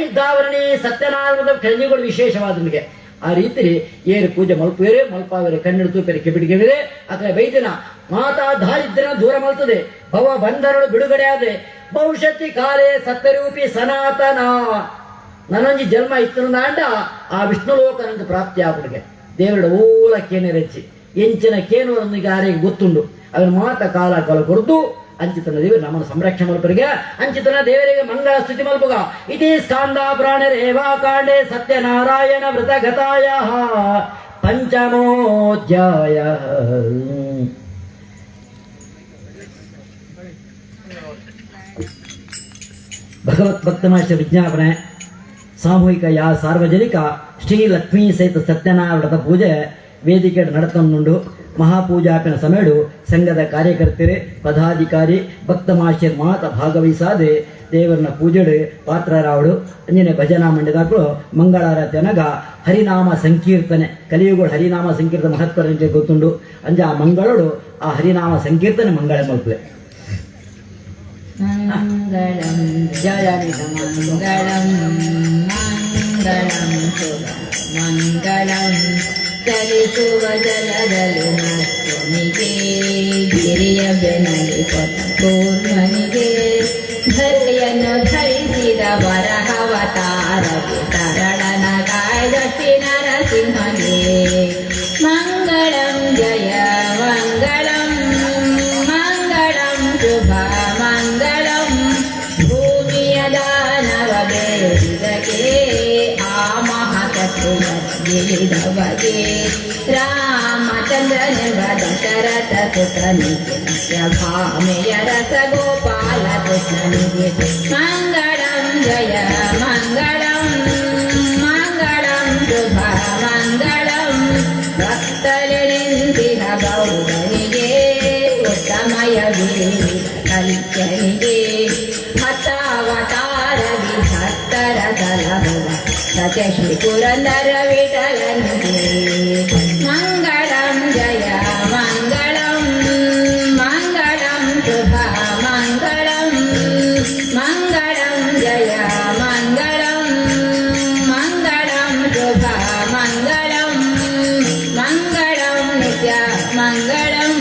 ಐದಾವರಣಿ ಸತ್ಯನಾರಾಯಣದ ಕಲಿಯುಗಳು ವಿಶೇಷವಾದ ನಿಮಗೆ ಆ ರೀತಿ ಏರು ಪೂಜೆ ಮಲ್ಪೇರೆ ಮಲ್ಪಾವೇರೆ ಕಣ್ಣು ತೂಪೇರೆ ಕಿಬಿಡಿಗೆವಿದೆ ಅಥವಾ ಬೈದಿನ ಮಾತಾ ದಾರಿದ್ರ್ಯನ ದೂರ ಮಲ್ತದೆ ಭವ ಬಂಧನಗಳು ಬಿಡುಗಡೆ ಆದೆ ಭವಿಷ್ಯತಿ ಕಾಲೇ ಸತ್ಯರೂಪಿ ಸನಾತನ ನನೊಂಜಿ ಜನ್ಮ ಇತ್ತು ನಾಂಡ ಆ ವಿಷ್ಣು ಲೋಕ ನಂಗೆ ಪ್ರಾಪ್ತಿ ಆಗುಡಿಗೆ ದೇವರ ಓಲ ಕೇನೆ ರಚ್ಚಿ ಎಂಚಿನ ಕೇನುವರೊಂದಿಗೆ ಆರಿಗೆ ಗೊತ್ತುಂಡು. ಅವನ ಮಾತ ಕಾಲ ಕಾಲ ಕೊರತು ಅಂಚಿತನ ದೇವರು ನಮ್ಮನ್ನು ಸಂರಕ್ಷಣೆ ಮಲ್ಪರಿಗೆ ಅಂಚಿತನ ದೇವರಿಗೆ ಮಂಗಳ ಸ್ತುತಿ ಮಲ್ಪುಗ. ಇತಿ ಸ್ಕಾಂದ ಪುರಾಣ ರೇವಾಕಾಂಡೆ ಸತ್ಯನಾರಾಯಣ ವ್ರತಗತಾಯ ಪಂಚಮೋಧ್ಯಾಯ. ಭಗವತ್ ಭಕ್ತಮಾಶ ವಿಜ್ಞಾಪನೆ. ಸಾಮೂಹಿಕ ಯಾ ಸಾರ್ವಜನಿಕ ಶ್ರೀ ಲಕ್ಷ್ಮೀ ಸಹಿತ ಸತ್ಯನಾರಾಯಣ ಪೂಜೆ ವೇದಿಕೆ ನಡತನ್ನುಂಡು. ಮಹಾಪೂಜಾಪಿನ ಸಮಯಡು ಸಂಘದ ಕಾರ್ಯಕರ್ತರು ಪದಾಧಿಕಾರಿ ಭಕ್ತ ಮಾಸ್ಟರ್ ಮಾತ ಭಾಗವಹಿಸಾದೆ ದೇವರನ್ನ ಪೂಜೆಡು ಪಾತ್ರರಾವಡು. ಅಂಜನೆ ಭಜನಾ ಮಂಡ್ಯದಾಕಳು ಮಂಗಳಾರತಿ ಹರಿನಾಮ ಸಂಕೀರ್ತನೆ ಕಲಿಯುಗಳು ಹರಿನಾಮ ಸಂಕೀರ್ತನೆ ಮಹತ್ವ ಗೊತ್ತುಂಡು. ಅಂಜ ಆ ಮಂಗಳೋಡು ಆ ಹರಿನಾಮ ಸಂಕೀರ್ತನೆ ಮಂಗಳ ಮಲ್ಪಲೆ. ಮಂಗಳಂ ಜಯ ಮಂಗಳಂ ಮಂಗಳಂ ಶುಭ ಮಂಗಳಂ ಚಲಿಸುವ ಜಲದಲ್ಲಿ ಮತ್ತನಿಗೆ ಗಿರಿಯ ಬೆನಲಿ ಕೂರ್ಮನಿಗೆ ಧರೆಯನ್ನು ಧರಿಸಿದ ವರಹವತಾರಗೆ ತರಳನ ಕಾಯ್ದಟ್ಟಿ ನರಸಿಂಹಗೆ. ಮಂಗಳಂ ಜಯ ಮಂಗಳಂ ಮಂಗಳಂ ಶುಭ ಮಂಗಳಂ ಭೂಮಿಯ ದಾನವ ಬೇಡಿದಕ್ಕೆ ಆ ಮಹಾಕಥೆಯ ತಿಳಿದವಗೆ ರಾಮಚಂದ್ರನೆಂಬ ದಶರಥ ಸುತನಿಗೆ ಸತ್ಯಭಾಮೆಯ ರಸ ಗೋಪಾಲ ಕೃಷ್ಣನಿಗೆ. ಮಂಗಳಂ ಜಯ ಮಂಗಳಂ ಮಂಗಳಂ ಶುಭ ಮಂಗಳಂ ಭಕ್ತರೆ ನಿಂತಿಹ ಬೌದ್ಧನಿಗೆ ಉತ್ತಮಯ ವೀರ ಕಲ್ಯನಿಗೆ ಹತಾವತಾರವಿ ಭಕ್ತರ ಸಲಹುವ ಸತ್ಯ ಶ್ರೀ ಪುರಂದರ ವಿಠಲನಿಗೆ. ಮಂಗಳಂ ಜಯ ಮಂಗಳಂ ಮಂಗಳಂ ಶುಭ ಮಂಗಳಂ ಮಂಗಳಂ ಜಯ ಮಂಗಳಂ ಮಂಗಳಂ ಶುಭ ಮಂಗಳಂ ಮಂಗಳಂ ನಿತ್ಯ ಮಂಗಳಂ.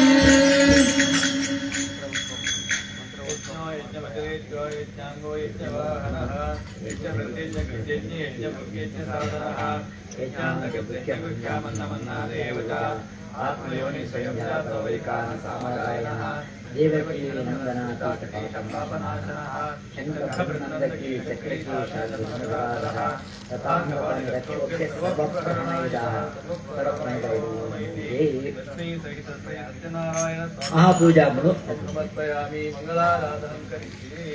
ಆತ್ಮಯೋನಿ ಸ್ವಯಂ ಜಾತೋ ವೈಕಾನ ಸಾಮರಾಯಣಃ ದೇವಕೀ ನಂದನ ಪಾಪನಾಶನಃ ಶಂಕರನಂದಕಿ ಚಕ್ರಕಿ ಶಾಂತಿಸ್ಮೃತಾರಃ ತಥಾಂಗವಾಣಿ ರಕ್ಷೋಭ್ಯ ಸರ್ವಪ್ರಣೈದಾಃ ಲಕ್ಷ್ಮೀ ಸಹಿತ ಶ್ರೀ ಸತ್ಯನಾರಾಯಣ ಸ್ವಾಮಿ ಮಹಾಪೂಜಾ ಸಮರ್ಪಯಾಮಿ ಮಂಗಳಾರಾಧನಂ ಕರಿಷ್ಯೆ.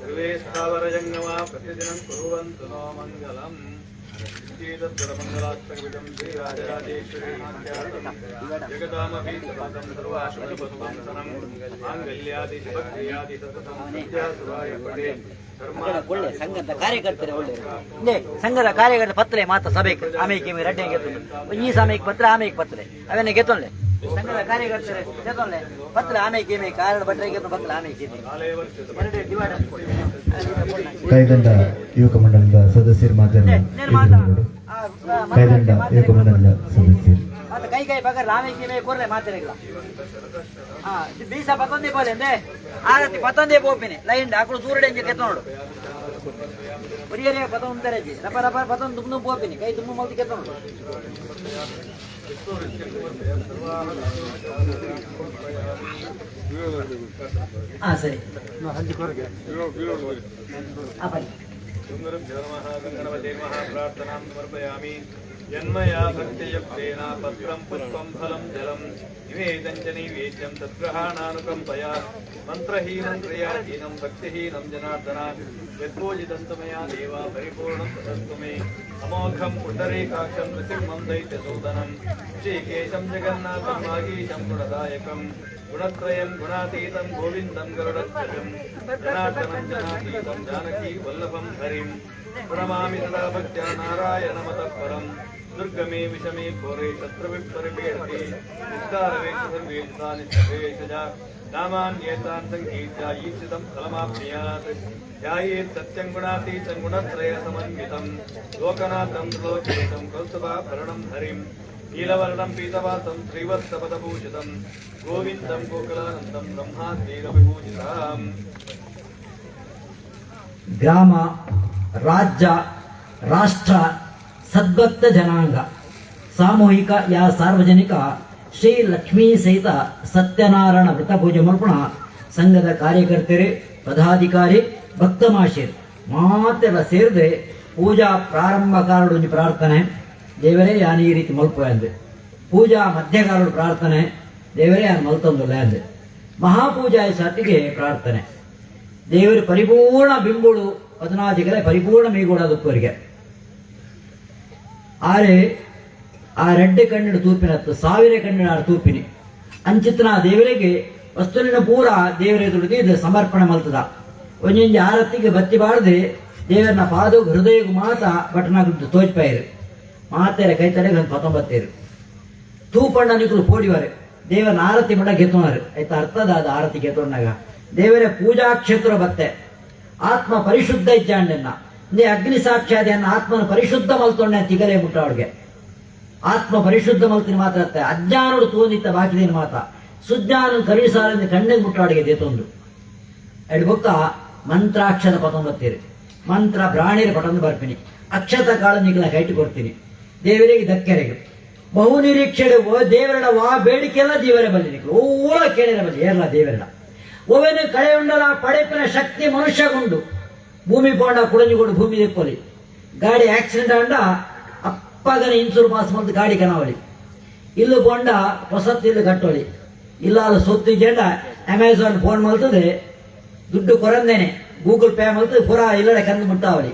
सर्वे स्थावरजङ्गमा प्रतिदिनं कुर्वन्तु नो मङ्गलम्। श्रीराजराजेश्वरी जगदामभीष्टं सर्वाशुभध्वंसनं माङ्गल्यादि शुभक्रियादि सततं सत्यासुराय पटे. ಒಳ್ಳೆ ಸಂಘದ ಕಾರ್ಯಕರ್ತರೇ ಒಳ್ಳೆ ಇಲ್ಲೇ ಸಂಘದ ಕಾರ್ಯಕರ್ತ ಪತ್ರೆ ಮಾತ ಸಭೆಗೆ ಆಮೇಲೆ ರಡ್ಡೆ ಗೆತ್ತೊಂದು ಈ ಸಮಯಕ್ಕೆ ಪತ್ರ ಆಮೇಲೆ ಪತ್ರೆ ಅವೇನೆ ಗೆತ್ತೊಂಡ್ಲೆ ಸಂಘದ ಕಾರ್ಯಕರ್ತರೆ ಗೆತ್ತೊಂಡ್ಲೆ ಪತ್ರ ಆಮೇಲೆ ಕೇಮೆ ಕಾರಣ ಬಟ್ರೆ ಗೆತ್ತು ಪತ್ರ ಆಮೇಲೆ ಕೇಮೆ ಎರಡು ಡಿವೈಡ್. ಕೈದಂಡ ಯುವಕ ಮಂಡಲದ ಸದಸ್ಯರು ಮಾತನ್ನು ಎದುರುಗೊಂಡು. ಕೈದಂಡ ಯುವಕ ಮಂಡಲದ ಸದಸ್ಯರು ಮತ್ತೆ ಕೈ ಕೈ ಬಗರ್ ಆಮೇಲೆ ಕೇಮೆ ಕೊರ್ಲೆ ಮಾತಾಡಿಲ್ಲ. ಹಾ ಬೀಸ ಪತ್ತೊಂದೇ ಪೋಲೆ ಅಂದೆ ಆರತಿ ಪತ್ತೊಂದೇ ಪೋಪಿನಿ ಲೈನ್ ಆಕಳು ದೂರಡೆ ಇಂಚೆ ಕೆತ್ತೋಡು ಒರಿಯರೇ ಪತ್ತೊಂದು ತರಜಿ ರಪ ರಪ ಪತ್ತೊಂದು ತುಂಬ ಪೋಪಿನಿ ಕೈ ತುಂಬ ಮಲ್ತಿ ಕೆತ್ತೋಡು. ಹಾ ಸರಿ. ಆ ಬನ್ನಿ. ಸುಂದರಭ್ಯೋ ನಮಃ. ಗಂಗಣಪತೇ ನಮಃ. ಪ್ರಾರ್ಥನಾಂ ಸಮರ್ಪಯಾಮಿ. ಯನ್ಮಯಾ ಭಕ್ತಿಯುಕ್ತೇನ ಪತ್ರಂ ಪುಷ್ಪಂ ಫಲಂ ಜಲಂ ನಿವೇದಂ ಚ ನೈವೇದ್ಯಂ ತದ್ಗ್ರಹಾಣಾನುಕಂಪಯಾ ಮಂತ್ರಹೀನಂ ಕ್ರಿಯಾಹೀನಂ ಭಕ್ತಿಹೀನಂ ಜನಾರ್ದನ ಯತ್ಪೂಜಿತಂ ತಮಯಾ ದೇವ ಪರಿಪೂರ್ಣಂ ತದಸ್ತು ಮೇ. ಅಮೋಘಂ ಪುಂಡರೀಕಾಕ್ಷಂ ನೃಸಿಂಹಂ ದೈತ್ಯಸೂದನಂ ಶ್ರೀಕೇಶಂ ಜಗನ್ನಾಥಂ ವಾಗೀಶಂ ಗುಣದಾಯಕಂ ಗುಣತ್ರಯಂ ಗುಣಾತೀತಂ ಗೋವಿಂದಂ ಗರುಡಧ್ವಜಂ ಜನಾರ್ದನಂ ಜನಾತೀತಂ ಜಾನಕೀ ವಲ್ಲಭಂ ಹರಿಂ ಪ್ರಣಮಾಮಿ ಸದಾ ಭಕ್ತ್ಯಾ ನಾರಾಯಣಮತಃ ಪರಂ. ದುರ್ಗಮೇ ವಿಷಮೇ ಘೋರೆ ಶತ್ರುವಿಪರಿಪೀಡತಿ ವಿಸ್ತಾರವೇಶ ಸರ್ವೇಶಾನಿ ಸರ್ವೇಶಜ ನಾಮಾನ್ಯೇತಾನ್ ಸಂಕೀರ್ತ್ಯ ಈಪ್ಸಿತಂ ಫಲಮಾಪ್ನುಯಾತ್. ಧ್ಯಾಯೇತ್ ಸತ್ಯಂ ಗುಣಾತೀತಂ ಗುಣತ್ರಯ ಸಮನ್ವಿತಂ ಲೋಕನಾಥಂ ತ್ರಿಲೋಕೇಶಂ ಕೌಸ್ತುಭಾಭರಣಂ ಹರಿಂ ನೀಲವರ್ಣಂ ಪೀತವಾಸಂ ಶ್ರೀವತ್ಸಪದಭೂಷಿತಂ ಗೋವಿಂದಂ ಗೋಕುಲಾನಂದಂ ಬ್ರಹ್ಮಾದ್ಯೈರವಿಭೂಷಿತಾಂ. ಗ್ರಾಮ, ರಾಜ್ಯ, ರಾಷ್ಟ್ರ, ಸದ್ಭಕ್ತ ಜನಾಂಗ, ಸಾಮೂಹಿಕ ಯಾ ಸಾರ್ವಜನಿಕ ಶ್ರೀ ಲಕ್ಷ್ಮೀ ಸಹಿತ ಸತ್ಯನಾರಾಯಣ ವ್ರತ ಪೂಜೆ ಮಲ್ಪಣ ಸಂಘದ ಕಾರ್ಯಕರ್ತರು, ಪದಾಧಿಕಾರಿ, ಭಕ್ತ ಮಾಶಿರ್ ಮಾತೆಲ್ಲ ಸೇರಿದೆ ಪೂಜಾ ಪ್ರಾರಂಭಕಾರಡು ಒಂಜಿ ಪ್ರಾರ್ಥನೆ, ದೇವರೇ ಯಾನ್ ಈ ರೀತಿ ಮಲ್ಪ ಅಂದೆ. ಪೂಜಾ ಮಧ್ಯಕಾರಡು ಪ್ರಾರ್ಥನೆ, ದೇವರೇ ಯಾನ್ ಮಲ್ತೊಂದುಲ್ಲ ಅಂದೆ. ಮಹಾಪೂಜಾ ಸಾತಿಗೆ ಪ್ರಾರ್ಥನೆ, ದೇವರು ಪರಿಪೂರ್ಣ ಬಿಂಬುಳು ಪದ್ನಾದಿಗಲ ಪರಿಪೂರ್ಣ ಮೀಗೂಡ ದುಪ್ಪರಿಗೆ ಆರೆ ಆ ರೆಡ್ಡೆ ಕಣ್ಣಿನ ತೂಪಿನತ್ತು ಸಾವಿರ ಕಣ್ಣಿನ ಆರು ತೂಪಿನಿ ಅಂಚಿತನ ದೇವರಿಗೆ ವಸ್ತುವಿನ ಪೂರ ದೇವರ ದುಡಿದು ಇದು ಸಮರ್ಪಣೆ ಮಲ್ತದ. ಒಂಜೊಂಜಿ ಆರತಿಗೆ ಬತ್ತಿ ಬಾರದೆ ದೇವರನ ಪಾದ ಹೃದಯಗೂ ಮಾತ ಬಟನಾಗ ತೋಜ್ಪಾಯಿರು ಮಾತೆರೆ ಕೈ ತಡೆಗೆ ಒಂದು ಪತ್ತೊಂಬತ್ತೇರು ತೂಪಣ್ಣ ನಿಕುಲು ಪೋಡಿವಾರೆ ದೇವರನ ಆರತಿ ಮಡ ಗೆತ್ತೋಣರು ಆಯ್ತಾ ಅರ್ಥದ ಅದು ಆರತಿ ಗೆತ್ತೋಣಾಗ ದೇವರ ಪೂಜಾ ಕ್ಷೇತ್ರ ಬತ್ತೆ ಆತ್ಮ ಪರಿಶುದ್ಧ ಇಜ್ಜಾಂಡೆನ್ನ ಇಂದೇ ಅಗ್ನಿ ಸಾಕ್ಷಾದಿಯನ್ನ ಆತ್ಮನ ಪರಿಶುದ್ಧ ಮಲ್ತೊಣ್ಣೆ ತಿಗಲೆ ಮುಟ್ಟ ಅವಳಿಗೆ ಆತ್ಮ ಪರಿಶುದ್ಧ ಮಲ್ತಿನ ಮಾತ್ರ ಅತ್ತೆ ಅಜ್ಞಾನೋಡು ತೋಂದಿತ್ತ ಬಾಕಿದೇನು ಮಾತ ಸುಜ್ಞಾನ ಕರುಣಿಸಾಲಿಂದ ಕಣ್ಣಿಗೆ ಮುಟ್ಟಾಡಿಗೆ ದೇತೊಂದು ಎಡು ಬೊಕ್ಕ ಮಂತ್ರಾಕ್ಷರ ಪತ್ತೊಂಬತ್ತೀರಿ ಮಂತ್ರ ಬ್ರಾಣಿರ ಪಟೊಂದು ಬರ್ಪಿನಿ. ಅಕ್ಷತ ಕಾಳು ನಿಗ್ಲ ಕೈಟ್ ಕೊಡ್ತೀನಿ ದೇವರಿಗೆ ದಕ್ಕೆರೆಗೆ ಬಹು ನಿರೀಕ್ಷೆಡು ದೇವರಡ ವಾ ಬೇಡಿಕೆಲ್ಲ ದೇವರ ಬಲ್ಲಿ ನಿಕ್ಲು ಓಲ ಕೇಳಿರ ಬಲ್ಲಿ ಏರ್ಲ ದೇವರಡ ಒವೆನು ಕಳೆಯುಂಡಲ ಪಡೆಪಿನ ಶಕ್ತಿ ಮನುಷ್ಯಗುಂಡು ಭೂಮಿ ಪೋಂಡ ಕುಡಂಜಿಗೋಡು ಭೂಮಿ ದೆಪ್ಪೊಲಿ ಗಾಡಿ ಆಕ್ಸಿಡೆಂಟ್ ಆಂಡ ಅಪ್ಪಗನ ಇನ್ಸೂರ್ ಪಾಸ್ ಮಂತ್ ಗಾಡಿ ಕನಾವಳಿ ಇಲ್ಲು ಪೋಂಡ ಹೊಸತ್ತು ಇಲ್ಲು ಕಟ್ಟೋಳಿ ಇಲ್ಲಾದ ಸೊತ್ತು ಜೇಂಡ ಅಮೆಝಾನ್ ಫೋನ್ ಮಲ್ತದೆ ದುಡ್ಡು ಕೊರಂದೇನೆ ಗೂಗಲ್ ಪೇ ಮಲ್ತದೆ ಪುರಾ ಇಲ್ಲಡೆ ಕಂದು ಮುಟ್ಟಾವಳಿ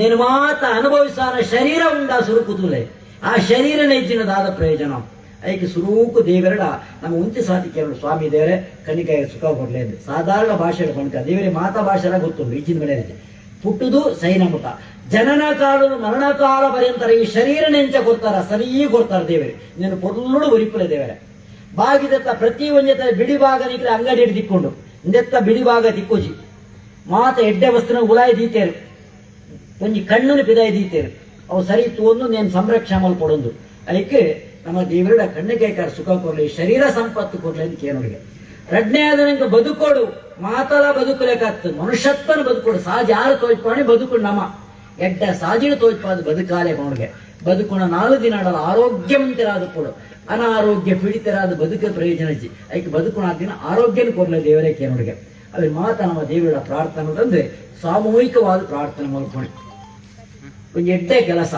నేను ಮಾತ ಅನುಭವಿಸಾನ ಶರೀರ ಉಂಡ ಸುರುಕುತುಲೆ ಆ ಶರೀರ ನೆಜ್ಜಿನದಾದ ಪ್ರಯೋಜನ. ಐಕೆ ಸುರೂಕು ದೇವರಡ ನಮ್ಮ ಉಂತಿ ಸಾಧಿ ಕೇಳು ಸ್ವಾಮಿ ದೇವರೇ ಕಣಿಕಾಯ ಸುಖ ಕೊಡಲೇ ಸಾಧಾರಣ ಭಾಷೆ ಪಣಕ ದೇವರೇ ಮಾತಾ ಭಾಷೆ ಗೊತ್ತುಂಟು ಇಚ್ಚಿನ ಮನೆ ಪುಟ್ಟುದು ಸೈನ ಮುಟ ಜನನ ಕಾಲ ಮರಣ ಕಾಲ ಪರ್ಯಂತರ ಈ ಶರೀರ ನೆಂಚ ಕೊಡ್ತಾರ ಸರೀ ಕೊಡ್ತಾರ ದೇವರೇ. ನೀನು ಪೊರ್ಲುಡು ಒರಿಪುಲೆ ದೇವರೇ. ಬಾಗಿದತ್ತ ಪ್ರತಿ ಒಂಜೆತ ಬಿಡಿ ಭಾಗ ನಿಕ್ಲೆ ಅಂಗಡಿ ಹಿಡಿದು ತಿಕ್ಕೊಂಡು ಇಂದೆತ್ತ ಬಿಡಿ ಭಾಗ ತಿಕ್ಕೋಜಿ ಮಾತ ಎಡ್ಡೆ ವಸ್ತುನ ಉಲಾಯಿ ದೀತೇರು ಒಂಜಿ ಕಣ್ಣುನು ಪಿದಾಯಿ ದೀತೇರು ಅವು ಸರಿ ತೋಂದು ನೇನು ಸಂರಕ್ಷಣೆ ಮಲ್ಪಡೊಂದು ಅದಕ್ಕೆ ನಮ್ಮ ದೇವರ ಕಣ್ಣಿಗೆ ಸುಖ ಕೊಡ್ಲಿ ಶರೀರ ಸಂಪತ್ತು ಕೊಡ್ಲಿ ಅಂತ ಕೇಳೋರಿಗೆ. ರಡ್ನೇ ಆದ ಬದುಕೋಡು ಮಾತಲ ಬದುಕಲೇಕಾಗ್ತದೆ ಮನುಷ್ಯತ್ವನ ಬದುಕೋಡು ಸಾಜ ಯಾರು ತೋಜ್ಪಾಣಿ ಬದುಕು ನಮ ಎಡ್ಡ ಸಾಜಿನ ತೋಜ್ಪಾದ ಬದುಕಾಲೆ ಅವನಿಗೆ ಬದುಕೋಣ ನಾಲ್ಕು ದಿನ ಆಡಲ್ಲ ಆರೋಗ್ಯವಂತರಾದ ಕೊಡು ಅನಾರೋಗ್ಯ ಪೀಡಿತರಾದ ಬದುಕ ಪ್ರಯೋಜನ ಐಕೆ ಬದುಕೋಣ ದಿನ ಆರೋಗ್ಯನ ಕೊಡ್ಲಿ ದೇವರೇ ಕೇಳೋರಿಗೆ. ಅಲ್ಲಿ ಮಾತ ನಮ್ಮ ದೇವರ ಪ್ರಾರ್ಥನೆ ಅಂತಂದ್ರೆ ಸಾಮೂಹಿಕವಾದ ಪ್ರಾರ್ಥನೆ ಮಾಡ್ಕೊಂಡು ಒಂದು ಎಡ್ಡೆ ಕೆಲಸ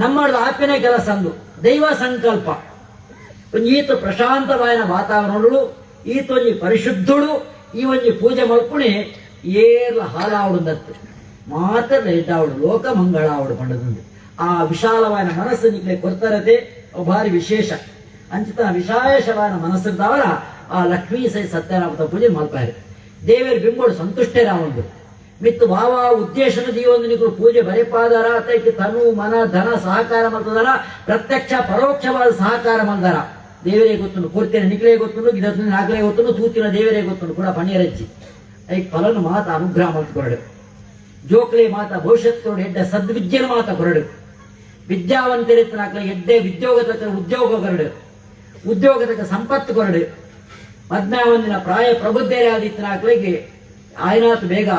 ನಮ್ಮದು ಆಪಿನ ಕೆಲಸ ಅಂದು ದೈವ ಸಂಕಲ್ಪ. ಒಂಜಿ ಈತ ಪ್ರಶಾಂತವಾಯನ ವಾತಾವರಣಗಳು ಈತ ಒಂಜಿ ಪರಿಶುದ್ಧುಡು ಈ ಒಂಜಿ ಪೂಜೆ ಮಲ್ಪುಣಿ ಏರ್ಲ ಹಾಲಾವಡುಂದತ್ತು ಮಾತ್ರ ಎಡ್ಡಾವಡು ಲೋಕ ಮಂಗಳಾವಡು ಪಂಡದಂದು ಆ ವಿಶಾಲವಾದ ಮನಸ್ಸು ನಿಕ್ಲೆ ಕೊಡ್ತಾರತೆ ಅವು ಭಾರಿ ವಿಶೇಷ. ಅಂಚಿತ ವಿಶೇಷವಾದ ಮನಸ್ಸಿದ್ದಾವರ ಆ ಲಕ್ಷ್ಮೀ ಸೈ ಸತ್ಯನಾಮತ ಪೂಜೆ ಮಲ್ಪಾರೆ ದೇವರ ಬಿಂಬೋಡು ಸಂತುಷ್ಟರಾವಂದು ಮಿತ್ತು ಭಾವ ಉದ್ದೇಶನ ದೀವೊಂದು ನಿಕುಲು ಪೂಜೆ ಬರೆಪಾದರ ತೈಕ್ ತನು ಮನ ಧನ ಸಹಕಾರ ಮಲ್ತದರ ಪ್ರತ್ಯಕ್ಷ ಪರೋಕ್ಷವಾದ ಸಹಕಾರ ಮಲ್ದರ. ದೇವರೇ ಗೊತ್ತುಂಡು ಕೊಡ್ತೇನೆ ನಿಕ್ಲೇ ಗೊತ್ತುಂಡು ಗಿಡತ್ತು ನಾಗ್ಲೇ ಗೊತ್ತುಂಡು ತೂತಿನ ದೇವರೇ ಗೊತ್ತುಂಡು ಕೂಡ ಪಣಿಯರಜ್ಜಿ ಐಕ್ ಫಲನು ಮಾತ ಅನುಗ್ರಹ ಮಲ್ತು ಜೋಕ್ಲೆ ಮಾತ ಭವಿಷ್ಯತ್ತೋಡು ಎಡ್ಡ ಸದ್ವಿದ್ಯೆನ ಮಾತ ಕೊರಡು. ವಿದ್ಯಾವಂತರಿತ್ತನಾಕ್ಲೆ ಎಡ್ಡೆ ಉದ್ಯೋಗ ತಕ್ಕ ಉದ್ಯೋಗ ಕೊರಡು ಉದ್ಯೋಗ ತಕ್ಕ ಸಂಪತ್ತು ಕೊರಡು. ಪದ್ಮಾವಂದಿನ ಪ್ರಾಯ ಪ್ರಬುದ್ಧರೇ ಆದಿತ್ತನಾಕ್ಲೆಗೆ ಆಯ್ನಾತ್ ಬೇಗ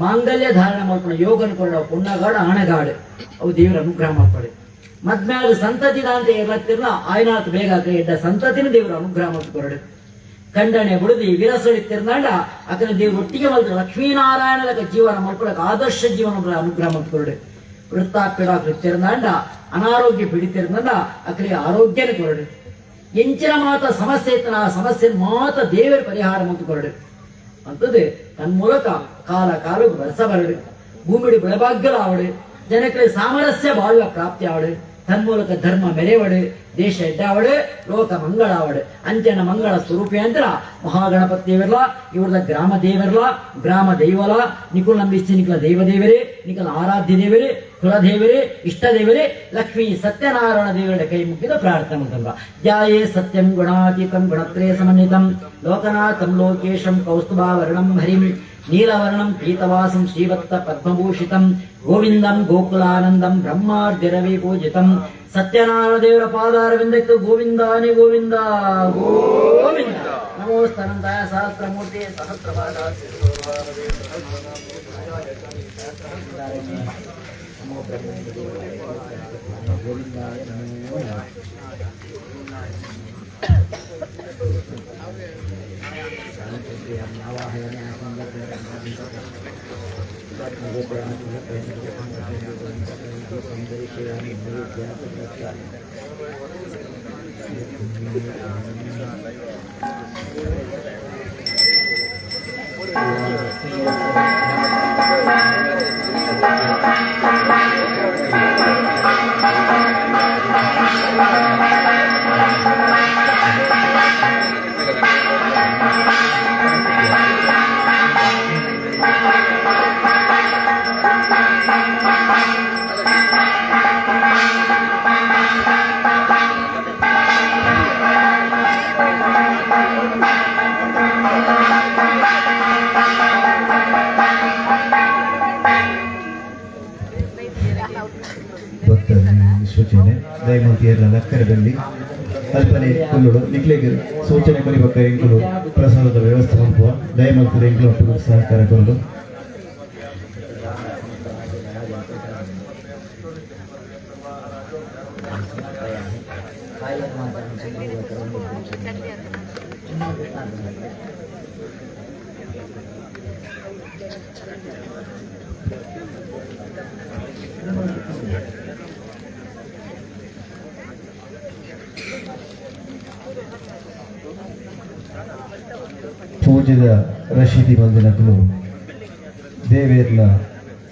ಮಾಂಗಲ್ಯ ಧಾರಣ ಮಾಡ್ಕೊಂಡು ಯೋಗನ ಕೊರಡ ಪುಣ್ಣಗಾಡು ಆಣಗಾಡು ಅವು ದೇವರ ಅನುಗ್ರಹ ಮಾಡ್ಕೊಳ್ಳಿ. ಮದ್ಮ್ಯಾದ ಸಂತತಿ ದಾಂತ ಇರ್ಲತ್ತಿರ್ಲ ಆಯ್ನಾತ್ ಬೇಗ ಎಡ್ಡ ಸಂತತಿನ ದೇವರ ಅನುಗ್ರಹ ಮಾಡ್ಕೊರಡು. ಖಂಡನೆ ಬುಡದಿ ವಿರಸಡಿತ್ತಿರ್ನಾಂಡ ಅಕನ ದೇವರು ಒಟ್ಟಿಗೆ ಮಲ್ತ ಲಕ್ಷ್ಮೀನಾರಾಯಣದ ಜೀವನ ಮಾಡ್ಕೊಳಕ್ ಆದರ್ಶ ಜೀವನ ಅನುಗ್ರಹ ಮಾಡ್ಕೊರಡು. ವೃತ್ತಾಪ್ಯಡಾಕ್ತಿರ್ನಾಂಡ ಅನಾರೋಗ್ಯ ಪೀಡಿತಿರ್ನಾಂಡ ಅಕಲಿಗೆ ಆರೋಗ್ಯನ ಕೊರಡು. ಎಂಚಿನ ಮಾತ ಸಮಸ್ಯೆ ಇತ್ತನ ಆ ಸಮಸ್ಯೆ ಮಾತ ದೇವರ ಪರಿಹಾರ ಕೊರಡು ಅಂತದ್ದು ತನ್ಮೂಲಕ ಕಾಲ ಕಾಲು ವರ್ಷ ಬರಡು ಭೂಮಿಡಿ ಬೆಳಬಾಗ್ಯಲಾವಡು ಜನಕ್ಕೆ ಸಾಮರಸ್ಯ ಬಾಳುವ ಪ್ರಾಪ್ತಿ ಆವಡು ತನ್ಮೂಲಕ ಧರ್ಮ ಮೆರೆವಡು ದೇಶ ಎಡ್ಡಾವಡು ಲೋಕ ಮಂಗಳಾವಡು ಅಂಚನ ಮಂಗಳ ಸ್ವರೂಪಿ ಅಂದ್ರ ಮಹಾಗಣಪತಿ ದೇವರ್ಲ ಇವ್ರದ ಗ್ರಾಮ ದೇವರ್ಲ ಗ್ರಾಮ ದೈವಲ ನಿಕುಲ್ ನಂಬಿಸ್ತಿ ನಿಕಲ ದೈವ ದೇವರೇ ನಿಕಲ ಆರಾಧ್ಯ ದೇವರೇ ಕುಲದೇವರೇ ಇಷ್ಟ ದೇವರೇ ಲಕ್ಷ್ಮೀ ಸತ್ಯನಾರಾಯಣ ದೇವರ ಕೈ ಮುಗಿದ ಪ್ರಾರ್ಥನೆ ಅಂತಲ್ವ. ಧ್ಯಾಯೇ ಸತ್ಯಂ ಗುಣಾತೀತಂ ಗುಣತ್ರಯ ಸಮನ್ವಿತಂ ಲೋಕನಾಥಂ ಲೋಕೇಶಂ ಕೌಸ್ತುಭಾವರ್ಣಂ ಹರಿಂ ನೀಲವರ್ಣಂ ಪೀತವಾಸಂ ಶ್ರೀವತ್ಸ ಪದ್ಮಭೂಷಿತಂ ಗೋವಿಂದಂ ಗೋಕುಲಾನಂದಂ ಬ್ರಹ್ಮಾರ್ದಿರವಿ ಪೂಜಿತಂ ಸತ್ಯನಾರಾಯಣ ದೇವರ ಪಾದಾರವಿಂದಕ್ಕೆ ಗೋವಿಂದಾನಿ ಗೋವಿಂದ ಗೋವಿಂದ. ನಮೋಸ್ತನಂದಾಯ ಸಹಸ್ರಮೂರ್ತಿ ಸಹಸ್ರಪಾದ ನಮೋ ಗೋವಿಂದಾಯ ನಮೋ ನಮಃ. ಸೂಚನೆ ದಯಮಾಡಿ ಲಕ್ಕರದಲ್ಲಿ ಅಲ್ಪನೆ ಕುಲ್ಲುಡು ನಿಕ್ಲೆಗ್ ಸೂಚನೆ ಕೊರಿಬಕ್ಕ ಎಂಕುಲು ಪ್ರಸಾದದ ವ್ಯವಸ್ಥೆ ಮಲ್ಪುವ ದಯಮಲ್ತದ ಎಂಕುಲು ಒಟ್ಟುಗು ಸಹಕಾರ ಕೊರಡು. ಪೂಜೆದ ರಶೀದಿ ಬಂದಿನಕುಲು ದೇವೇರ್ನ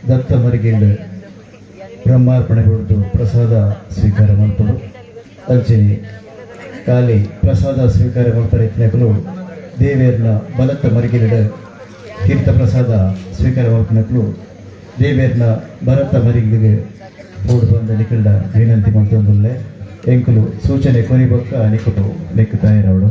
ದತ್ತ ಮರಿಗಿಂಡ್ ಬ್ರಹ್ಮಾರ್ಪಣೆ ಕೊಡ್ದು ಪ್ರಸಾದ ಸ್ವೀಕಾರ ಮಲ್ಪಡು. ಅಂಚನೆ ಖಾಲಿ ಪ್ರಸಾದ ಸ್ವೀಕಾರ ಮಲ್ಪರೆ ಇತ್ತಿನಕುಲು ದೇವೇರ್ನ ಬಲತ್ತ ಮರಿಗಿಲ್ಡ್ ತೀರ್ಥ ಪ್ರಸಾದ ಸ್ವೀಕಾರ ಮಲ್ಪನಕುಲು ದೇವೇರ್ನ ಭರತ ಮರಿಗಿಗೆ ಪೋಡು ಬಂದ ನಿಕಲ್ಡ ವಿನಂತಿ ಮಲ್ತೊಂದುಲ್ಲೆ. ಎಂಕುಲು ಸೂಚನೆ ಕೊರಿಬೊಕ್ಕ ನಿಕುಲು ನೆಕ್ಕು ತಯಾರವಡು.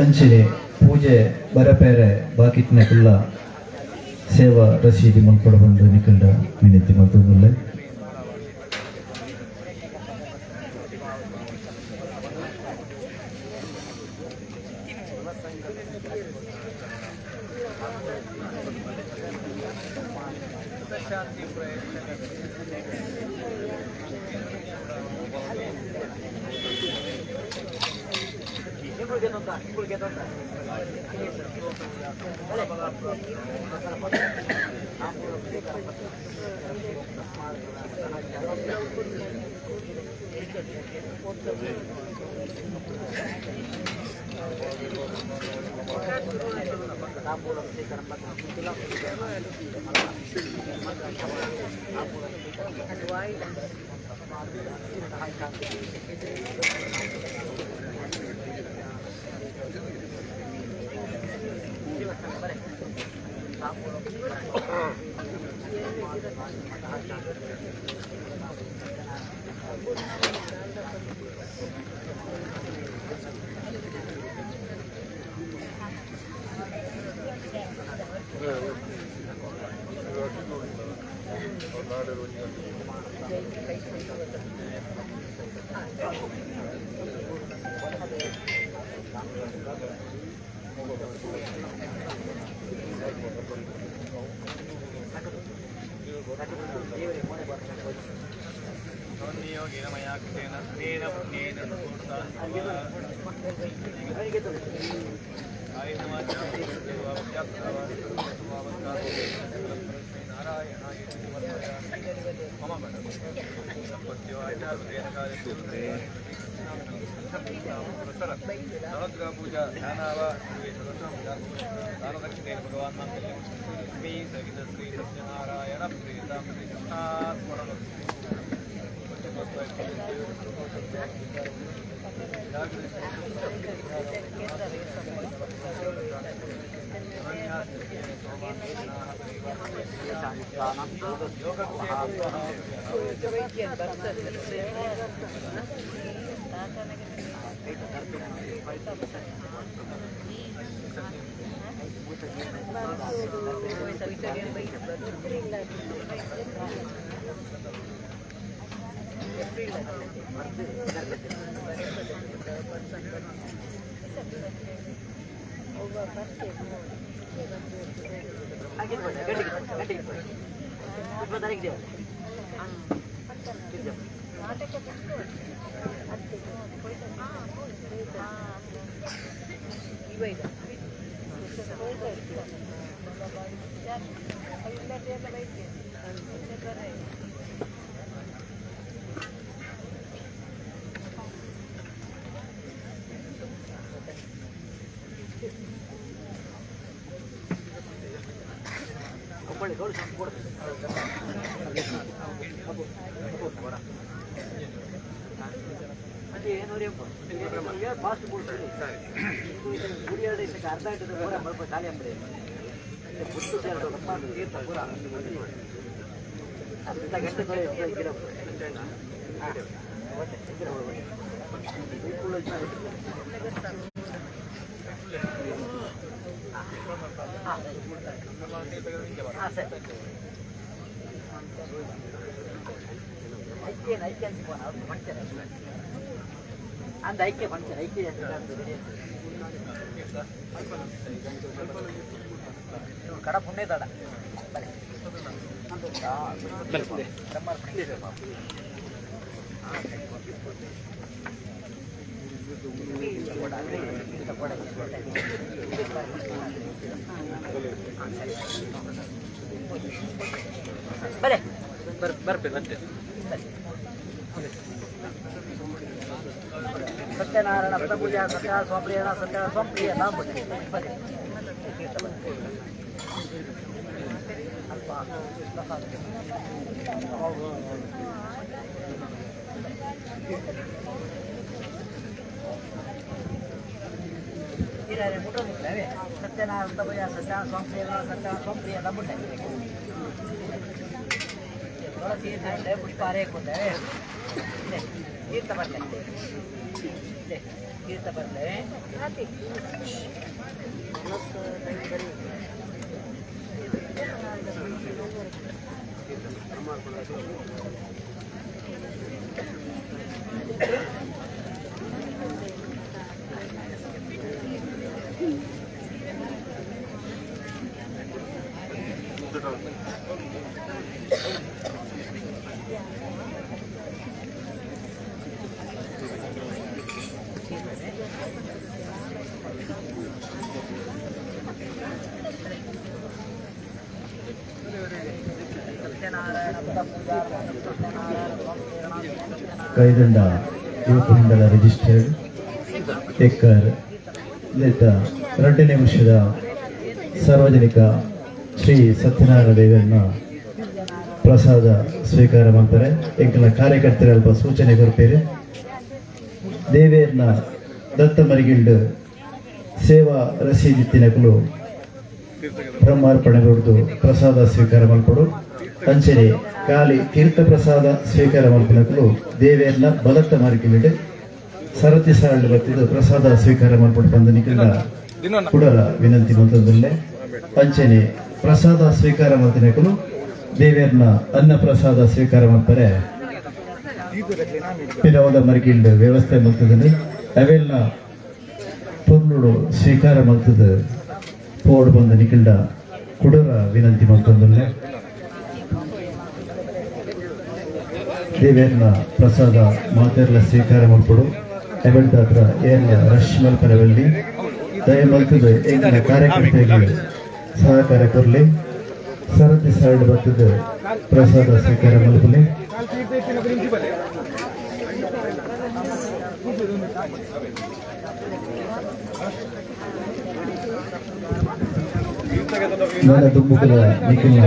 ಅಂಚನೆ ಪೂಜೆ ಬರಪೇರೆ ಬಾಕಿತ್ನಕುಲ್ಲ ಸೇವಾ ರಸೀದಿ ಮಲ್ಪಡ ಬಂದು ನಿಕಲ್ಡ ವಿನಂತಿ ಮಲ್ತೊಂದುಲ್ಲೆ. Satyanarayana Pooja Satya ಸ್ವಾಪ್ರಿಯಣ ಸತ್ಯ ಸ್ವಾಪ್ರಿಯ ಸತ್ಯನಾರಾಯಣ ಪೂಜಾ ಸತ್ಯ ಸ್ವಾಪ್ರಿಯಣ ಸತ್ಯ ಸ್ವಾಪ್ರಿಯ ಪುಷ್ಪಾರೇ ತೀರ್ಥ ಬರಲೇ ತೀರ್ಥ ಬರಲೇ. ಕೈದಂಡ ಯುವಕ ಮಂಡಲ ರಿಜಿಸ್ಟರ್ಡ್ ಎಕ್ಕರ್ ನೇತ 2ನೇ ವರ್ಷದ ಸಾರ್ವಜನಿಕ ಶ್ರೀ ಸತ್ಯನಾರಾಯಣ ದೇವರನ್ನ ಪ್ರಸಾದ ಸ್ವೀಕಾರ ಮಾಡ್ತಾರೆ. ಎಂಕಲ ಕಾರ್ಯಕರ್ತರ ಅಲ್ಪ ಸೂಚನೆ ಕೊಡ್ತೀರಿ. ದೇವೇರ್ನ ದತ್ತ ಮರಿಗಿಲ್ಡು ಸೇವಾ ರಸೀದಿ ತಿನಕಲು ಬ್ರಹ್ಮಾರ್ಪಣೆ ಕೊಡ್ದು ಪ್ರಸಾದ ಸ್ವೀಕಾರ ಮಾಡ್ಕೊಡು. ಅಂಚನೆ ಕಾಲಿ ತೀರ್ಥ ಪ್ರಸಾದ ಸ್ವೀಕಾರ ಮಾಡ್ಕೊಳಕಲು ದೇವೇರ್ನ ಬಲತ್ತ ಮಾರ್ಕಿಲ್ಡು ಸರತಿ ಸಾರಳು ಬರ್ತಿದ್ದು ಪ್ರಸಾದ ಸ್ವೀಕಾರ ಮಾಡ್ಕೊಂಡು ಬಂದ ನಿಖಿಲ ಕುಡಲ ವಿನಂತಿ ಮಂತ್ರದಲ್ಲೇ. ಅಂಚನೆ ಪ್ರಸಾದ ಸ್ವೀಕಾರ ಮಾಡ್ತಿನಕಲು ದೇವೇರ್ನ ಅನ್ನ ಪ್ರಸಾದ ಸ್ವೀಕಾರ ಮಾಡ್ತಾರೆ. ಪಿರವದ ಮರಿಗಿಲ್ಡು ವ್ಯವಸ್ಥೆ ಮಾಡ್ತದಲ್ಲಿ ಅವೆಲ್ಲ ಪೊರ್ಲುಡು ಸ್ವೀಕಾರ ಮಾಡ್ತದ ಪೋಡು ಬಂದ ನಿಖಿಲ್ಡ ಕುಡರ ವಿನಂತಿ ಮಾಡ್ತದಲ್ಲೇ. ದೇವೇರ್ನ ಪ್ರಸಾದ ಮಾತೆರ್ಲ ಸ್ವೀಕಾರ ಮಾಡ್ಕೊಡು. ಎವೆಲ್ದ ಹತ್ರ ಏರ್ಲ ರಶ್ ಮಲ್ಪರವಲ್ಲಿ ದಯ ಮಲ್ತದ ಎಂಗಿನ ಕಾರ್ಯಕರ್ತರಿಗೆ ಸಹಕಾರ ಕೊರ್ಲಿ. ಸರತಿ ಸಾರಳು ಬರ್ತದ ಪ್ರಸಾದ ಸ್ವೀಕಾರ ಮಲ್ಪಲಿ. ನನ್ನ ದುಂಬುಕುಲ ನಿಖಿಲ್ನ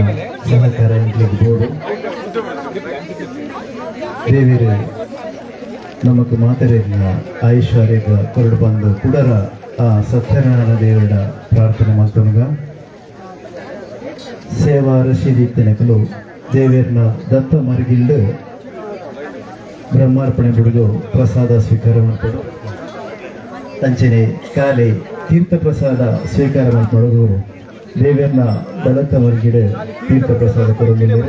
ಸಹಕಾರ ಎಂಕ್ಲೆಗ್ ಬೋಡು. ದೇವಿರು ನಮಕ್ ಮಾತೆರೆಗ್ನ ಐಶ್ವರ್ಯ ಕೊರಡು ಬಂದು ಕುಡರ ಆ ಸತ್ಯನಾರಾಯಣ ದೇವರ ಪ್ರಾರ್ಥನೆ ಮಾಡ್ತನಗ. ಸೇವಾ ರಶೀದಿ ಇತ್ತನಕಲು ದೇವೇರ್ನ ದತ್ತ ಮರಿಗಿಲ್ಡು ಬ್ರಹ್ಮಾರ್ಪಣೆ ಬಿಡುಗು ಪ್ರಸಾದ ಸ್ವೀಕಾರ ಮಾಡ್ಕೊಡು. ಅಂಚನೆ ಕಾಲಿ ತೀರ್ಥ ಪ್ರಸಾದ ಸ್ವೀಕಾರ ಮಾಡ್ಕೊಡೋದು ದೇವೇರ್ನ ಬಲತ್ತ ಮರಿಗಿಡ ತೀರ್ಥ ಪ್ರಸಾದ ಕೊಡೋದಿಲ್ಲ.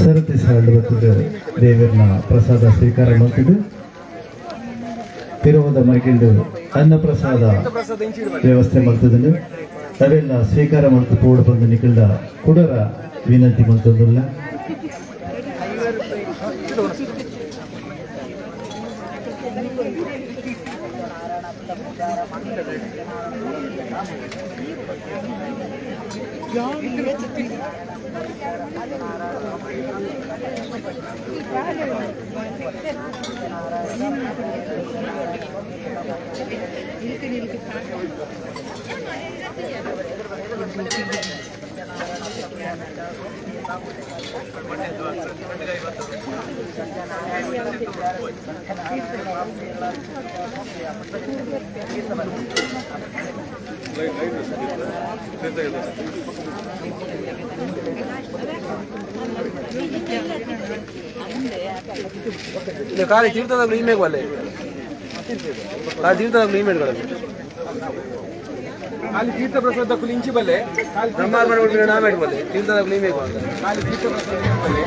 ಸರತಿ ಸಾಲು ಬತ್ತದ ದೇವರನ ಪ್ರಸಾದ ಸ್ವೀಕಾರ ಮಾಡ್ತಿದ್ದು ತಿರುವದ ಮರಗಿಲ್ಡು ಅನ್ನಪ್ರಸಾದ ವ್ಯವಸ್ಥೆ ಮಾಡ್ತದನ್ನು ಅವೆಲ್ಲ ಸ್ವೀಕಾರ ಮಾಡ್ತು ಪೋಡು ಬಂದು ನಿಖಿಲ್ದ ಕುಡರ ವಿನಂತಿ ಮಾಡ್ತದಲ್ಲ. ಖಾಲಿ ತೀರ್ಥದಾಗಲೂ ಇಮೇಗ್ ಬಲ್ಲೆ, ಖಾಲಿ ತೀರ್ಥದಾಗಲೂ ಇಮೇಲ್ಗಳಲ್ಲಿ ಖಾಲಿ ತೀರ್ಥ ಪ್ರಸಾದ ಇಂಚಿ ಬಲ್ಲೆ, ಬ್ರಹ್ಮಾರ್ಪಣೆ ನಾಮೇಟ್ ಬಲ್ಲೆ, ತೀರ್ಥದಾಗಲೂ ಇಮೇಗ್ ಬಲ್ಲೆ. ಖಾಲಿ ತೀರ್ಥ ಪ್ರಸಾದ ಬಲ್ಲೆ.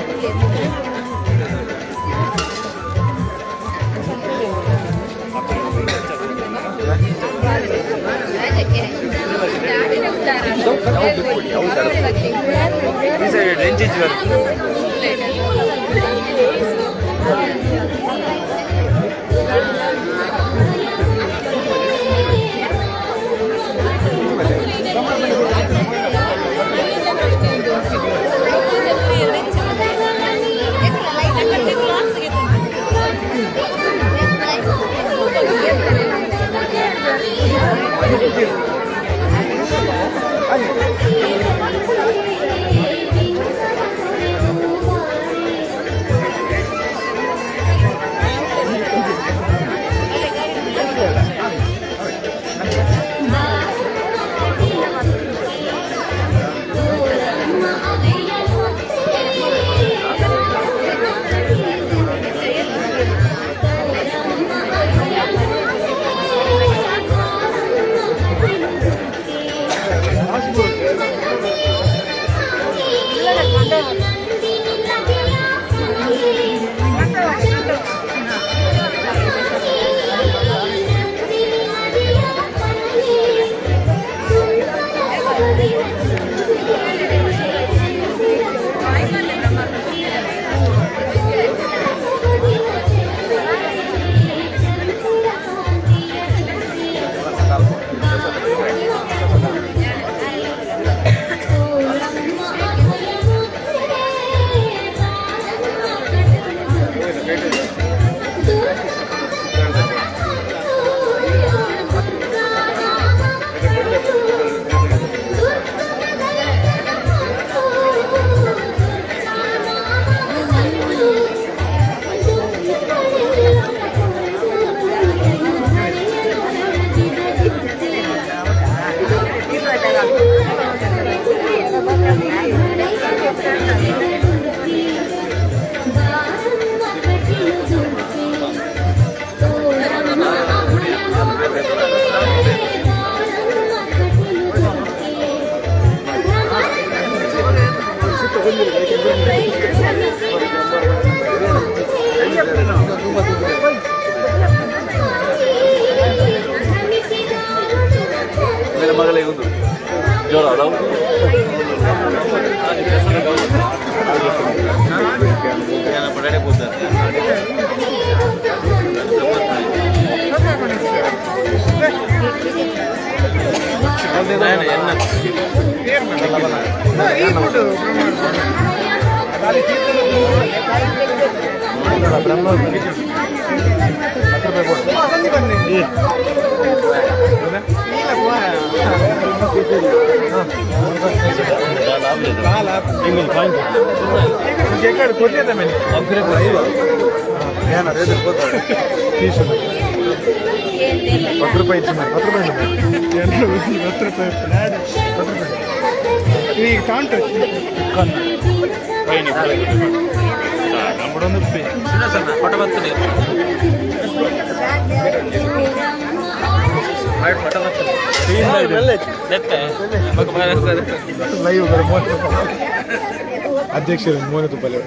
ಅಧ್ಯಕ್ಷರು ಮೋನೆ ತುಪ್ಪಲೆ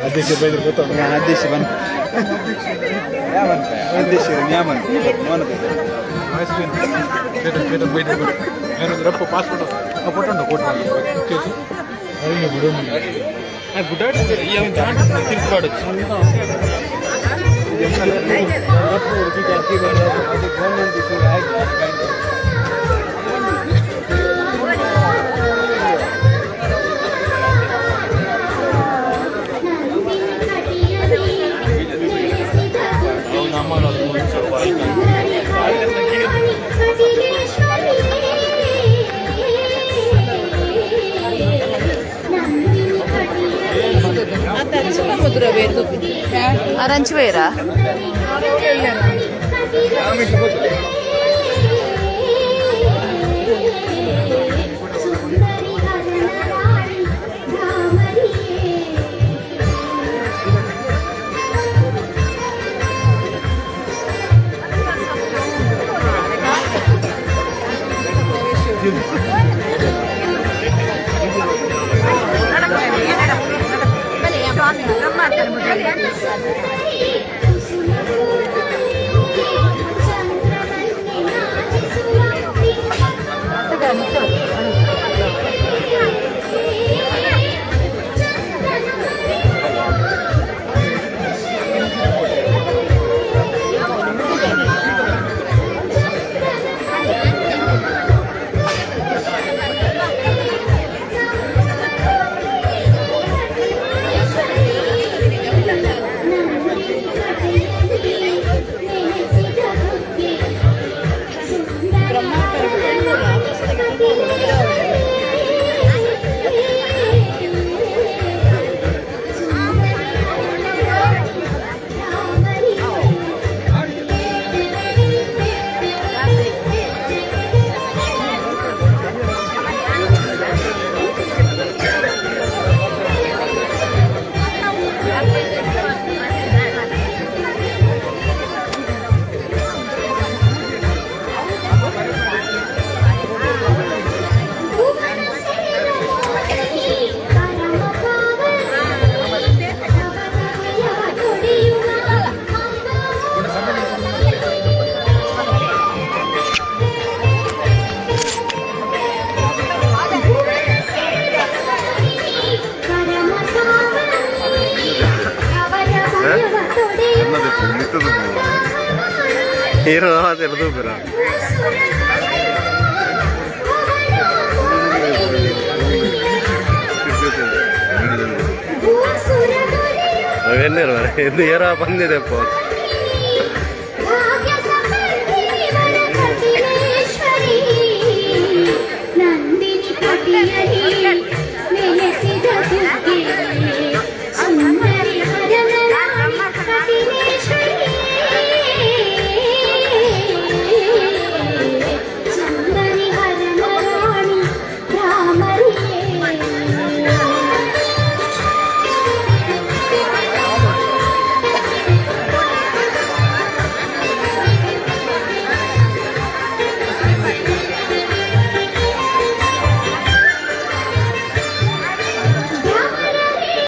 ಅಧ್ಯಕ್ಷ ಬೈದ್ರೆ ಗೊತ್ತಾಗ ಅಧ್ಯಕ್ಷ ಬಂದ ಅಧ್ಯಕ್ಷರು ಮೋನ ರಪ್ಪ ಪಾಸ್ಪೋರ್ಟ್ ಕೊಟ್ಟುಂಟು ಕೊಟ್ಟು ಅರಂಚುವೇರಾ ಹೀರೋ ಅದೆಲ್ಲ ಬೇರ. ಅವೆನ್ನೇರು ಎಂದು ಏರ ಬಂದಿದೆ.